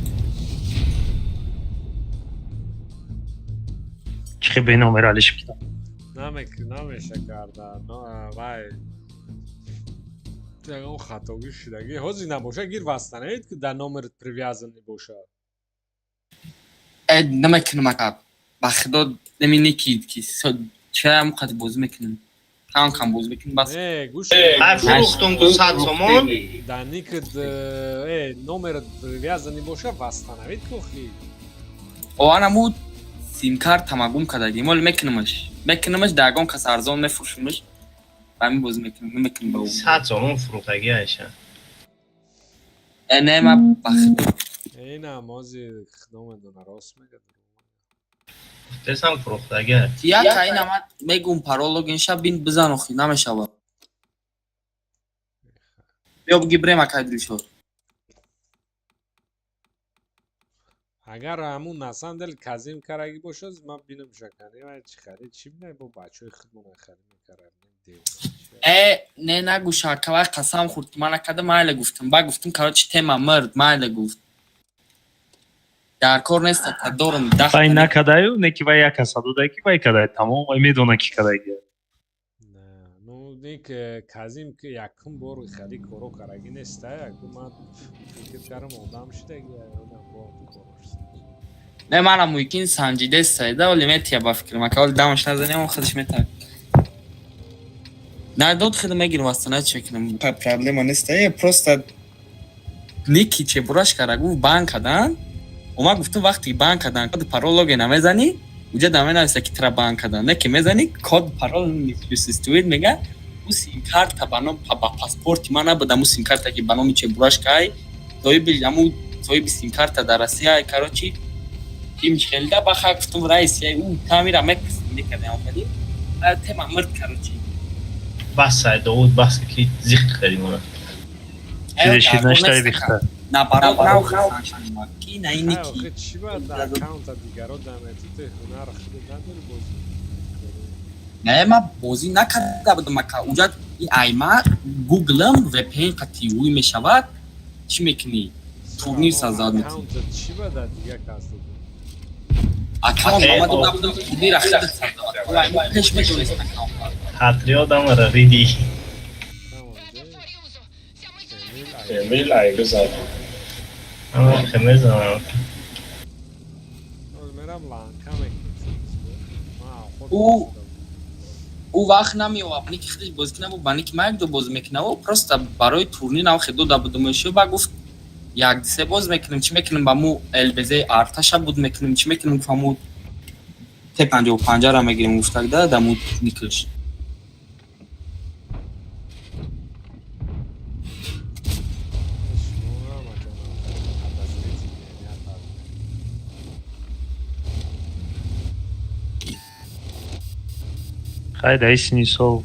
Чӣ хел бе номер алиш мекунам? Намеша карда. Вай ягон хатогӣ шудагӣ. Ҳозир набоша, гир вастанаед ки дар номерат привязанный боша. Э, намекунам ака. Ба худо намини ки чаям қад бозӣ мекунам. Кам кам боз мекунем бас. Не, гӯш. Ай фурӯхтум ку 100 сомон. Да никд номер привязанный боша, восстановить кухи. О, анаму симкарта ма гум кардагим. Оли мекунамаш. Мекунамаш, да ягон кас арзон мефурӯшимаш. Ба ҳамин бозӣ мекунам, намекунам ба ӯ. 100 сомон фурӯхтагӣ айша. Э, не, ма ба Ина мози худо медона, рост мега. Гуфтесам фурӯхтагӣ. Яка ина ма мегум парол логин ша бин бизан охи намешава. Биё буги брем акай Дилшод. Агар ҳамун на самом деле казим караги бошад, ман бинам шакани ва чӣ хари, чӣ бинай бо бачаҳои худмон хари мекарад. Э, не нагӯша, ака вай қасам хӯрд ки ман накарда, майле гуфтам. Ба гуфтам, короче, тема мирд, майле гуфт. Дар кор нест, ака дорам даҳ. Вай накардаю, не ки вай як каса дода ки вай кадай, тамом вай медона ки кадаги. Ну, ник казим ки якум бор хали коро караги неста, якум ман фикр кардам одам шидаги, одам бо корош. Не, манам мумкин санҷидеста, да, оли метия ба фикрам, ака оли дамаш назанем, худаш метавад. Надод хеле мегирам астана чӣ мекунам. Проблема нест, э, просто ники чебураш кара гуфт бан кардан. Ома гуфтум вақте бан кардан код парол логе намезанӣ, уҷа да менависа ки тра бан кардан. Не ки мезанӣ код парол не существует мега. Ӯ сим-карта ба ном ба паспорти ман набуд, аму сим-карта ки ба номи чебураш кай, соҳиби аму соҳиби сим-карта дар Россия, короче, им хелда ба ха гуфтум раис, ӯ тамира мепурсидем мекардем хеле. Тема мирд, короче. Бас сай Довуд бас ки зиқ кардим ора. Чизе шид наштай бихта. На парол нав ки на ини ки. Чӣ бад аккаунта дигаро дамети ту ҳунар худ надори бозӣ. Не, ма бозӣ накарда будам ака. Уҷа айма гуглам VPN қати ӯй мешавад. Чӣ мекунӣ? Турнир создавать мекунӣ. Аккаунта чӣ бад дига кас додӣ? Аккаунт омада набудам, турнир худат создавать. Айма пеш медонист аккаунт. Патриотамара риди. Эмил айгызад. Ама хемезанам. Мерам ланка мекунам. Ӯ вақт намеёвад, ники худаш бозӣ кунад, ба ники ма якҷо бозӣ мекунад, просто барои турнир нав хе дода будам шу, ба гуфт як се боз мекунем, чӣ мекунем, ба му ЛБЗ арташа буд мекунем, чӣ мекунем, гуфт ҳаму Т55-ра мегирем гуфтагда даму никаш. Хай да исини сол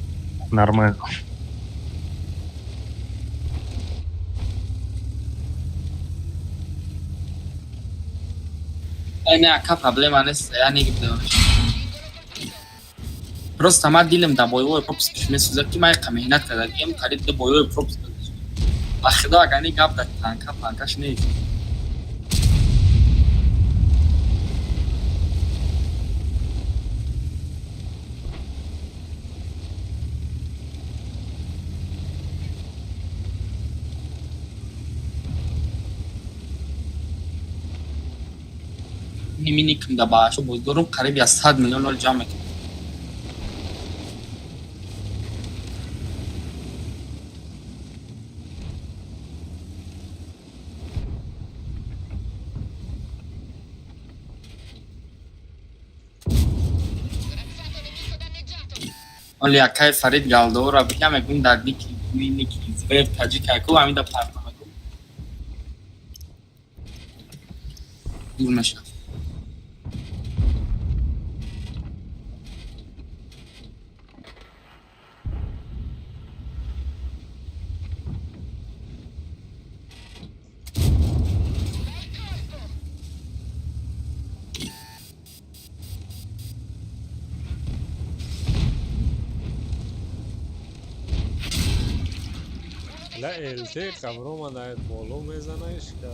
нормально. Не, ака проблема нест, я не Просто ма дилам да боевой пропуск месӯзад ки ма яқа меҳнат кардагиам, қариб ду боевой пропуск. Ба худо агар ни гап да танка панкаш нест. Миникм да баашо боз дорум қариб я 100 миллион ол ҷамъ мекунам. Оли акай Фарид Галдоора бигам мегум дар ники ники звер таҷик аку ҳамин да парта мегум. Дур мешавад. Ла ЛТ қабр омада боло мезанаиш ка.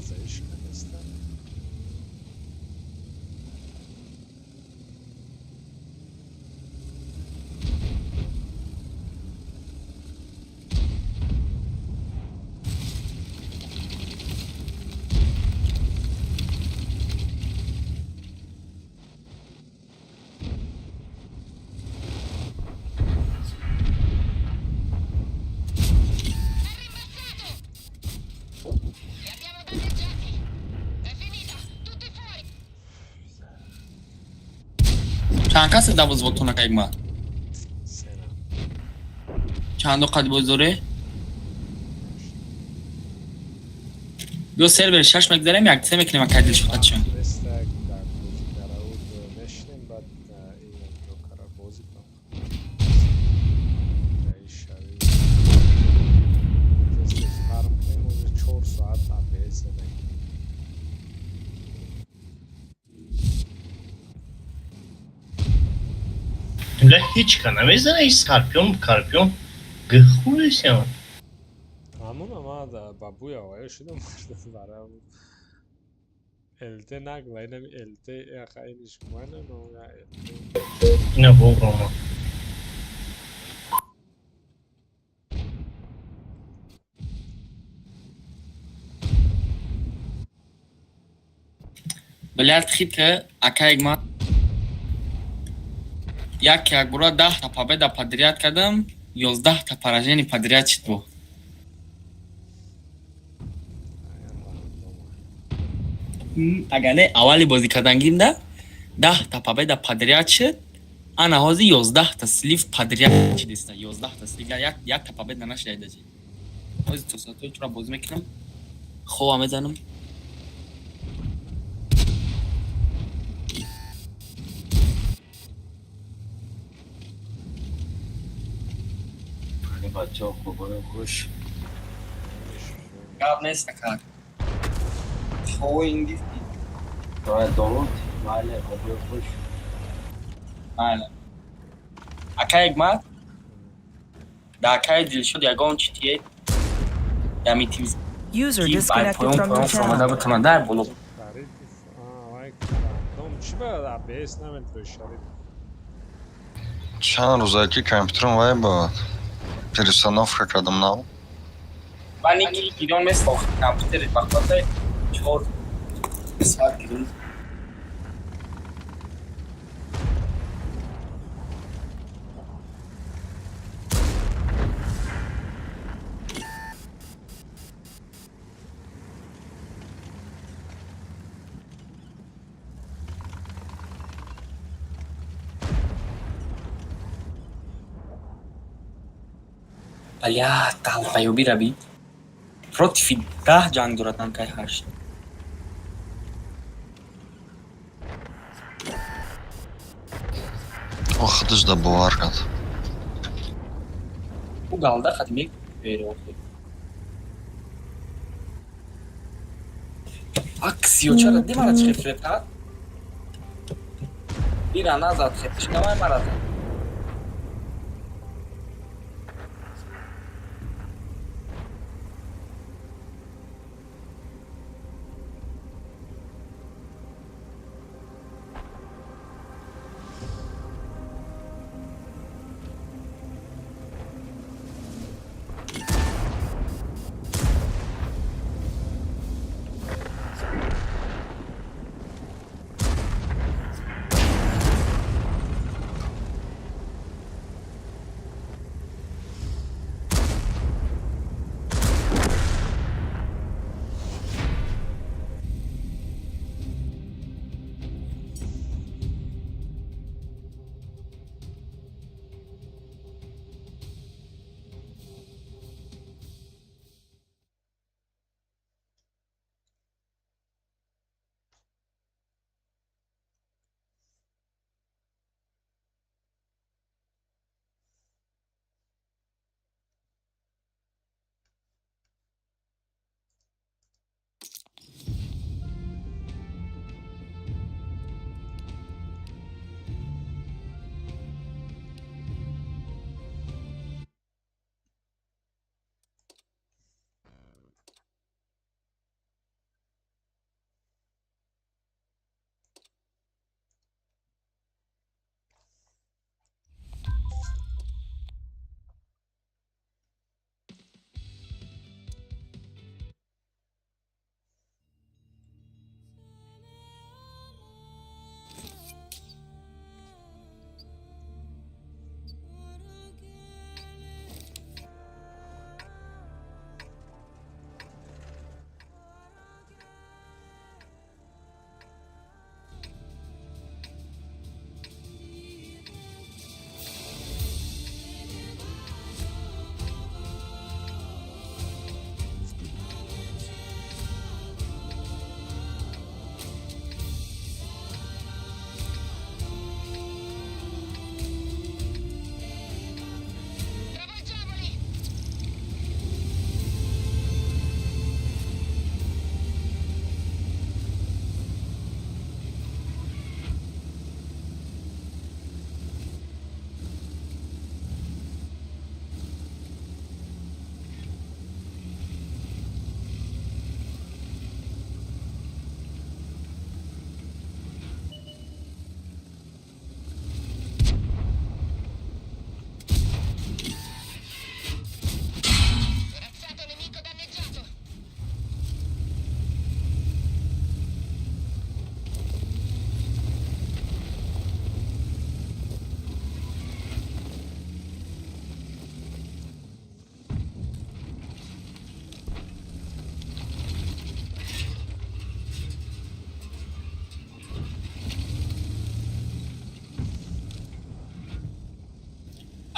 База ишка неста. Чанд касе давозвотона кайма? Чандо қад боз доре? Биё сервер шаш мегзарем, як се мекунем, акай дилшодчон. Неста дар бозигарауд мешинем, баъд ин ҷокара бозӣ кунам. Раис шави. Тез тез фарм кунем, уже 4 соат АБС задаем. Бля, ҳеч ка намезана ин скорпион, карпион гхулесям. Ҳамона ма ба буя оя шудам барам. ЛТ нагла, инами ЛТ яха иниш кумана, но я ЛТ. Ина богрома. Блядь, хитре, акай ма. Як як бура 10 та победа подряд кардам, 11 та поражение подряд шид бо. Агар не аввали бозӣ кардангимда 10 та победа подряд шид, ана ҳозир 11 та слив подряд шидеста, 11 та слив, як якта победа нашида ҷи. Ҳозир то соатҳои чора бозӣ мекунам, хова мезанам. Бачаҳо, хубои хуш. Гап нест, ака. Ховои ингилизи. Дород, майли, хубои хуш. Майли. Ака Ҳикмат, дар акаи Дилшод ягон чи тие ями тим User ки disconnected поён from your поён фаромада channel. битавонад дар боло. Шарипов, вай рандом чӣ ба АБС наметавои, Шарипов? Чанд рӯзае ки компютерам вай ба перестановка кардам нав. Ман ики гирён месохт компютери ба хотири 4 соат гирён. Бля, талпаёбӣ равид. Против 10 ҷанг дорад танкаи ҳашт. О, худаш да бовар кард. Ӯ галда хати мевере охир. Аксиё чара димара чӣ хефрета? Ира назад хефишкамай мара зад.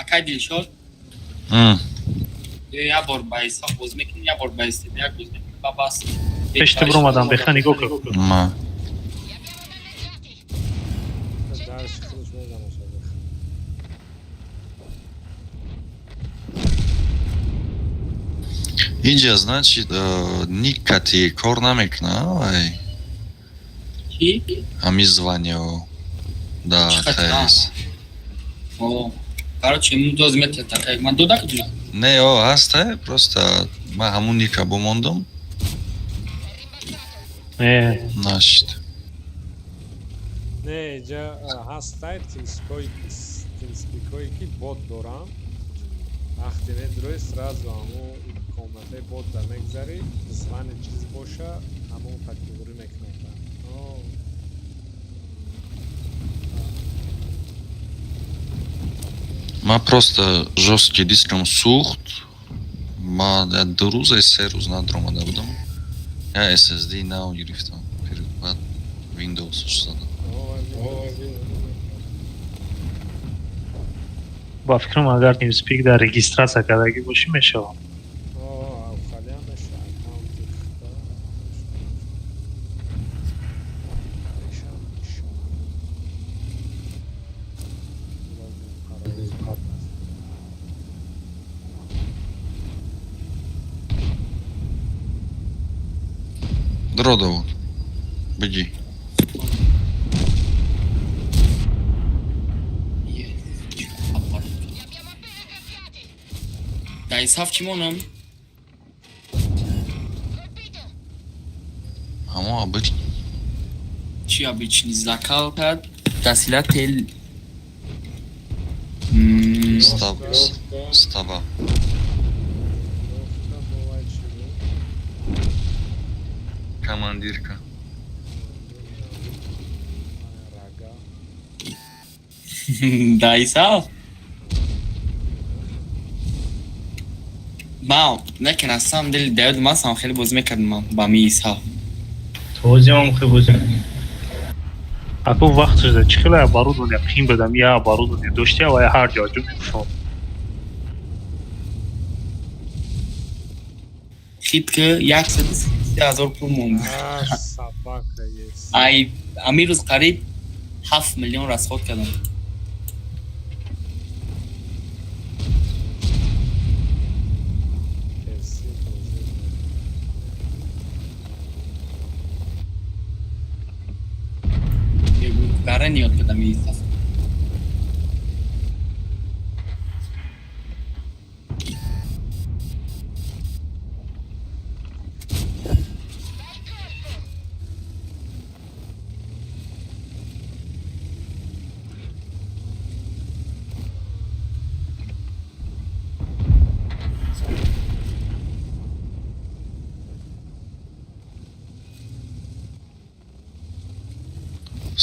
Акай Дилшод, як бор ба ҳисоб боз мекунем, як бор ба як боз мекунем, ба бас. Пеш ту биромадам, беха нигоҳ кун. Ма. Дарши худаш мезанад шабех. Инҷа, значит, никати кор намекуна, ай? Чӣ? Ҳами званиё. Да, Чӣ хати? ТС. О, короче, ему доз метр такая. Ман дода куҷо? Не, о, ҳаста, просто ман ҳамун ника бомондам. Не. Нашид. Не, иҷа ҳастай тимспикое ки бот дорам. Вақте медрои, сразу ҳамун комнатаи ботда мегзарӣ, звани чиз боша, ҳамон категорӣ мекунад. О, Ман просто жёсткий дискам сӯхт. Ман я 2 рӯза, 3 рӯз надромада будам. Я SSD нав гирифтам. Баъд Windows задам. Ба фикрам, агар TeamSpeak дар регистрация кардагӣ бошӣ, мешавад. О, халиам меша, аккаунти хта. Меша, меша. Логин, парол. Дро, Давуд. Бигӣ. Дар ҳисоб чӣ монам? Ҳамон обычный. Чӣ обычный закал кард? Дасила тел. Стаб, стаба. Лёвка бовай чӣ буд? Командирка. Рага. Дар ҳисоб? Ма, лекин на самом деле дар ёди ман сам хеле бозӣ мекардам ман ба ми ҳисоб. Тозиам хеле бозӣ мекунем. Ако вақташ да чӣ хеле оборудование қим будам, я оборудование доштия ва ҳар ҷо ҷо мекушод. Хит ки 133 000 пул монд. А, собака есть. Ай, ами рӯз қариб 7 миллион расход кардам. FC бозӣ. Гарен ёд кардам ин ҳисоб.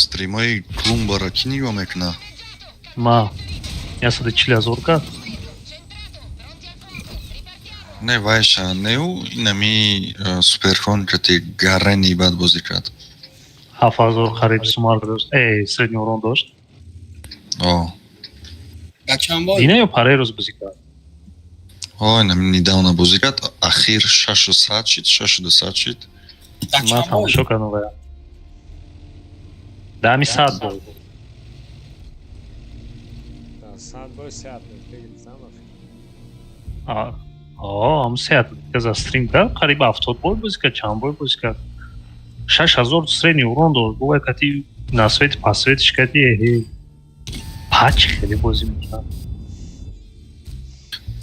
Стримаи Клумбара кӣ нигоҳ мекуна? Ма 140 000 кард. Не, вайша, неу, инами суперкон кати Гарени бад бозӣ кард. 7000 қариб сумар дошт. Средний урон дошт. О, Га чанд бор? Дина ё параи рӯз бозӣ кард? О, инами недавно бозӣ кард. Ахир 600 шид, 6 200 шид. Га Ман чанд бор? тамошо кардам вая. Дами 100 бой. Да, 100 бой сеат гирифтам ба фикр. О, ҳам сеат за стрим кард, қариб 70 бой бозӣ кард, чанд бой бозӣ кард. 6000 средний урон дошт. Бувай кати на свет посветиш кати эҳе. Пач хеле бозӣ мекард.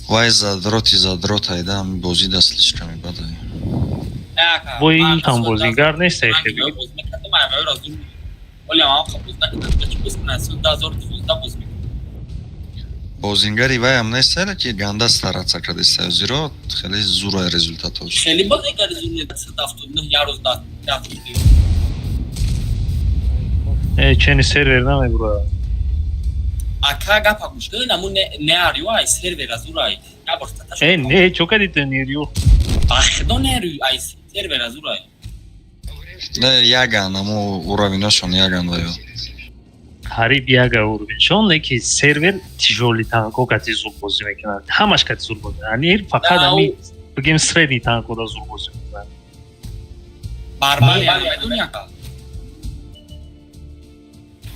Вай задроти задрот айда, ҳами бозӣ да слишком бадай. Бой ҳам бозингар нест, ай хеле. Бозӣ мекардам, ай вайро зур. Оли ам бозӣ накардам, чӣ бозӣ кунам? Соли 2012 бозӣ мекардам. Бозингари вайам нест, айле ки ганда стараться кардеста, зеро хеле зурай результатош. Хеле бозигари зур не 179 як рӯз даҳ Чени сервер намебура. Ака, гапа гӯш кун, наму неарю ай сервера зурай. Як бор статаш. Не, чо кади ту нерю? Ба худо, нерю ай сервера зурай. Не, яган, аму уровенашон яган ваё. Қариб як уровеньшон, леки сервер тяжёлый танко кати зур бозӣ мекунад, ҳамаш кати зур бозӣ, ани фақат ами бигем средний танкода зур бозӣ мекунад. Барбар медони, ака?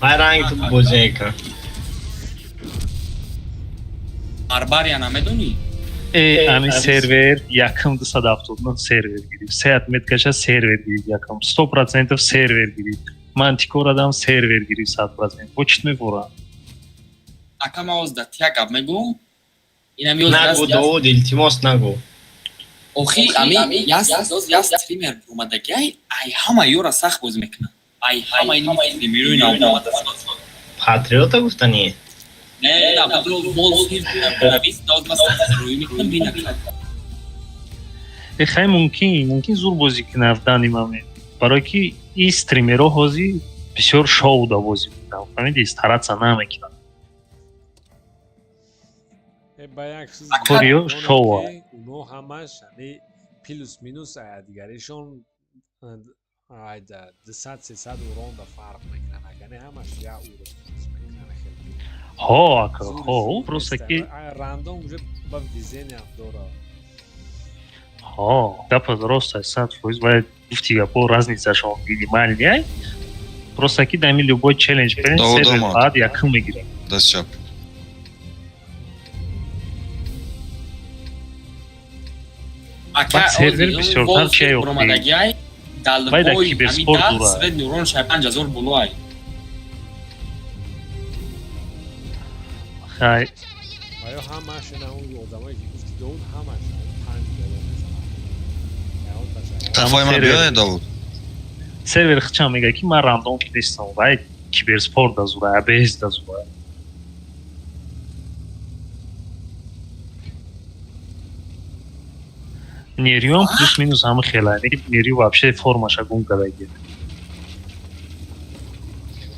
Ай ранг ту бозӣ мекунад. Барбария намедонӣ? Э, ами сервер якм 279 сервер гирифт, се отметкаша сервер гирифт, якм 100% сервер гирифт, мантикорадам сервер гирифт 100%, бо чит мебора. Ака, ман оз да тия гап мегӯм, инами. Нагӯ, Довуд, илтимос, нагӯ. Охи, ами як стример омадаги, ай ҳама ёра сахт бозӣ мекунад, ай ҳама ин стримерои нав омада. Патриота гуфтанӣ? Не, на, волф навис, ноз ман рӯй мекунам, бина. Э, хай, мумкин зур бозӣ кунад в данный момент, барое ки и стримеро ҳозир бисёр шоу да бозӣ мекунанд, фаҳмиди, стараться намекунанд. Э, ба як чиз Кориё шоуа. ки уно ҳамаш ами плюс минус дигаришон айда 200, 300 уронда фарқ мекунанд, агар не ҳамаш як уровень бозӣ мекунанд хеле. Ҳо, ака, ҳо, просто ки Рандом уже ба везениям дора. Ҳо, гапа рост аст 100%. Вай гуфти гапо, разницашон минимальный ай, просто ки дами любой челлендж берем, Довуд сервер омад. баъд якум мегирад. Даст чап. Ака, Баъд сервер бисёртар чия ёфтӣ? омадаги, ай Вай дар далбой киберспорт ами да дура. Средний урон шай 5000 боло ай. Хай. Ва ё ҳамаш ина он одамое ки гуфти, Довуд, ҳамаш панҷ боло мезанад. Қафои ман биёед, Довуд. Сервер хичам мега ки ман рандом нестам, вай киберспорт да зура, абез да зура. Нерюам плюс минус ҳама хела, нерю вообще формаша гум кардаги.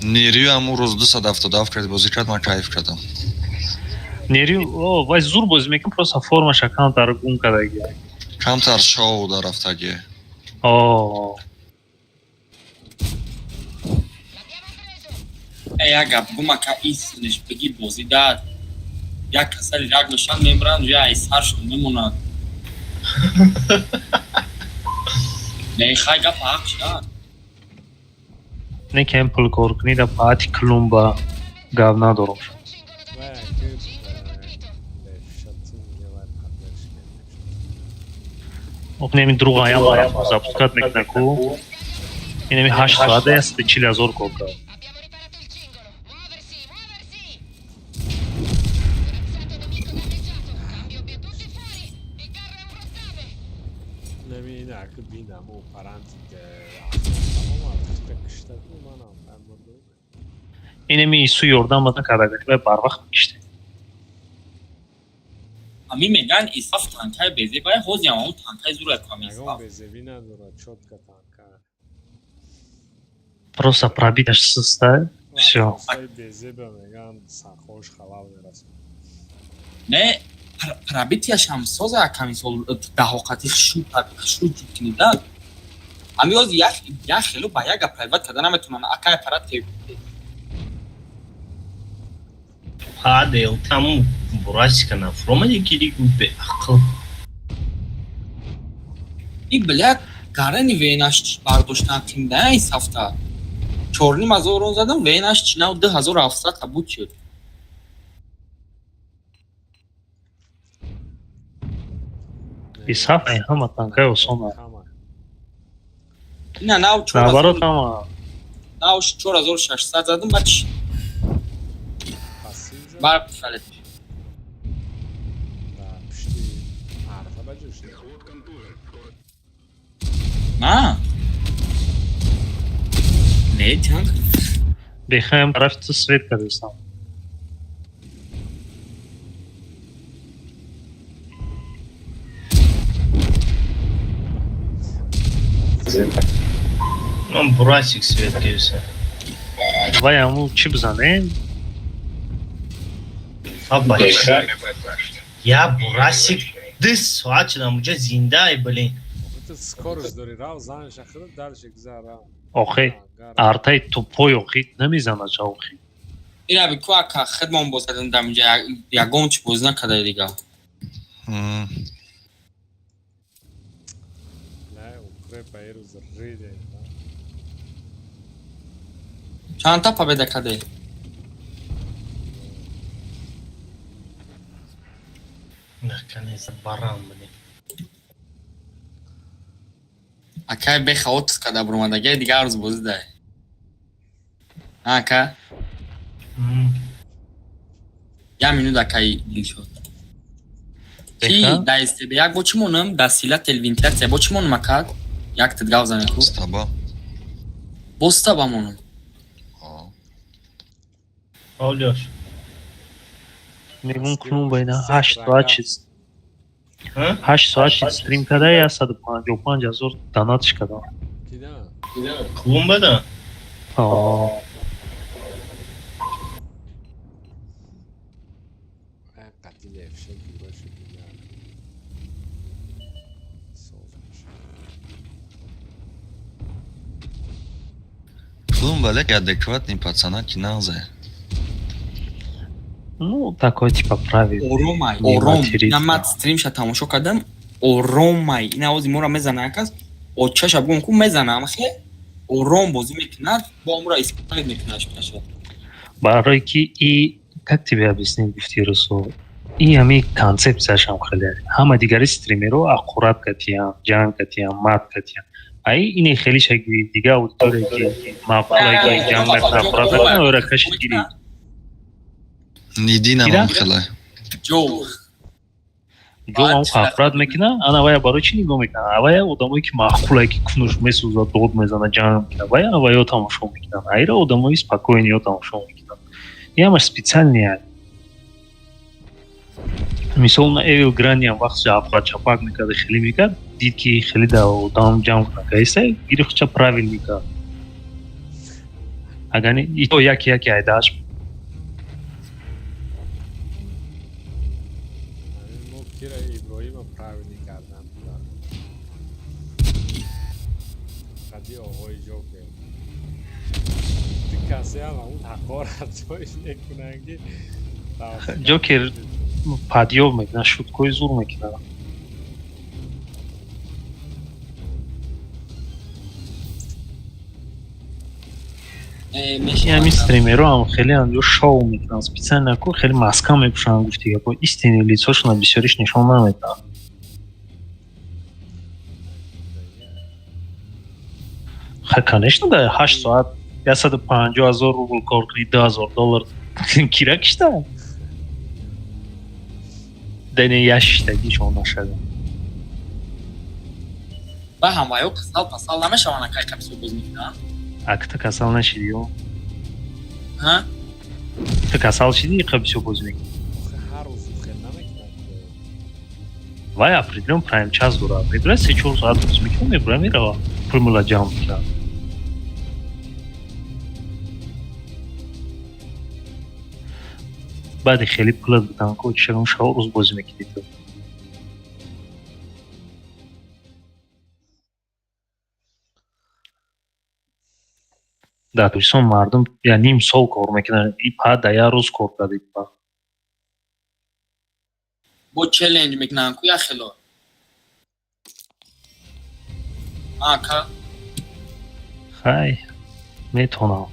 Нерю ҳамун рӯз 277 кард, бозӣ кард, ман кайф кардам. Нерю, о, вай зур бозӣ мекун, просто формаша камтар гум кардаги. Камтар шоу дарафтаги. О. Э, як гап гум, ака, истинеш бигӣ, бозӣ дад як касали раг мешан, мемиранд, я ай саршон мемонад. Не, хай, гап ҳақ шад. Не, кем пул кор кунӣ да баъди клумба гап надорам. Вай ки левшатин вай поддержка. Неми другаям запускать мекуна ку, инеми 8 соата 140 000 кор кард. Неми ина ки бинам о паранти кишта манам. Инеми ису ёрдам бада карда, вай барвақт мекиште. Ами меган исаф танкай безебай, ҳозиам ҳамун танкай зура кам. Ягон исаф безебӣ надорад, чётко танка. Просто пробиташ суста, всё. Безеба меган сархош халал мерасонад. Не, пробитияш ҳам соза, ками сол даҳоқати хушу ҷуд кунӣ да. Ами ҳози як хело ба як гап прайват карда наметавонанд, акай аппарат. Падел тамом бурасика нафуромади, ки беақл. И блядь, гарани венаш бардоштан қимда, ин ҳафта 4500 рон задам, венаш чинав 2700 та буд шуд. Исаф ҳама танкаи осона. Ина нав. Наоборот, ҳама. Нав 4600 задам, баъд барқ шалет. Пушти арфа ба ҷӯш. Ма не танк. Бехаем тарафи ту свет кардастам. Ман бурасик свет гирифта. Вай ҳамун чӣ бизанем? Я бурасик 2 соат шудам уҷа зиндаи, блин. Скорость дори, рав занша худат, дальше гузар, рав. Охи, артаи тупой, охи, намезанад ша, охи. Ира бику ака, хидмон боз кардем дар инҷа, ягон чи боз накарда дига. Не, укрепа ирӯз риде. Чандта победа карде? Наконец барам будем. Акай беха отпуск карда буромадагия, дигар рӯз бозӣ дай. Ака? Я минут, акай Дилшод. Чи дар СТБ як бо чӣ монам? Дар сила вентиляция бо чӣ монам, ака? Як тит гав зане ку. Стаба. Бо стаба монам. Олёш. Мегум кунун байна 8 соат чиз. 8 соат чиз стрим карда 155 ҳазор донатш кардам. Клум бада? Аа. Клум валек адекватный пацана ки нағзе. Ну, такой типа правильный. Оромай, ором. Ина ман стримша тамошо кардам, оромай. Ина ози мора мезана якас, очаша бугум ку мезана, амхе ором бозӣ мекунад, бо амра исправить мекунад шудаша. Барои ки и как тебе объяснить, гуфти Русо, и ҳами концепсияшам хеле. Ҳама дигари стримеро аккурат катиям, ҷанг катиям, мат катиям. Ай ине хеле шаги дига аудитория ки маъқулай ки ҷанг мекунад, аккурат мекунад, ора кашид гирифт. Нидинам хеле. Ҷо. Ҷо ҳам аккурат мекунад, ана вая барои чӣ нигоҳ мекунад? Авая одамое ки маъқулай ки кунуш месӯзад, дод мезанад, ҷанг мекунад, вая аваё тамошо мекунанд. Айра одамои спокойниё тамошо мекунанд. И ҳамаш специальный. Мисол на Эвил Грани ҳам вақт аккурат чапак мекард, хеле мекард, дид ки хеле да одам ҷамъ накаиста, гирифт ча правильный кард. Агар не, и то яке яке айдааш. Мо кира Иброҳима правильный кардан. Қади оғои Ҷокер. Ду касе ҳам ҳамун ҳақоратҳое мекунанд ки Ҷокер падёб мекунад, шуткҳои зур мекунад. Ҳамин стримеро ҳам хеле анҷо шоу мекунанд, специально ку хеле маска мепӯшанд, гуфти гапо истинный лицошона бисёриш нишон намедиҳанд. Ха, конечно, да 8 соат 150 ҳазор рубл кор кунӣ, 2000 доллар кира кишта? Дани яшиштагишон нашада. Ба ҳамваё касал пасал намешаванд, акай қабисо боз мекунанд? Ак ту касал нашидӣ ё? Ҳа? Ту касал шидӣ қабисо боз мекунӣ? Ҳар рӯз хел намекунанд. Вай определён прайм час дорад. Мебурад 3-4 соат боз мекунад, мебурад меравад. Пул мула ҷамъ мекунад. Баъди хеле пулат будан ку чирон шав рӯз бозӣ мекунӣ ту. Дар Тоҷикистон мардум я ним сол кор мекунанд, и па да як рӯз кор карди па. Бо челлендж мекунанд ку як хело. Ака? Хай, метавонам.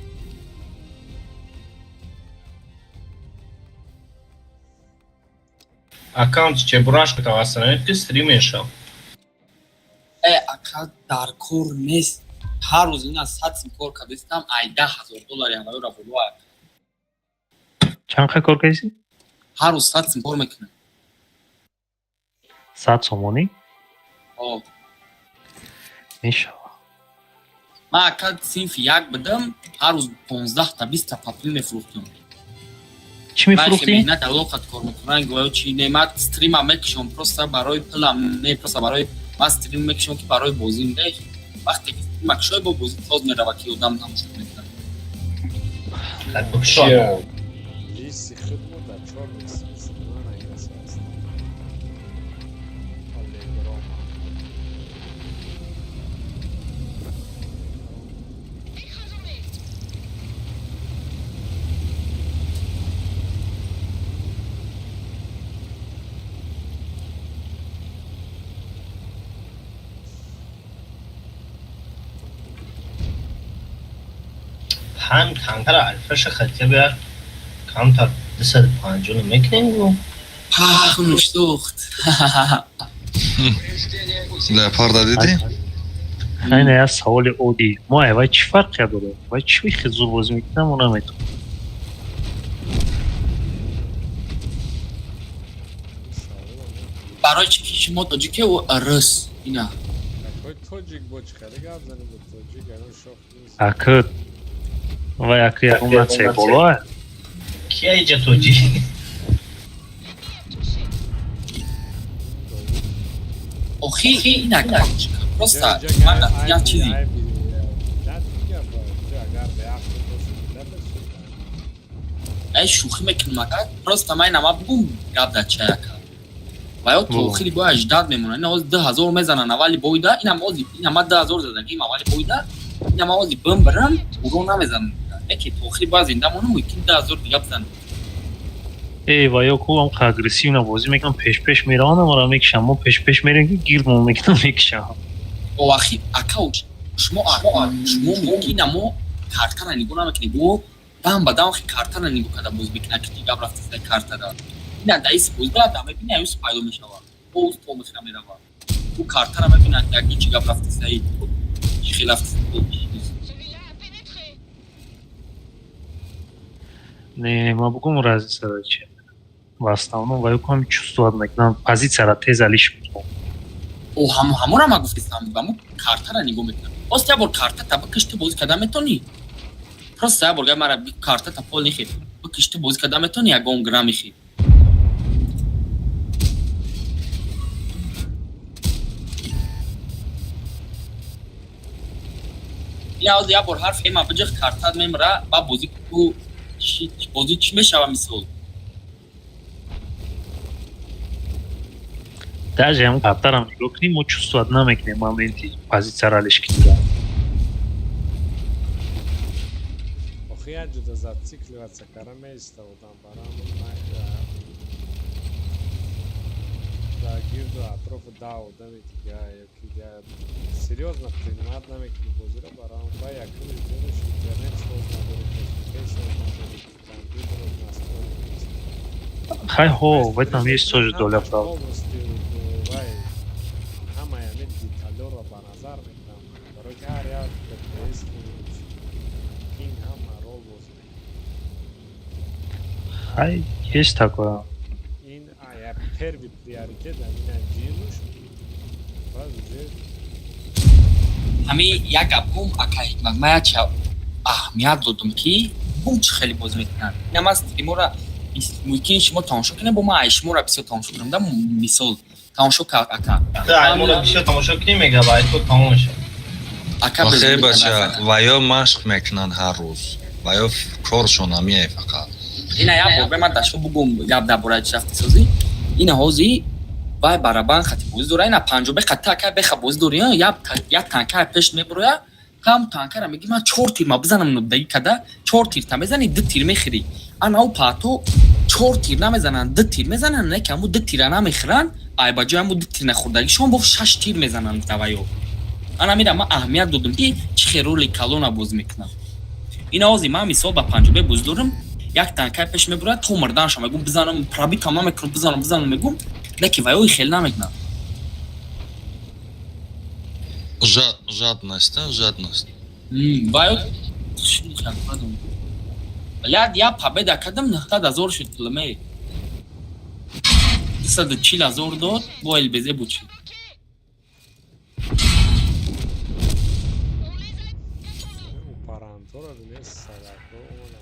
Аккаунти Чебурашка тавассанавед ки стрим мешав. Э, ака, дар кор нест. Ҳар рӯз ина 100 сим кор кардистам, ай 10 000 доллари ҳамаёра боло. Чанд қа кор кардисӣ? Ҳар рӯз 100 сим кор мекунам. 100 сомонӣ? О. Мешавад. Ман ака синфи як будам, ҳар рӯз 15-та 20-та патрон мефурӯхтам. Чӣ мефурӯхтӣ? Меҳнат алоқат кор мекунам, гӯё чи не, ман стрима мекушам просто барои пулам, не, просто барои ман стрим мекушам ки барои бозӣ не. Вақте ки стрима кушои, бо бозӣ соз мерава ки одам тамошо мекунад. Лиси хидмо дар чор аст. Аллегрома. Ҳам танкара альфаша хотя бы як камтар 250 мекунем гу. Пахнуш сӯхт. Леопарда дидӣ? Хайна, як саволи оддӣ: мо айвай чӣ фарқия дорем? Вай чӣ хел зур бозӣ мекунам, мо наметонем. Барои чӣ ки шумо тоҷике, ӯ рус ина. Какой тоҷик, бо чӣ хеле гап занем бо тоҷик, ягон шох нест. Акы вай, акы ягон нация болоа. Кия иҷа тоҷик? Охи, ина, просто ман як чизи ай шӯхӣ мекунам, ака, просто ман ина ма бугум, гап дар чай, ака. Ва ё то охири бояд ждать мемонад. Ина ҳозир 2000 мезананд аввали бойда, инам ҳозир, ина ма 2000 задагим аввали бойда, ина ма ҳозир бим бирам, уро намезанам. Яке то охири бояд зинда монам, мумкин 2000 дига бизанам. Эй, ва ё ку ам агрессивно бозӣ мекунам, пеш-пеш мераванд, амара мекишам. Мо пеш-пеш мерем, ки гирдмон мекунам, мекишам. Охи, ака, шумо мумкин амо картара нигоҳ намекунед, ӯ дам ба дам картара нигоҳ карда боз мекунад, ки гап рафта картада. Ина даис бозда да мебини, аюс пайдо мешавад, боз то мехра меравад, ӯ картара мебинад, як чӣ гап рафта, саид чӣ хел рафта. Не, ма бугум, разница да чи в основном ва ё ку ҳам чувствовать мекунам, позицияра тез алиш мекунам. О, ҳамонро ма гуфтистам, аммо картара нигоҳ мекунам. Просто як бор картата бикиш, ту бозӣ карда метонӣ. Просто як бор гап мара, картата пол нихи бикиш, ту бозӣ карда метонӣ, ягон грамм ихи. Ина ҳозир як бор ҳарф эма биҷиқ, картат мемра, ба бозӣ ку, бозӣ чӣ мешава, мисол? Даже ҳам картарам нигоҳ кунем, мо чувствовать намекунем моменти позицияра алиш кунем. Охи, як ҷуда зацикливаться кара меиста одам, барам дар гирду атрофу да одами дига ёки дига серьёзно принимать намекунӣ бозиро, барам ба якуми зиёдаш интернет соз надорӣ, техникаи соз надорӣ, компютерот настроен нест. Хай, ҳо, в этом есть тоже доля правды. Полностью вай ҳамаи ҳамин деталёро ба назар мекунам, барои ки ҳар як FPS пинг ҳама рол бозӣ мекунад. Хай, есть такое. Ин я первый приоритет ҳамина ҷинуш, баъд уже. Ҳамин як гап гум, ака Ҳикмат, ман як чи аҳамият додум, ки гум чӣ хеле бозӣ мекунанд. Инам аст, стримора мумкин шумо тамошо кунед, бо ман ай шуморо бисёр тамошо кунам да, мисол, тамошо кард, ака. Ай моро бисёр тамошо кунӣ, мега ба ай ту тамом мешавад. Ака, Охе бача, ва ё машқ мекунанд ҳар рӯз, ва ё коршон ҳамияй фақат. Ина як бор бе ман дар шумо бугум, гап дар бораи чӣ рафти созӣ. Ина ҳозир вай барабан хати бозӣ дора, ина панҷобе хати, ака, беха бозӣ дори, як танка пеш мебуроя, ҳам танкара меги, ман чор тир ма бизанам, нудаги када чор тир та мезани, ду тир мехӯрӣ. Ана ӯ паато чор тир намезананд, ду тир мезананд, не ки ҳаму ду тира намехӯранд, ай ба ҷои ҳаму ду тир нахӯрдагишон бо шаш тир мезананд даваё. Ана мира ман аҳамият додум, ки чӣ хел роли калона бозӣ мекунам. Ина ҳозир ман мисол ба панҷобе бозӣ дорам, як танкай пеш мебурад, то мурданашам мегум бизанам, пробитам намекунам, бизанам, бизанам мегум, не ки ваёи хел намекунам. Жадность, да, жадность. Ваё як победа кардам, 900 000 шуд пуламе, 240 000 дод, бо ЛБЗ буд шуд. Упарантора нест, садако омада.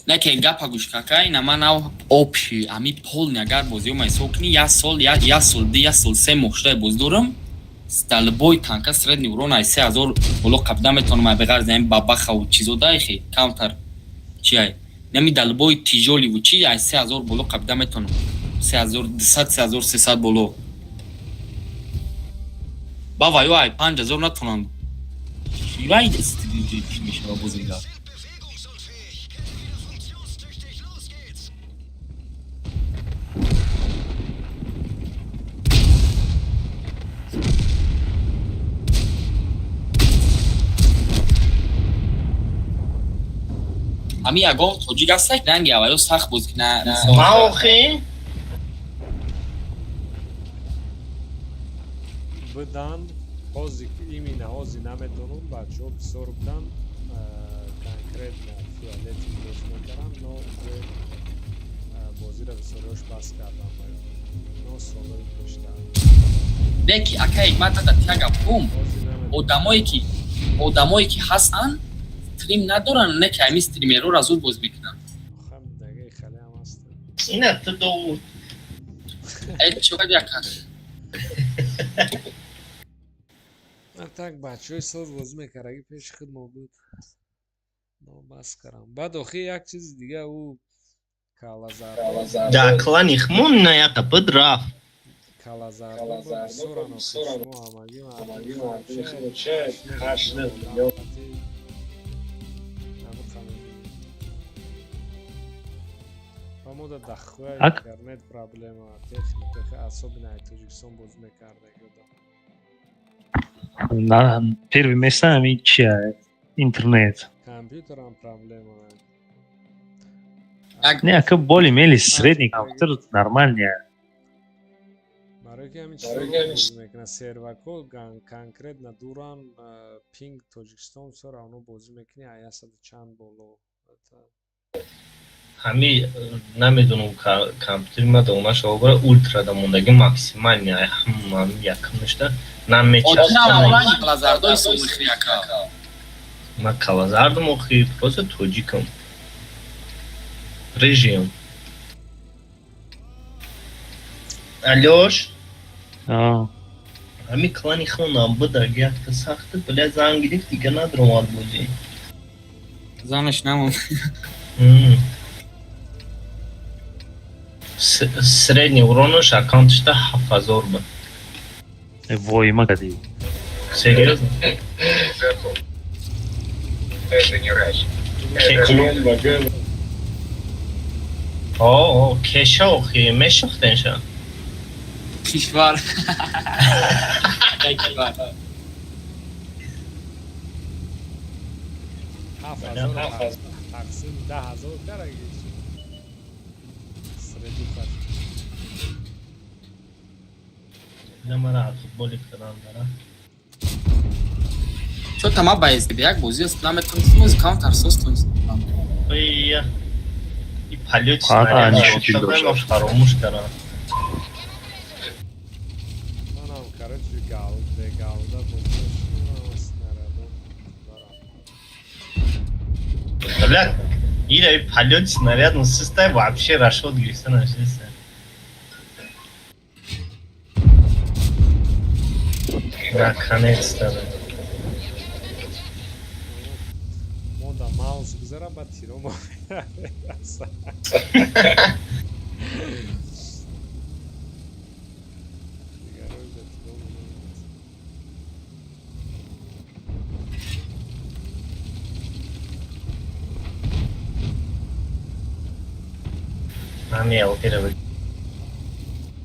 Не ки гапа гӯш кака, ина ман нав общий ами полный агар бозиёма ҳисоб кунӣ, як сол, як сол ду, як сол 3 моҳ шуда бозӣ дорам, столбой танка средний урон ай 3000 боло қабда метавонам, ай беғарз ами бабахаву чизо даихи камтар чи ай нами долбой тяжёлыйву чи ай 3000 боло қабда метавонам, 3200, 3300 боло. Ба ваё ай 5000 натонам, вай мешава бозига. Ҳами ягон тоҷик ҳаста, ранги аввало сахт бозӣ кина. Ма охи? Будан, ҳози имина ҳози намедонам, бачаҳо бисёр будан, конкретно фиолетӣ бозӣ мекардам, но уже бозиро бисёриҳош бас кардам, но солҳои пештар. Не ки ака ҳикмат дада тя гапум. Одамое ки ҳастанд, стрим надоранд, не ки ҳами стримерора зуд бозӣ мекунанд. Хам дагаи хеле ҳам ҳастанд. Ина ту довуд. Э, чӣ кардӣ, ака? Так бачаҳои соз бозӣ мекардаги пеши худ мо буд, но бас кардам. Баъд охи як чизи дига, ӯ калазар. Да клани хмон на яка буд, рафт. Калазардо бисёран охи, шумо ҳамагӣ. Мода дахуя интернет проблема, техника, особенно ай Тоҷикистон бозӣ мекардаги одам. На первый место ҳами чия, интернет. Компьютерам проблема. Не, ака, более-менее средний компьютер нормальный. Барои ки ҳамин чизо бозӣ мекунад, сервако конкретно дуран, пинг Тоҷикистон всё равно бозӣ мекунӣ а яксаду чанд боло. Ҳами намедонам, компютери ма дона шава, ультра да мондаги, максимальный, ай ҳама якм ништа намечаспа. Калазардои сомихри, ака. Ма калазардам охи, просто тоҷикам. Режим. Алёш? Ҳами клани хонам будаг, якта сахта, бля, занг гирифт, дига надромад бозӣ. Занаш намонд. Средний уронаш аккаунташда 7000 буд. Вой, ма кади. Серьезно? Это не рай. О, кеша охи, мешохтенша. Кишвар. Кишвар. 7000 тақсим 10 000 караги средний хат. Мара футболи кардам дара. Чо тама ба СДБ як бозӣ аст, наметонистем, каунтер состон. Ия. И полёт фаромӯш кардам. Манам, короче, гал бегалда бозӣ снарядо. Бля, ира полёт снаряд систай вообще расход гирифта нашиста. Наконец-то. Мо да маус гузара, ба тиро мо мераса. Дигарои да тиро мо намераса. Ҳами алкера.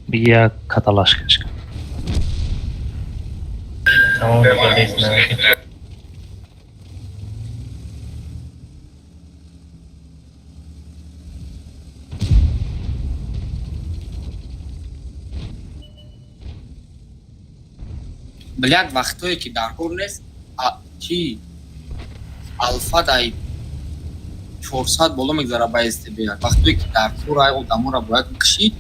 Як каталашкашка. Тамом, болезнь. Блядь, вақтое ки дар кор нест, чи алфа дай 400 боло мегзара ба СТБ. Вақтое ки дар кор ай одаморо бояд бикшӣ,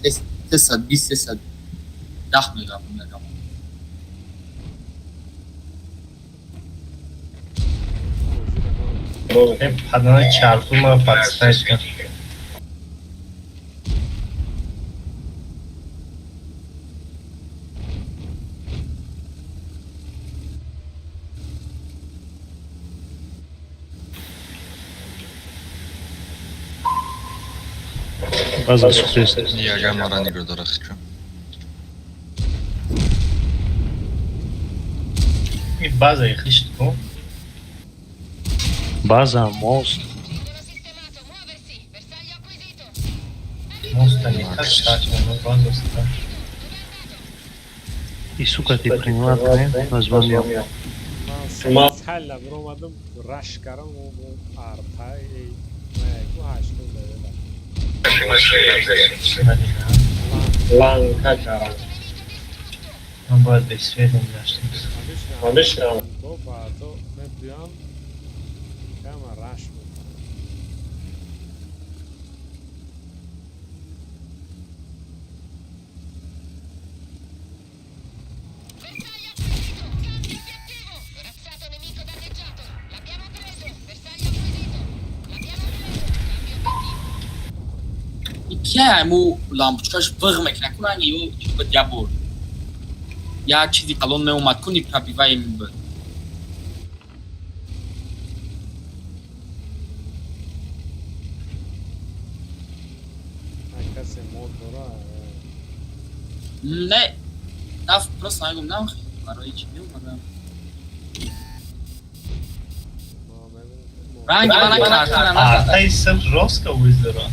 320, 310 мегавам. Падана чарту ма подставить кар. База сухтест. Ягар мара нигоҳ дора хичо. И база и хишт ку. База, мост. Моста не так страшно, но база страшно. И сука ты принимает название. Ман Хеле биромадам, раш кардам, арта ку ҳаштод левела. Ланка кардам. Ман бояд бесвет мегаштам. Мешинам. Бо то мебиём, кама раш мекунам. Кия айму лампочкаш вғ мекунад, ку ранги ё чӣ буд, я бор як чизи калон меомад, ку непробиваемый буд. Ай, касе мод дора? Не, наф, просто нагум, на, барои чӣ меомадам, ранги мана картина назад. Артай сир жёстко вызора.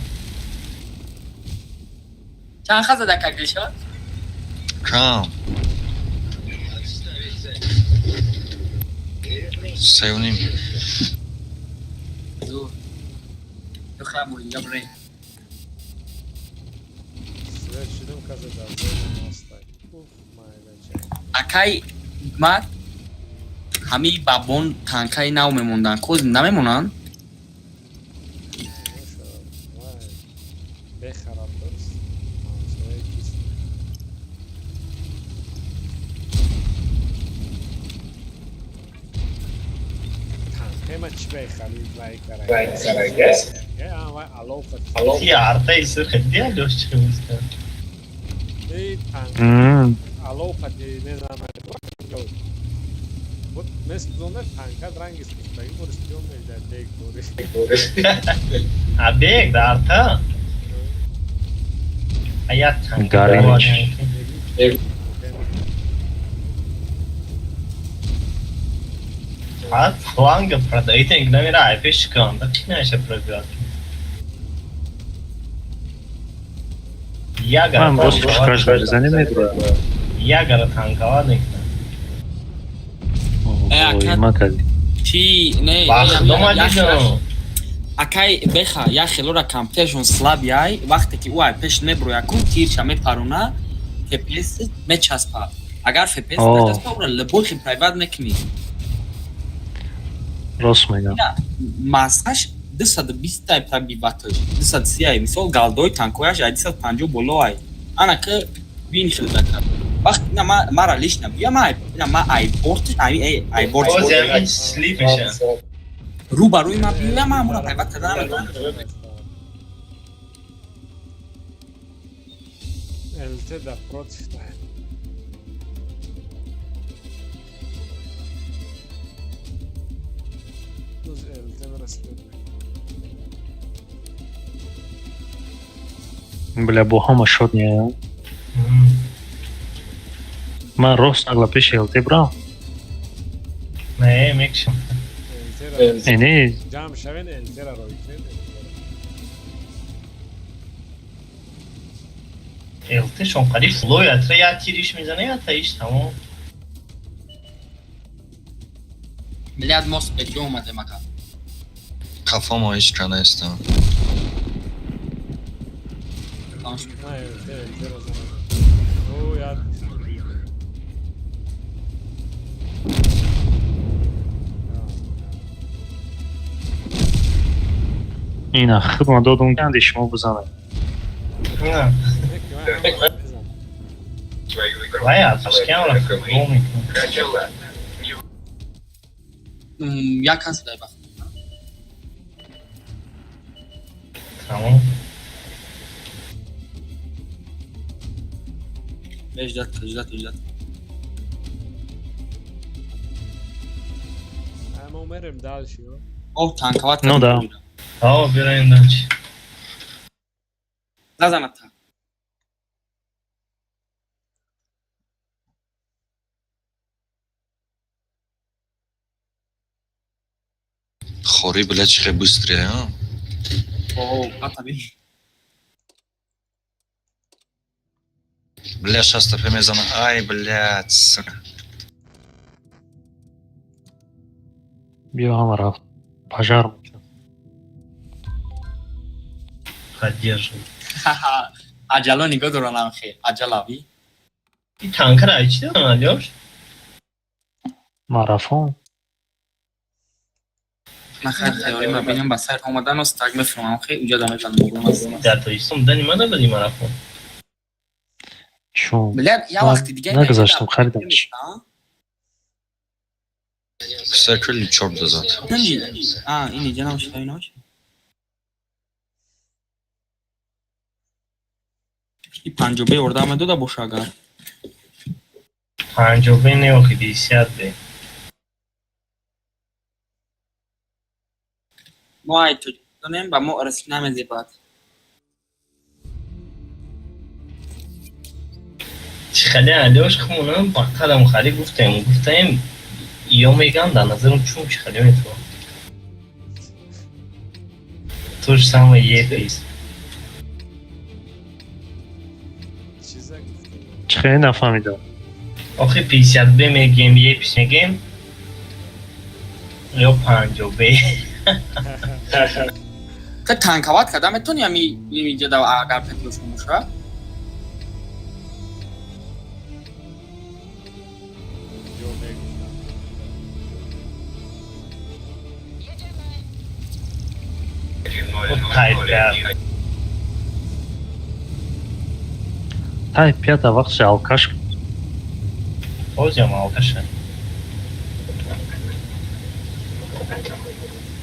Чанд хаза да как дишод? Кам. Сеюним. Зур. Ё хабу инҷа бирем. Свет шидам, касе дар зона мастай. Уф, майда чай. Акай Ҳикмат, ҳамаи бабон танкаи нав мемонданд, коз намемонанд? Бехарам дорст. Ҳамсояи кист? Танкема чӣ бехали вай карай? Вай карай. Е, а вай алов. Ти артай сир хеле алёш чӣ мезка. Эй, танк. Алов қати мезанад. Вот месӯзонда танкад ранги сӯхтагӣ борис пиён меида бег борис. А бег да арта? А я танк. Гаринч. А фланга продаите намира, ай пеш канда кинаша пробиват. Ягара. Ман боз пушкаш мезанем, медурам. Ягара танкава мекунад. Ой, ма кардӣ. Чӣ не? Ба худома дидам. Акай беха, як хелора компьютершон слаб яй, вақте ки ӯ ай пеш меброя, ку тирша мепарона, фпс мечаспа. Агар фпс мечаспа, ӯра любой хел прайват мекунӣ. Рост мегам. Масаш 220 тай пробиваташ, 230 ай, мисол галдои танкояш ай 250 боло ай. Ана ки бин хел дака. Вақт ина мара лично бия, ма ина ма ай борт ай ай борт. Боз ҳамин слипеша. Рӯ ба рӯи ма биёя, ма ҳамура прайват карда наметавонам. ЛТ да против да. Туз ЛТ расслед. Бля, бо ҳама шод не. Ман рост нагла пеши ЛТ брам. Не, мекшам. Э, не. Ҷамъ шавен, ЛТ-ра рой кунед. ЛТ шон қариб флой атра я тириш мезана, я таиш тамом. Миллиард мост беҷо омадем, ака. Қафомо ҳеҷ ка нестам. На, ЛТ, ЛТ-ра занам. О, я Ина хидма додум, канди шумо бизанед. Не. Вай, аташкам ра футбол мекунад. Як кас дай бахт. Тамом. Ждать, ждать, ждать. Ама мерем дальше. О, танковат. Ну да. О, бираем дальше. Назанад та. Хори, бля, чӣ хел быстрее, а? О, пата би. Бля, шаста пе мезана. Ай, блядь, сука. Биё, ҳама рафт. Пожар мекунам. Поддерживаю. Аҷало нигоҳ доран амхе. Аҷалави. И танкара ай чӣ доран, Алёш? Марафон. Ман хайр тайёрӣ ма бинам ба сайр омадан ост так мефаҳмам хе уҷа да мезанам. Дар Тоҷикистон будани ма набуди марафон. Чун Блядь, я вақти дига нагузаштам, харидамш. Писакали чорт зад. А, ин иҷа набошад, ин набошад. И панҷобе ёрдам медода боша агар. Панҷобе не, охи 50 бе. Мо ай тоҷикистонем, ба мо риск намезебад. Чӣ хеле Алёш хумонам ба қадам хари гуфтем, гуфтем ё меган дар назарам чун чӣ хеле метавон. То же самое епис. Чиза гуфтем? Чӣ хеле нафаҳмидам. Охи 50 б мегем, епис мегем ё 50 б. Ка танковат карда метавонӣ ами инҷа да агар петлошон боша? Ё мегуфтам. Type 5. Тай пята вақтше алкаш. Ҳозиам алкаша.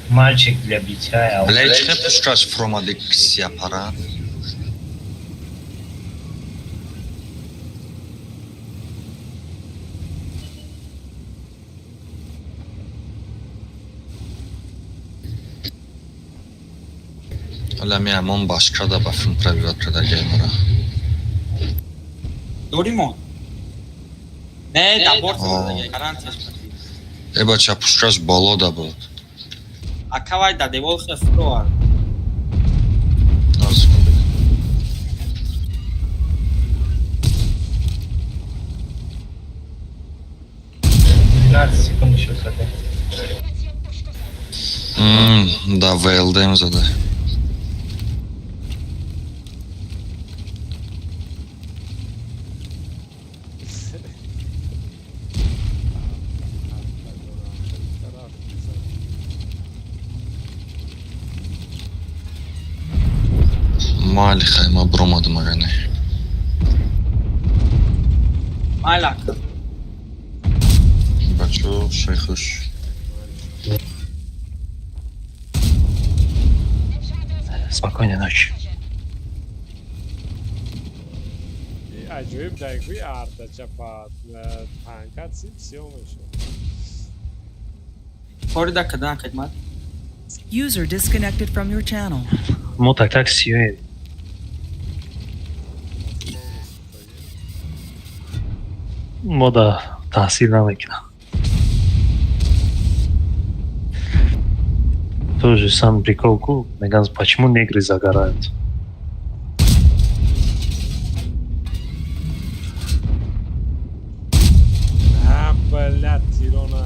Мальчик для битья алкаш. Бля, чӣ пушкаш фуромади сияпара? Ҳола ми ҳамон башкада ба филм пробиват карда геймера. Доримон. Не, да борт О. гарантияш. Э бача, пушкаш боло да буд. Акавай да девол хе фуровар. Наз кун. 15 секунд ещё зада. Да ВЛД-м зада. Тараф мезанад. Майли хай, ма буромадам ага не. Майла. Бачо, шайхуш. Спокойной ночи. И аҷоиб дайгӯи артача па танка сиё мешуд. Кори да кадан хидмат. User disconnected from your channel. Мо так так сиёем. Мо да таҳсил намекунам. Тоже сам прикол ку, меган, почему негры загорают? А, блядь, тирона.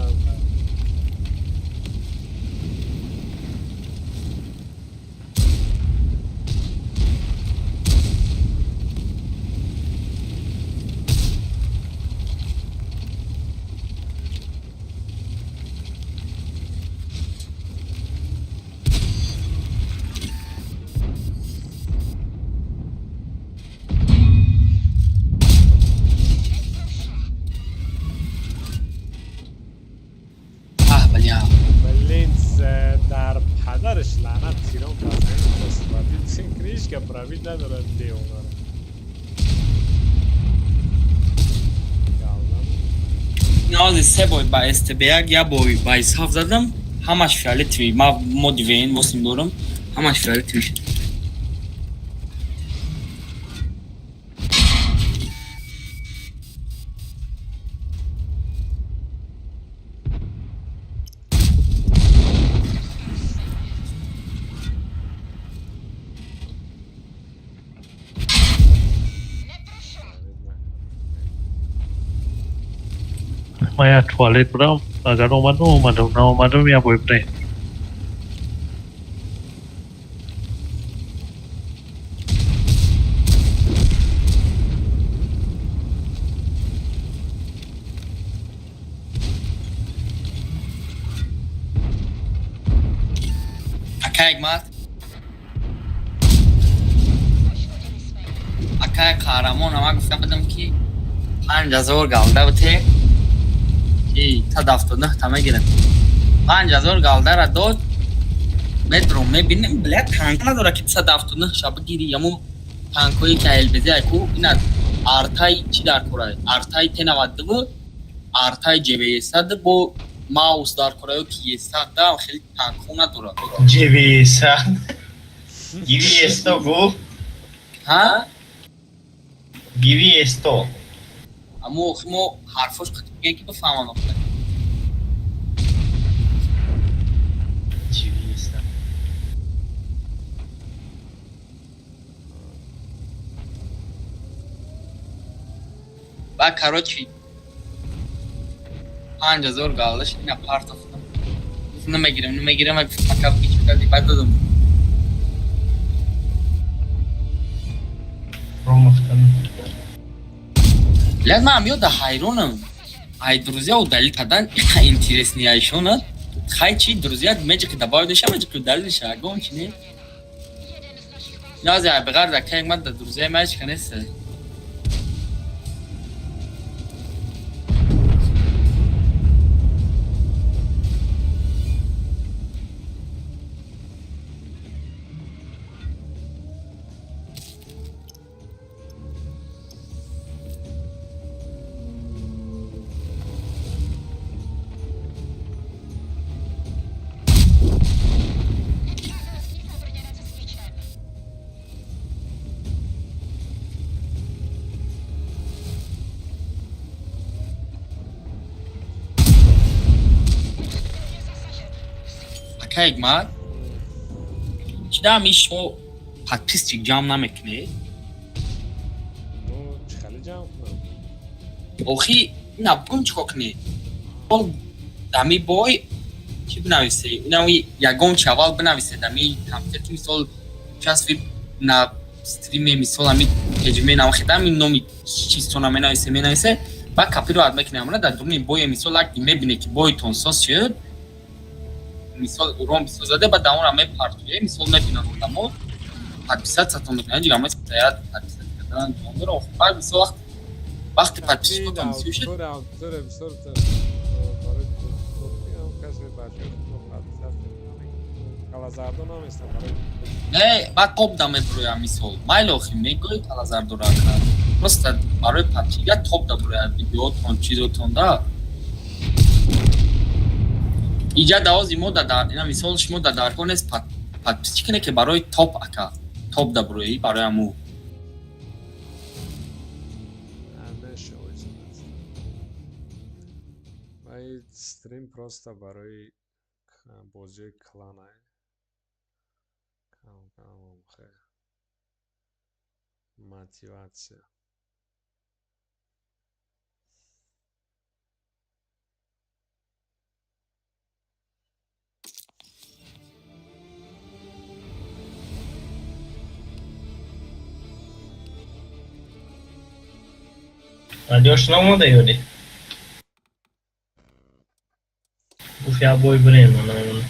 Аҳ, бля. Блин, дар падараш лаънат тирон казани хост пробить. Кришка пробить надорад девонара. Галдам. Наози се бой ба СТБ1, я бой ба ИС7 задам, ҳамаш фиолетовый. Ма моди ВН 8 дорам, ҳамаш фиолетовый шуд. Ман як туалет будам. Агар омадам, омадам, наомадам, я бой бре. Акай Ҳикмат, акай Қаҳрамон, ама гуфта будам, ки 5000 галда бите, ки та 79 та мегирам. 5000 галдара дод, метром мебинем, бля, танк надора, ки 279 ша бигири. Яму танкое ки ЛБЗ айку, ина артай чӣ дар кора, артай Т-92, артай ЖВ-100 бо Маус дар кораё, ки Е100 да хеле танкҳо надора. ЖВ-100. Гиви Е100 гуфт. Ҳа? Гиви Е100. Аммо охи мо ҳарфош қатӣ бигӯем, ки бифаҳмам охи. ЖВ Е100. Ба, короче, 5000 галдаш ина партофтам. Намегирам, намегирам, ака чӣ кардӣ, баъд додам. Промахтан. Блядь, ман ёда ҳайронам. Ай друзья удалить кардан иқа интересный айшона. Хай чи друзья меҷиқи добавить меша, меҷиқи удалить меша, ягон чи не. Нази ай беғар да кай ман да друзья ма ҳеч нест. Ака Ҳикмат, чӣ дам иш шумо подписчик ҷамъ намекунед? Ну, чӣ хеле ҷамъ кунам? Охи, ина бигӯм, чӣ кор кунед? Ол дами бой чӣ бинависе? Инами ягон чи аввал бинависе дами компютер, ки мисол час ви на стриме, мисол ами ҳеҷме намхеда, ами номи чизтона менависе, менависе, баъд копировать мекунем амра дар дуруни бое. Мисол, як мебине, ки бойтон соз шуд, мисол урон бисозаде, баъд дар онра мепартоя, мисол мебинанд одамо, подписаться-тон мекунанд, ҷига месаят подписаться кардан ҷон дора. Баъд мисол вақти подписчикотон бисёр шуд. Аудитория, аудитория бисёр барои касе бачаҳо подписаться калазардо наместам барои. Не, баъд топ да мебуроям, мисол майли, охи мегӯи калазардора, просто барои подписчика топ да бурояд видеотон, чизотон да. Иҷа давози мо да, ина мисол шумо да даркор нест подписчик не, ки барои топ, ака, топ да буроӣ барои аму. Меша, стрим просто барои бозиҳои клана кам кам мотиватсия. Радиош наомада ёди? Гуфт, як бой бирем, намедонам.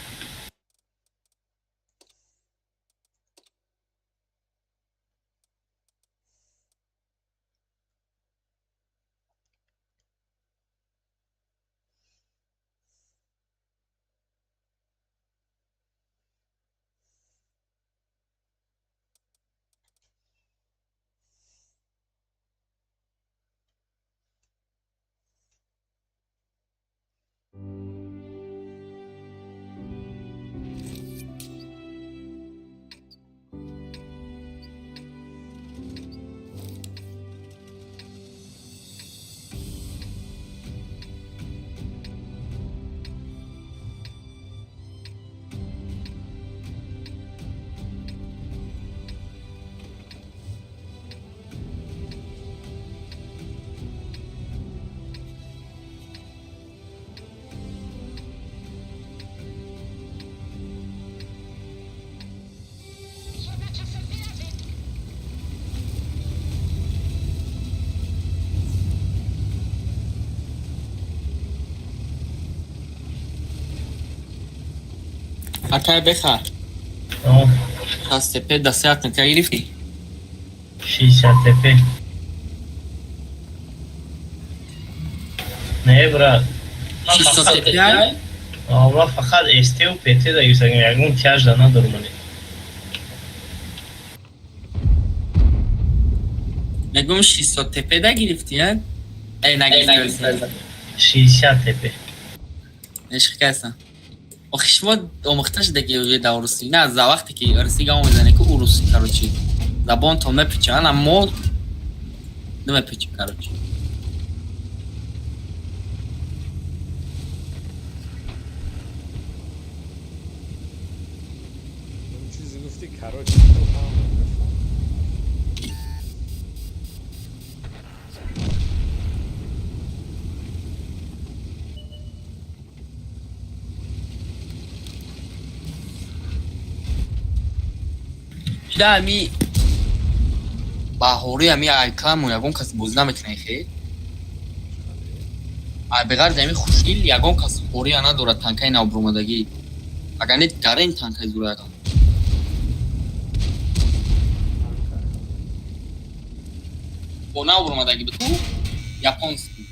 Акай беха. 60 ТП да сеат не гирифти? 60 ТП. Не, брат. 60 ТП? Ма фақат СТ ва ПТ да гирифтагим, ягон тяж да надорам мани. Мегум 600 ТП да гирифти, а? Эй, нагирифти. 60 ТП. Ишқ касан. Охи шумо омӯхта шуда ки дар русӣ, на за вақте ки русӣ гап мезанед ку урусӣ, короче. Забонтон мепеча, ана мо намепечем, короче. Он чизе гуфти, короче, то ҳама мефаҳмам. Да, ами баҳори ами айкамон ягон кас бозӣ намекунад хе. Ай беғарзи ами хушдил ягон кас ҳория надорад танкаи навбуромадагӣ. Агар не гарен танкаи зураяган. Бо навбуромадагӣ биту японский.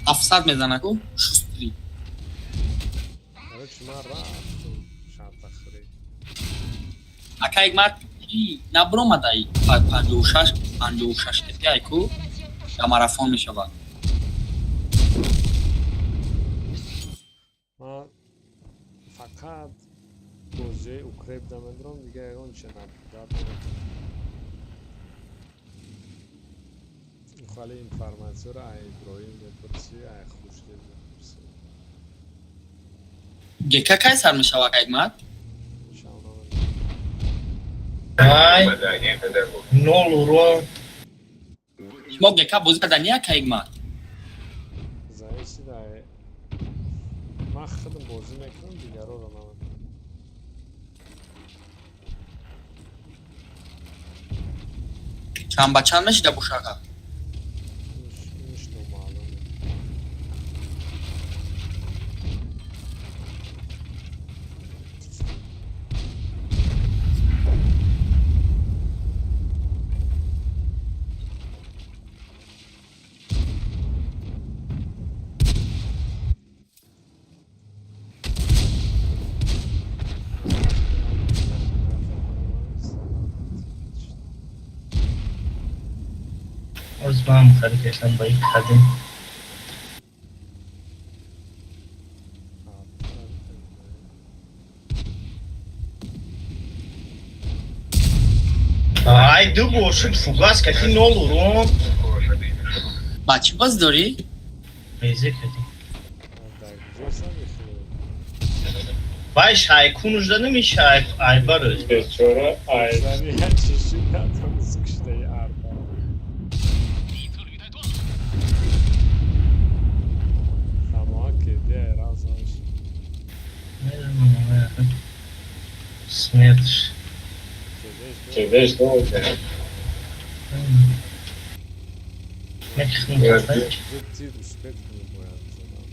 Ҳафтсад мезана ку шустри. Короче, ман рафтам шартахӯрӣ. Ака як ки набуромадай 56 56 ТП ай ку дар марафон мешавад. Ман фақат бозиҳои укреп да медорам, дигар ягон чиз наблюдат намекунам. Хали информатсияро ай Иброҳим мепурсӣ, ай Хушдил мепурсӣ. Гека кай сар мешавад, ака Ҳикмат? Ай, нол урон. Шумо гека бозӣ кардани, ака Ҳикмат? Зависит ай ман худам бозӣ мекунам, дигароро намекунам. Чанд ба чанд мешида бошака? Инш номаълуме. Оз ман хари кардам ба ин кардем. Ай, ду бор шуд фугас кати нол урон. Ба чӣ боз дорӣ? Безе кати. Дар куҷо самихӯрӣ? Вай шайкунуш да намеша айбарӯз. Бечора ай. Зани як чиши натонист киштаи арба. Хамоа кеди айразаш. Смерть. Кедеш долго. Зуд тир успеть кунӣ бояд задан.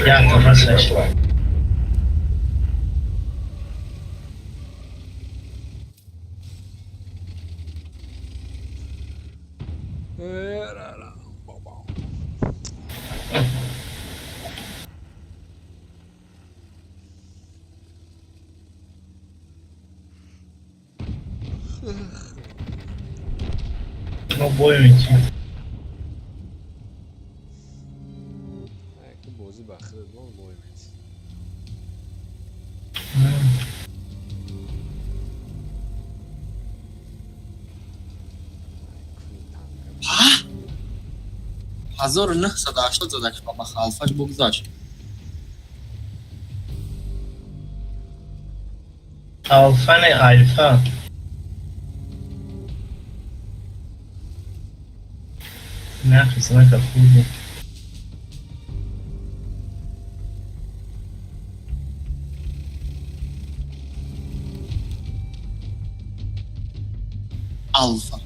Я басаш. Мо бой метим. Ку бозӣ ба худмон бой метӣ. 1980 задак ба халфаш бугзашт. Алфа не альфа. Нахи знака худи. Алфа.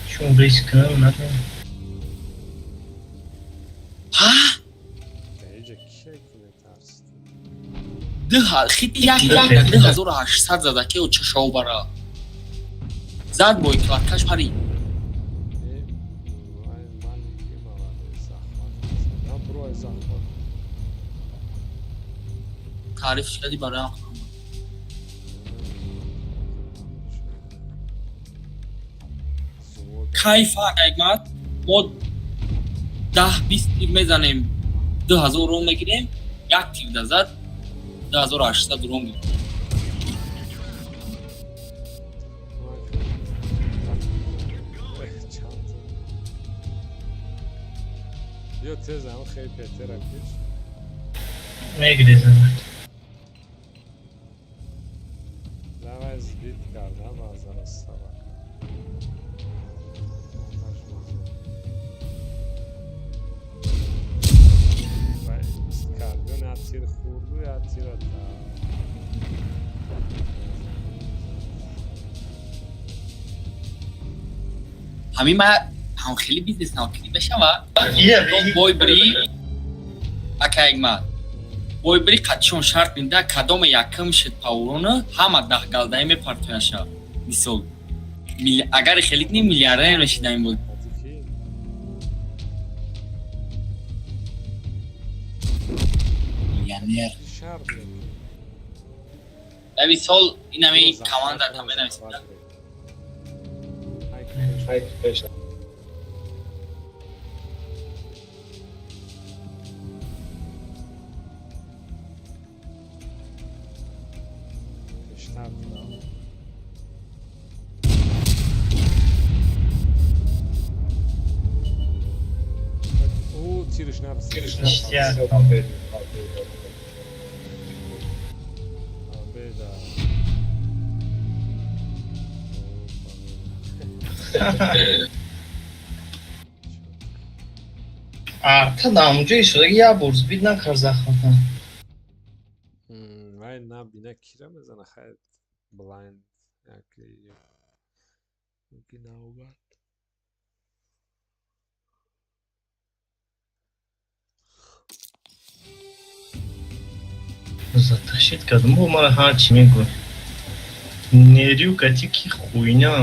Чун риск кунам надонам. Ҳа? Даиҷа кия ки метарсид? Хити як як 2800 зада ки чашов бара. Зад бой кладкаш парид. Э, ай маленький молодец, захват. На брой захват. Таърифш кардӣ барои ам. Кайфа ҳикмат, мо 10-20 тир мезанем, 2000 ром мегирем, як тир да зад 2800 ром гирифт. Чанд. Биё тез ам хеле петера пеш. Мегрезам. Давай сбит карда базара собака. Вай скорпион я тир хӯрду, я тира та. Ҳамин ма ҳам хеле бизнес навкунӣ мешава. Бой бирӣ ака ҳикмат. Бой бирӣ қатишон шарт минда кадоме якм шид паурона ҳама даҳгалдаи мепартояша. Мисол агар хеле кунӣ миллиардер мешида ин буд. Миллионер. Шарт мекунӣ. Да мисол ин ҳами команда та менависида. Ай пеш. Пештар додам. Ӯ тириш нарасид. Ништяк. Победа. Арта да ҳамунҷо истодаги як бор сбит накард захвата. Вай набина кира мезана, хайр блайнд яки ки навбат. Затащить кардам. Бо мара ҳар чӣ мегӯй. Нерю кати ки хуйня.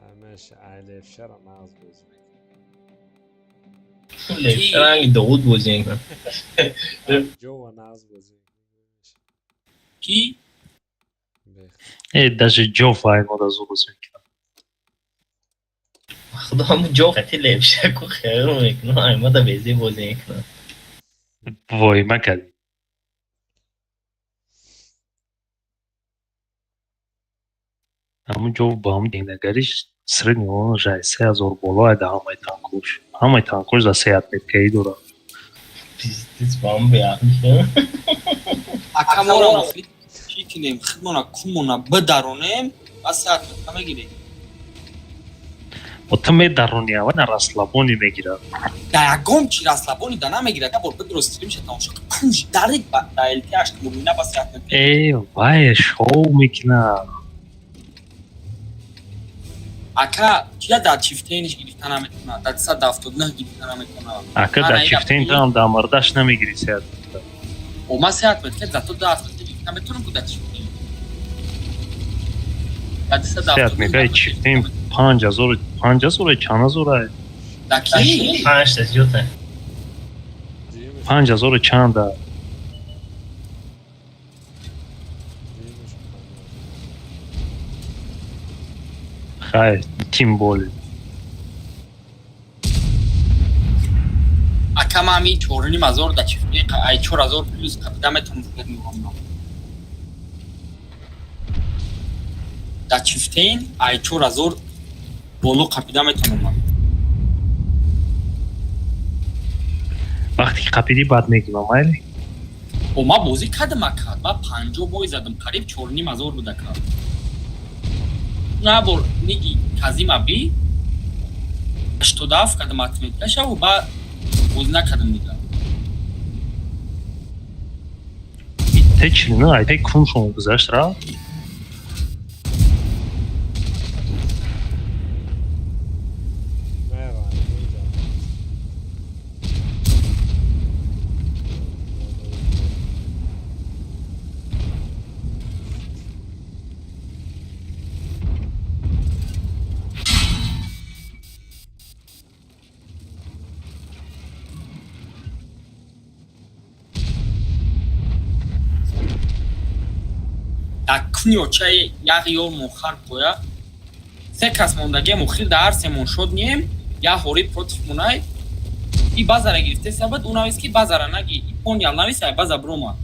Ҳамаш айлевшара нағз бозӣ мекунад. Левша ранги довуд бозӣ мекунад. Ҷова нағз бозӣ мекунад. Ки? Э, даже ҷоф аймода зуд бозӣ мекунад. Худо ҳамун ҷо кати левша ку хел мекунад. Аймода безе бозӣ мекунад. Воима кардӣ. Ҳамун ҷо ба ҳамун денагариш средний урон жай 3000 боло ай да ҳамаи танкош. Ҳамаи танкош да се отметкаӣ дорад. Пиздец, вам беақл. Ака мора мохли чӣ кунем? Худмона кумона бидаронем, бас се отметка мегирем. О ту медарони, аввал на расслабони мегирад. Да ягон чи расслабони да намегирад. Як бор бидро стримша тамошо кун. Кунж дарид ба да ЛТ ҳашт мурмина бас се отметка. Э, вай шоу мекунад. Ака чия дар чифтениш гирифта наметавонад, дар 179 гирифта наметавонад. Ака дар чифтен там дар мардаш намегири се отметка. О ма се отметка, зато да отметка гирифта метавонам ку дар чифтен. Дар Се отметка чифтен 5000 5000 чанд ҳазор ай? Да ки? Панҷта зиёд. 5000 чанд а? Хайр, тим боли. Ака ма ҳамин 4500 да чифтен ай 4000 плюс капида метавонам фурӯт мекунам. Да чифтен ай 4000 боло қапида метавонам. Вақте ки қапидӣ баъд мегирам, майли? О, ма бозӣ кардам ака, ма 50 бой задам, қариб 4500 буд ака. На бор ниги Казима би 87 кардам отметкашаву, ба бозӣ накардам дига. Т 49 ай те куншон гузашт рафт. Дар куни очаи як ёрмон хар поя се кас мондагиам, охир дар ҳар семон шод нием, як ҳори против монай и базара гирифте сабад ӯ навис ки базара наги и понял навис, ай база брома.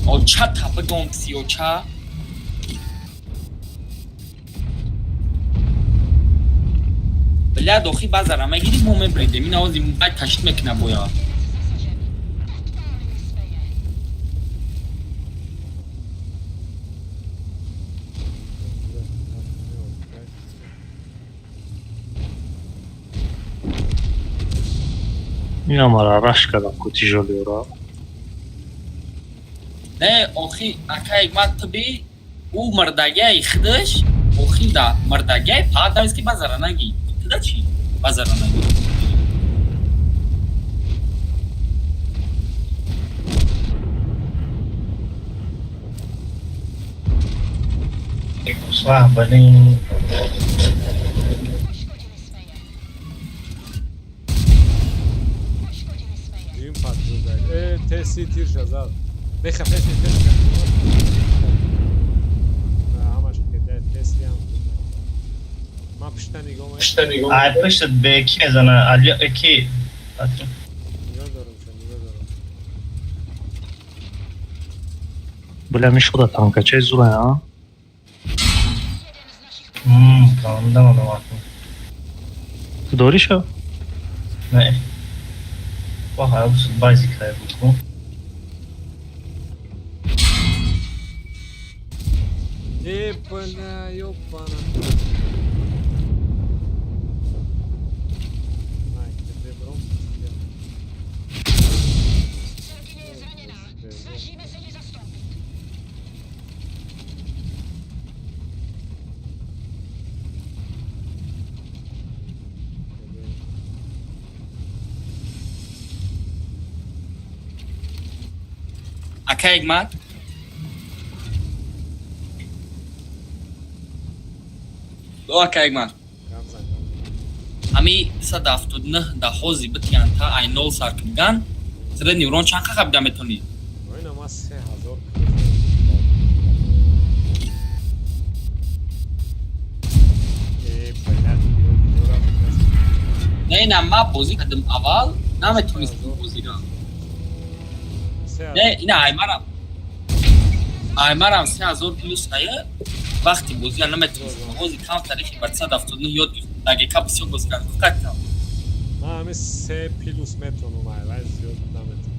Оча тапа гомпси оча. Бля, дохи базара мегири, мо мебридем. Ин овози бай ташид мекуна боя. Ина мара раш кардам ку тижолиёра. Не, охи, акай ман тиби ӯ мурдагиаи худаш, охи да мурдагиаи паат навис ки базара наги. Туда чӣ? Базара наги. Вах, блин. Дуюм паджугай. Э, теси тирша зад. Беха пеши теси. Ҳамаш ки теси ҳам. Ман пишта нигоҳ мекунам. Ай пуштат бе ки мезана? Али ки? Нигоҳ дорам, ша, нигоҳ дорам. Бля, мишода танкачаи зура, а? Фаҳмидам ана. Ту дориша? Не. Вах, ай бази кай буд ку. Э, бля, ёбана. Най, тебе бром. Snažíme se ji zastoupit. Акай ман о акай ман ҳами 279 да ҳози битиян та ай нол сар куниган средний урон чанд қа қабида метонӣ? Ина ма 3000. Э, бля, Не, ина ма бозӣ кардам аввал, наметонистам бозиро. Не, ина аймарам 3000 плюс ая вақти бозия наметонистам. Ҳози кам тарихи ба 279 ёд гирифтам. Дагека бисёр бозӣ кардам. Каттам. Ман ҳами се плюс метонам, ай вай зиёд наметонам.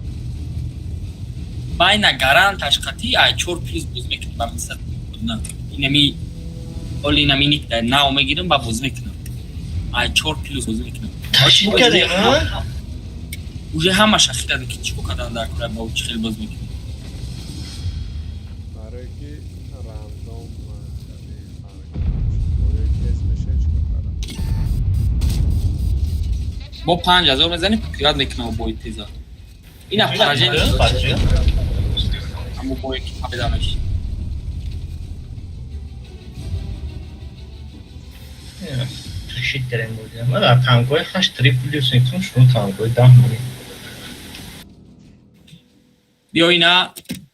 Байна гаранташ қатӣ ай 4 плюс бозӣ мекунам ба 279. Инами оли инами ник да нав мегирам ба бозӣ мекунам. Ай 4 плюс бозӣ мекунам. Ташид кардем, а? Уже ҳамаша хирадем ки чӣ кор кардан дар кора, ба чӣ хел бозӣ мекунем. Барое ки рандом боёи тез меша, чӣ кор кардам? Бо 5000 мезанем, покриват мекунам бои теза. Ина поражение ҳамун бое ки победа меши. Ташид кардем бозиам. Ман дар танкҳои ҳашт три плюс мекунам, шумо танкҳои 10 монед. Биё ина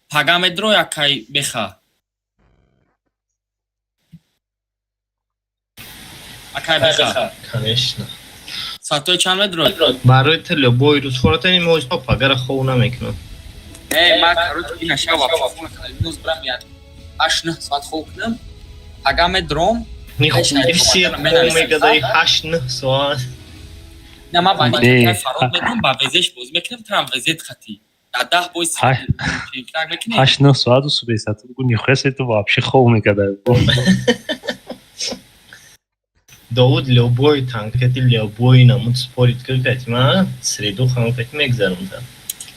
пага медро якай беха. Акай беха. Конечно. Соатҳои чанд медро? Барои ту любой рӯз форатани мо то пагара хов намекунам. Не, ма короче ина шава хона кардам. Имрӯз брам як 8-9 соат хоб кунам. Пага медром. Нихуя хоб мегадаи 8-9 соат. На, ма ба Не. ники фарод медам, ба везеш бозӣ мекунем, трам везет хати. Да 10 бой ченкрак мекунем. 8-9 соату субесату бугу, нихуя се, ту вообще хоб мекарда. Довуд любой танкети, любой намуд спорит киркати ма среду ханкати мегзаронда.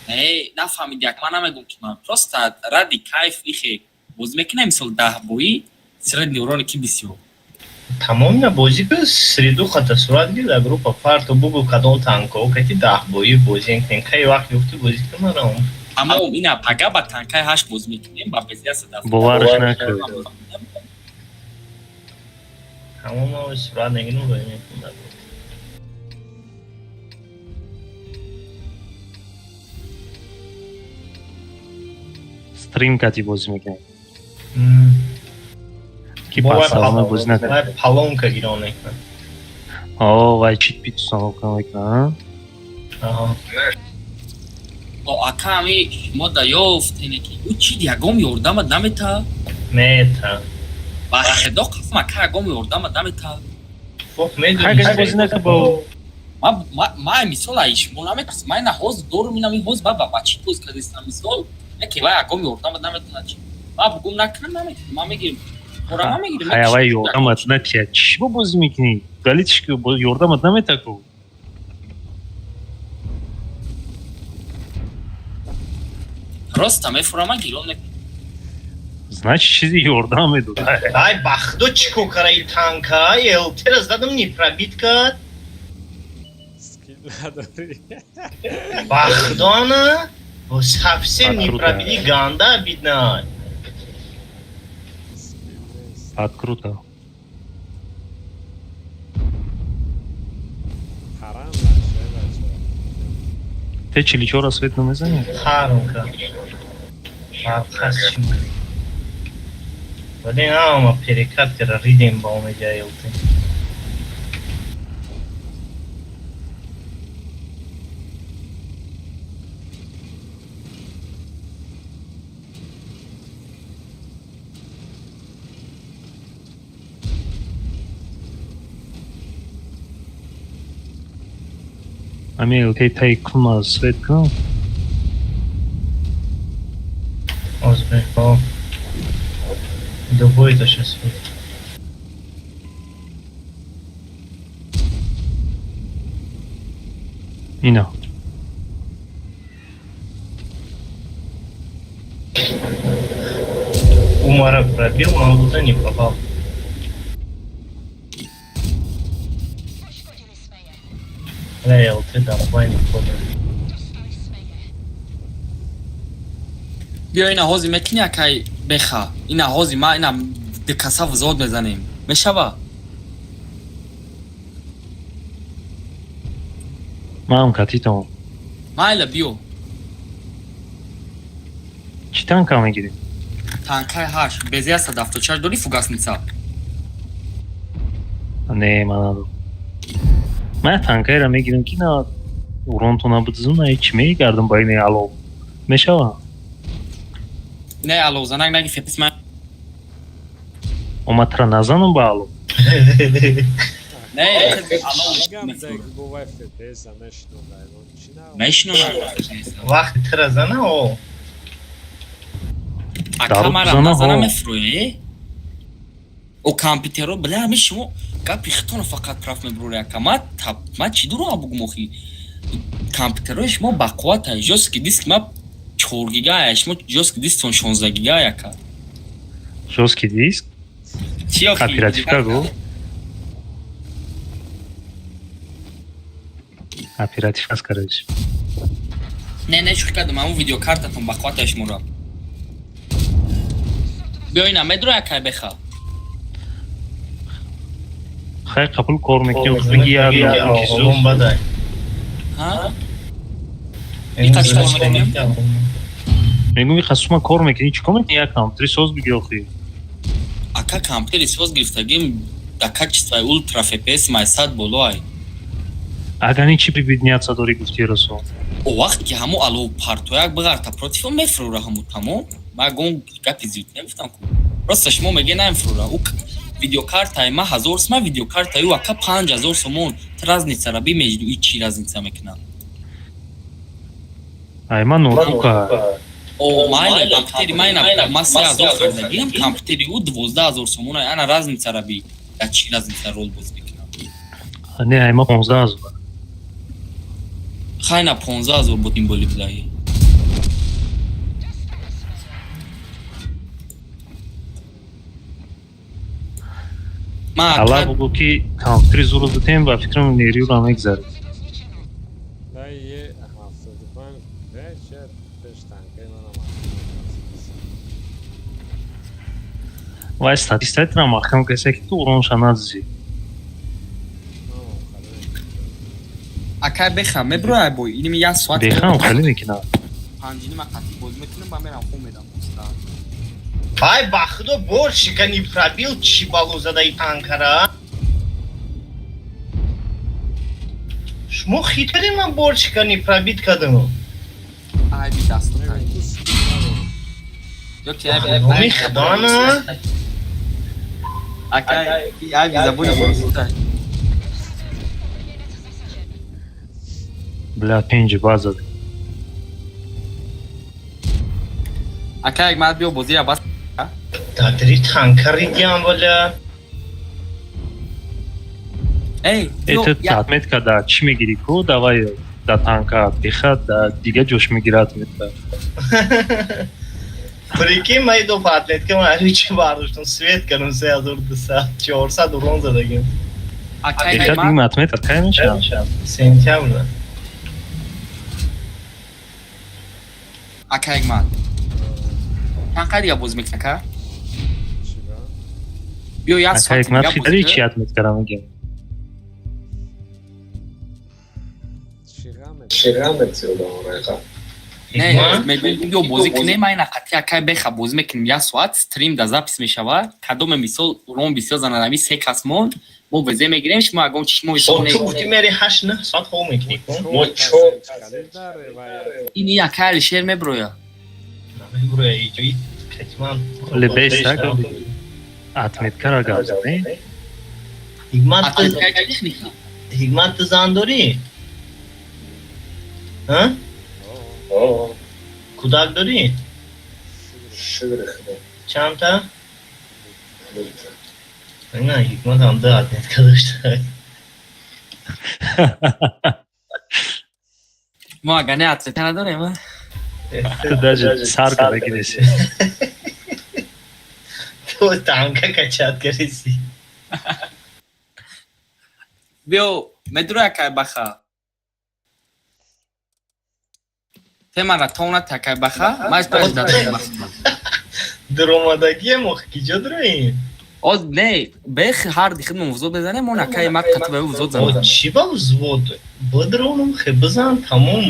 Не, нафаҳмиди, як ман намегум ки ман просто ради кайф ихе бозӣ мекунем, мисол 10 бои средний урони ки бисёр. Тамом на бозӣ ки среду хата сурат гир дар группа парто бугу, кадом танко кати 10 бои бозӣ кунем, кай вақт ёфти бозӣ кунем, манам. Тамом, ина пага ба танкаи 8 бозӣ мекунем, ба безия садаф. Боварш накард. Тамом, ма сурат нагирам, бозӣ мекунем дар группа. Стрим кати бозӣ мекунем. Ки Бо вай пасалона бозӣ накард. Вай палонка гирон мекунад. О, вай чит пит установка мекунад. Аҳа. О, ака, ами шумо да ёфтене ки ӯ чи ягом ёрдама намета? Мета. Ба хедо қасм, ака, ягом ёрдама намета. Хоб. Хай, бозӣ накард бо Ма мисол ай шумо наметарсам, ма ина ҳоз дорум, инами ҳоз ба чӣ боз кардистам, мисол яке вай ягом ёрдама наметонад чи ма бугум накунам, наметонам, ма мегирим ора, ма мегирим. Хай, вай ёрдамат натия. Чӣ бо бозӣ мекунӣ? Галитиш ки ёрдамат наметаку. Просто мефурама, гирон мекунам. Значит, чизи ёрдам медод. Ай, бахдо чӣ кор кара и танка? ЛТ-ра задам, не пробит кард. Скилл надорӣ. Бахдона совсем не Круто. пробили, ганда обидно. Бад круто. Ҳарам нашай, бача. Те чиличора свет намезанӣ? Харунка. Марқаз чӣ? Вале ама перекат кара ридем ба омеҷа ЛТ. Ами ЛТ таи кума свет кунам. Озбеков. Любой это сейчас. Ино. Умара пробил, но он туда не попал. Бля, ЛТ давай не понял. Биё, ина ҳози мекунӣ, акай беха, ина ҳози ма ина дикаса зод мезанем, мешава? Ман катитам. Майла, биё. Чӣ танка мегирӣ? Танкаи 8 безия 176 дорӣ, фугасница. Не, ман надорам. Ман танкаеро мегирам ки на уронтона бидзум, на ҳеч мегардам ба ини алов. Мешава? Не, аловзанак наги, фепис ма. Ома тра назанам ба алов. Не, алов. Мегам даг бо вай ФПС мешинонда, чи на? Мешинонам. Вақт тира зана о. Ака, Дару мара зана, назана ҳо. мефурӯе о компютеро, бля, ами шумо гапи хитоно фақат праф мебурори, ака, ма таб ма чӣ дурӯға бугум охи, компютерои шумо бақуввата, жёсткий диск ма 4 гигая, шумо жёсткий дисктон 16 гигая, ака. Жёсткий диск? Чӣ охи? Оперативка го? Оперативка аст, короче. Не, не, шӯхӣ кардам, ҳамун видеокартатон бақуввата шуморо. Биё, ина медро, акай беха. Хай, қабул кор мекунӣ, биги як Алом бадай. Ҳа? Иқа чӣ кор мекунем? Мегӯм, иқа сума кор мекунӣ, чӣ кор мекунӣ, як компютери соз биги охи. Ака, компютери соз гирифтагим, да качествои ултра, фпс май 100 боло ай. Агар ин чӣ прибедняться дорӣ, гуфти расо. О вақт ки ҳамо алов партояк биғарта против он мефурӯра ҳамо, тамом. Ма гон гапи зиёд намефтам ку, просто шумо меге намефурӯра, ӯ Видеокартаи ма 1000 сум, видеокартаи ӯ ака 5000 сомон. Ту разницара би между и чӣ разница мекунад? Ай ма ноутбука. О, майли, компютери май на ма 3000 харидагиам, компютери ӯ 12 000 сомон. Ана разницара би, дар чӣ разница рол боз мекунад? Не, ай ма 15 000. Хай, на 15 000 буд ин боли будаи. Ма Алла бугӯ, ки компютери зуро дутем, ба фикрам нерӯро мегзарад. Дай е 75 вечер пеш танкаи манам. Вай статистикаро маҳкам касе, ки ту уронша надзӣ. Акай беха меброяй бой иними як соат. Бехам хеле мекунам. Панҷинима қатъи бозӣ мекунам, ба мерам хун медам. Ай, ба худо, борщика не пробил, чӣ балу задаи танкара? Шумо хитари, ман борщика не пробит кардам. Ай би дасту тай. Ё ки ай би Номи худо, Акай ай би забони русӣ тай. Бля, пенҷи базад. Акай, ман биё бозира бас. Дадри танкари диам, валя. Эй, Э, ту отметка да чӣ мегирӣ ку? Давай да танка беха, да дига ҷош мегира отметка. Прикинь, ман ду отметка ман ҳеҷ бардоштам, свет кардам, 3200, 400 урон задагим. Акай, Беха дигим отметка кай мешавад? Сентябрда. Акай, ман. Чанд дига бозӣ мекунӣ, ака? Биё як Акай, соат ман дига хитари бозӣ. чӣ отметкара мегем? Не, мегӯям биё бозӣ кунем, ай нақати акай беха бозӣ мекунем як соат, стрим да запись мешавад. Кадоме мисол урон бисёр занад, ами се кас мон, мо везе мегирем, шумо ягон чи шумо ҳисоб Ту не. гуфтӣ мери 8 9 соат хоб мекунӣ ку? Мо чор Ин акай Алишер меброя. Меброя иҷои катиман. Лебеса отметкара гап задем. Ҳикмат, Отметка техника. Ҳикмат, ту зан дорӣ? Ҳа? Кӯдак дорӣ? Шукри худо. Чандта? На, Ҳикмат ҳам ду отметка дошта. Мо агар не отметка надорем, а? Ту даже сар када гиреси. Ту танка качать кариси. Биё, медроя акай баха. Те мара тона такай баха, ман паш дадам. Дуромадагием ох, киҷо дуроем? Оз не, бех ҳар ди хидмон взвод мезанем, мо накай мак қатъи ба взвод занем. Чӣ ба взвод? Бидронум, хе бизан, тамом.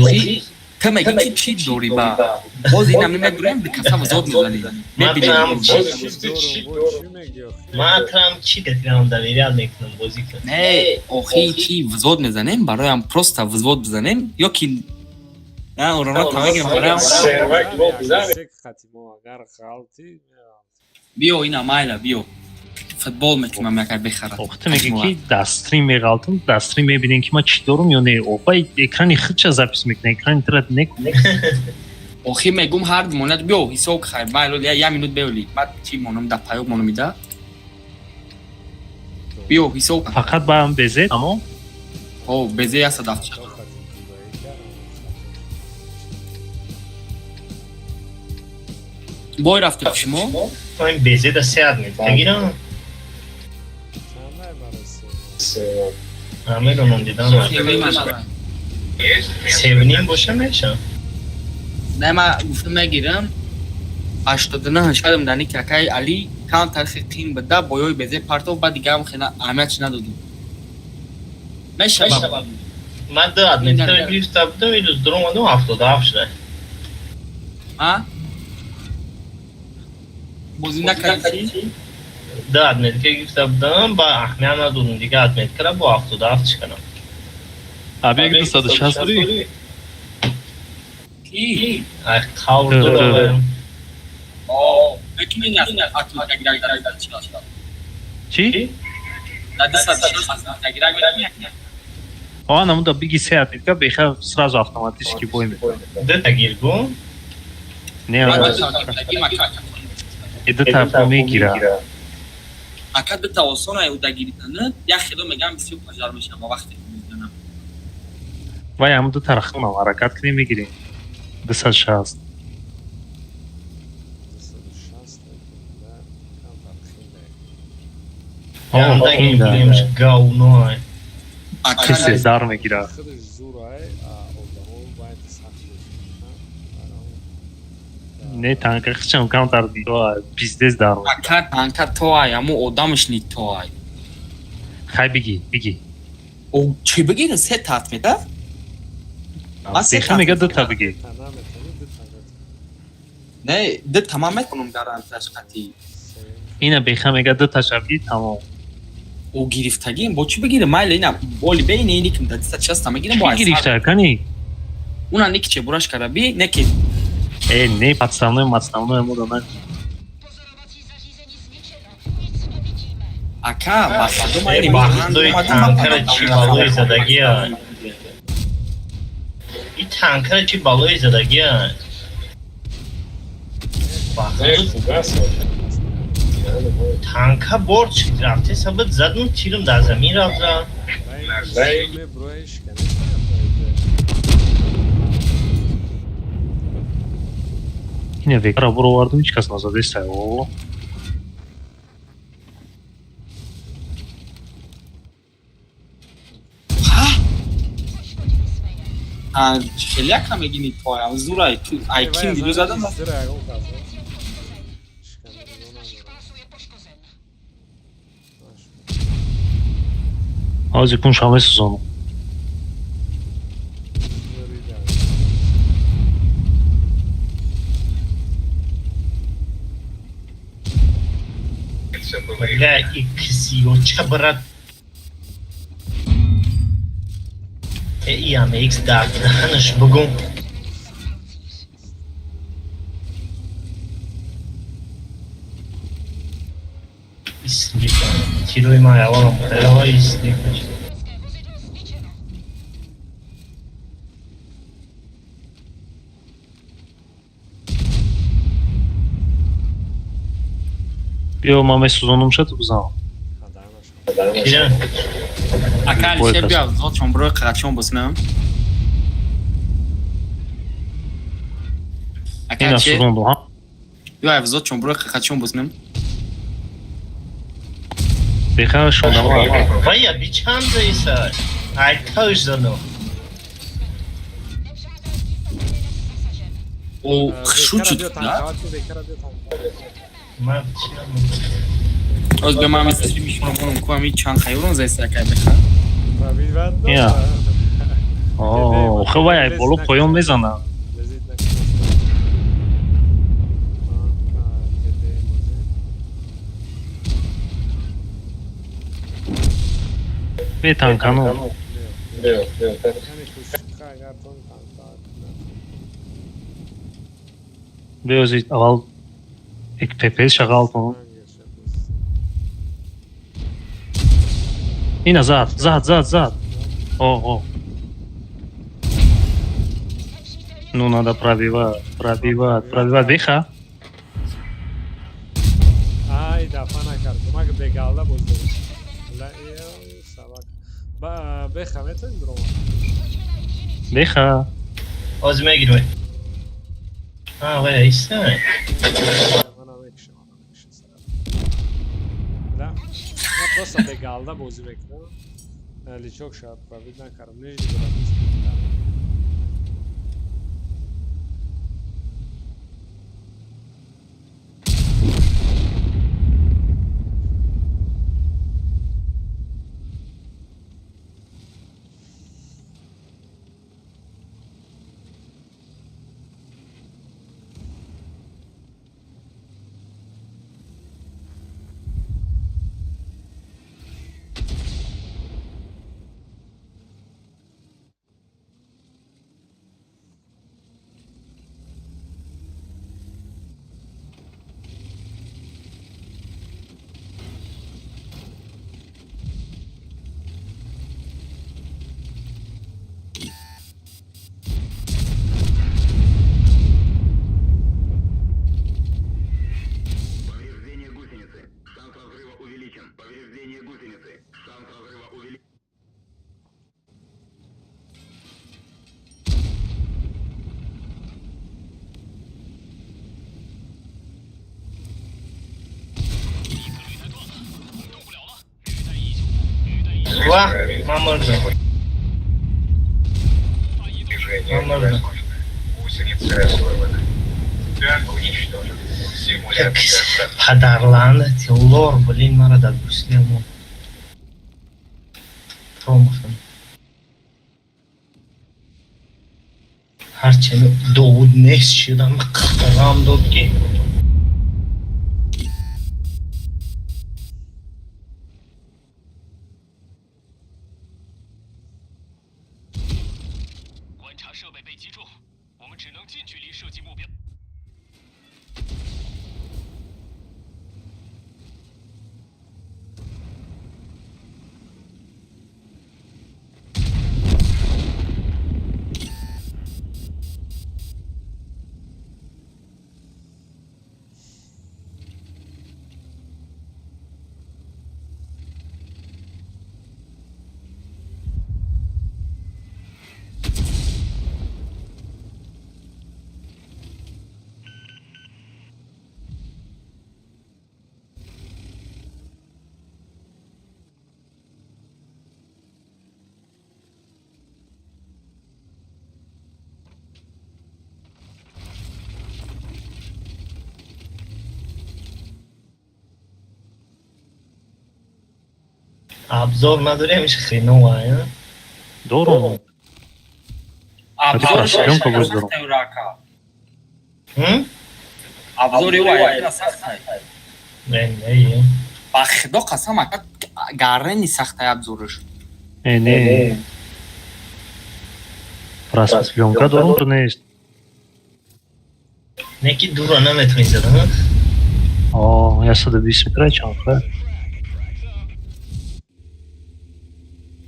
Охи, ту мегӣ ки чӣ дорӣ ба? Боз инам мегӯем, бикаса взвод мезанем. Мебинем. Ман трам чӣ катирам доверять мекунам, бозӣ кун. Не, охи чӣ взвод мезанем, бароям просто взвод бизанем ё ки на урона тамегирем бароям. Сервак мо бизанем. Агар ғалтӣ. Биё ина майла, биё. Футбол мекунам, якай бехара. Ту мегӣ ки дар стрим меғалтам, дар стрим мебинем, ки ман чӣ дорум ё не. Опа, экрани худша запись мекунам, экрани тра не. Охи мегум ҳар монад биё ҳисоб хай майло я минут беоли. Ман чӣ монам да паёк мономида. Биё ҳисоб. Фақат баам безе, тамом. О, безе 174. Бой рафтем шумо? Ман безе да се отметка гирам. Намедонам, дидам. Севним боша меша. Не, ман гуфтам мегирам. 89 шадам дани ки акай Али кам тарихи қин буда, боёи безе партов, ба дигарам хела аҳамиятш надодим. Мешава. Ман ду отметка гирифта будам, ирӯз дуромадам, 77 шуда. А? Бозӣ накардӣ? Ду отметка гирифта будам, ба аҳамият надодам, дига отметкара бо 77 чӣ кардам. Аби як 260 дорӣ? Ки? Ай, қавр дорам. О, мекунӣ отметка гирифта. Чӣ? Да 260 гирак метавонӣ? А, намуда биги се отметка, беха сразу автоматически бой мекунад. Дта гиргу? Не, дта мегира. Ака дта осон ай уда гирифтан, як хело мегам бисёр пожар мешавам ба вақте мезанам. Вай ҳамун ду тараф хунам ҳаракат кунем мегирем. 260. 260. Кисе дар мегирад. Не, танка хичам камтар пиздец дар. Ака танка то ай, аму одамш ни то ай. Хай биги, биги. О, чӣ бигирам? Се тат меда? Беха мега дута биги. Не, ду тамам метавонам гарантияш қатъӣ. Ина беха мега дуташа биги тамом. О, гирифтагим, бо чӣ бигирам? Майли ина, боли бейни никим да 260 мегирам бо ай. Гирифта, кани? Уна ники че бураш кара би, неки. Э, не, подставной, подставной мода на. Ака, бахадо майли. Бахадои танкара чӣ балои задагия? И танкара чӣ балои задагия? Танка борд шид рафте сабад задум тирм дар замин рафта. Ина векара буровардум, ҳеҷ кас назадеста. О. Хеле якам мегини то ай, зурай ту ай ким дидо задам. Ҳозир кун шама месӯзонам. Бля, и ксиоча брат. Э, ИАМХ дар даҳанаш бугум. Тирои ман аввалам хело истифа. Биё ман месӯзонам ша ту бизан. Ака Алишер биё зодшон бирои қағачон босинам. Ака Ина Алишер сӯзонду, ҳа? биё зодшон бирои қағачон босинам. Беха шодама. Вая би чанд иса? Ай тауш зану. О, хшу чуд, да? Ман Оз биё ман мистрим мешонам ку ами чанд хайвон зайса ака беха. Я. О, охе вай ай боло поён мезана. Бе танкано. Биёзи аввал як ППС шағал кун. Ина зад, зад, зад, зад. О, о. Ну надо пробивать, пробивать, пробивать. Беха. Ай, дафа накард. Маг бегалда боз дорем. Собака. Беха метавонӣ дурома? Беха. Оз мегирем. А, вая иса. Ман просто бегалда бозӣ мекунам. Личок шояд пробить накардам. Нижний брат. Ва, ман мурдам. Ман мурдам. Падарлаанати лор, блин, мара дар гуслия мон. Промахам. Ҳарчанд Довуд нест шудам, ғам дод ки. Абзор надорем, иш хреновая. Дорум. Абзор съёмка боз дорум. Абзори вай сахтай. Не, не. Ба худо қасам, ака, гаррени сахтай абзориш. Не, не. Просъёмка дорум нест. Не ки дура наметавонӣ задан. О, 120 метра чанд ха?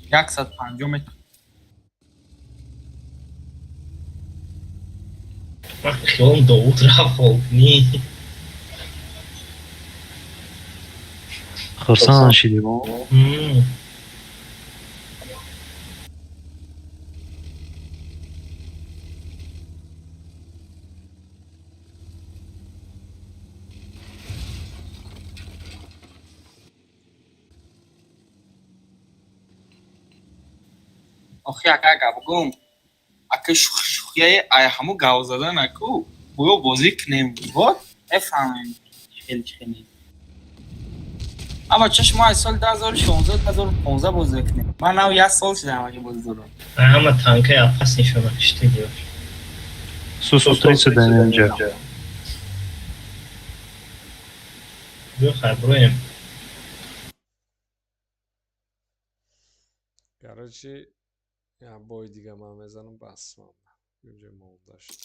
150 метр. Ман хиёлам Довуд рафт ни. Хурсанд шидем. Охи, ака, гап гум. Ака, шӯхияи ай ҳаму гав задан, аку буё бозӣ кунем, вот мефаҳмем хеле чӣ хеле. Ама чашм, мо аз соли 2016, 2015 бозӣ кунем. Ман нав як сол шудам, аки бозӣ дорам. Ҳама танкаи опасный шуда киштаги. Су-30 дар инҷа. Биё, хай, броем. Короче, я бой дига ман мезанам, бас ман. Инҷа монда шуд.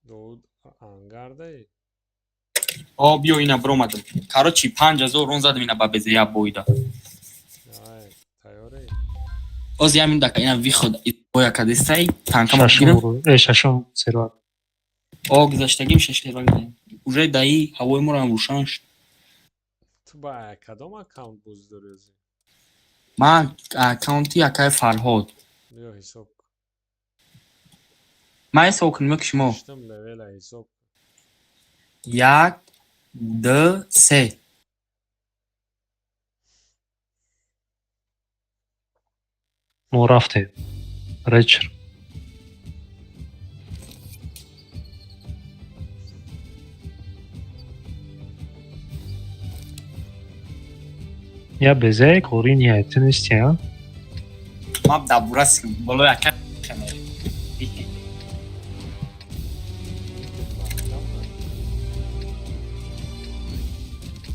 Довуд, ангардаи? О, биё, ина биромадам. Короче, 5000 рон задам ина ба беза як боида. Ай, тайёрӣ? Оз ямин дака ина виход боя кадестай танкама гирам. Э, шашум сервак. О, гузаштагим шаш сервак дадем. Уже даи ҳавои моро ҳам рӯшан шуд. Ту ба кадом аккаунт бозӣ дорӣ озӣ? Ман аккаунти акаи Фарҳод. Биё, ҳисоб кун. Ман ҳисоб кунем ё ки шумо? Ҳаштум левела ҳисоб кун. Як, ду, се. Мо рафтем. Речер. Я безе кори ниҳайти нести, а? Ман дабурасим болои ака.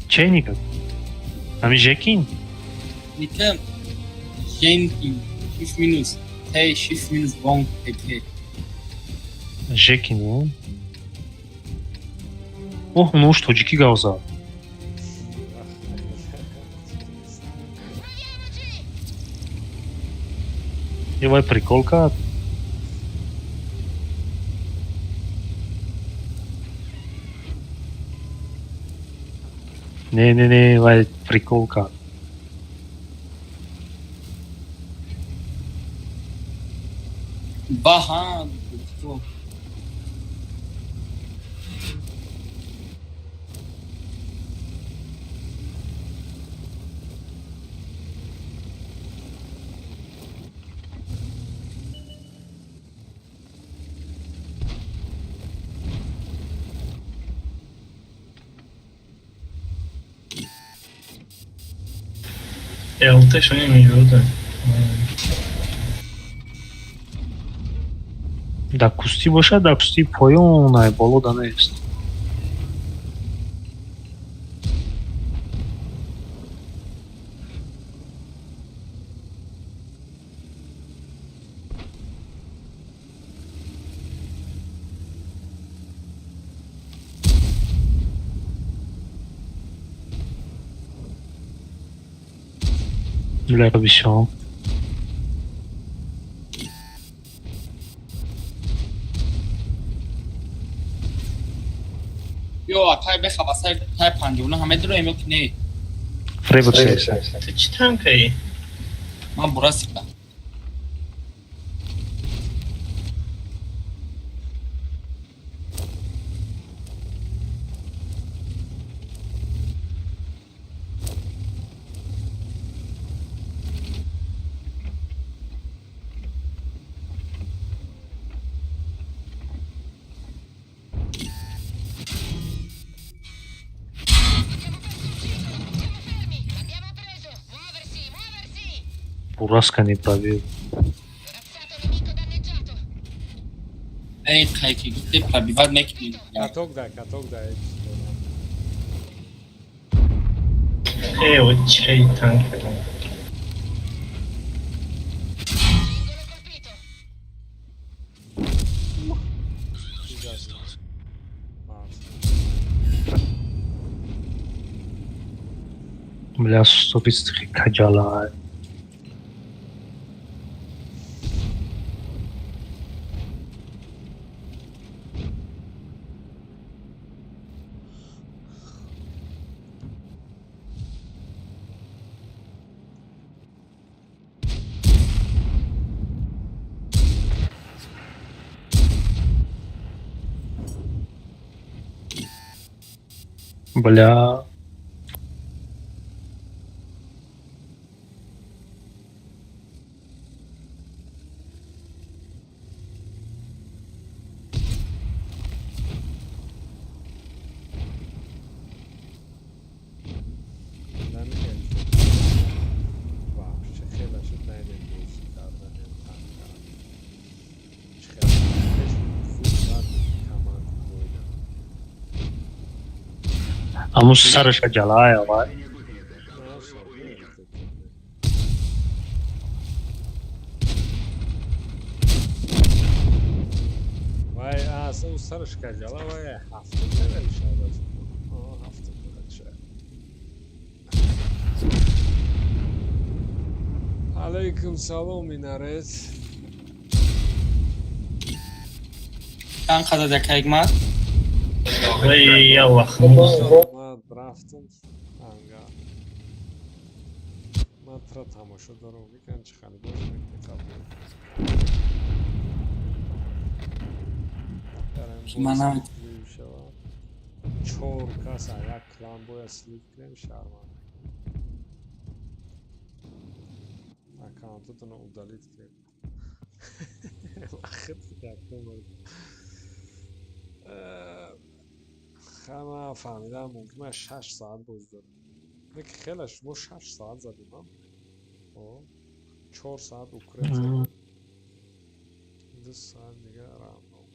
Чейникът? Ами Жекин? Никам Женкин, Shift минус T, Shift минус Вонг, ТК. Жекин, а? Оҳ, нуш тоҷикӣ гав зад. Е, вай прикол кард. Не, не, не, вай прикол кард. Баҳа. ЛТ шо намеҷода. Дар кустӣ бошад, дар кустии поён, ай боло да нест. Бля, бисёр. Ё, тай бехаба сай тай 59 ҳама дуроем ё ки не? Фребот. Ту чӣ танкаи? Ман бурасика. Бураска не пробил. Эй, қай ки гуфте пробивать мекунем. Каток дай, каток дай. Э, вот чей танк? Бля, 123 каҷала. Бля. Нами ЛТ. Вообще хела шуд найдем бозӣ кардан танка. Чӣ хела пеш фурсат команд бойда. Аму сараш каҷала, авай. Наша, ЛТ. Вай, ас ӯ сараш каҷала, вай ҳафтум левел шуд. Ҳафтум левел шуд. Алейкум салом, Минарет. Чанд қадр дар кайгмат? Эй, Аллах. Ман рафтам анга. Ман тра тамошо дорам, мекан чӣ хали боз мекунӣ қабул. Ки ман намед- Шава. Чор каса як клан бояд слив кунем, шарманда. Аккаунтатонро удалить кунем. Вақт якум. Ҳама фаҳмидам, мумкин ман 6 соат боз дорам. Не ки хеле шумо 6 соат задем, а? О, 4 соат укреп задем. 2 соат дига рандом.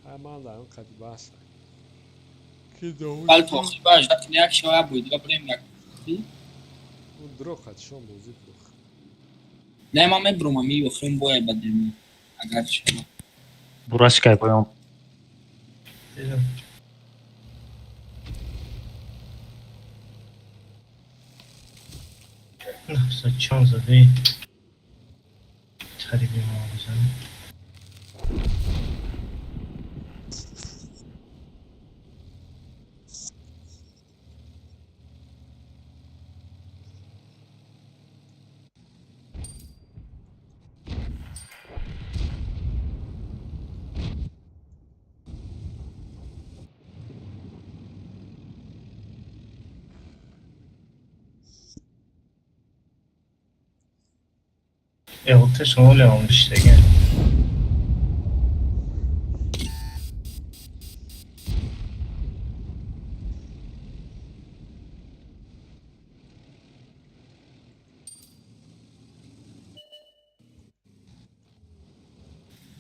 Ҳай, ман дар ин қади баҳс. Ки довуд? Бал то охир ба ждать як шава буд, дига бурем як. Дро қадшон бозӣ кун. Не, ман мебурам, ами охирин боя бадем. Агар шава. Бураска поён. Нафса чон зади. Тариби мо бизанем. ЛТ-шон оле омиштага.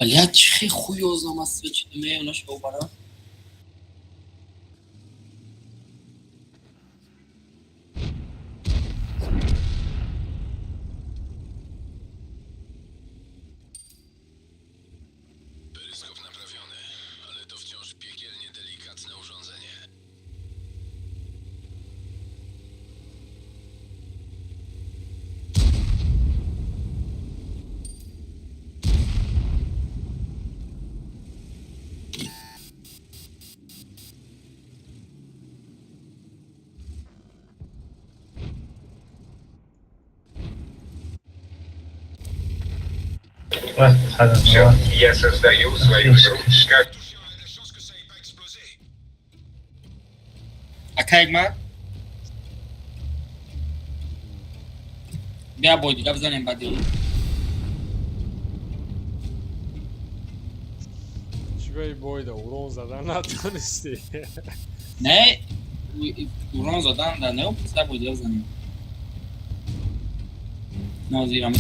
Блядь, чӣ хуёзнам аз свечи меёна шобара. Всё, я создаю свою игру. Как Ака Эгмар? Бия бой дига бизанем баъди. Чӣ бойда урон задан натонистӣ? Не, урон задан да не, пуста бой дига бизанем. Нозирам.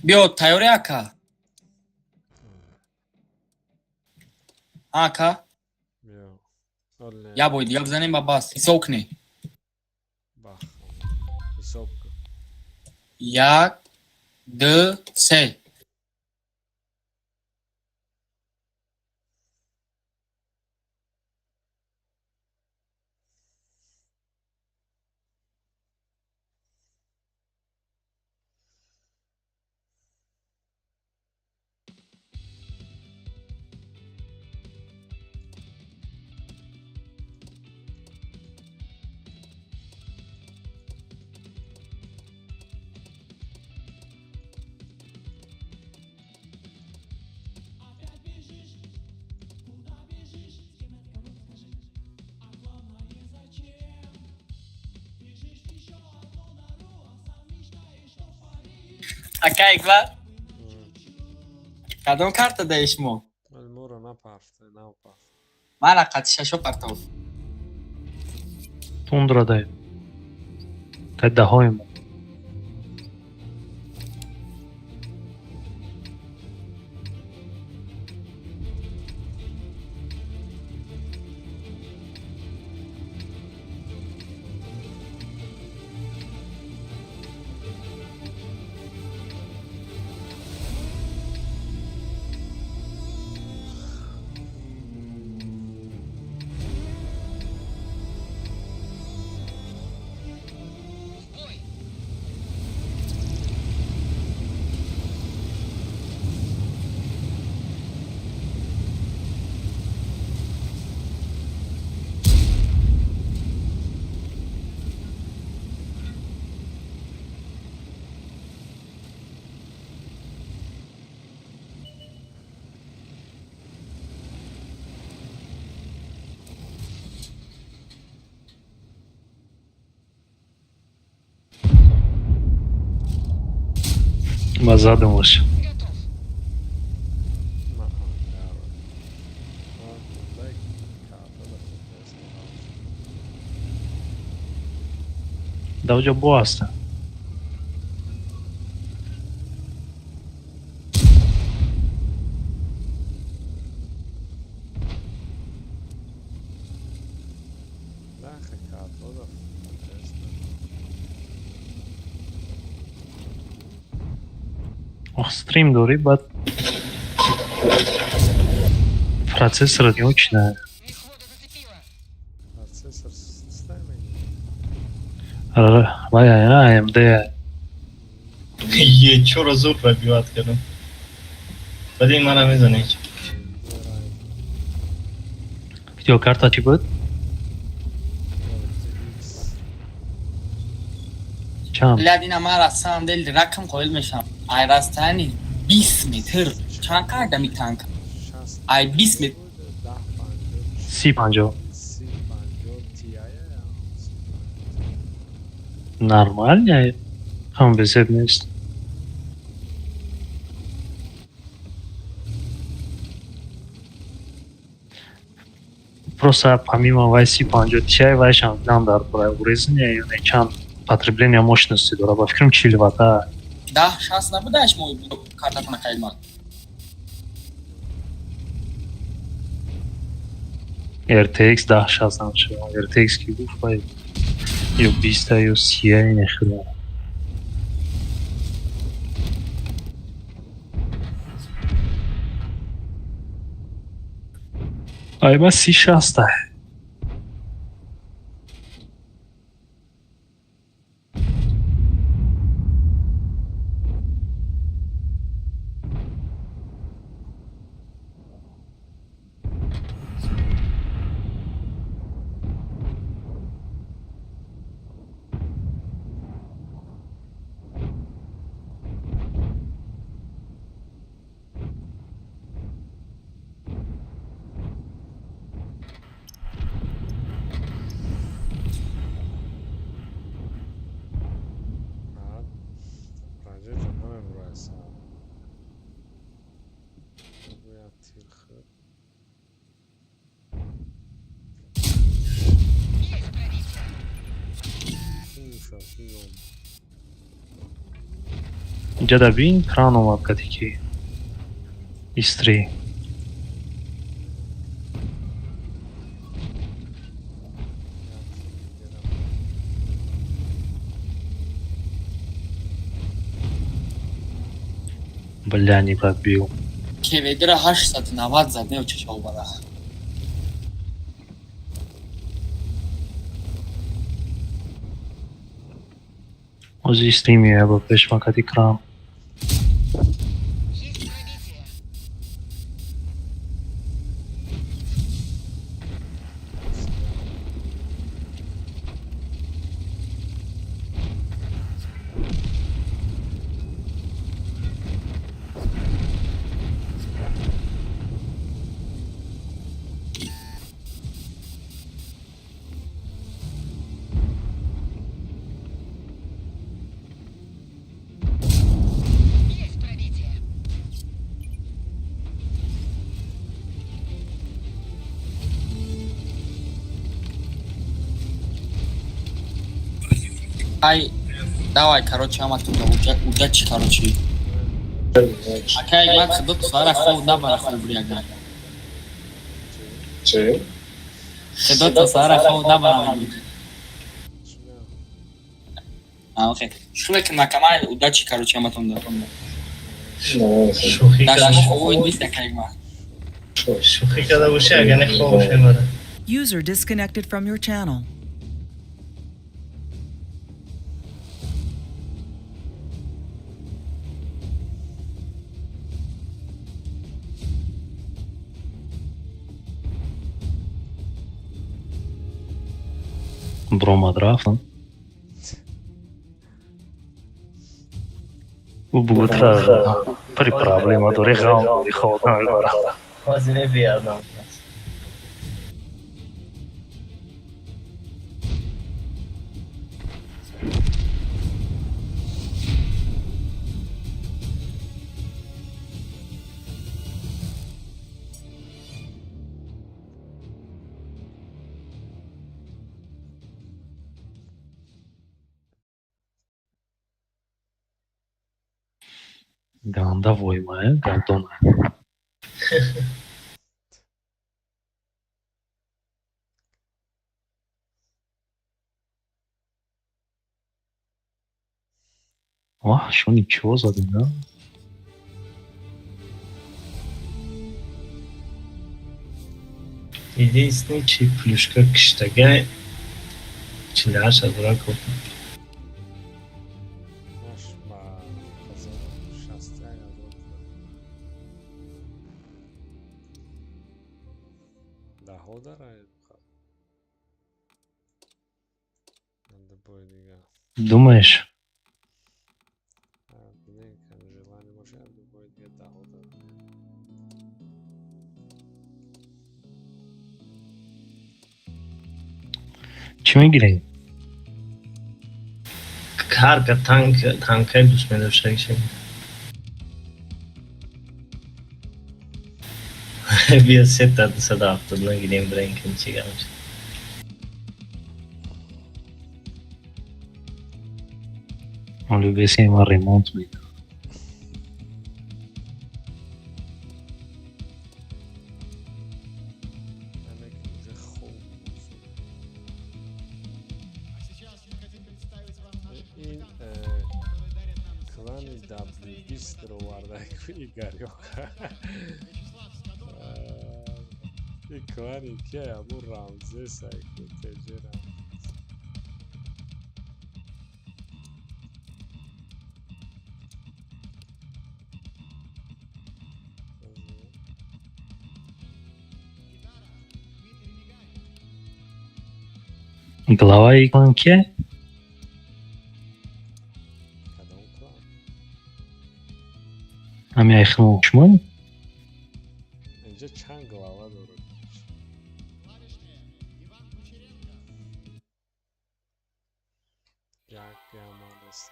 Биё, тайёре ака? Ака? Я бой дига бизанем ба бас. Ҳисоб кунед. Ҳисоб кун. Як, ду, се. Ака Эгмар? Кадом карта даи шумо? Моро напарфт, напарфт. Мара қати шашо партов. Тундра дай. Кайдаҳои мо. Ба задумаш. Дар оҷо бо ҳаста. Ох, стрим дорӣ, баъд процессорат не очень. Процессор Вай, AMD. Е, чора зур пробивать кардам. Баъд ин мана мезанӣ. Видеокарта чӣ буд? Чанд? Блядь, ина ман на самом деле ракам қоил мешам. Ай расстояние 20 метр. Чанд карда ми танк? Ай 20 метр. 30-50. Нормально, ҳам безеб нест. Просто помимо вай 30-50 Ti, вайшам дидам дар бораи урезания ё не, чанд потребление мощности дора, ба фикрам 40 ватта. 10-60 набудаш мо картатона қайдман. RTX 1060 намешава. RTX ки гуфт, вай ё 20 ё 30 нехӯрам. Ай, ма 30-60. Инҷа дар бин кран омад кади ки истри. Бля, не пробил. КВД-ра 890 зад, не чашол бара. Ози истри меояд ба пеш ма кади кран. Ай, давай, короче, ама туда удачи, короче. Акай, ман худо сара хоб набара, хоб бряга. Чӣ? Худо сара хоб набара. А, окей. Шуме ки накамай, удачи, короче, ама тунда. Шӯхӣ Дашмо карда хобой нест, акай ма. Шӯхӣ карда бошӣ, агар не хобаш мебарад. User disconnected from your channel. Бромад рафтам. Ӯ бугутра при проблема дори, ғам дори, хоб намебарад. Ҳозир мебиядам. Ганда воймая, гандона. Вах, шо ничего задем, да? Единственный чи плюшка киштагай 48 ҳазора кор. Наш ба 61 000 даҳо дара. Бой дига. Думаешь? Бинем, кам желание боша, бой дига даҳо дара. Чӣ мегирем? Ҳар ка танк, танкай дӯст медоштагиша. Биё, сета 270 нагирем, бирем, кин чӣ гап. Оли бесема ремонт мекунам. Ҳаме ки уже хоб. Ин клани W20 роварда Игорёка. Ин клани ки аму Рамзеса ку теҷи Рамзес. Главаи клан кие? Кадом клан? Ҳами айхимо шумо? Инҷа чанд глава дорад? Як яман аст.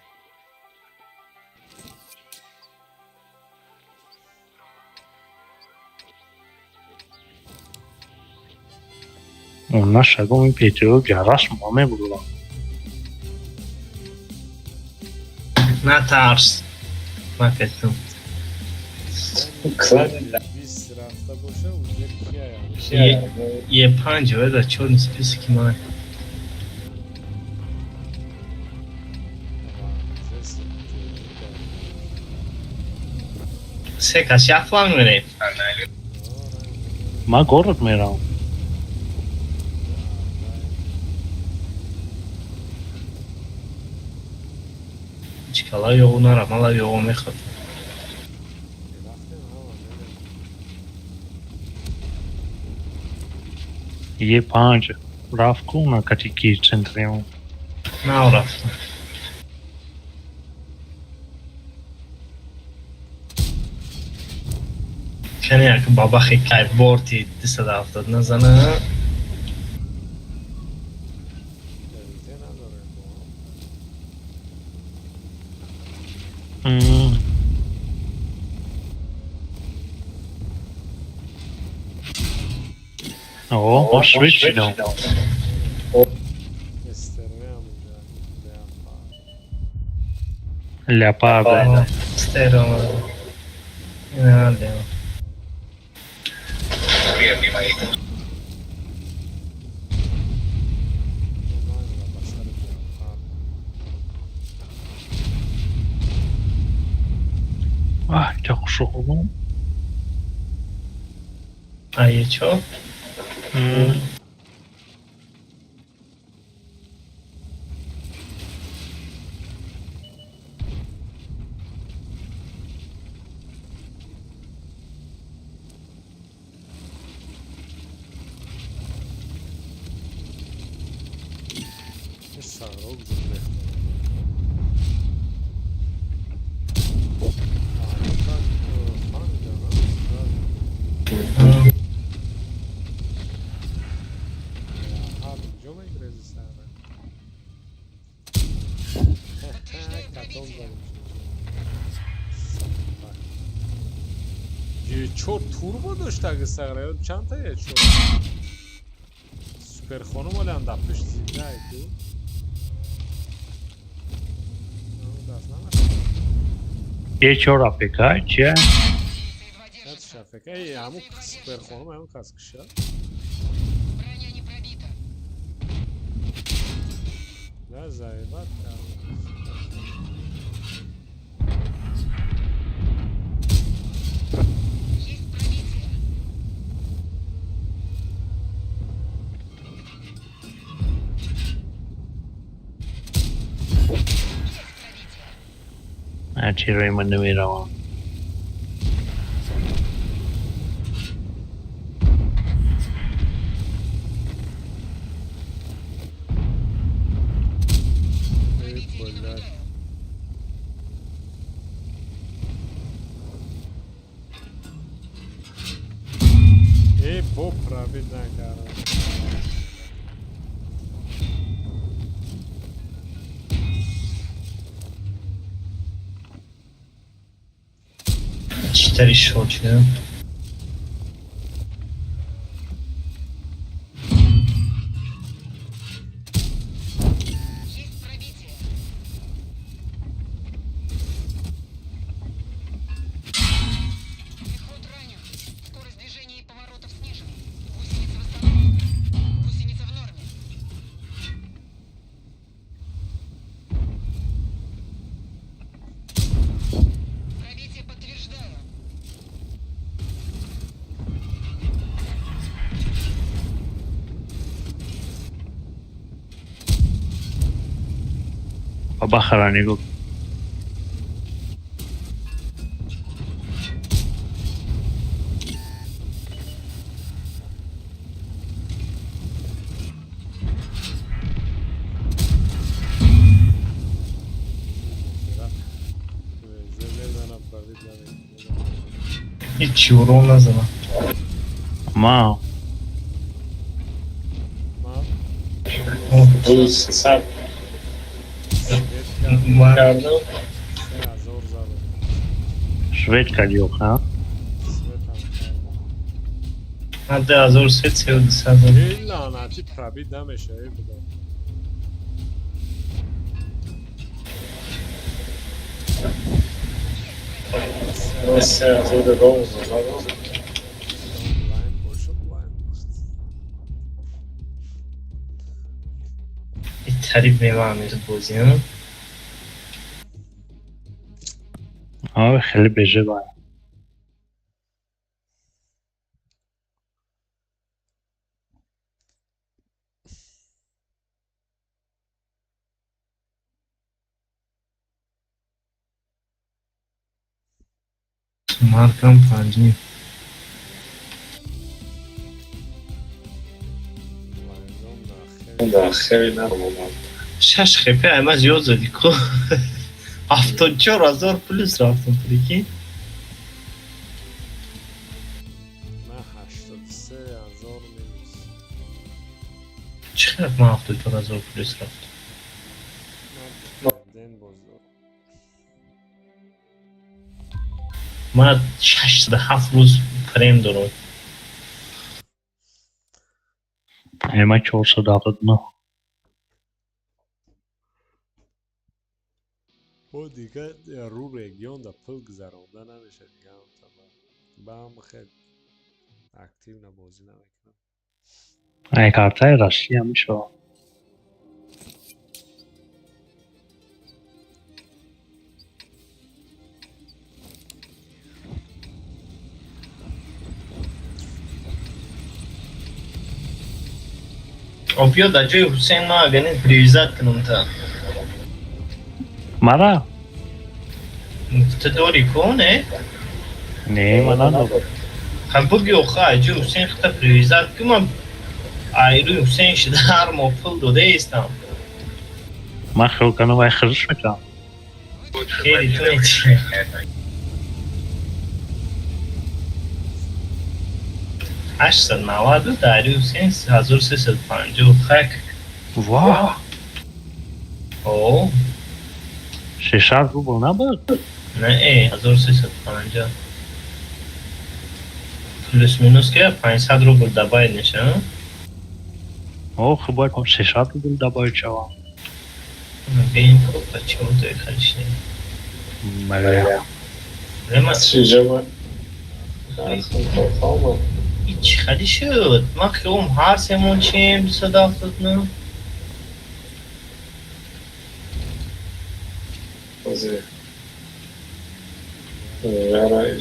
Нашагом ин петио ҷараш мо мебурдам. Натарс. Макатум. Бист рафта боша, уже кияям. Е панҷ да чёрный список ман. Рамзес. Се кас як фланг мерем. Ман город меравам. Чикала ёғу нара, мала ёғу мехӯрд. Рафтем, ҳама мерем. Е панҷ рафт ку на кати ки центримо. Нав рафтам. Кане як бабахи кай борти 270 назана. ЛТ надорем мо. О, мо швидшидам. Естервеам уҷа леопард. Леопард. Стеро. Ина лео. Нанга ба сари леопард. Аҳ, ча хушрӯ. А е чо? Ин сағро куҷо рехта? Фаҳмидам. Ҳар ҷо мегирези сара. Катон задем. Е чор турбо доштаги сағра ё чандта е чор? Суперхонум олиам дар пушт зинда ку. Даст намашад. Е чор АПК чия? Шафека. Эй, ҳамун суперхонум ҳамун кас киша. Да, заебат. Чирои ман намеравам. Эй, блядь. Эй, бо пробит накардам. Читари шод шудам. Бахара нигоҳ. Мезанам, пробит намекунам. Ҳичи урон назадам. Ма Ман Сад Ман кардам. 3000 задам. Швед кардӣ охир? Светам кардам. Ман 2003 3200 задам. Эй, лаънатӣ, пробит намеша, эй, буда. 3000 долларов задам. Онлайн бошад, онлайн. Тариф мемаҳамез бозиам. Ой, хеле беже ба. Маркам панҷним. Онлайном нахел. Да, хеле нормально. Шаш хепе ама зиёд задӣ ку. 74 000 плюс рафтам, прикинь. Ман 83 000 минус. Чӣ хел ман 74 000 плюс рафтам? Ман ден боз дорам. Ман 607 рӯз прем дорам. Ай, ман 479. Бо дига ру регионда пул гузаронда намеша дига, бам хел активно бозӣ намекунам. Ай, картаи Россия мешава. Биё дар ҷои Ҳусейн ман агане привязать кунам та. Мара? Ту дорӣ ку, не? Не, ман надорам. Ха, буги оха, ай ҷои Ҳусейн хита привязать ку, ман ай рӯи Ҳусейн шида ҳар моҳ пул додаистам. Ман хиёл кардам, вай хириш мекунам. Хели ту мечи. 890 дар рӯи Ҳусейн 1350 хак. Ва! О. 600 рубл набуд? Не, 1350. Плюс минус ки 500 рубл добавить меша. Ох, бояд 600 рубл добавить шавам. Бин, почему ты хочешь? Бля. Чӣ хеле шуд? Ман хиём ҳар семон чем 279.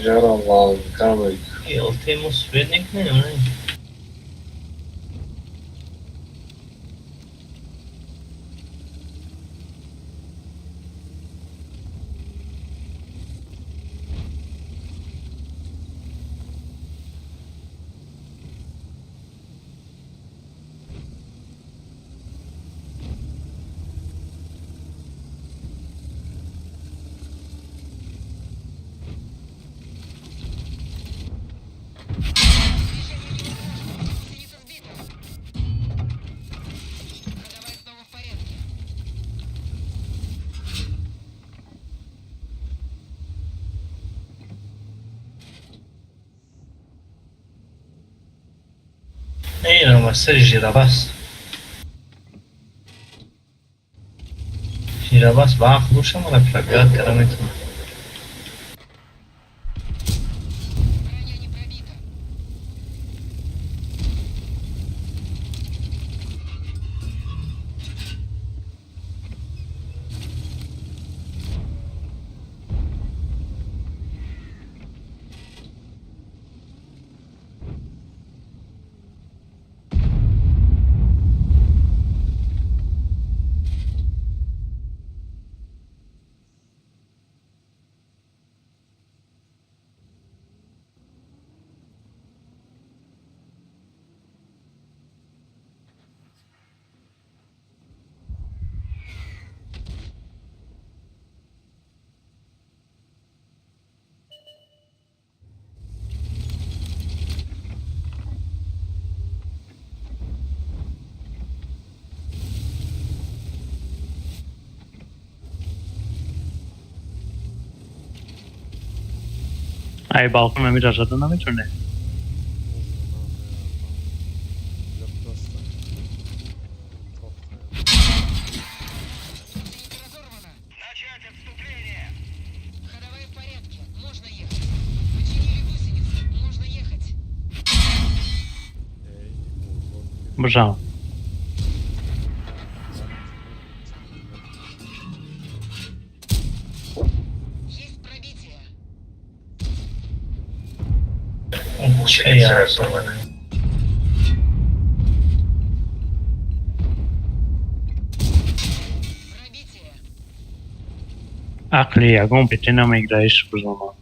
Жара валкамек. Елтему свет некнем, не? Масари жирабас. Жирабас ба ақл боша, мана пробивать карда метавонад. Ай балкон ҳамира зада наметавонед? Бжал. Ақли ягон пете намегираиш бузома.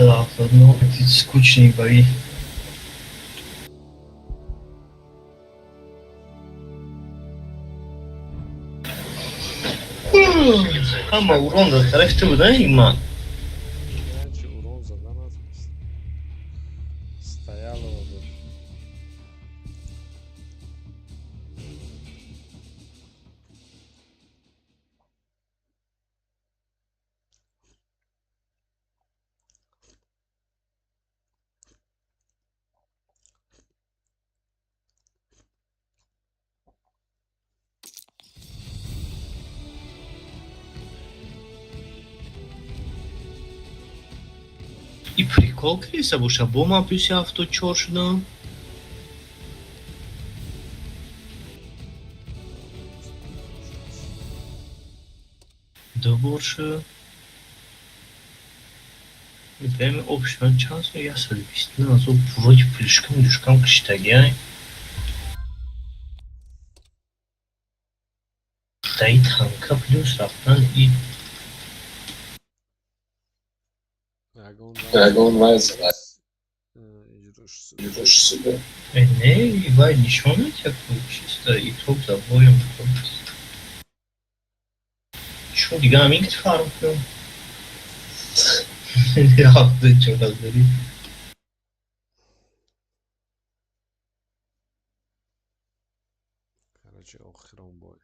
379, эти скучные бои. Ҳама урон дар тарафи ту буда, иман. Иначе урон задан аст. Стоялова буд. И прикол криса боша, бо ман плюси 74 шудам. Ду бор шуд. Прямо общий ман чанд сол 129 азоб вроде плюшкам душкам киштагиай. Даи танка плюс рафтан и Ягон вай зада. Не, вай нишон метиҳад, чисто итог за боем. Чо дига ҳамин ки фарқ кунам? 74 ҳазори. Короче, охирон бой.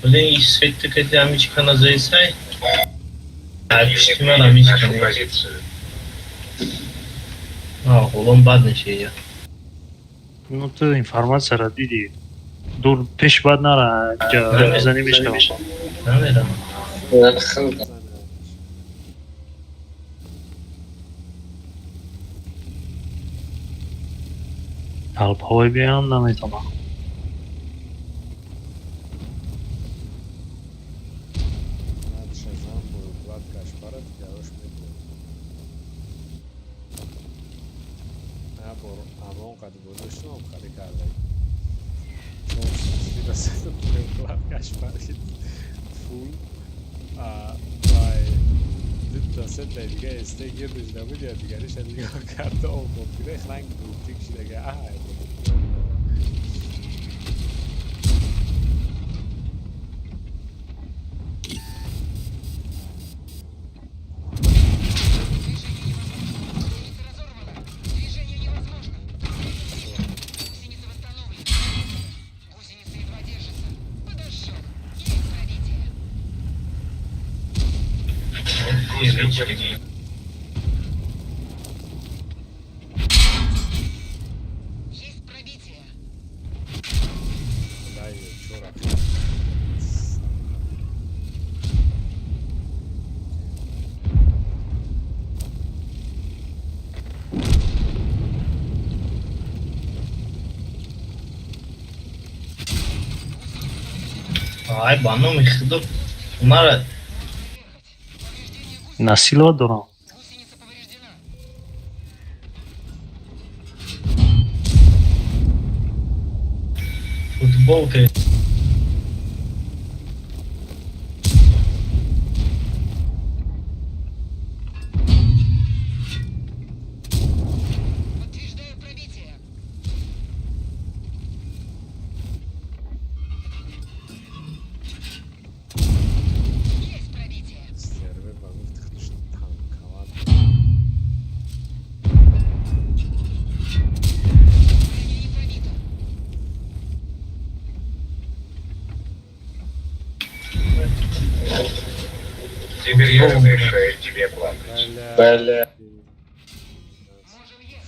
Блин, светта кати амичка назайсай. Пишти ман амичка нест. Ҳолон бад мешия. Ну ту информатсияро дидӣ. Дур пеш бад нара, ҷа занӣ мешавам. Намерам. Талпҳои биён наметавонам. Шазам бои кашпарат гарош мекунад. Бор амон қад гузоштам, хари карда. Кашпарит фул вай дута сета дига сте гирдиш набуд, я дигариша нигоҳ карда об гирех ранг буктик шидага. Аҳа, Дай чора. Ай, ба номи худо, мара. Насилова дорам. Футболка. Сервер ба гуфти худаш танковат. Теперь я разрешаю тебе плакать. Бля.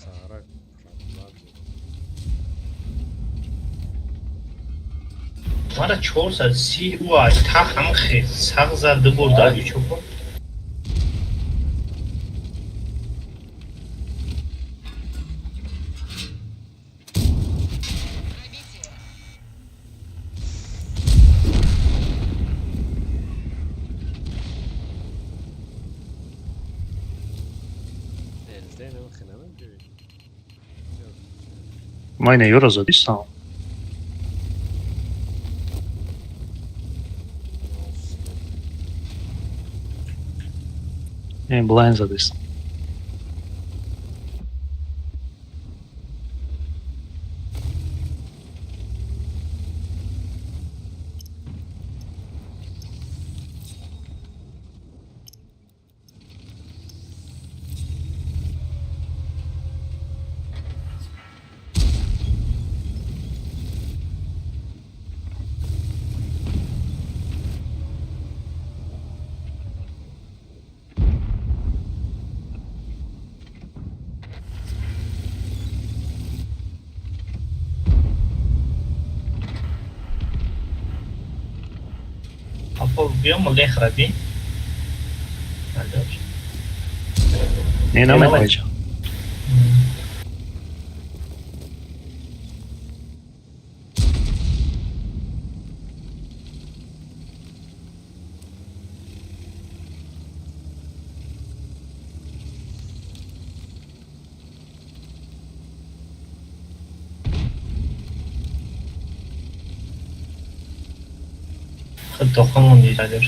Сара проблема. Мара 430 ӯ ай тах ҳам хез сағ зад ду бор дар чопо. ЛД намехе намеҷӯй. Ма ина ёро задистам. Не, блайн задистам. Апо биём лехра бин. Алёш. Не, намехоҳӣ. Худ тоха монди Алёш.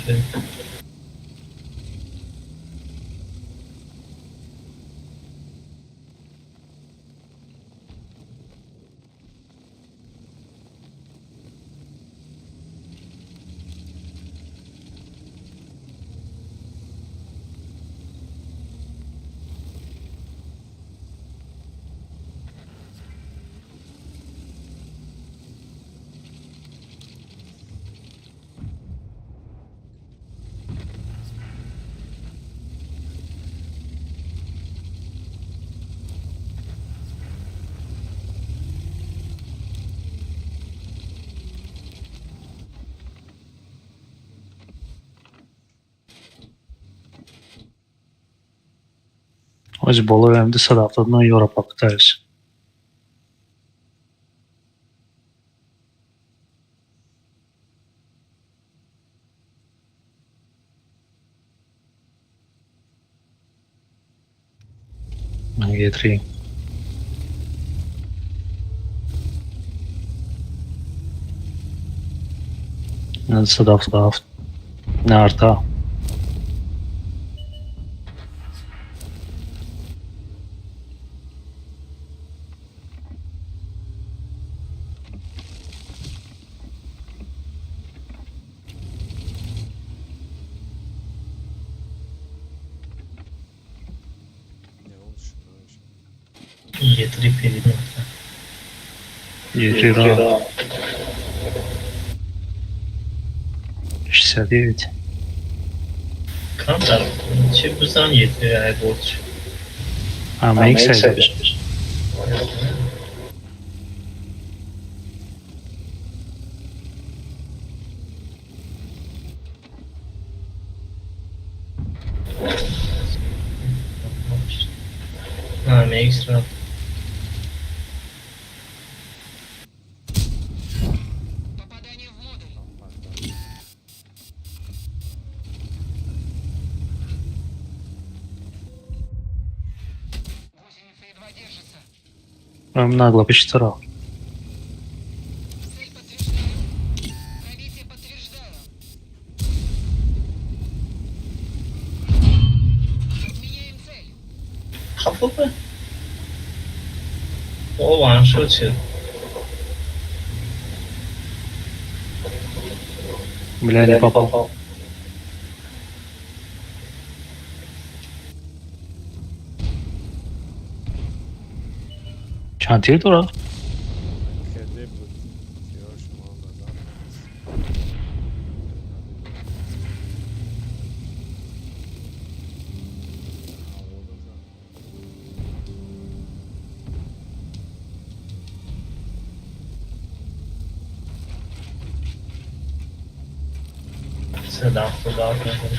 Ози болоям 279 ёро попытаюсь. Е3. На 277. На арта. Е3 перед Е3 ра. 69. Камтар чӣ бизан Е3 ай борч. А, ма X айдаш. На, MX ра. Нагло пеши рафт. Хафопа? О, ваншот шуд. Бля, не попал. Чанд тир дорад? Хеле буд. Тиро шумо назар нест. 177 нафар.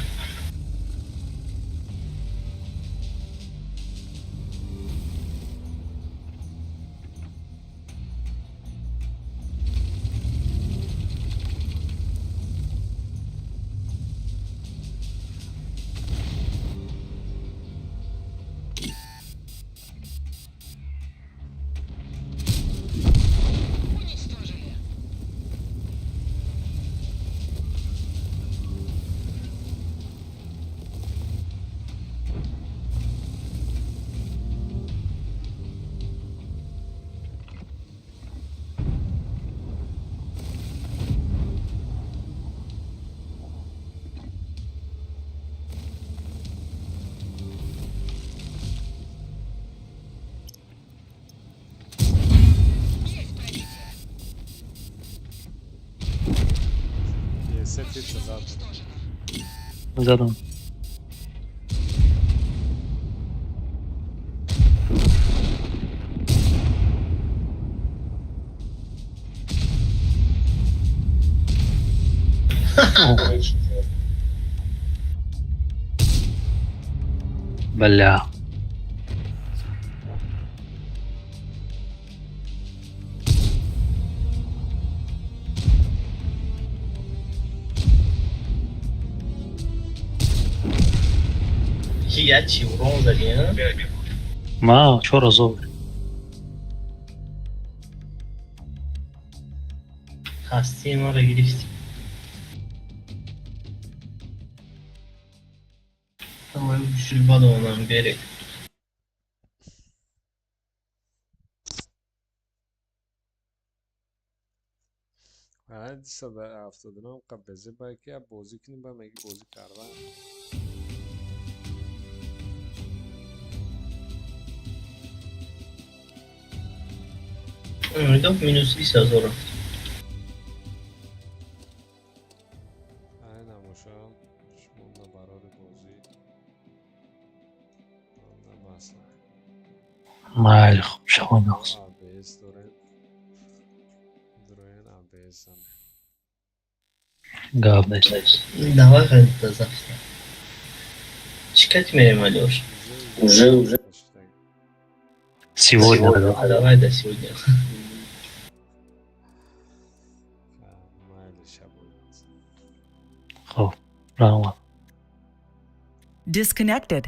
Се тирша зад. Задам. Бля. Ки як чи урон задӣ, а? Ма 4000. Ҳастии маро гирифтӣ. Тамоми бушулбадонам берек. 279 қа безебае ки я бозӣ кунем, ба меги бозӣ кардан. Умедов минус 20 000 рафт. Ай намошам, шумо на барори бозӣ, на масла. Майли, хуб, шавонақс. АБС дорем. Дроен АБС зане. Гап нест. Давай хай до завтра. Чӣ кати мерем, Алёш? Уже. Сегодня, да. А давай до сегодня. Майли, шабои. Хуб, раҳмат. Disconnected.